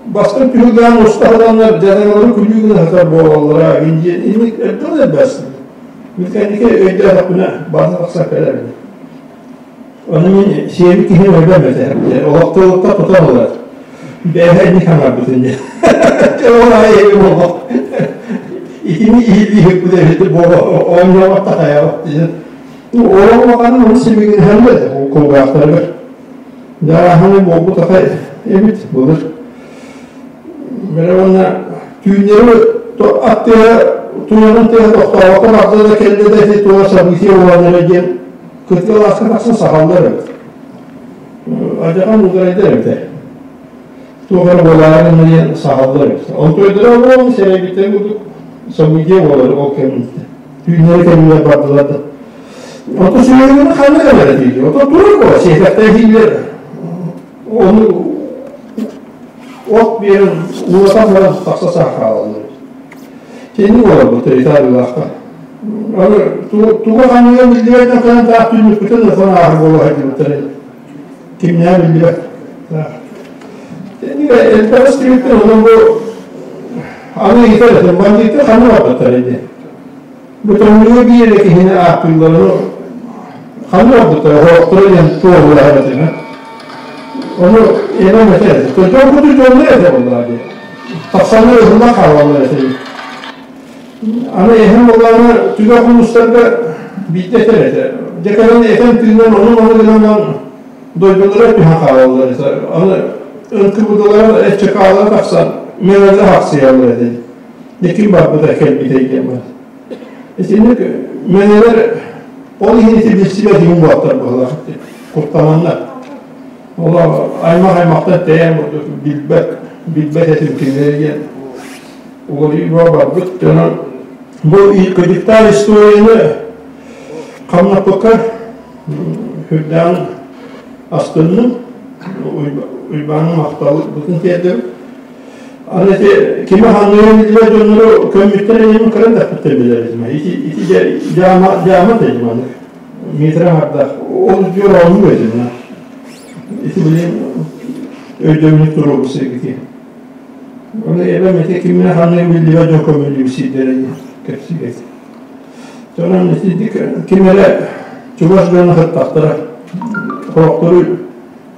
бастан түһүлгээн устаһаланнар дьадаҥалары күлүү гына сытар буолаллара индиэн инник элбэх элбэс. Мин өйдөөтөхпүнэ бааса тахсар кэлэр. Ону мин сиэбит киһи өлбөм этэ. Олохтоохто тутан ылар. Бэйэ инник хаҥарбытын дьэ. Ол аайы буолбах. Итини иһиллиһик эбити буола оонньообот тахайабат диэн. Ол улаханын оны симигинһэллэ кулгаахтарыгар. Дьааһыны буолбут аха эбит былыр. Бэрэ уонна түүннэри ат тыаһа туйаҕын тыаһа тохтообокко барда да кэллэ да ити туох событие буолан эрэ диэн кытыалааска тахсан саҕаллар эбит. Адьахан муударайдар эбитэ. Туох эрэ буолаары гынна диэн саҕаллар эбит. Онтуойдара буолан сэрэйбиттэрин курдук событие буолар ол кэмнэ. Түүннэри кэмигэр бардылар да. Ото сүөһүнү ханна гынар этиги? Ото турар буо, сиэтэхтээһиилэр ону от биэрэн уулатан баран тахса саахаалаллар. Кини буоларбыт Италиялаахха. Аны туга ханныга биллибэт кэлэн таах түүнүкпүтүн ыхан ааһар буола сылдьыбыттар. Кимнээх биллибэт. Тэннигэ элбэх истибиттэн онон бу аны ыйытар этим, бандиттар ханна барбыттар ини. Бу төҥнүгэ биир эрэ киһини ааттыылларын ханна барбыттара, хоһохторо диэн туоһулаһар этим. Ону эбэм этэр, дьон куту дьоннор этэ буоллаҕа дии. Тахсаннар ыһыллан хаалаллар этэ. Аны эһэм буоллаҕына түгэх улуустарга биирдэ этэр этэ. Дьэ кэлэн этэн тыынан ону-маны гынан дойдулара түһэн хаалаллар этэ. Аны ынкыбыдылара эччекаалара тахсан мэлэлэ хахсыйаллар этэ. Дьэ ким барбыта кэлбитэ диэн бар. Итинник мэнэлэр ол иһин ити билсибэт иһин буолаттар быһалаах куттананнар. Ол аймах аймахтан тэйэн курдук билбэт билбэт этим кинилэр диэн уларыйыыга барбыт. Дьонон бу кырдьыктаах историяны хамнаппыкка үрдээн астынным. Уйбааҥҥа махталбытын тиэрдэбин. Аны ити кими ханыйын билбэт дьоннору көммүттэр иннин көрөн да билэрим. Ити ити дьаама дьаама тейим аны. Метр аҥардаах. Ол дьон оонньуу этим. Ити билин өйдөбүнүк туруорбус ити. Оны эбэм ити кимine ханыйын билбэт дьон көмүллүү сирдэрин кэпсиир. Сонон ити ким эрэ чугас дьону хаттахтара хорохтору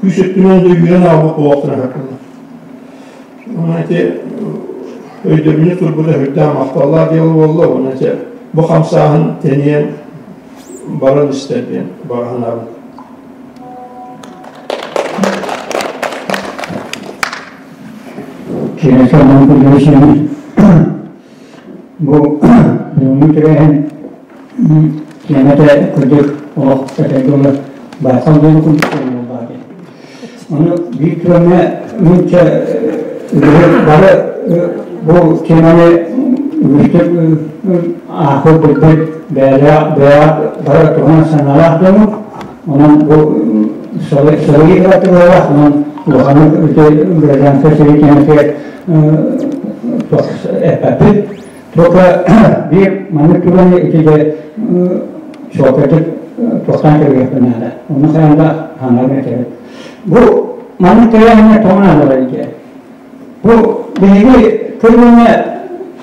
күүс өттүнэн да үүрэн аалбыт буолуохтара хатылла. Онон ити өйдөбүнү турбута үрдээх махталлаах дьыала буолла. Онон ити бу хамсааһын тэнийэн баран истэр диэн баҕа санаабын. Киэсэ Күлүөсүн бу бүгүҥҥү тэрээһин тиэмэтэ кырдьык олох этэргэ дылы байҕал диэн курдук буолбаат. Ону биир түгэҥҥэ нуучча бары бу тиэмэни үгүстүк аахпыт билбит бэйэлээх бэйэҕэ бары туһунан санаалаах дьоммут. Онон бу сылыйыы кыратыылаах, онон улаханнык ити гражданскай сэрии тиэмэтигэр эппэппит. Только биир маннык түгэни ити дьэ суолтатык туохтаан кэбиһиэхпин наада. Онно хайаан да хаанарым этэбин. Бу маннык тэрээһиҥҥэ тоҕо наадалар ити? Бу биһиги көлүөнэ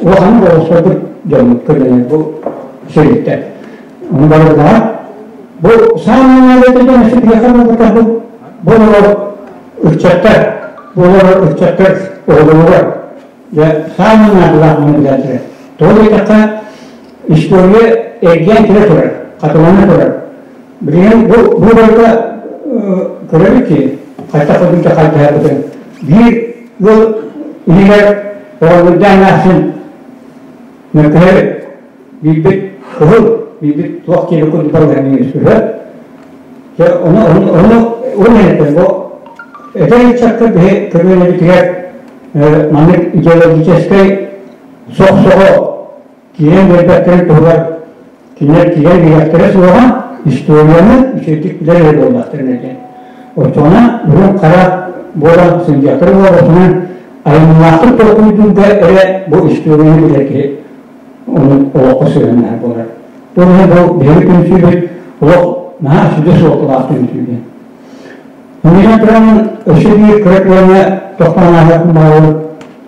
улахан болҕомтобут дьоммут көлүөнэ бу сириттэн. Ону барыллаҕа бу саамай наадата диэн өссө биһиэхэ буолбатах бу бу олорор ыччаттар, бу олорор ыччаттар оҕолоругар дьэ саамай наадалаах маны билээччилэр. Тоҕо диэтэххэ история эргийэн кэлэ турар, хатылана турар. Билигин бу бу барыта көрөбүт дии, хайдах курдук хайдыһарбытын. Биир ыал иһигэр оҕонньордоох эмээхсин мөккүһэр биирбит кыһыл, биирбит туох диэри курдук барыларын үөскүһэр. Дьэ ону ону ону ол иһиттэн бу эдэр ыччакка биһи көлүөнэбитигэр маннык идеологическай сохсоҕо. Киирэн биэрбэттэрин туһугар кинилэр киирэн биэриэхтэрэ суоҕа, историяны үчүгэйдик билэр эрэ буоллахтарына диэн. Оччоҕуна үрүҥ хара буолан сылдьыахтара буолбатынан айымньылаахтык толкуйдуурга эрэ бу историяны билэр киһи ону олоххо сыһыаннаһар буолар. Бу иһин бу биһиги түмсүүбүт олох наһаа сүдү суолталаах түмсүү диэн. Мин туран өссө биир кыра түгэҥҥэ тохтоон ааһыахпын баҕарабын.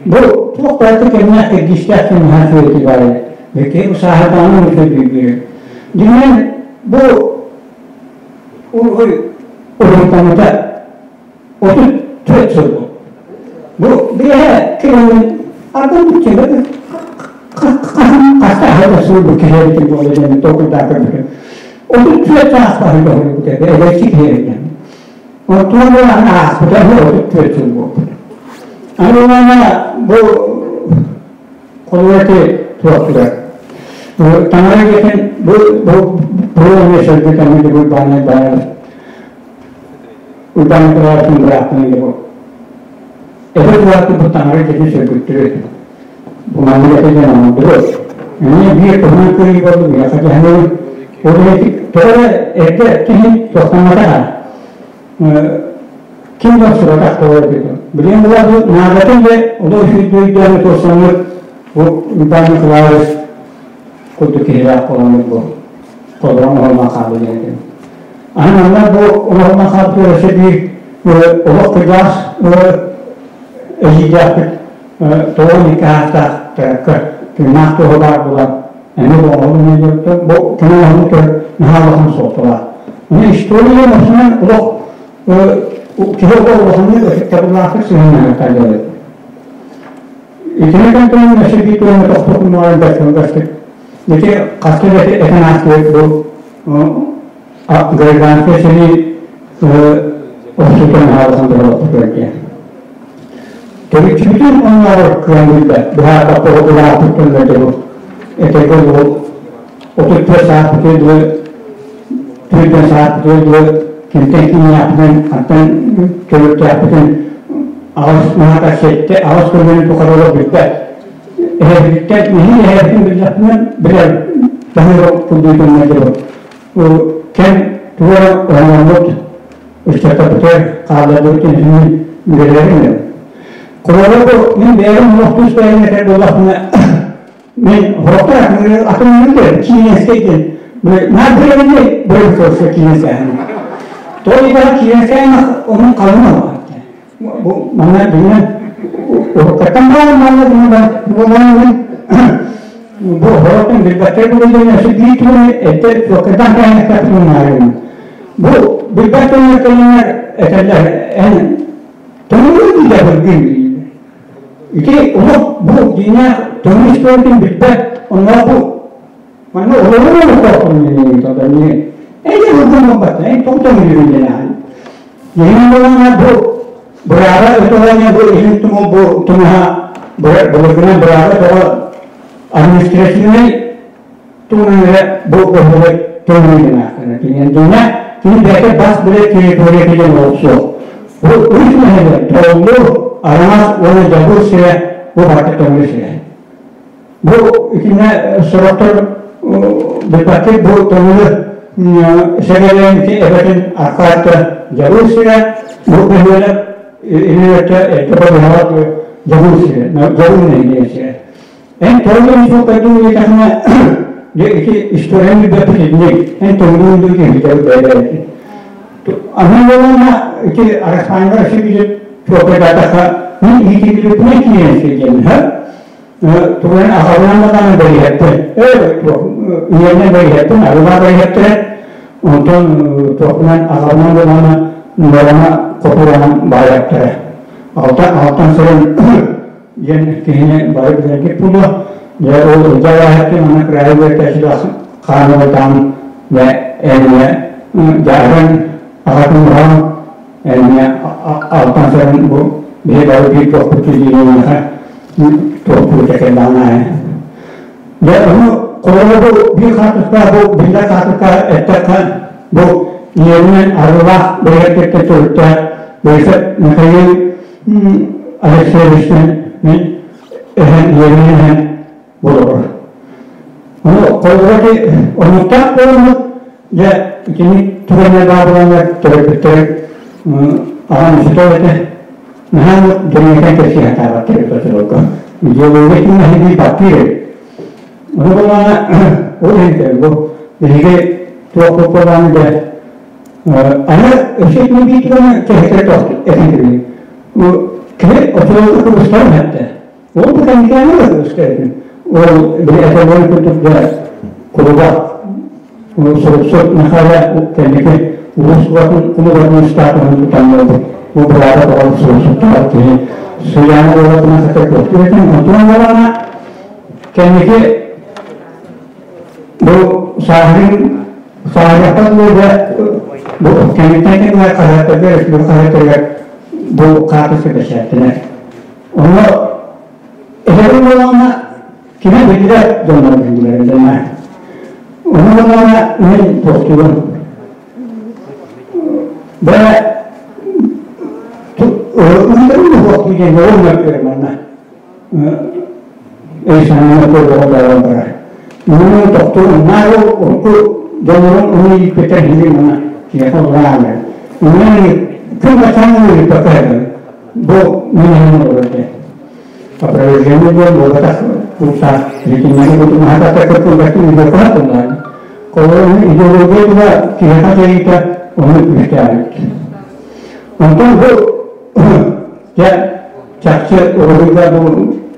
Бу туох барыта кэмнээх кэрдиистээх кэм наһаа үчүгэй баар эбит. Киһи сааһырдаҕына үчүгэй Дьиҥинэн бу уруһуйдаммыта 34 сыл буолла. Бу биэһэ кэлэн ардын бүтчэлэр хаста аһа сыл бу киһи эбитин буола диэн толкуйдаан көрбүтүм. 34 саастаах үлэ эдэрчи киһи эбит. Оттон буолан ааспыта 34 сыл буолбут. Аны бу холуйати туохтугар. Таҥара дьиэтин бу бу бу эмиэ сөргүт эмиэ бу баанай баайар Уйбаан Николаевтын бырааттын бу. Эбэ турааты бу таҥара дьиэтин сөргүттүрүт. Бу маннык этэ диэн оҥордубут. Эмиэ биир туһунан көрүү буолду миэхэ дьаһаныбын. Ол иһин тоҕо эрэ эрдэ киһи туохтамматаҕа. Ким да охсубатах тоҕо эрэ Билигин була наадатын де олох үчүгэй туосаммыт бу Уйбаан Николаевич курдук киһилээх буоламмыт бу толорон оһоллон хаалла диэн этим. Аны манна бу оһоллон хаалбыт өссө биир олох кырдьаҕас эдьиийдээхпит 92 саастаах төрөккө тыыннаах туоһу баар буолан эмиэ бу оһолун бу кини оһолун көр наһаа улахан суолталаах. Оны история мосунан олох киһи олох улаханнык ытыктабыллаахтык сыһыаннаһыахтаах диэбит. Итини кэнтэн өссө биир туону тохтотуммаларын бэрт кылгастык. Ити хаста да этэн ааспыт бу гражданскай сэрии охсуутун аһаалахан туһалаппытыгар диэн. Төрүччүбүтүн оннооҕор кыайан билбэт, быһаарбакка улааппыт көннөрдө бу. Этэргэ дылы 34 сааспытыгар дылы, 40 сааспытыгар дылы кимтэн кииннээхпитин, хантан төрүттээхпитин аҕыс наата сэттэ аҕыс көрүҥүн тухары олох билбэт. Эһэбиттэн нэһиил эһэбитин биллэхпинэ билэр таһыыр курдук көннөрдө кэм туора оҥороммут ыччаттарбытыгар хаалларбыт иһин үлэлэрин Холобура бу мин бэйэм олох тус бэйэм этэр буоллахпына мин хорохтор атын киинэскэй диэн наадырабын бырыгытыарса киинэскээн той да киинэскээн onun kalın olmak. Бу манна дьиҥинэн уруккаттан баар манна дьиҥинэн бу хорохтон билбэттэр буолуйан өссө биир тугу эттэ суоккардаан кэһэҥэхтээх Бу билбэт кэлиннэр этэллэр эн тоҥуй дииллэр Ити олох бу дьиҥнээх тоҥуй историятын билбэт онно бу манна олорор олохтоохтун Эйэ ылгын буолбат, эн тоҕо тоҥуйуруй диэн Дьиҥин буоллаҕына бу бырааба өтөҕөнө бу иһин тумул бу тумуһа былыргынан бырааба тоҕо административнай туһунан эрэ бу бөһүөлэк тоҥуй диэн ааттанар. Киниэн дьиҥэ кини бэйэтэ бас билэр территория диэн олох суох. Бу үс нэһилиэк Толлу, Араҥас уонна Дьабыл сирэ бу барыта тоҥуй сирэ. Бу итиннэ сорохтор билбэттик бу тоҥуйу сэргэлээн ити эбэтин аркаатта Дьабыл сирэ, бу бөһүөлэк илин өттө эрдэ балыһаҕа Дьабыл сирэ, Дьабыл нэһилиэгэ сирэ. Эн тоҥуй суоппайдуу диэтэхинэ, дьэ ити историяны билбэппит итинник, эн тоҥуйун дуу диэн дьабыл бэйэлээбит. Аны буоллаҕына ити Араспаанньа өссө биир суоппайдаатахха, мин иитиллибиппинэн киирэн сылдьабын, Тугун аҕабынан даҕаны бэриһэттэр, ийэнэн бэриһэттэн, арылаа бэриһэттэрэ, онтон туохпунан аҕабынан даҕаны нуорама хотуранан баайаттара. Алтан сырын диэн киһини бары билэргит буолуо. Дьэ ол ылдьаа манна кыраайы үөрэтээччилээх хааныбытаан дьэ эмиэ дьааран аҕатын уһаан эмиэ алтан сырын бу биһи бары биир туохпут киһи туохпут кэллэҕин Дьэ ону холобура бу биир хаартыска бу биллэр хаартыска эттэххэ бу ийэбинэн арыылаах бэйэккэттэн төрүттээх Борисов Михаил Алексеевичтэн мин эһэм ийэбинэн эһэм болобур. Ону холобура оннуктаах буоламмыт, дьэ итини түгэнэ баар буоланнар төрөппүттэрим аҕам учуутал этэ. Наһаа дьоҥҥо кэпсии сатаабаттар эбит оччолорго. Идеология ким баттыыр эбит. Ону буоллаҕына ол иһин бу биһиги туох буоллаҕына дьэ аны өссө итини биир түгэни кэһэтэр этэн кэбиһин. Кини оччолорго кыбыстарын эттэ. Ол бу кэнникээни да кыбыстар Ол били этэллэрин курдук дьэ кулуба суруксут Михаила кэнники улуус кулубатын статуһун тутан буолбут. Бу быраата тоҕо суруксуттаах киһи Суяна буолатынан сатар көстүбэтин. Онтон буолаҕына кэнники бу сааһырын сааһырахтан дьэ бу кэнниттэн кэннигэр хаһыаттарга республика хаһыаттарыгар бу хаартыска бэчээттэнэр. Онно эһэрин буолаҕына кини билбэт дьоннор билгэлэр дэнэ. Ону буолаҕына мин тохтугун. Бэ ыытарын уһуохтуу диэн ол мөккүөр манна. Өй-санааны көрдөҕө баран барар. Муну тохтуу наар урукку дьоннорун уну ииппиттэр хили манна киһиэхэ улаанар. Онон күн бачаан ыыппакка бу мин олорор диэн. Опровержение диэн буолбатах курсаах ритиннэри бутумаһата кыркылларты үйдөккө тыллаан. Колорун идеология тула киһиэхэ дьайыыта ону күүстээбит. Онтон бу дьэ чахчы уруһуйга бу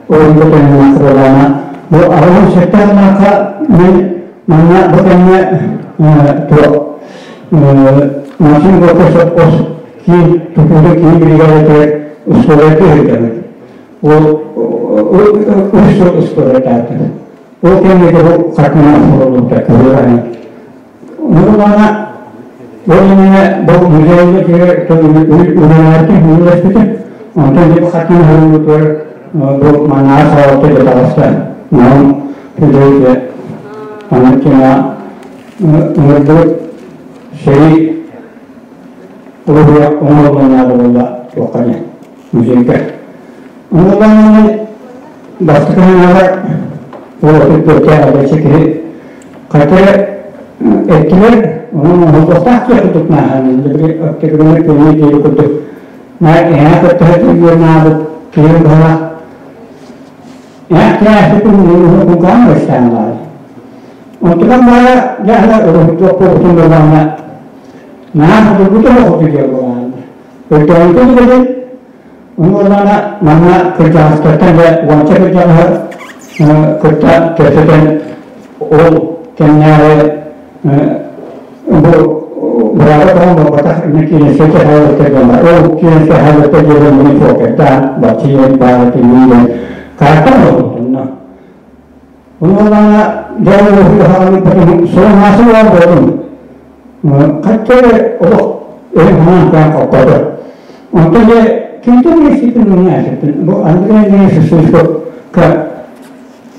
уруһуйга төннүнэн кыралаана бу 87 сыллаахха мин манна бу кэмҥэ туох Максим Горький сопхуос киин тутуута киин биригээдэтигэр устуоруйа киһиргэммит. Ол үс сыл устуоруйатаатыр. Ол кэмҥэ бу хартыына оҥоруллубута кыһыллаан. Ону ол иннинэ бу музейга киирэр үлэлээбитим, үлэлэспитим. Онтон бу хартыына оҥоруллубутугар бу маннаа салалта дьэ таҕыста. Наум Федорович аны кина ыҥырдыбыт сэрии уруһуйа оҥоруллан наада буолла туохха диэн музейга. Ону бастакы санаабар ол өттүөккэ адачы киһи хата эттилэр, ону оҥоһуллуохтаах киһи курдук нааһаан били октябрьны күнү диэри курдук наар эһээ көттөһө тиийэн наабыт киһи быһалаах эһээ кээситин кугаан быстаан баар. Онтукан баара дьаһала уруһуйдуох буолбутун буоллаҕына наһаа судургута суох диэн буолаан. Өйдөөнүтэ билигин ону манна кырдьаҕастартан да уонча кырдьаҕаһы кытта кэпсэтэн ол кэмнээҕи бу бырааба тоҕон буолбатах киинэскэ хаалыттар дьоннор ол киинэскэ хаалыттар диэн мини фокердаан баччыйан баара тиийэн карта буолбутунна. Ону дьон сурунаасы буолан буолун хачча олох өйүн санаан хоппото. Онтон дьэ кимтэн билсиппин умнаасыппын. Бу Андрей Андреевич Суско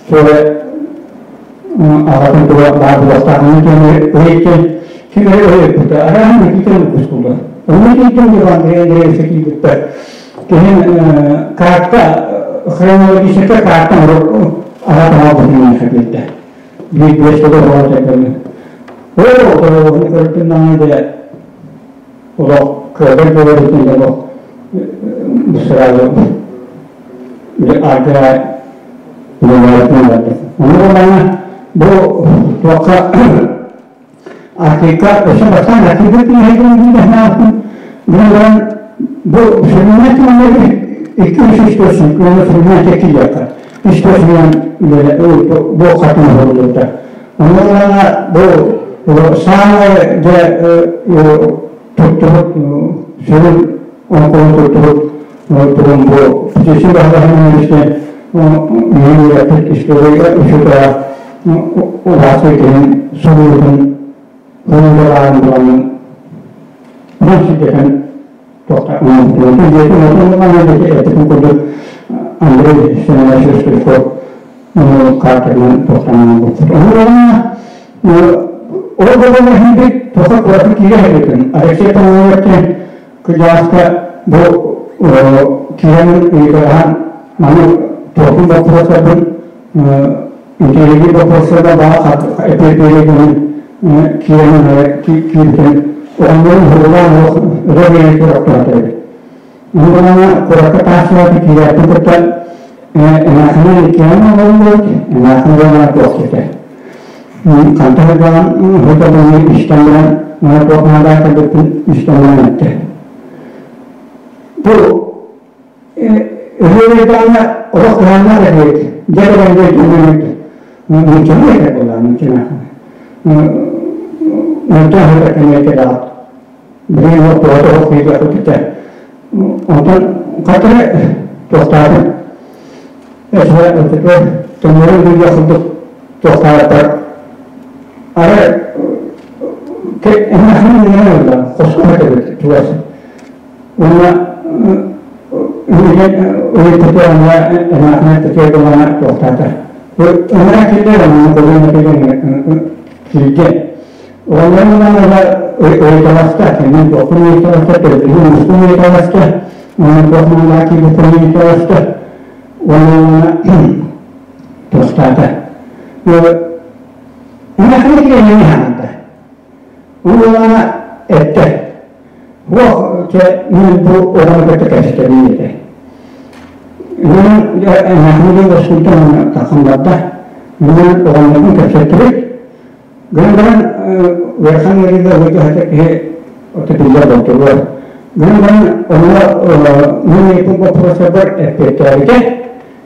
суола аҕатын тула баар буолуохтааҕын кэмэ өйөттөн ким эрэ өйөппүтэ. Араан Никитин кускулла. Онно тиийдим деп Андрей Андреевич киирбиттэр. Киһин карта хронологическая карта аҕа оҥорбутун билдэ. Биир биэс сыл оҕо тэбэми. Оо, оҕону көрбүн даҕаны дэ олох кыайбат буолар итин олох сразу аргыра үлэлээбитинэн бардым. Ону буоллаҕына бу туохха архивка өссө бастаан архивга тиийэргин диэхнээхпин бу бу сүрүннээн икки үс источник уонна сүрүннээн киириэххэ источнигынан бу хатын оҥоһуллубута. Ону бу саамай дьэ туттубут сүрүн оҥкулун туттубут тугун бу птицы баһылаһын истэн үөрэппит история учуутала улаатыы киһин суруйуутун уруйдараан буламмын онон сирдэтэн туохта оҥорбутум. Дьиэтин отун эппитин курдук Андрей Семенович Стрелков картанан туохтанан оҥорбуппут. Ону ол буолан иһин тоха куораты киирэ сылдьыбытым. Алексей Павловичтан кырдьаҕаска бу киирэн ыйыталаһан маны туохтун боппуруостарбын Интеллиги боппуруостарга баҕа эпиэпиэригинэн киирэн киирбитин оҕонньорун уһугулаан олох өрө биэрэн туруохтаах эбит. Онно куоракка таастыбаты киирээппин кытта эмээхсинэн иккиэн олорбут, эмээхсин буолан туох диэтэ. Хантан ырдаҕын ыһыта истэн баран, мана туох наадаа кэлбиппин истэн баран эттэ. Бу Өһүөрүйдэҕинэ олох кыһааннаах этибит. Дьэ кэлэн дьэ нууччалыы этэр буоллаҕа нууччалаах. Онтон аһыта кэмиэ кэлэҕит. Билигин ол туһата олох киирбэппит этэ. Онтон хатыры туохтаатым. Эсэ өттүтүгэр төҥнөрү билиэх курдук туохтаабаттар. Ары эмээхсин иҥэн ылла, хоско этибит чугас. Уонна ыйыппытыаҥҥа эмээхсин эппитигэр буолана туохтаата. Ыҥыра киллэр онно көрүөн этигэн киирдэ. Оҕолорун ыла ыйыталаста, кимин туохпун ыйыталаста, төрдүһүн устун ыйыталаста, уонна туох наалаах киирбиппин ыйыталаста. Уонна туохтаата. Эмээхсин этигэн хаалда. Уонна эттэ. Туох чэ мин бу оҕону кытта кэпсэтэбин диэтэ. Мин эмээхсин баспытан тахсан барда. Мин оҕонньорбун кэпсэттибит. Гынан баран ыарахан ыарыыга ыалдьа киһи ото биллэр болтуруор. Гынан баран онно мин ыйыппыт боппуруостарбар эппиэттээбитэ.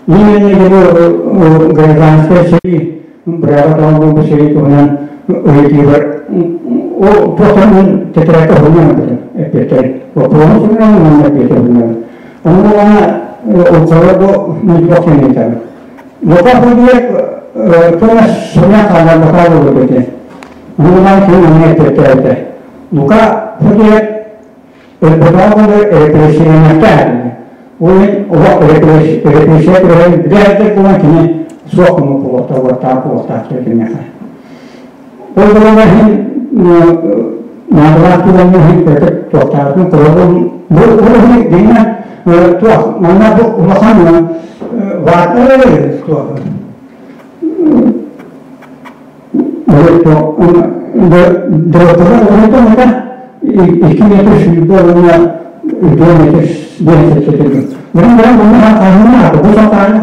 Мин иннигэр гражданскай сэрии бырааба тоҕо сэрии туһунан ыйытыыбар ол туохтан мин тэтэрээккэ уһуннан ылбытым эппиэттэрин. Боппуруоһун суруйан уонна эппиэти уһуннан. Ону уонна улхалар бу мен туох кэнниттэн. Лука Худиев туона суруйан хаалар Лука буолбут этэ. Ону уонна кини манна эппиэттээбитэ. Лука Худиев Өлбөтөҕө репрессияланыахтаах Ол иһин олох репрессия түбэһэн билээдэр буолан кини суох гыммыт буолуохтаах, уоттаах буолуохтаах диэн киниэхэ. Ол буолан иһин наадалаах түгэҥҥэ иһин кыратык туохтаабытын холобур бу ол иһин дьиҥинэн туох манна бу улахан ваатар туох 2 метр 20 уонна 4 метр 5 Бұрын бұрын бұны қағына бұл сақаны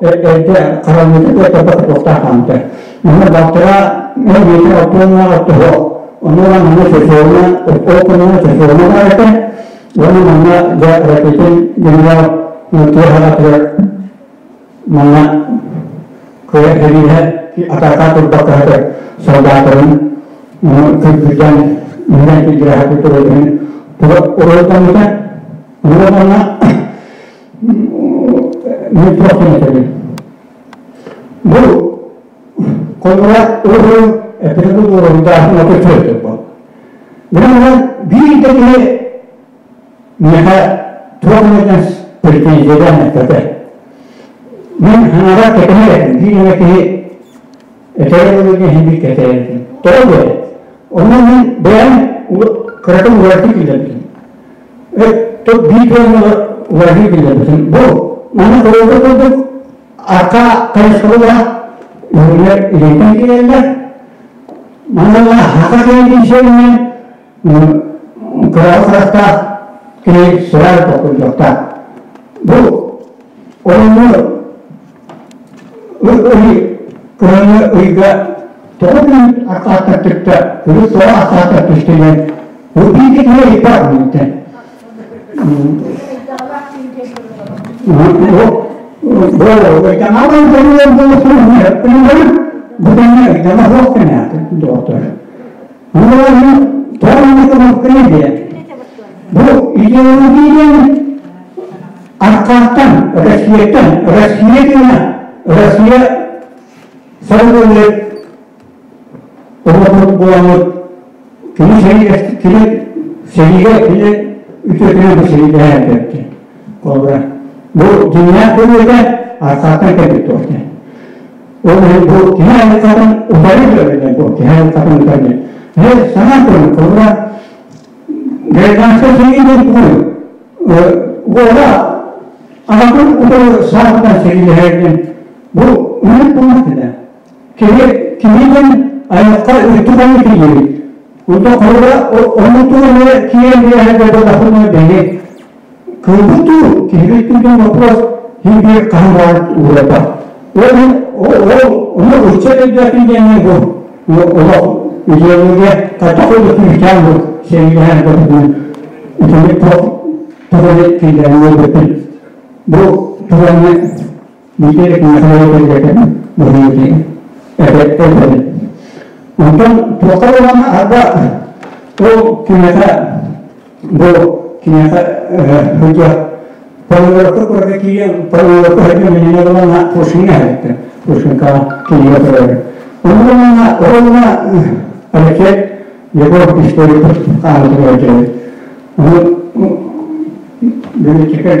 эрдэ хараммыты туохтарба туохтаах хаамта. Манна балтара метр оттуонна оттоһо. Онно манна чочуона, оккунна чочуона барата. Уонна манна дьэ ракетин генерал туохаҕатыгар манна кыайар сэрииһэ атаака турбакка солдааттарын кыргыздан үүнэн киллэрэ турбутун уруйдаммыта. Уруйданна мен туохтан этэбин. Бу холбура уруй эппитин уруйдааһын ото чөйтөк бол. Бу биир да киһи Миэхэ туох эмэтин претензиялаан эппэтэ. Мин хаҥара кэтэһэр этим, биир эмэ киһи этэрэ буолуо иһин биир кэтэһэр этим. Тоҕо диэ? Онно мин бэйэм кыратын уларытыы киллэрбитим. Биир туоҥҥа уларытыы киллэрбитим. Бу манна холобур курдук арка хайысхалаах үһүлэр илиитин киирэллэр. Манна хака киһи сиэринэн кыраҕы харахтаах киһи сыраан толкуйдуохтаах. Бу оҕону ый кыһыҥҥы ыйга тоҕо күн аркааттан түстэ, күнүс тоҕо аркааттан түстэ диэн бу биир киһи ыйбат миинтэн. Бу кэннэ ыйдама суох кэнээтэ доҕоттор. Бу идеология аркааттан, Россияттан, Россия диэнэ Россия саргылы олохпут буоламмыт кини сэриигэ кини сэриигэ кини үтүөтүнэн бу сэриилэһэн кэлбит. Холобура, бу дьиҥнээх бөлүөтэ аркааттан кэлбит туохта. Ол иһин бу киһи айылҕатын утары көрүллэр бу киһи айылҕатын утары. Саҥа көрүҥ холобура гражданскай сэрии диэн тугуй? Уола аҕатын утары саатынан сэриилэһэр диэн Бу үнүт булмат этэ. Киһи киһинэн айылҕа үрдүк аны киирбит. Онто холобура онну тугу киирэн биэрэр буоллахпына бэйи кыылбыт дуу, киһибит дуу диэн вопрос хин биир хаһан баар уурайбат. Ол ол ону ыччат өйдөөтүн диэн бу олох идеология хайдах курдук күүстээх бу сэриилэһэн бу итини туох тугу киллэрэн ылбыппын. Бу туганы биир киниэхэ быһыытын этэбин. Онтон туохха буолан арба ол киниэхэ бу киниэхэ сылдьар Павловка курга киирэн Павловка сылдьан миннэ буолан Пушкиҥҥа эһэттэ. Пушкинка кинигэ көрөр. Онно оҕолуна Алексей Егоров историк хаамытыгар дьэбит. Ону биличикэ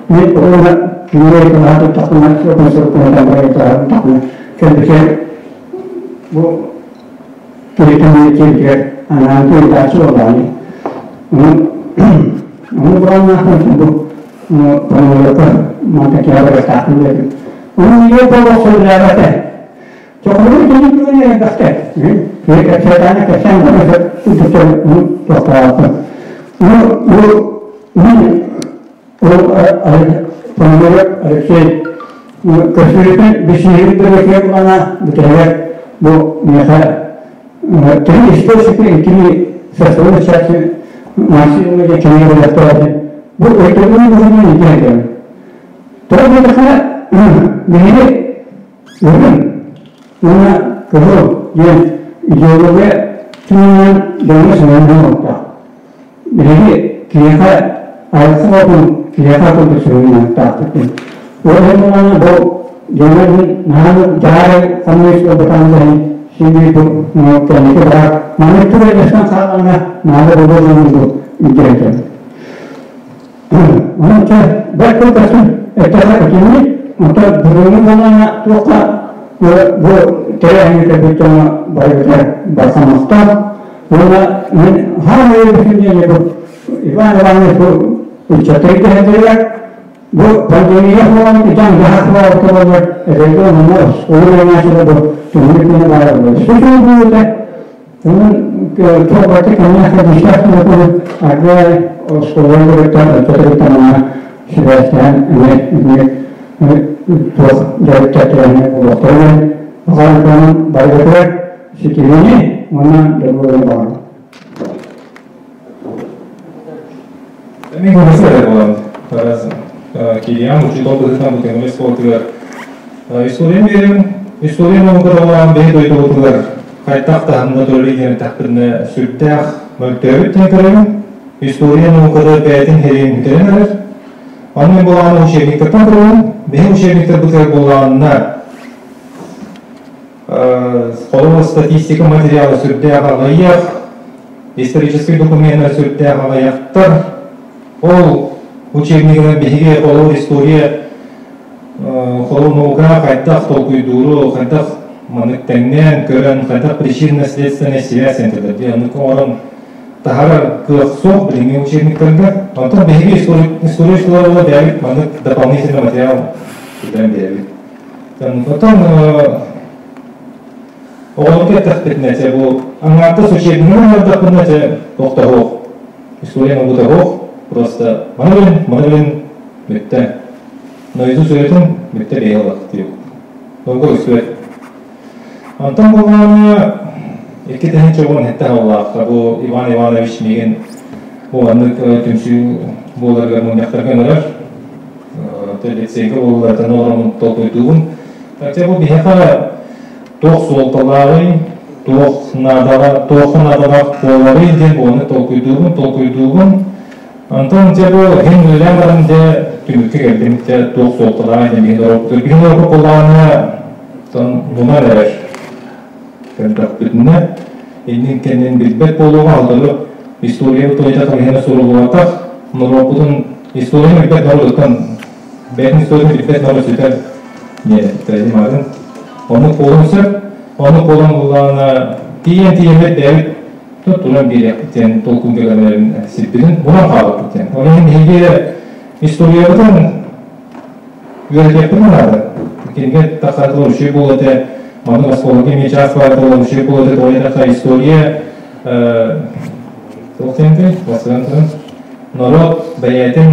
Мин уонна кинилэр кылаһа туттахпына, сурукпун барытаахпына кэлбитэ бу киһитин киирдигэр анаан передача буоллаҕын. Ону бураннаахпын бу панелка манта киһи барыахтаахпын диэтим. Ону ийэ буола сөбүлээбэтэ. Чохолору кини күнү элбэхтэ. Киһи кэпсэтээнэ кэпсээн барыта тохтообоппун. Ну, мин Ол Алексей көстүүтүн бисиһин бөлөкүө булана бүтэһигэр бу миэхэ три источника и три составной части максимум диэн кинигэ бэлэхтээбитин бу өйдөбүлүн быһыытынан илдьэ сылдьабын. Тоҕо диэтэххэ биһиги үрүҥ уонна кыһыл диэн идеология түмүгүнэн дьоҥҥо сыһыаннаһан олохтоох. Биһиги киһиэхэ айылҕа отун киһиэхэ курдук сүрүннэниэхтаахпыт диэн. Ол иһин буоллаҕына бу дьоннор наһаа дьаарай коммунист буолбатаҕын да иһин син бу кэнники баар маннык түгэннэстэн хааллаҕына наада буолуо диэн бу илдьиритэр. Онон чэ бэрт кылгастык эттэххэ итинник онтон бүгүҥҥү буоллаҕына туохха бу тэрээһиҥҥэ кэлбит дьоҥҥо барыгытыгар барҕа Уонна мин хаан өйөбүтүн диэн бу Иван Иванович бу ыччаттары дэһэллэригэр бу пандемия буолан итан дьаһах буолбута буоллар эдэргэ онно оскуола үөрэнээччилэр бу түһүнүк күнэ баара буолар. Сүтүн буолута онон туох барыта кэмнээх кэлиистээх түмэкүнү арга оскуоланы кытта ыччаты кытта манна сибээстээн эмиэ туох дьарыктар тэрээһинэ буолуохтарын баҕаран барыгытыгар ситиһиини уонна доруобуйаны баҕарабын. Мен көмөсө болан Тарас Кириян учуутал быһыытынан бу көҥүл оскуолатыгар история биэрим. История науката бэйэ дойдубутугар хайдах таһымҥа турарый диэн эттэхпинэ сүрдээх мөлтөөбүт диэн көрөбүн. История науката бэйэтин хэриэн бүтэрэн эрэр. Онон буолааны учебниктартан көрөбүн. Биһи учебниктарбытыгар буолаанна Холобур, статистика материала сүрдээх аҕыйах, историческай докуменнар сүрдээх аҕыйахтар. Ол учебнигынан биһиги холобур история холобур наука хайдах толкуйдууру, хайдах маннык тэҥнээн көрөн, хайдах причинно-следственная связь этилэр диэн оннук оҥорон таһаарар кыах суох билиҥҥи учебниктарга. Онтон биһиги история школаларыгар бэйэбит маннык дополнительный материал киллэрэн биэрэбит. Потом оҕолорго эттэхпитинэ, чэ бу аҥаардас учебнигынан бардахпына, чэ тохтоһуох, история оҥорбутоһуох, просто маны билин, маны билин бүттэ. Наизусть өйөтүн бүттэ бэйэ ылах диир. Наука үсүөт. Онтон буоллаҕына 2017 сыллаахха бу Иван Иванович миигин бу маннык түмсүү буоларыгар мунньахтарга ыҥырар. Лицейгэ буоллартан олороммун толкуйдуубун. Хотя бу биһиэхэ туох суолталааҕый, туох наадалаах, туохха наадалаах буоларый диэн буоланы толкуйдуубун, толкуйдуубун. Онтон дьэ бу иһин үлэлээн баран дьэ түмүккэ кэллим. Дьэ туох суолталааҕый диэн биһин ороппутугар. Биһин ороппут буоллаҕына, тон мунар эрэр. Көрдөхпүтүнэ, иннин кэннин билбэт буолуоҕа, алтары история тойда хаһыана суруллубатах, норуоппутун историяны билбэт норуоттан бэйэтин историяны билбэт норуот сүтэр диэн эттэри Оннук буолуон сөп. Оннук буолан буллаҕына тиийэн тиийэммит бэйэбит туран биэриэхпит диэн толкуйга кэлэрин сирбитин булан хаалбыппыт диэн. Ол иһин биһиги историябытын үөрэтиэхпитин наада. Кинигэ тахсаатылар үчүгэй буолуо этэ. Маннык оскуолага эмиэ чаас баатылар үчүгэй буолуо этэ. Тоҕо диэтэххэ история туох диэн бастакан туран норуот бэйэтин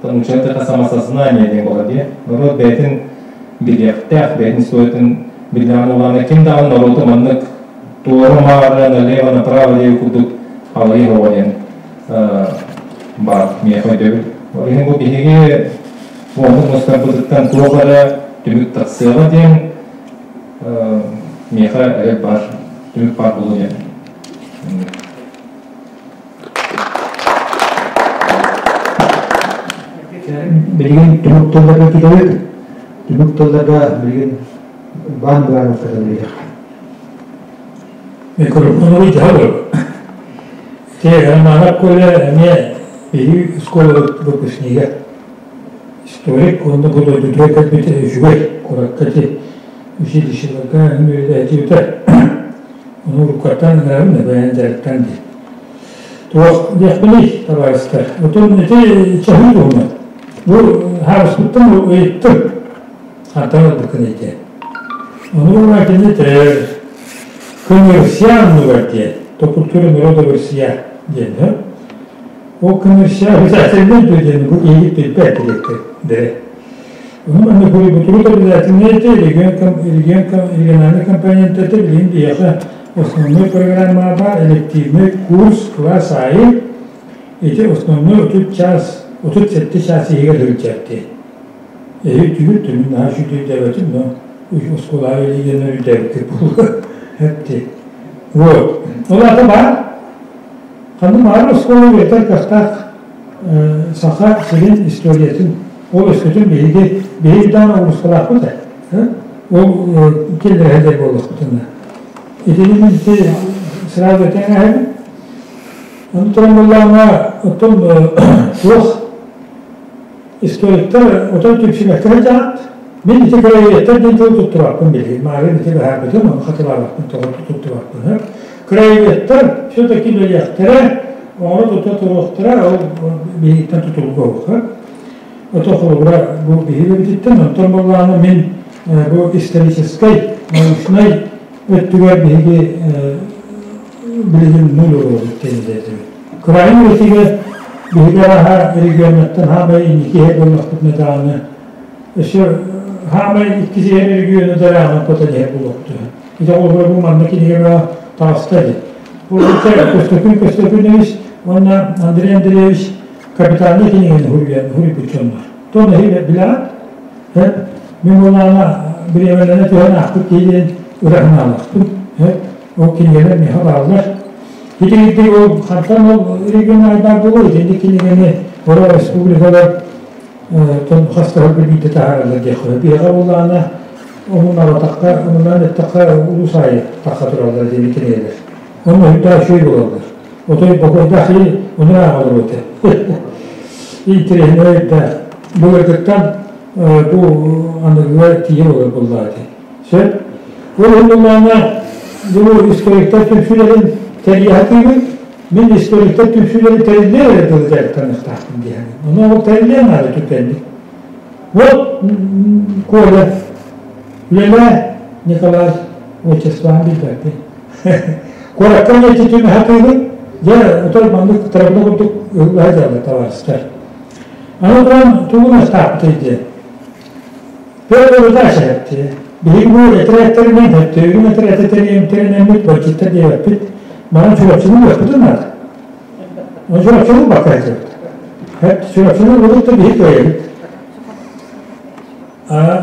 учуутал самосознание диэн буолар дии. Норуот бэйэтин билиэхтээх, бэйэтин историятын биллэҕин буоллаҕына ким даҕаны норуоту маннык туора-маары налево направо диэки курдук алайыы оҕо диэн баар миэхэ өйдөбүл. Ол иһин бу биһиги оннук мустарбытыттан туох эрэ түмүк тахсыаҕа диэн миэхэ эрэл баар, түмүк баар буолуо диэн. Билигин түмүк тылларга киирэбит. Түмүк тылларга билигин Иван Ивановка кэлиэххэ. Микрофону дьаһал. Те Романов Коля эмиэ биһиги школа выпускнига. Историк, онно бу дойдутугар кэлбит үчүгэй куоракка ти училищеларга үөрэтиитэ. Ону уруккаттан ыҥырабын да бэйэн дьарыктан дии. Туох диэхпиний, табаарыстар? Отон ити чаһыы туһунан. Бу хаарыспыттан ыйыттым. Хантан ылбыккын ыйытыа. Ону кини Коммерсия анныгар диэн, то культура народа Россия диэн, Ол коммерсия обязательный диэн бу киһи билбэт дириэктэр. Ону манна курибутурут обязательный это регион, региональный компонент это билин биһиэхэ основной программа бар элективный курс класс айы ити основной 30 час 37 час иһигэр сылдьар Эһи түгүт түмүн наһаа үчүгэй но оскуолаҕа илиигэнэр үдээбиккит буолуо эпти. Вот. Ол ата баар. Ханна баар оскуола үөрэтэр кыахтаах саха сирин историятын ол өскөтүн биһиги биһиги даҕаны оҕускалаахпыт ээ. Ол киллэрэһэлэр буоллахпытына. Итини мин ити сразу этэн эһэбин. Ону туран буоллаҕына, оттон туох Историктар отой түпсүбэккэ сылдьаҕыт. Мин ити краеведтар диэн тылы туттубаппын билигин. Маарыын ити быһаарбытым, ону хатылаабаппын, тоҕо туттубаппын. Краеведтар все-таки үлэлиэхтэрэ, оҥоро тута туруохтара, ол биһигиттэн тутулуга суох. Ото холобура бу биһиги эбититтэн, онтон буоллаҕына мин бу историческай, научнай өттүгэр биһиги билигин нуль олоробут диэн этибит. Кырайын үлэтигэр биһиги араһа регионнартан хаамай инники иһэр буоллахпытына даҕаны өссө хаамай иккис иһэр региону дарааҕынан хотон иһэр буолуохтуһа. Ити оҕолоро бу манна кинигэҕэ таҕыста дии. Бу Көстөкүүн Көстөкүүнэбич уонна Андрей Андреевич капитальнай кинигэни хуруйан хуруйбут дьоннор. Тон эһи билэҕит? Мин буоллаҕына бириэмэлэнэ түһэн аахпыт киһи диэн ыра санаалаахпын. Ол кинигэлэр миэхэ бааллар. Ити ол хантан ол региональдар буолуо итинник кинигэни оро республикалар хас да билбиитэ таһаараллар диэххэ. Биһиэхэ буоллаҕына омуннаабатахха, омуннаан эттэххэ улуус аайы тахха тураллар диэни кинигэлэр. Онно үрдээх үчүгэй буолаллар. Отой бокуойдаах киһи ону ааҕалар этэ. Интэриэһинэй өйдөөх. Былыргыттан бу аныгыга тиийэ олор буоллаҕа ити. Сөп. Ол иһин буоллаҕына бу историктар түмсүүлэрин тэрийэ сатыыбын. Мин историктар түмсүүлэрин тэриллиэ эрэ дылы дьарыктаныахтаахпын дии саныыбын. Ону ол тэриллиэн наада түргэнник. Вот Коля, үлэлээ Николай отчествоҕын билбэппин. Куоракка эмиэ түмэ сатыыбын. Дьэ, отой маннык трабла курдук ыһыллаһа дьалла табаарыстар. Аны туран тугун астаахпытый диэн. Петр сэрэпти. Биһиги бу этэрээттэринэн төттөйүгүн этэрээти тэрийэмтэринэммит баччыттар диэбэппит. Манан Чурапчыны буолбутун наада. Оны Чурапчыны бакка этибит. Чурапчыны булут да биһи кыайабыт.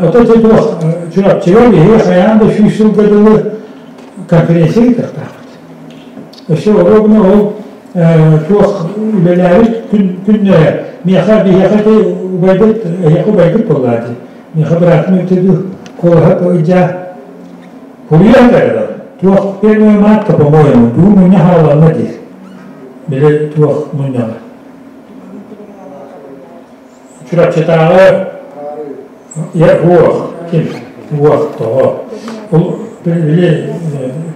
Ото туох Чурапчыга биһиги хайаан да сүүс сылга дылы конференция ыытыахтаахпыт. Өссө оруобуна ол туох үлэлээбит күннэрэ миэхэ биһиэхэ ти убайбыт эһиэхэ убайбыт буоллаа дии миэхэ быраатым үтүдү куолаһа ыйдьаа хуруйа кэрэ туох первый марта по-моему бүгүн мунньах хааланна диир били туох мунньаҕа Чурапчытааҕы я уох ким уох тоҕо ол били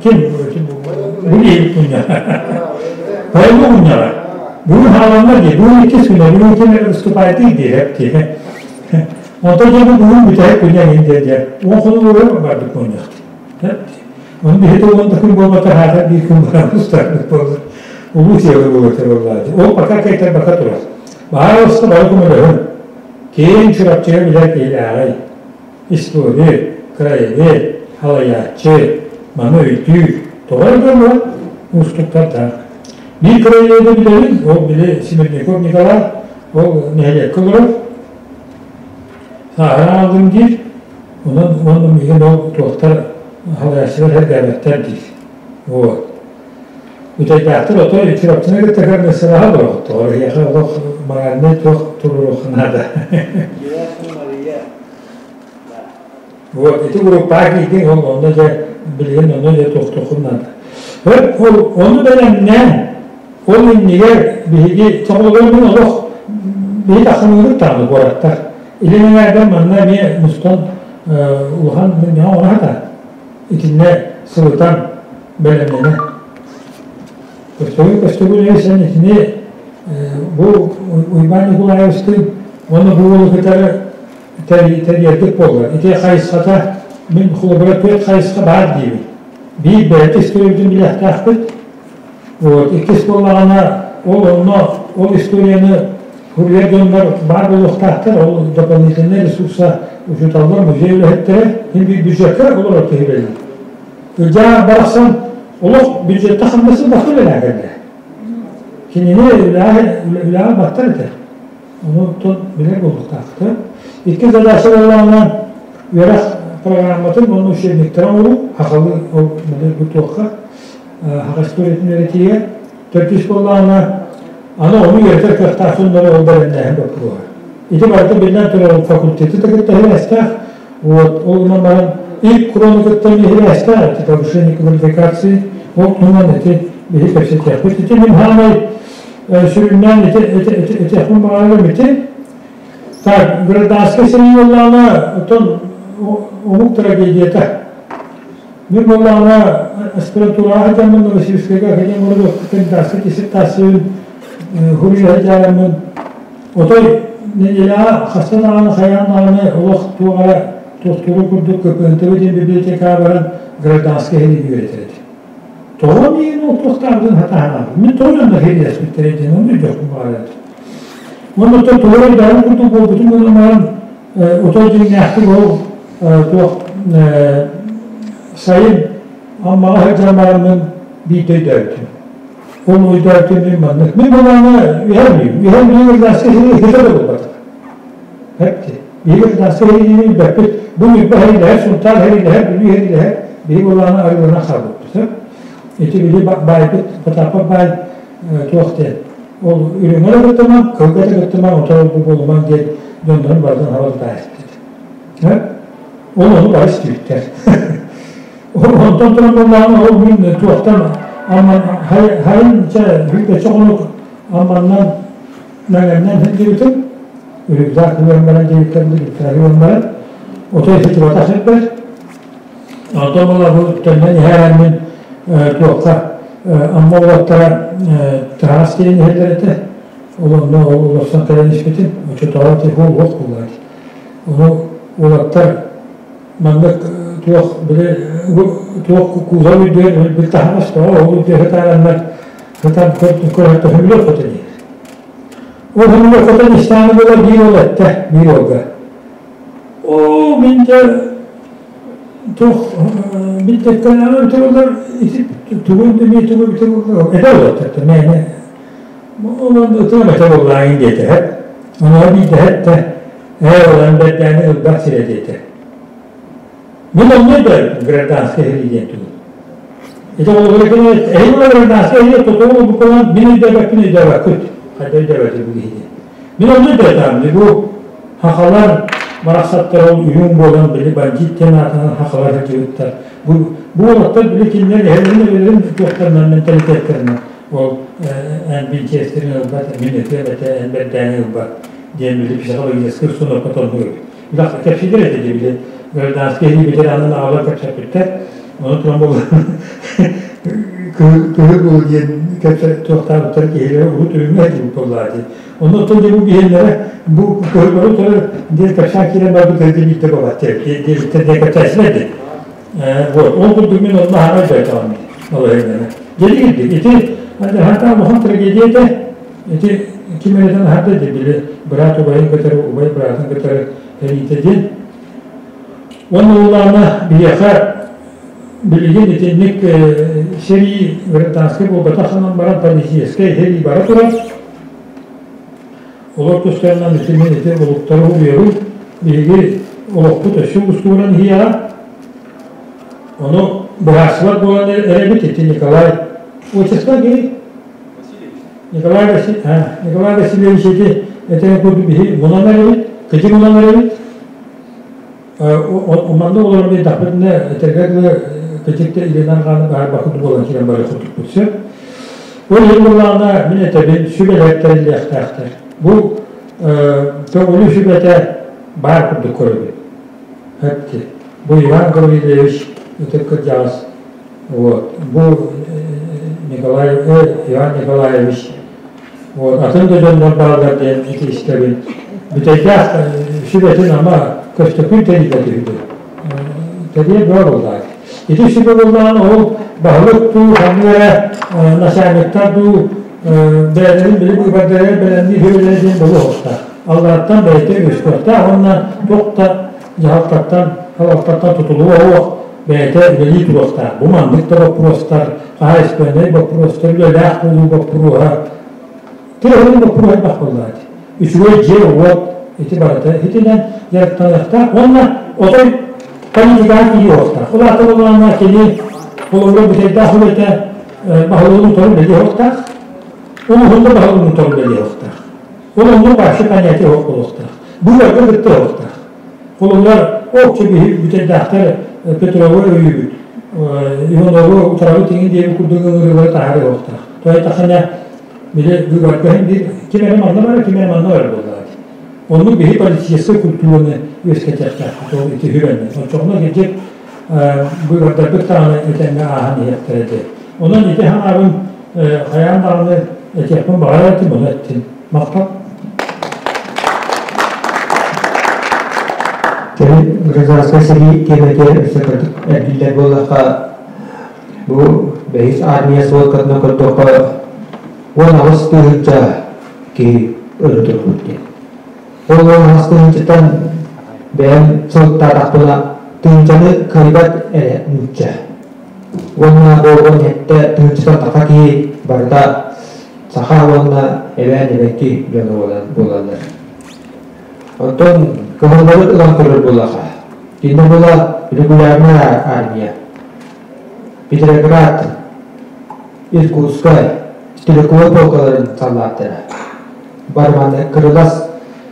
ким били мунньаҕа Байылы мунньаҕа бүгүн хааланна дии бүгүн иккис күнэ бүгүн ким выступает дии дии Онтон дьэ бу бүгүн бүтэһик күнэ эҥин диэн дьэ 10 хонук уурар барбыт мунньахтыы. Оны биһи толуон да күн буолбата хаата биир күн баран устарбыт буолар. Улуу сиэҕи буолар буоллаады. Ол пока кайтарбакка турар. Баһаалыста бары көмөлөһүн. Киин Чурапчыга билэр киһилээҕий. Историк, краевед, халайааччы, маны өйдүүр. Тоҕо эрэ буолла уустуктардаах. Биир краеведы билэбин, ол били Смирников Николай, ол нэһилиэккэ олорор. Сааһыран алдым диир, онон уонна миигин ол туохтар халайааччылар сэргээбэттэр диир. Вот. Үтэйдээхтэр отой Чурапчыны кытта көрмөссөлөһө олорохтор. Эһиэхэ олох моральнай туох туруоруохха наада. Вот, ити группаҕа киирдиҥ, ол онно дьэ билигин онно дьэ туохтуоххун наада. Ол ону бэлэмнээн, ол иннигэр биһиги тоҕолорун мин олох биһи тахсымыыбыт даҕаны куораттар. Илин эҥээрдэн манна эмиэ мустан улахан мунньаҕа оҥоро Итиннэ сылытан бэлэмнэнэ. Көстөгүн көстөгүн өйсөн итини бу Уйбаан Николаевичтыын уонна бу уолу кытары тэрийэрдик буолла. Ити хайысхата мин холобура түөрт хайысха баар диибин. Биир бэйэтэ историята билиэхтээхпит. Вот иккис буоллаҕына ол онно ол историяны суруйар дьоннор баар буолуохтаахтар. Ол дополнительный ресурса учууталлар, музей үлэһиттэрэ син биир бюджекка олорор киһи бэлиэ. Ылдьаа барахсан олох бюджетта хамнасын бахты үлэлээн Кинини үлэҕэ баттар этэ. Ону билэр буолуохтаахтар. Икки задача буоллаҕына үөрэх программатын уонна учебниктары оҥоруу, хахалы ол бу туохха хаха историятын үөрэтиигэ. Төрдүс буоллаҕына аны ону үөрэтэр кыахтаах дьоннору ол бэлэмнээһин боппуруоһа. Ити барыта биллэн турар факультеты да кытта сибээстээх. Вот, ол гынан баран и крону кытта эмиэ сибээстээх, это повышение квалификации. Ол туһунан ити биһи кэпсэтиэхпит. Ити мин хаамай сүрүннээн ити баҕарарым ити. Так, гражданскай сэрии буоллаҕына, оттон омук трагедията. Мин буоллаҕына аспирантураҕа сылдьаммын Новосибирскайга академия кандидатскай диссертациябын суруйа сылдьараммын отой нэдиэлэҕэ хаста даҕаны хайаан даҕаны олох туох эрэ туохтууру курдук КПНТВ диэн библиотекаҕа баран гражданскай сэрии үөрэтэр этим. Тоҕо миигин ол туохтаабытын сатаһанаабыт. Мин тоҕо дьонно сэриилэспиттэрэ диэн ону өйдүөхпүн баҕарар этим. Уонна оттон тугу эрэ өйдөөн курдук буолбутум гынан баран отой дьиҥнээхтик ол туох сайын Аммаҕа сылдьан бараммын биирдэ өйдөөбүтүм. Ол өйдөөбүтүм мин маннык. Мин булаана үһэн үһэн биир гражданскай сэрии ыһыта да буолбатах. Эпти. Биһиги гражданскай сэриини билбэппит. Бу Ньурба сэриилэһэр, Сунтаар сэриилэһэр, Бүлүү сэриилэһэр. Биһиги булаана арыыланан хаалбыппыт. Ити били баайбыт, Потапов баай туох диэн. Ол үрүҥэр да кыттымаҥ, кылга да кыттымаҥ, отой бу буолумаҥ диэн дьоннорун барытын хабалытаайыспыт. Ол ону бары истибиттэр. Онтон туран буоллаҕына ол мин туохтан Амман хайын чэ бүккэччи хонук Амманнан Мэҥэннэн сылдьыбытым. Рюкзак уган баран диэбиттэр рюкзагы уган баран отой сытыбатах сирбэр. Онтон буола бу төннөн иһээммин туохха Амма уолаттара тыһаас диэн иһэллэр этэ. Ол онно ол олорсон кэлэн испитим. Оччотооҕу телефон уох буоллаҕа. Ону уолаттар маннык туох били туох кузов үрдүгэр бил таһаҕас тоҕо ол үрдүгэр сытаараннар сытан көрөттөһүллүөх хотон диир. Ол хөмүлүөх хотон истээни буолар биир уол эттэ биир уолга. Оо мин дьэ туох мин тэккэнэҕэ бүтэ ити тугун эмиэ тугу бүтэ буоллар этэ уолаттар мээнэ Онон ытыам этэ буоллааҥ диэтэ Онуоха биирдэһэ эттэ ээ олорон бэрдээни ылбат сирэ диэтэ. Мин онно өйдөөбүтүм гражданскай сэрии диэн тугун. Ити холобура кини эһиги гражданскай сэрии тутуу ылбыккынан мин өйдөөбөппүн өйдөөбөккүт. Хайда өйдөөбөтүм бу киһи диэн. Мин онно өйдөөтөҕүм бу хахалар барахсаттар ол үрүҥ буолан били бандит диэн аатынан хахалар сылдьыбыттар. Бу бу уолаттар били кинилэр эһэлэрин эбэлэрин туохтарынан менталитеттарынан ол эн винчестерин ылбат, мин ытыам этэ, эн бэрдээни ылбат диэн били психологическай установка тоннук эбит. Билэх кэпсиилэр этэ дии били гражданскай сэрии ветеранын аҕалар кэпсэппиттэр. Ону туран буолла кыһыл буол диэн Туохтаабыттар киһилэрэ урут үрүҥэ диэн буоллаати. Онно дьэ бу биһэллэрэ бу кыһыллары турар диэн кэпсээн киирэн барбыт кыһыл биирдэ буолаат диэбиттэр диэн кэпсээччилэр дии. Вот, ол курдук мин онно аһаҕай дьайтаҕым балаһыанньаны. Дьэли кирдик. Ити хантан улахан трагедия этэ. Ити ким эрэтэн аһарда дии били быраат убайын кытары, убай быраатын кытары эриитэ диэн. Уонна улаана биһиэхэ билигин итинник сэрии гражданскай буолбатах санан баран политическай сэрии бара турар. Олор тустарынан ити мин ити олуктары уруйабын. Биһиги олохпут өссө устууран иһиэҕэ. Ону быһаарсыбат буолан эрэбит ити Николай отчество кини Николай Васильевич, Николай Васильевич ити этэн курдук биһи мунан эрэбит, кыдьы мунан эрэбит. Манна олорон биэрдэхпитинэ этэргэ дылы кычыкта илинэн хааны баһарбаккыт буолан киирэн барыах курдукпут сөп. Ол иһин буоллаҕына мин этэбин сүбэлэр тэриллиэхтээхтэр. Бу көҥүлү сүбэтэ баар курдук көрөбүн. Эпти. Бу Иван Гаврильевич ытык кырдьаҕас вот бу Николай Иван Николаевич вот атын да дьоннор бааллар диэн ити истэбин. Бүтэйдээх сүбэтин ама Көстөкүүн тэрийбэт үһү дуо? Тэрийэр бөҕө буоллаҕа. Ити сүбэ буоллаҕына ол баһылык дуу, ханнык эрэ начальниктар дуу бэйэлэрин били быыбардарыгар бэлэмниир үһүлэрэ диэн буолуохтаах. Аллараттан бэйэтэ үөскүөхтээх уонна туох да дьаһалтаттан, салалтаттан тутулуга суох бэйэтэ үлэлии туруохтаах. Бу маннык да боппуруостар, хаһаайыстыбаннай боппуруостар, үлэлээх буолуу боппуруоһа Тыаһын боппуруоһа элбэх буоллаҕа ити. Үчүгэй дьиэ-уот ити барыта итинэн дьарыктаныахтаах уонна отой политикаҕа киириэхтээх. Ол аата буоллаҕына кини холобура бүтэйдээх үлэтэ баһылыгын утары үлэлиэхтээх, улууһун да баһылыгын утары үлэлиэхтээх. Ол оннук вообще понятие суох буолуохтаах. Быыбарга кыттыахтаах. Холобура, общий биһи бүтэйдээхтэр Петровы өйүүбүт, Иванову утарабыт иҥин диэби курдук ыҥырыылары таһаарыахтаах. То этахына били быыбарга биир ким эрэ манна барар, ким эрэ манна барар буоллаҕа. Оннук биһи политическай культураны үөскэтиэхтээхпит, ол ити үһү Оччоҕуна кырдьык быыбардарбыт даҕаны этэҥҥэ ааһан иһиэхтэрэ этэ. Онон ити хаҥаабын хайаан даҕаны этиэхпин баҕарар этим, ону эттим. Махтал. Кэлин гражданскай сэрии тиэмэтигэр өссө кырдьык эргиллэр буоллахха, бу бэһис армия сводкатынан көрдөххө, 18 тыһыынча киһи өлө турбут диэн. Ол 18 тыһыынчаттан бэйэм сылыктаатахпына, тыһыынчаны кыайбат эрэ нуучча. Уонна бу 17 тыһыынчаттан таха киһи барыта саха уонна эбээн эбэҥки дьоно буолаллар. Оттон кыһаллары ылан көрөр буоллаха, кинини була регулярная армия, Петроград, Иркутскай, Стрелковай полкаларын саллааттара. Барманы кырылас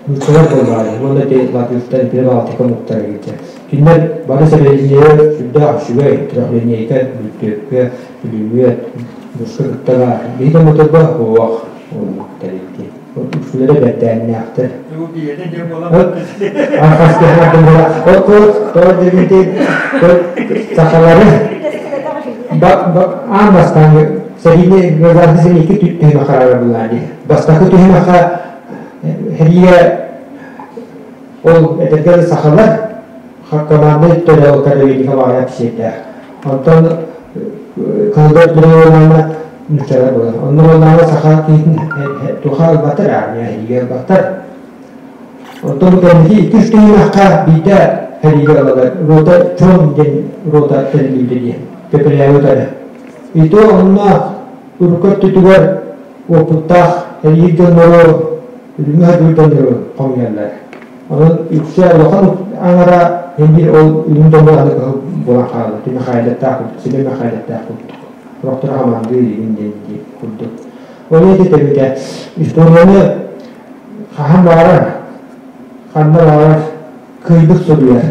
нууччалар буоллаҕа уонна ити латвийстар Прибалтика омуктара киирдэ. Кинилэр бары сэбиэдиссэйэ сүрдээх үчүгэй, трехлинейка, бүлтүөккэ, бүлүмүөт, мушка кытта баар. Биһиги моторга суох оннук тэрилти. Үксүлэрэ бэрдээннээхтэр. Сахалары аан бастаан сэриини гражданский сэрии икки түһүмэх хараарар булаани. Бастакы түһүмэххэ сэриигэ ол этэргэ сахалар командный төрө карабинника баҕайы сиэрдээх. Онтон кыһылдар түрөйүнэ нууччалар буолар. Онно буоллаҕына саха киһитин туха ылбаттар, армия сэриигэ ылбаттар. Оттон кэнники иккис түһүмэххэ биирдэ сэриигэ ылалар. Рота Чон диэн рота тэриллибитэ диэн. Көпөлөөбү утары. Ити онно урукку өттүтүгэр уопуттаах эриир дьоннору, үрүҥү сатыыр дьоннору хомуйаллар. Онон үксэ улахан аҥара биир ол үрүҥ дьоннор аны кыһыл буолан хаалла. Ти Михайлаттаах курдук, Семен Михайлаттаах курдук. Сорохторо хамаандыы илигин диэн курдук. Ол ити тэбитэ историяны хаһан баҕарар, ханна баҕарар кыайбыт суруйар.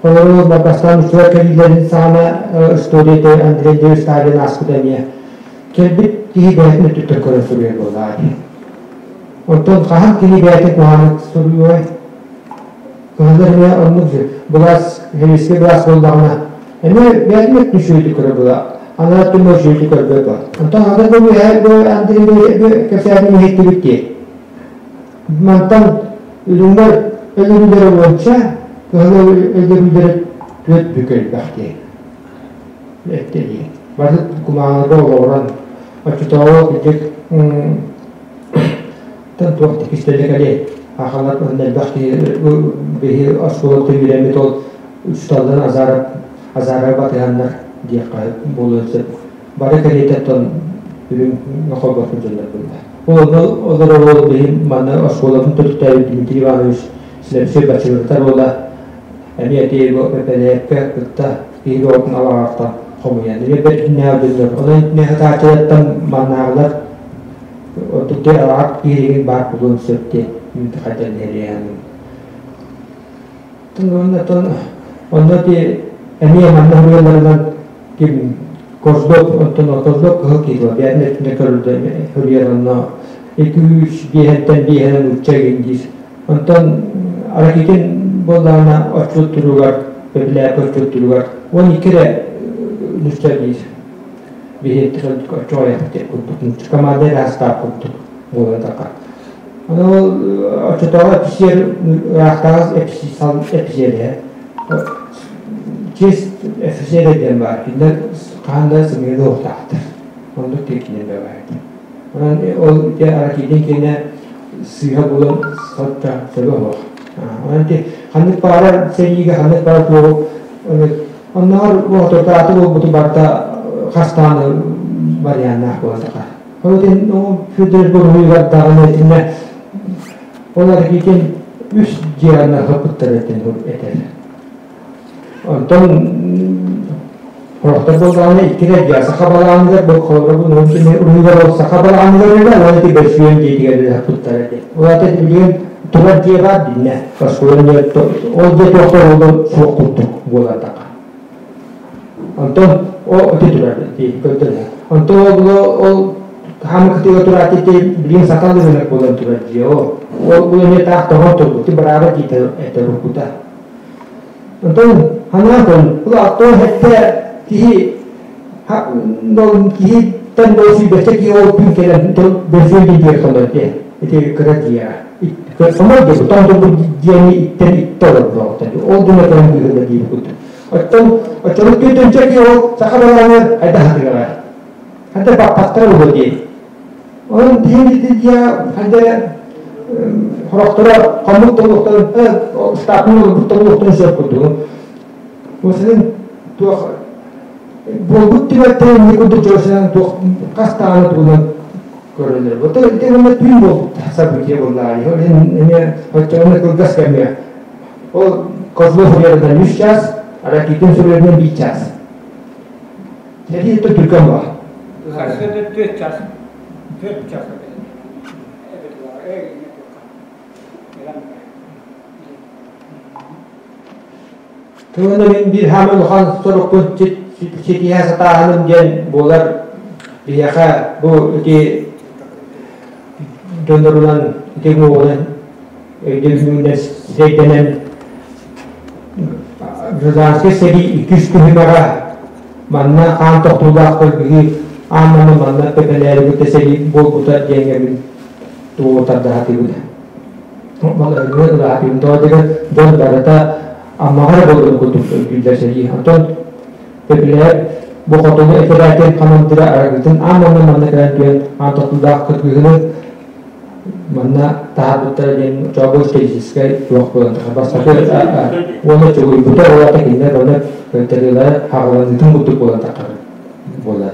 Холобур, бастаан учугар кэлиилэрин саҕана история Андрей Андреевич Сталин ааспыта эмиэ. Кэлбит киһи бэйэтин өттүттэн көрөн суруйар буоллаҕа дии. Оттон хаһан кини бэйэтин куһаҕаннык суруйуой? Кыһыллар эмиэ оннук былаас, сэбиэскэй былаас буоллаҕына, эмиэ бэйэтин өттүн үчүгэйдик көрөр буолла. Анар түмө сүүтү көрбөт бар. Онтон аны бу бу Андрей кэпсээнин иһиттибит дии. Мантан үрүҥнэр өлөрүүлэрэ уонча, кыһыл өлөрүүлэрэ түөрт бүк элбэх дии. Эттэ дии. Бары кумааҕыга олоҕуран, оччотооҕу кырдьык тан туох да кистэлэ кэлиэй. Ахалар элбэх киһи биһи оскуолата үөрэммит ол учууталларын азаарап азаарга батыһаннар диэххэ буолуон сөп. Бары кэриэтэ оттон үрүҥ холбоспут дьоннор буолла. Ол онно олорор ол биһи манна оскуолатын төрүттээбит Дмитрий Иванович Слепцов бачыгырытар буола эмиэ ити бэпэлээпкэ кытта киһи бөҕөтүн алаҕаартан хомуйан. Эмиэ бэрт күннээҕи дьоннор. Онон итиннэ сатааччылартан маннааҕылар ордук алаҕар киһиригин баар буолуон сөп диэн мин хайдан иһэриэхин. Онтон онно ти эмиэ манна суруйалларынан ким Козлов, онтон Козлов кыһыл киһи буолар, бэйэтин өттүнэн көрүллэр суруйар онно икки үс биэһэнтэн биэһэнэн нуучча игин диир. Онтон Ракитин буоллаҕына отчут туругар, Бэбилээпкэ отчут туругар 12 эрэ нуучча диир. Биһиэттэр оччоҕойох диэн курдук нуучча команда эрэ астаах курдук буолан таха. Аны ол оччотооҕу эписиэр ыраахтааҕы эписиэр честь офицера диэн баар. Кинилэр хаһан да сымыйа уохтаахтар. Оннук тиэкинэн да баар. Онон ол ити Аракидин киэнэ сыыһа булан сатта сөбө суох. Онон ити ханнык баҕарар сэриигэ ханнык баҕарар туоҕу оннооҕор оҕотортооту буолбуту барыта хастааны варианнаах буолан таха. Ол итин Федор Боруһуйугар даҕаны итиннэ ол Аракидин үс дьиэҕинэ хаппыттар этин этэр. Онтон Хорохтор буоллаҕына икки эрэ саха балаҕаныгар бу холобур уһугар ол саха балаҕаныгар эрэ уонна ити бөрсүөн дьиэтигэр эрэ туттар этэ. Ол аата билигин турар дьиэ баар диннэ. Оскуола ол дьиэ туохтар ол суох курдук буолар таха. Онтон ол ити турар дии көрдөрө. Онтон ол ол хаамы кытыга тураат ити билигин сатал ырынак буолан турар дьиэ ол. Ол бу эмиэ таах тоҕон турбут бырааба диитэ этэ уруккута. Онтон ханаан көн, бұл аттон хэтте киһи киһиттэн бол сүйбэччэ киһи ол күн кэлэн бөрсүөн диэн холор дие. Ити кыра дие. Сомой дие, тон бу диэни иттен итте олордоохтон. Ол дуна кэлэн быыһыла диир кут. Оттон оччону түтүнчэ киһи ол саха балааны хайда хатыгара. Ханта баппаттара боло дие. Onun диэн дие ханта хорохторо хоммут толуктан штатны толуктан сөп курдугу. Осенин туох буолбут түбэлтэ не курдук жосынан туох хастааны тугунан көрөлөр. Вот это түүн болбут событие буоллаа. Эме оччоҕуна кылгас кэмҥэ. Ол Козлов суруйарынан үс час, Ракитин суруйарынан биир час. Сэрии түргэн бар. Сарсыарда 4 час. 4 час. Тылына мин биир хааман улахан сорукпун ситиһэ сатааһыным диэн буолар биһиэхэ бу ити дьоннорунан ити уҥуоҕунан өйдөбүлүнэн сирэйдэнэн гражданскай сэрии иккис түһүмэҕэ манна хаан тохтуулаах кыргыһыы аан манна манна пепелээрибит сэрии буолбута диэҥҥэ мин тугу тардаһатыыбын. Малыһыҥҥа тоҕо диэн дьон барыта Аммаҕа эрэ буоларын курдук өйдүүллэр сэрии. Онтон Пепелээр бу хотугу этэрээтин хамандыра арыгытын аан манна манна кэлэн түһэн аан тохтуулаах кыргыһыны манна таһаарбыттара диэн чообу историческай туох буолан бастакы уонна чугуйбута уолата кинилэр онно көнтөрүлэрэ хаҕыланыытын курдук буолан таххар буолар.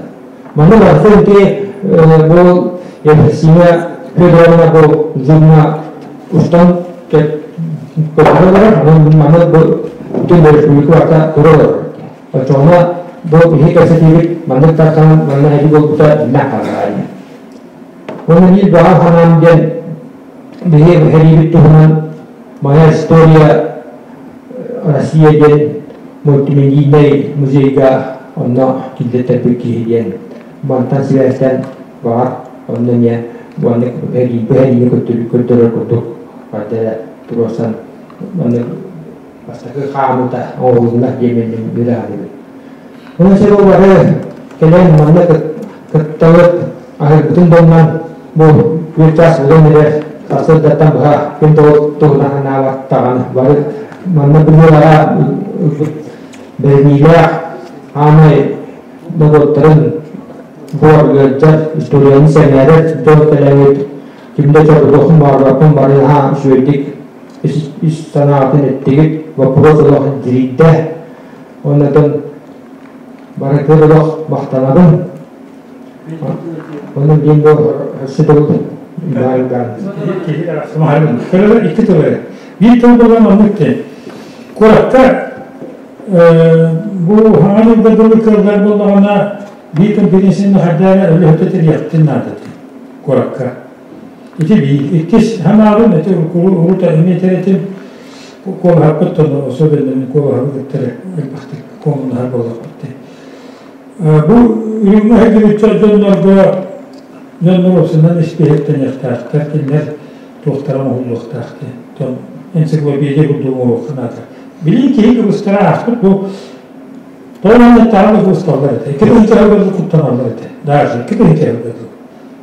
Манна барыта ити бу Евросиния Федоровна бу зумма устан көрөлөр, маны бу бүтүн республика барыта көрөлөр. Очоҕуна бу биһи кэпсэтиибит маннык тархан манна эһи буолбута биллэн хааллаҕа. Уонна биир баҕа санаам диэн биһи хэриибит туһунан «Моя история Россия» диэн мультимедийнай музейга онно киллэртэрбит киһи диэн мантан сибээстээн баҕар онно эмиэ маннык хэриини көрдөрөр курдук барда туруорсан маннык бастакы хаамыта оҥоһулунна диэммин билэ Онон сен ол бары Кэлэн манна кыттабыт, аһыырбытын доннон бу күөл чаас булан эрэр сарсыардаттан быһа күн туһунан санаабаттаҕын бары манна быһыылара бэриниилээх аамай норуоттарын буор ыалдьар историяны сэҥээрэр дьон кэлэҥит ким да чорботуохпун баҕарбаппын бары наһаа үчүгэйдик ис санаатын эттигит вопрос олох дьирийдэ оннотон барытыгар олох махтанабын онон диэн бу өссө төгүл Кыралар икки тыл эрэ. Биир тыл буолан оннук диэн. Куоракка бу хаҥан ыйга дылы кыаллар буоллаҕына биир конференцияны хайдаа эрэ үлэһитэ тэрийэхтин наада куоракка. Ити биир. Иккис ханаабын ити урут эмиэ этэр этим куолаһаппыт тону особенно мин куолаһабы кыттары элбэхтик куомуннаһар буоллахпыт дии. Бу үрүҥҥэ сылдьыбыт дьоннорго дьоннор уопсайынан испииһэктэниэхтээхтэр, кинилэр туохтара оҥоһуллуохтаах диэн. Энциклопедия курдук оҥоруохха наада. Билии киһи кыбыстара ааспыт бу тоҕо таҕа кыбысталлар этэ. Икки тыһыынча куттаналлар этэ. Даже икки тыһыынча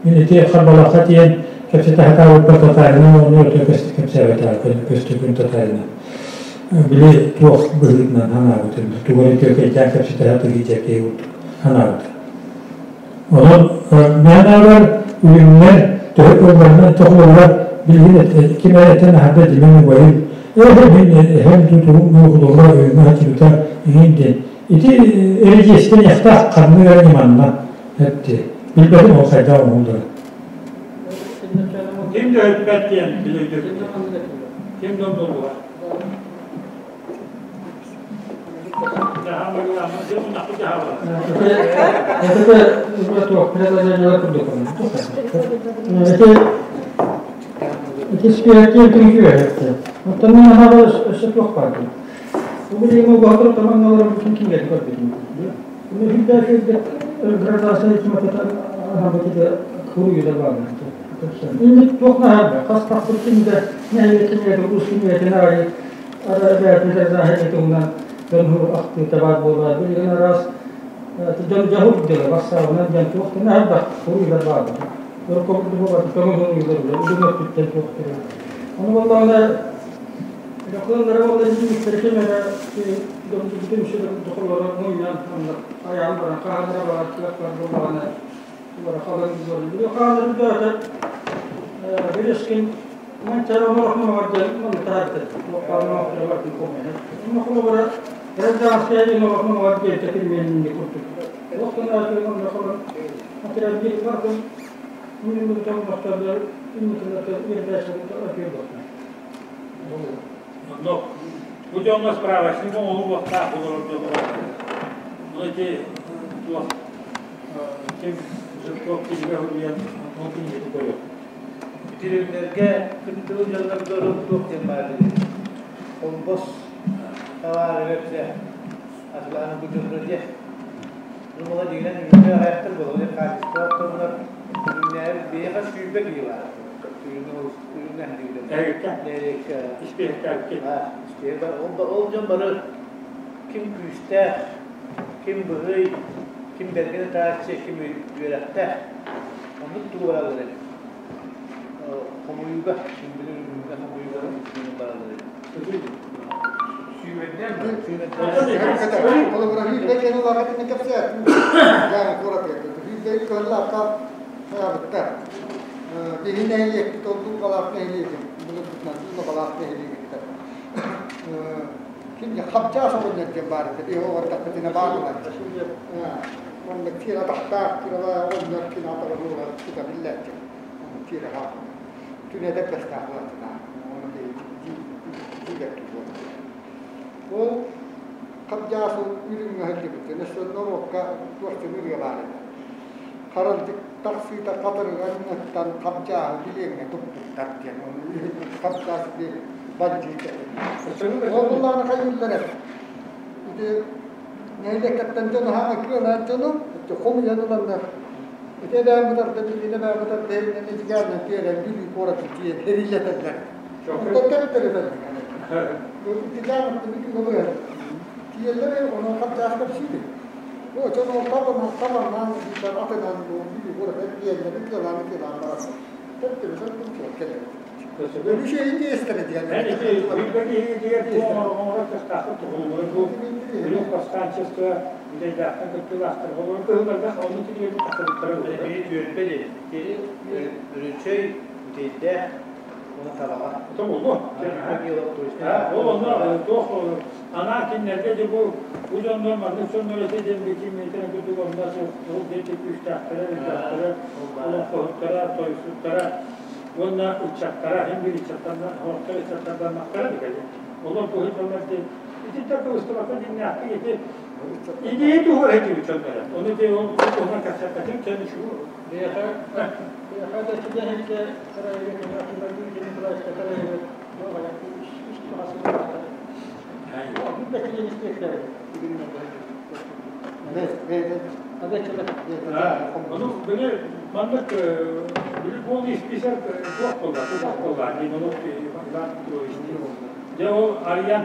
Мин ити Харбалаахха тиийэн кэпсэтэ сатаабыппар татаарынан ону өтө кэпсээбэтэҕэ көстөкүүн татаарынан. Били туох быһыытынан санаабытым, тугу эрэ түөкэйдээн кэпсэтэ сатыы киһи курдук санаабытым. Онон мээнэҕэр үлүмнэр төһө кыалларынан тоҕуллар билигин ким эрэ этэн аһарда димэн убайым эһэ мин эһэм тутугум буолула өйүмэ хатыбыта иҥин диэн ити эридьиэстэниэхтээх ханнык эрэ ньыманна этти билбэтим ол хайдах оҥоһулларын Ким да өппөт диэн билирдик. Ким да болуга. Ити спираттиэн түҥкү Оттон мин аһаҕа өссө туох баар Бу билигин оҕоһотор тамаҥналар бүтүн кинигэти көрбүтүм. Гражданскай Инник туох наһаа хас тахсыттын да нэһилиэктин улуус кинигэтин аайы бэйэтин гражданскай туһунан дьон ахтыыта баар буолар. Билигин араас дьон дьаһур дьыла бассаабынан дьон туох да наһаа суруйдар баар. Өркөбүт көҥүл суруйдар үлүм өттүттэн туох Ону буоллаҕына Докуллара буолла инниктери ким эрэ бүтүн докуллара мунньан айаан баран хаалара бар кыах бар буоллаҕына улара халан буолар. Хаалар даата билескин мен чарамар диэн маны таһарда. Туохпаан бар коммент. Инна холобура гражданская инновацион диэн тэтимменни курдук. Туохтан аатын онно холон материал бар минимум тоҥмохторлор инникилерде Но бу дьоҥҥо справочник оҥоһуллуохтаах олорор дьонугар. Ну ити туох ким Жирков кинигэ суруйан ол кинигэтин көрүөх. Бүтүрүмнэргэ кыттыбыт дьоннорго туох диэн баар Холбос табаарыгар дьэ атылааны бу дьонно дьэ ну дигинэн үүннэ аҕайахтар буолар качество тоннор үүннээбит биһиэхэ 20 киһи баар Ол дьон бары ким күүстээх, ким быһый, ким бэргэн ытааччы, ким үөрэхтээх. Оннук тугу бараллар эбит. Хомуйууга, ким билэр хомуйууга бараллар эбит. Биһи нэһилиэкпит ордук балаах нэһилиэгин, былыргытынан балаах нэһилиэгиттэр. Ким хапчаас оҕонньор диэн баар этэ, биһи оҕордохпутуна баар буолааччы. Онно киэр атахтаах кырала оҕонньор кин атаҕа буола тута биллээччи. Киэр аһаах. Түнэдэ бэстээх буолааччы. Оны дии буолар. Ол хапчаас үрүҥ өһөллүбүт. Өссө норуокка туох ырыа баар этэ. Харалдык тахсыыта хатырыган хапчааһы билиэҥҥэ туппуттар диэн. Хапчаас бандьыыта. Ол буллаҕына хайыыллар ити нэһилиэккэттэн дьон аһаа кыалаан дьону хомуйан ыланнар ити эбээн бытарда билигин эбээн бытарда иһинэн итигээннэн тиэрэн Бүлүү куоратын тиийэн эриллэтэллэр. Онтон кэлитэр Итигээн тиийэллэр онон хапчаас кэпсиибит. Дьон ол табаннаан атынан куората биэллэрин кыалааны барасың. Төптөрүтөн туох кэлэр. Үчүгэй тиэстэрэ диэн. Повстанчество үдэйдээхтэн кыттыылаахтар. Олор кыһылларга онну тилиэрди тахсыбыттара. Түөлбэ диэн. Үрүчөй үтэйдээх оны талаға. Ото болду. Ол онно туох анаа кинилэргэ де бу бу дьоннор маннык дьоннор эти диэн бики метрен курдук онно ол дети күүстээхтэрэ, үрдээхтэрэ, олоҥхоһуттара, тойсуттара уонна ыччаттара, хин бир ыччаттардан, хортор ыччаттарданнахтара дикали. Олор бу дьоннор де итинтэ кыбыстыбакка диннээхтик ити идея туһур эти дьоннор. Оны де ол туһунан кэпсэппэтим сен шу. Бэйэхэ да сидяхилге Ону били маннык били полный список туох буолла, туох буолла, дии ону Иван Петрович. Дьэ ол арыйан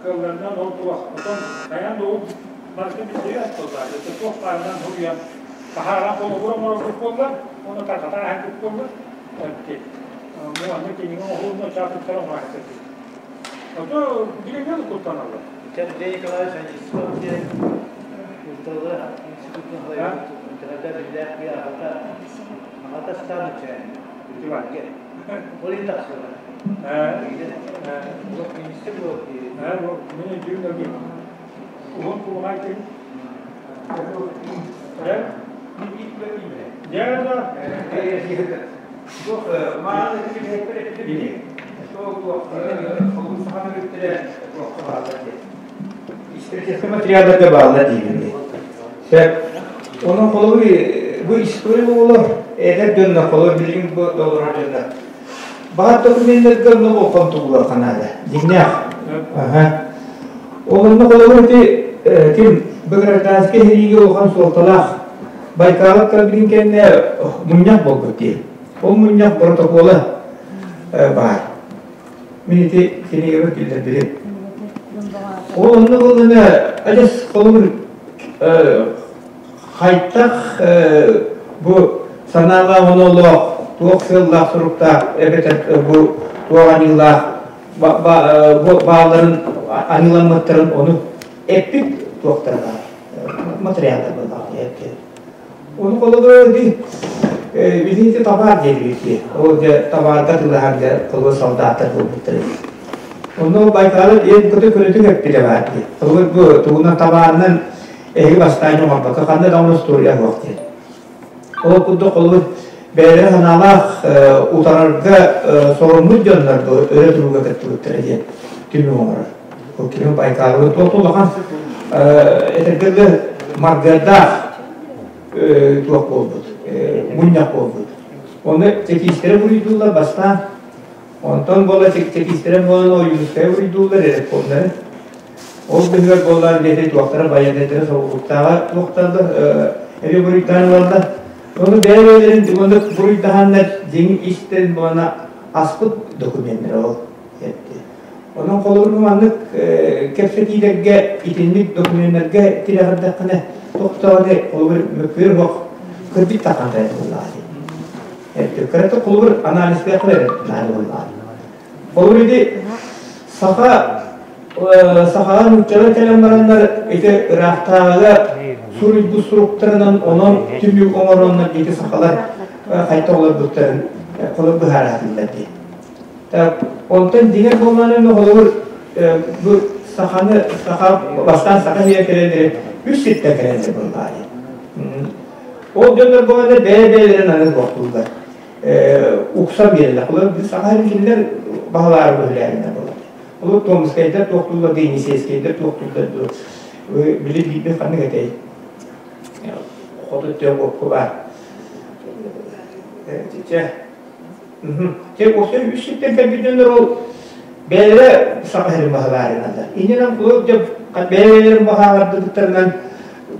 кылларынан ол туох, отон хайаан да ол барыта билсибэт буолла, это туох баарынан хуруйан таһааран холобура оҥорорбут буолла, оны тарҕатан аһарбыт буолла. Бу аны кинигэ оҥоһуунна чаапыттара оҥоһуктар. Ото билигин куттаналлар. Сергей Николаевич Анисимов диэн Культура институтун салайбыт биллээх би аҕата аҕата стан үчээн. Ол ин тахсыла. Ол министр буолуп дии. Мен дүйүн уһун кулгай кин. Дьэ Туох мааны килиэттэр эттибини. Туох олус саханы бүттэрэ туохха бааллар диэн. Историческай материалларга бааллар диибин. Сөп. Онон холобур бу история буолар эдэр дьонно холобур билигин бу доллар дьонно. Баар документтерге онно болхон туллар канада. Дьиҥнээх. Аха. Ол онно холобур ити ким бу гражданский сэриигэ улахан суолталаах Байкалов кэлбитин кэннэ мунньах буолбут дии. Ол мунньах протокола баар. Мин ити кинигэбэр киллэрбитим. Ол онно буоллана адьас холобур хайтах бу санаалаах оноолоох туох сыаллаах суруктаах эбэтэр бу туох аныылаах бааларын аныыламмыттарын ону эппит туохтара баар материалдар буоллаах диэки. Ону холобур ди билинти табаар диэбити. Ол дьэ табаарга тылаһар дьэ холобур солдаттар буолбуттар. Онно Байкалы диэн көтө көлөтүк эппитэ баар дии. Холобур бу тугунан табаарынан эһиги бастаан оҥорбокко ханна даҕаны остуоруйа суох диэн. Ол курдук холобур бэйэлэрэ санаалаах утарарга соруммут дьоннор бу өрө турууга кыттыбыттара диэн түмүк оҥорор. Ол кини Байкалы туох улахан этэргэ маргыардаах туох буолбут, мунньах буолбут. Оны чекистэрэ буруйдууллар бастаан. Онтон буола чекистэрэ буолан Ойуунускайы буруйдууллар рекомнары. Ол быһыгар буоллар диэти туохтара байанетэрэ солбуктааҕа туохталлар эби буруйдаан ылаллар. Оны бэйэ-бэйэлэрин уонна буруйдаһаннар дьиҥ истэн буолана аспыт докуменнара ол этти. Онон холобур маннык кэпсэтиилэргэ итинник докуменнарга тирэҕирдэххинэ тохтоҕуна холобур мөккүөр бох кырдьык тахантай буоллаҕа. Кырата холобур анализтыахха эрэ наада буоллаҕа. Холобур ити саха сахаҕа нууччалар кэлэн бараннар ити ыраахтааҕыга суруйбут суруктарынан онон түмүк оҥороннор ити сахалар хайта олорбуттарын холобур быһаараатыллар дии. Онтон дьиҥэр буоллаҕына холобур бу саханы саха бастаан саха сирэ кэлэллэри үс сиртэн кэлэллэр буоллаҕа. Ол дьоннор буоланнар бэйэ-бэйэлэрин аны туохтууллар. Укса биэрэллэр. Холобур саха сирин кинилэр баһылаары бөһүлээриннэр буолар. Ол Томскайдар туохтууллар, Енисейскайдар туохтууллар дуо? Били биирбит ханнык этэй? Хоту өттө уопку баар. Чэ, Те осы үс сиртэн кэлбит дьоннор ол бэйэлэрэ саха сирин баһылаарыналлар. Иннинэн кулук дьэ бэйэлэрин баһаардыбыттарынан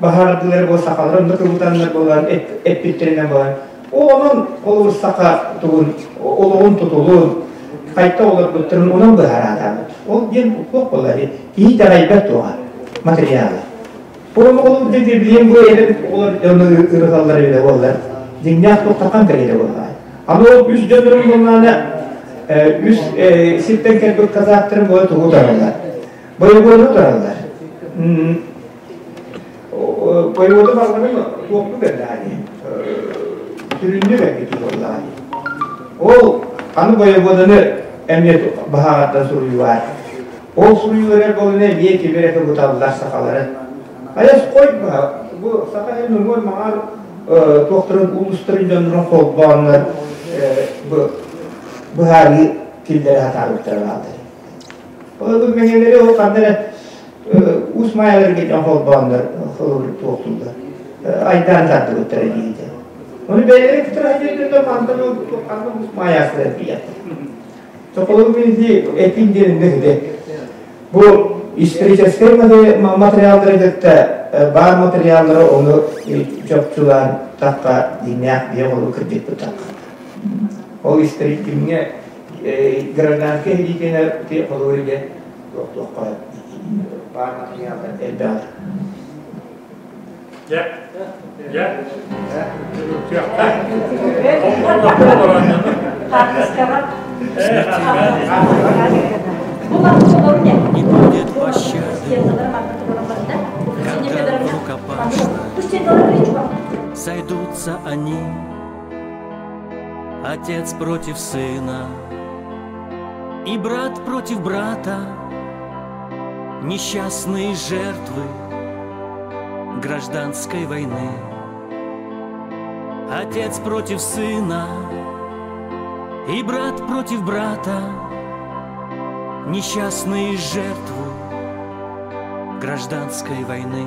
баһаардылар бу сахалар онно кыбытаннар буолан эппиттеринэн буолан онон холобур саха тугун олоҕун тутулун хайта олорбуттарын онон быһаараатаабыт. Ол диэн туох буолар киһи итэҕэйбэт туоҕа материала. Бу оҕолор билиэн бу эдэр оҕолор дьону ырыталлар эбитэ буоллар. Дьиҥнээх туохтахан кэлиитэ буоллаҕа. Аны ол үс дьоннорун буоллаҕына үс сиртэн кэлбит казактарын буола тугу утараллар? Бойобуону утараллар. Бойобуоду барыларын туохпу кэллэҕэ Сүрүннүк эргитии буоллаҕа Ол аны бойобуоданы эмиэ баһааҕардан суруйуулаар. Ол суруйуулар буолуна эмиэ кими эрэ кыбыталлар сахалары. Айас хой бу саха сирин уҥуор маҥаар туохтарын улуустарын дьоннорун холбооннор быһаарыы киллэрэ сатаабыттара бааллар. Ол бу мэҥэлэри ол ханна эрэ уус маайаларга дьон холбооннор холобур туохтууллар айдаан тардыбыттара диэбитэ. Ону бэйэлэрин кытары хадьырдырда мантан ол ханна уус маайаастар диэхтэр. Соколов мин этин диэн иннэ Бу историческай материаллары кытта баар материаллары ону чопчулаан тахха дьиҥнээх биэ олу кырдьыкпыт тахха. Ол историкимҥэ гражданскай илиитинэ ти холобур диэн туохтуохха баар материаллар элбэҕэр. Дьэ, дьэ, Не будет пощады, когда в рукопашной сойдутся они, отец против сына и брат против брата, несчастные жертвы гражданской войны. Отец против сына и брат против брата, несчастные жертвы гражданской войны.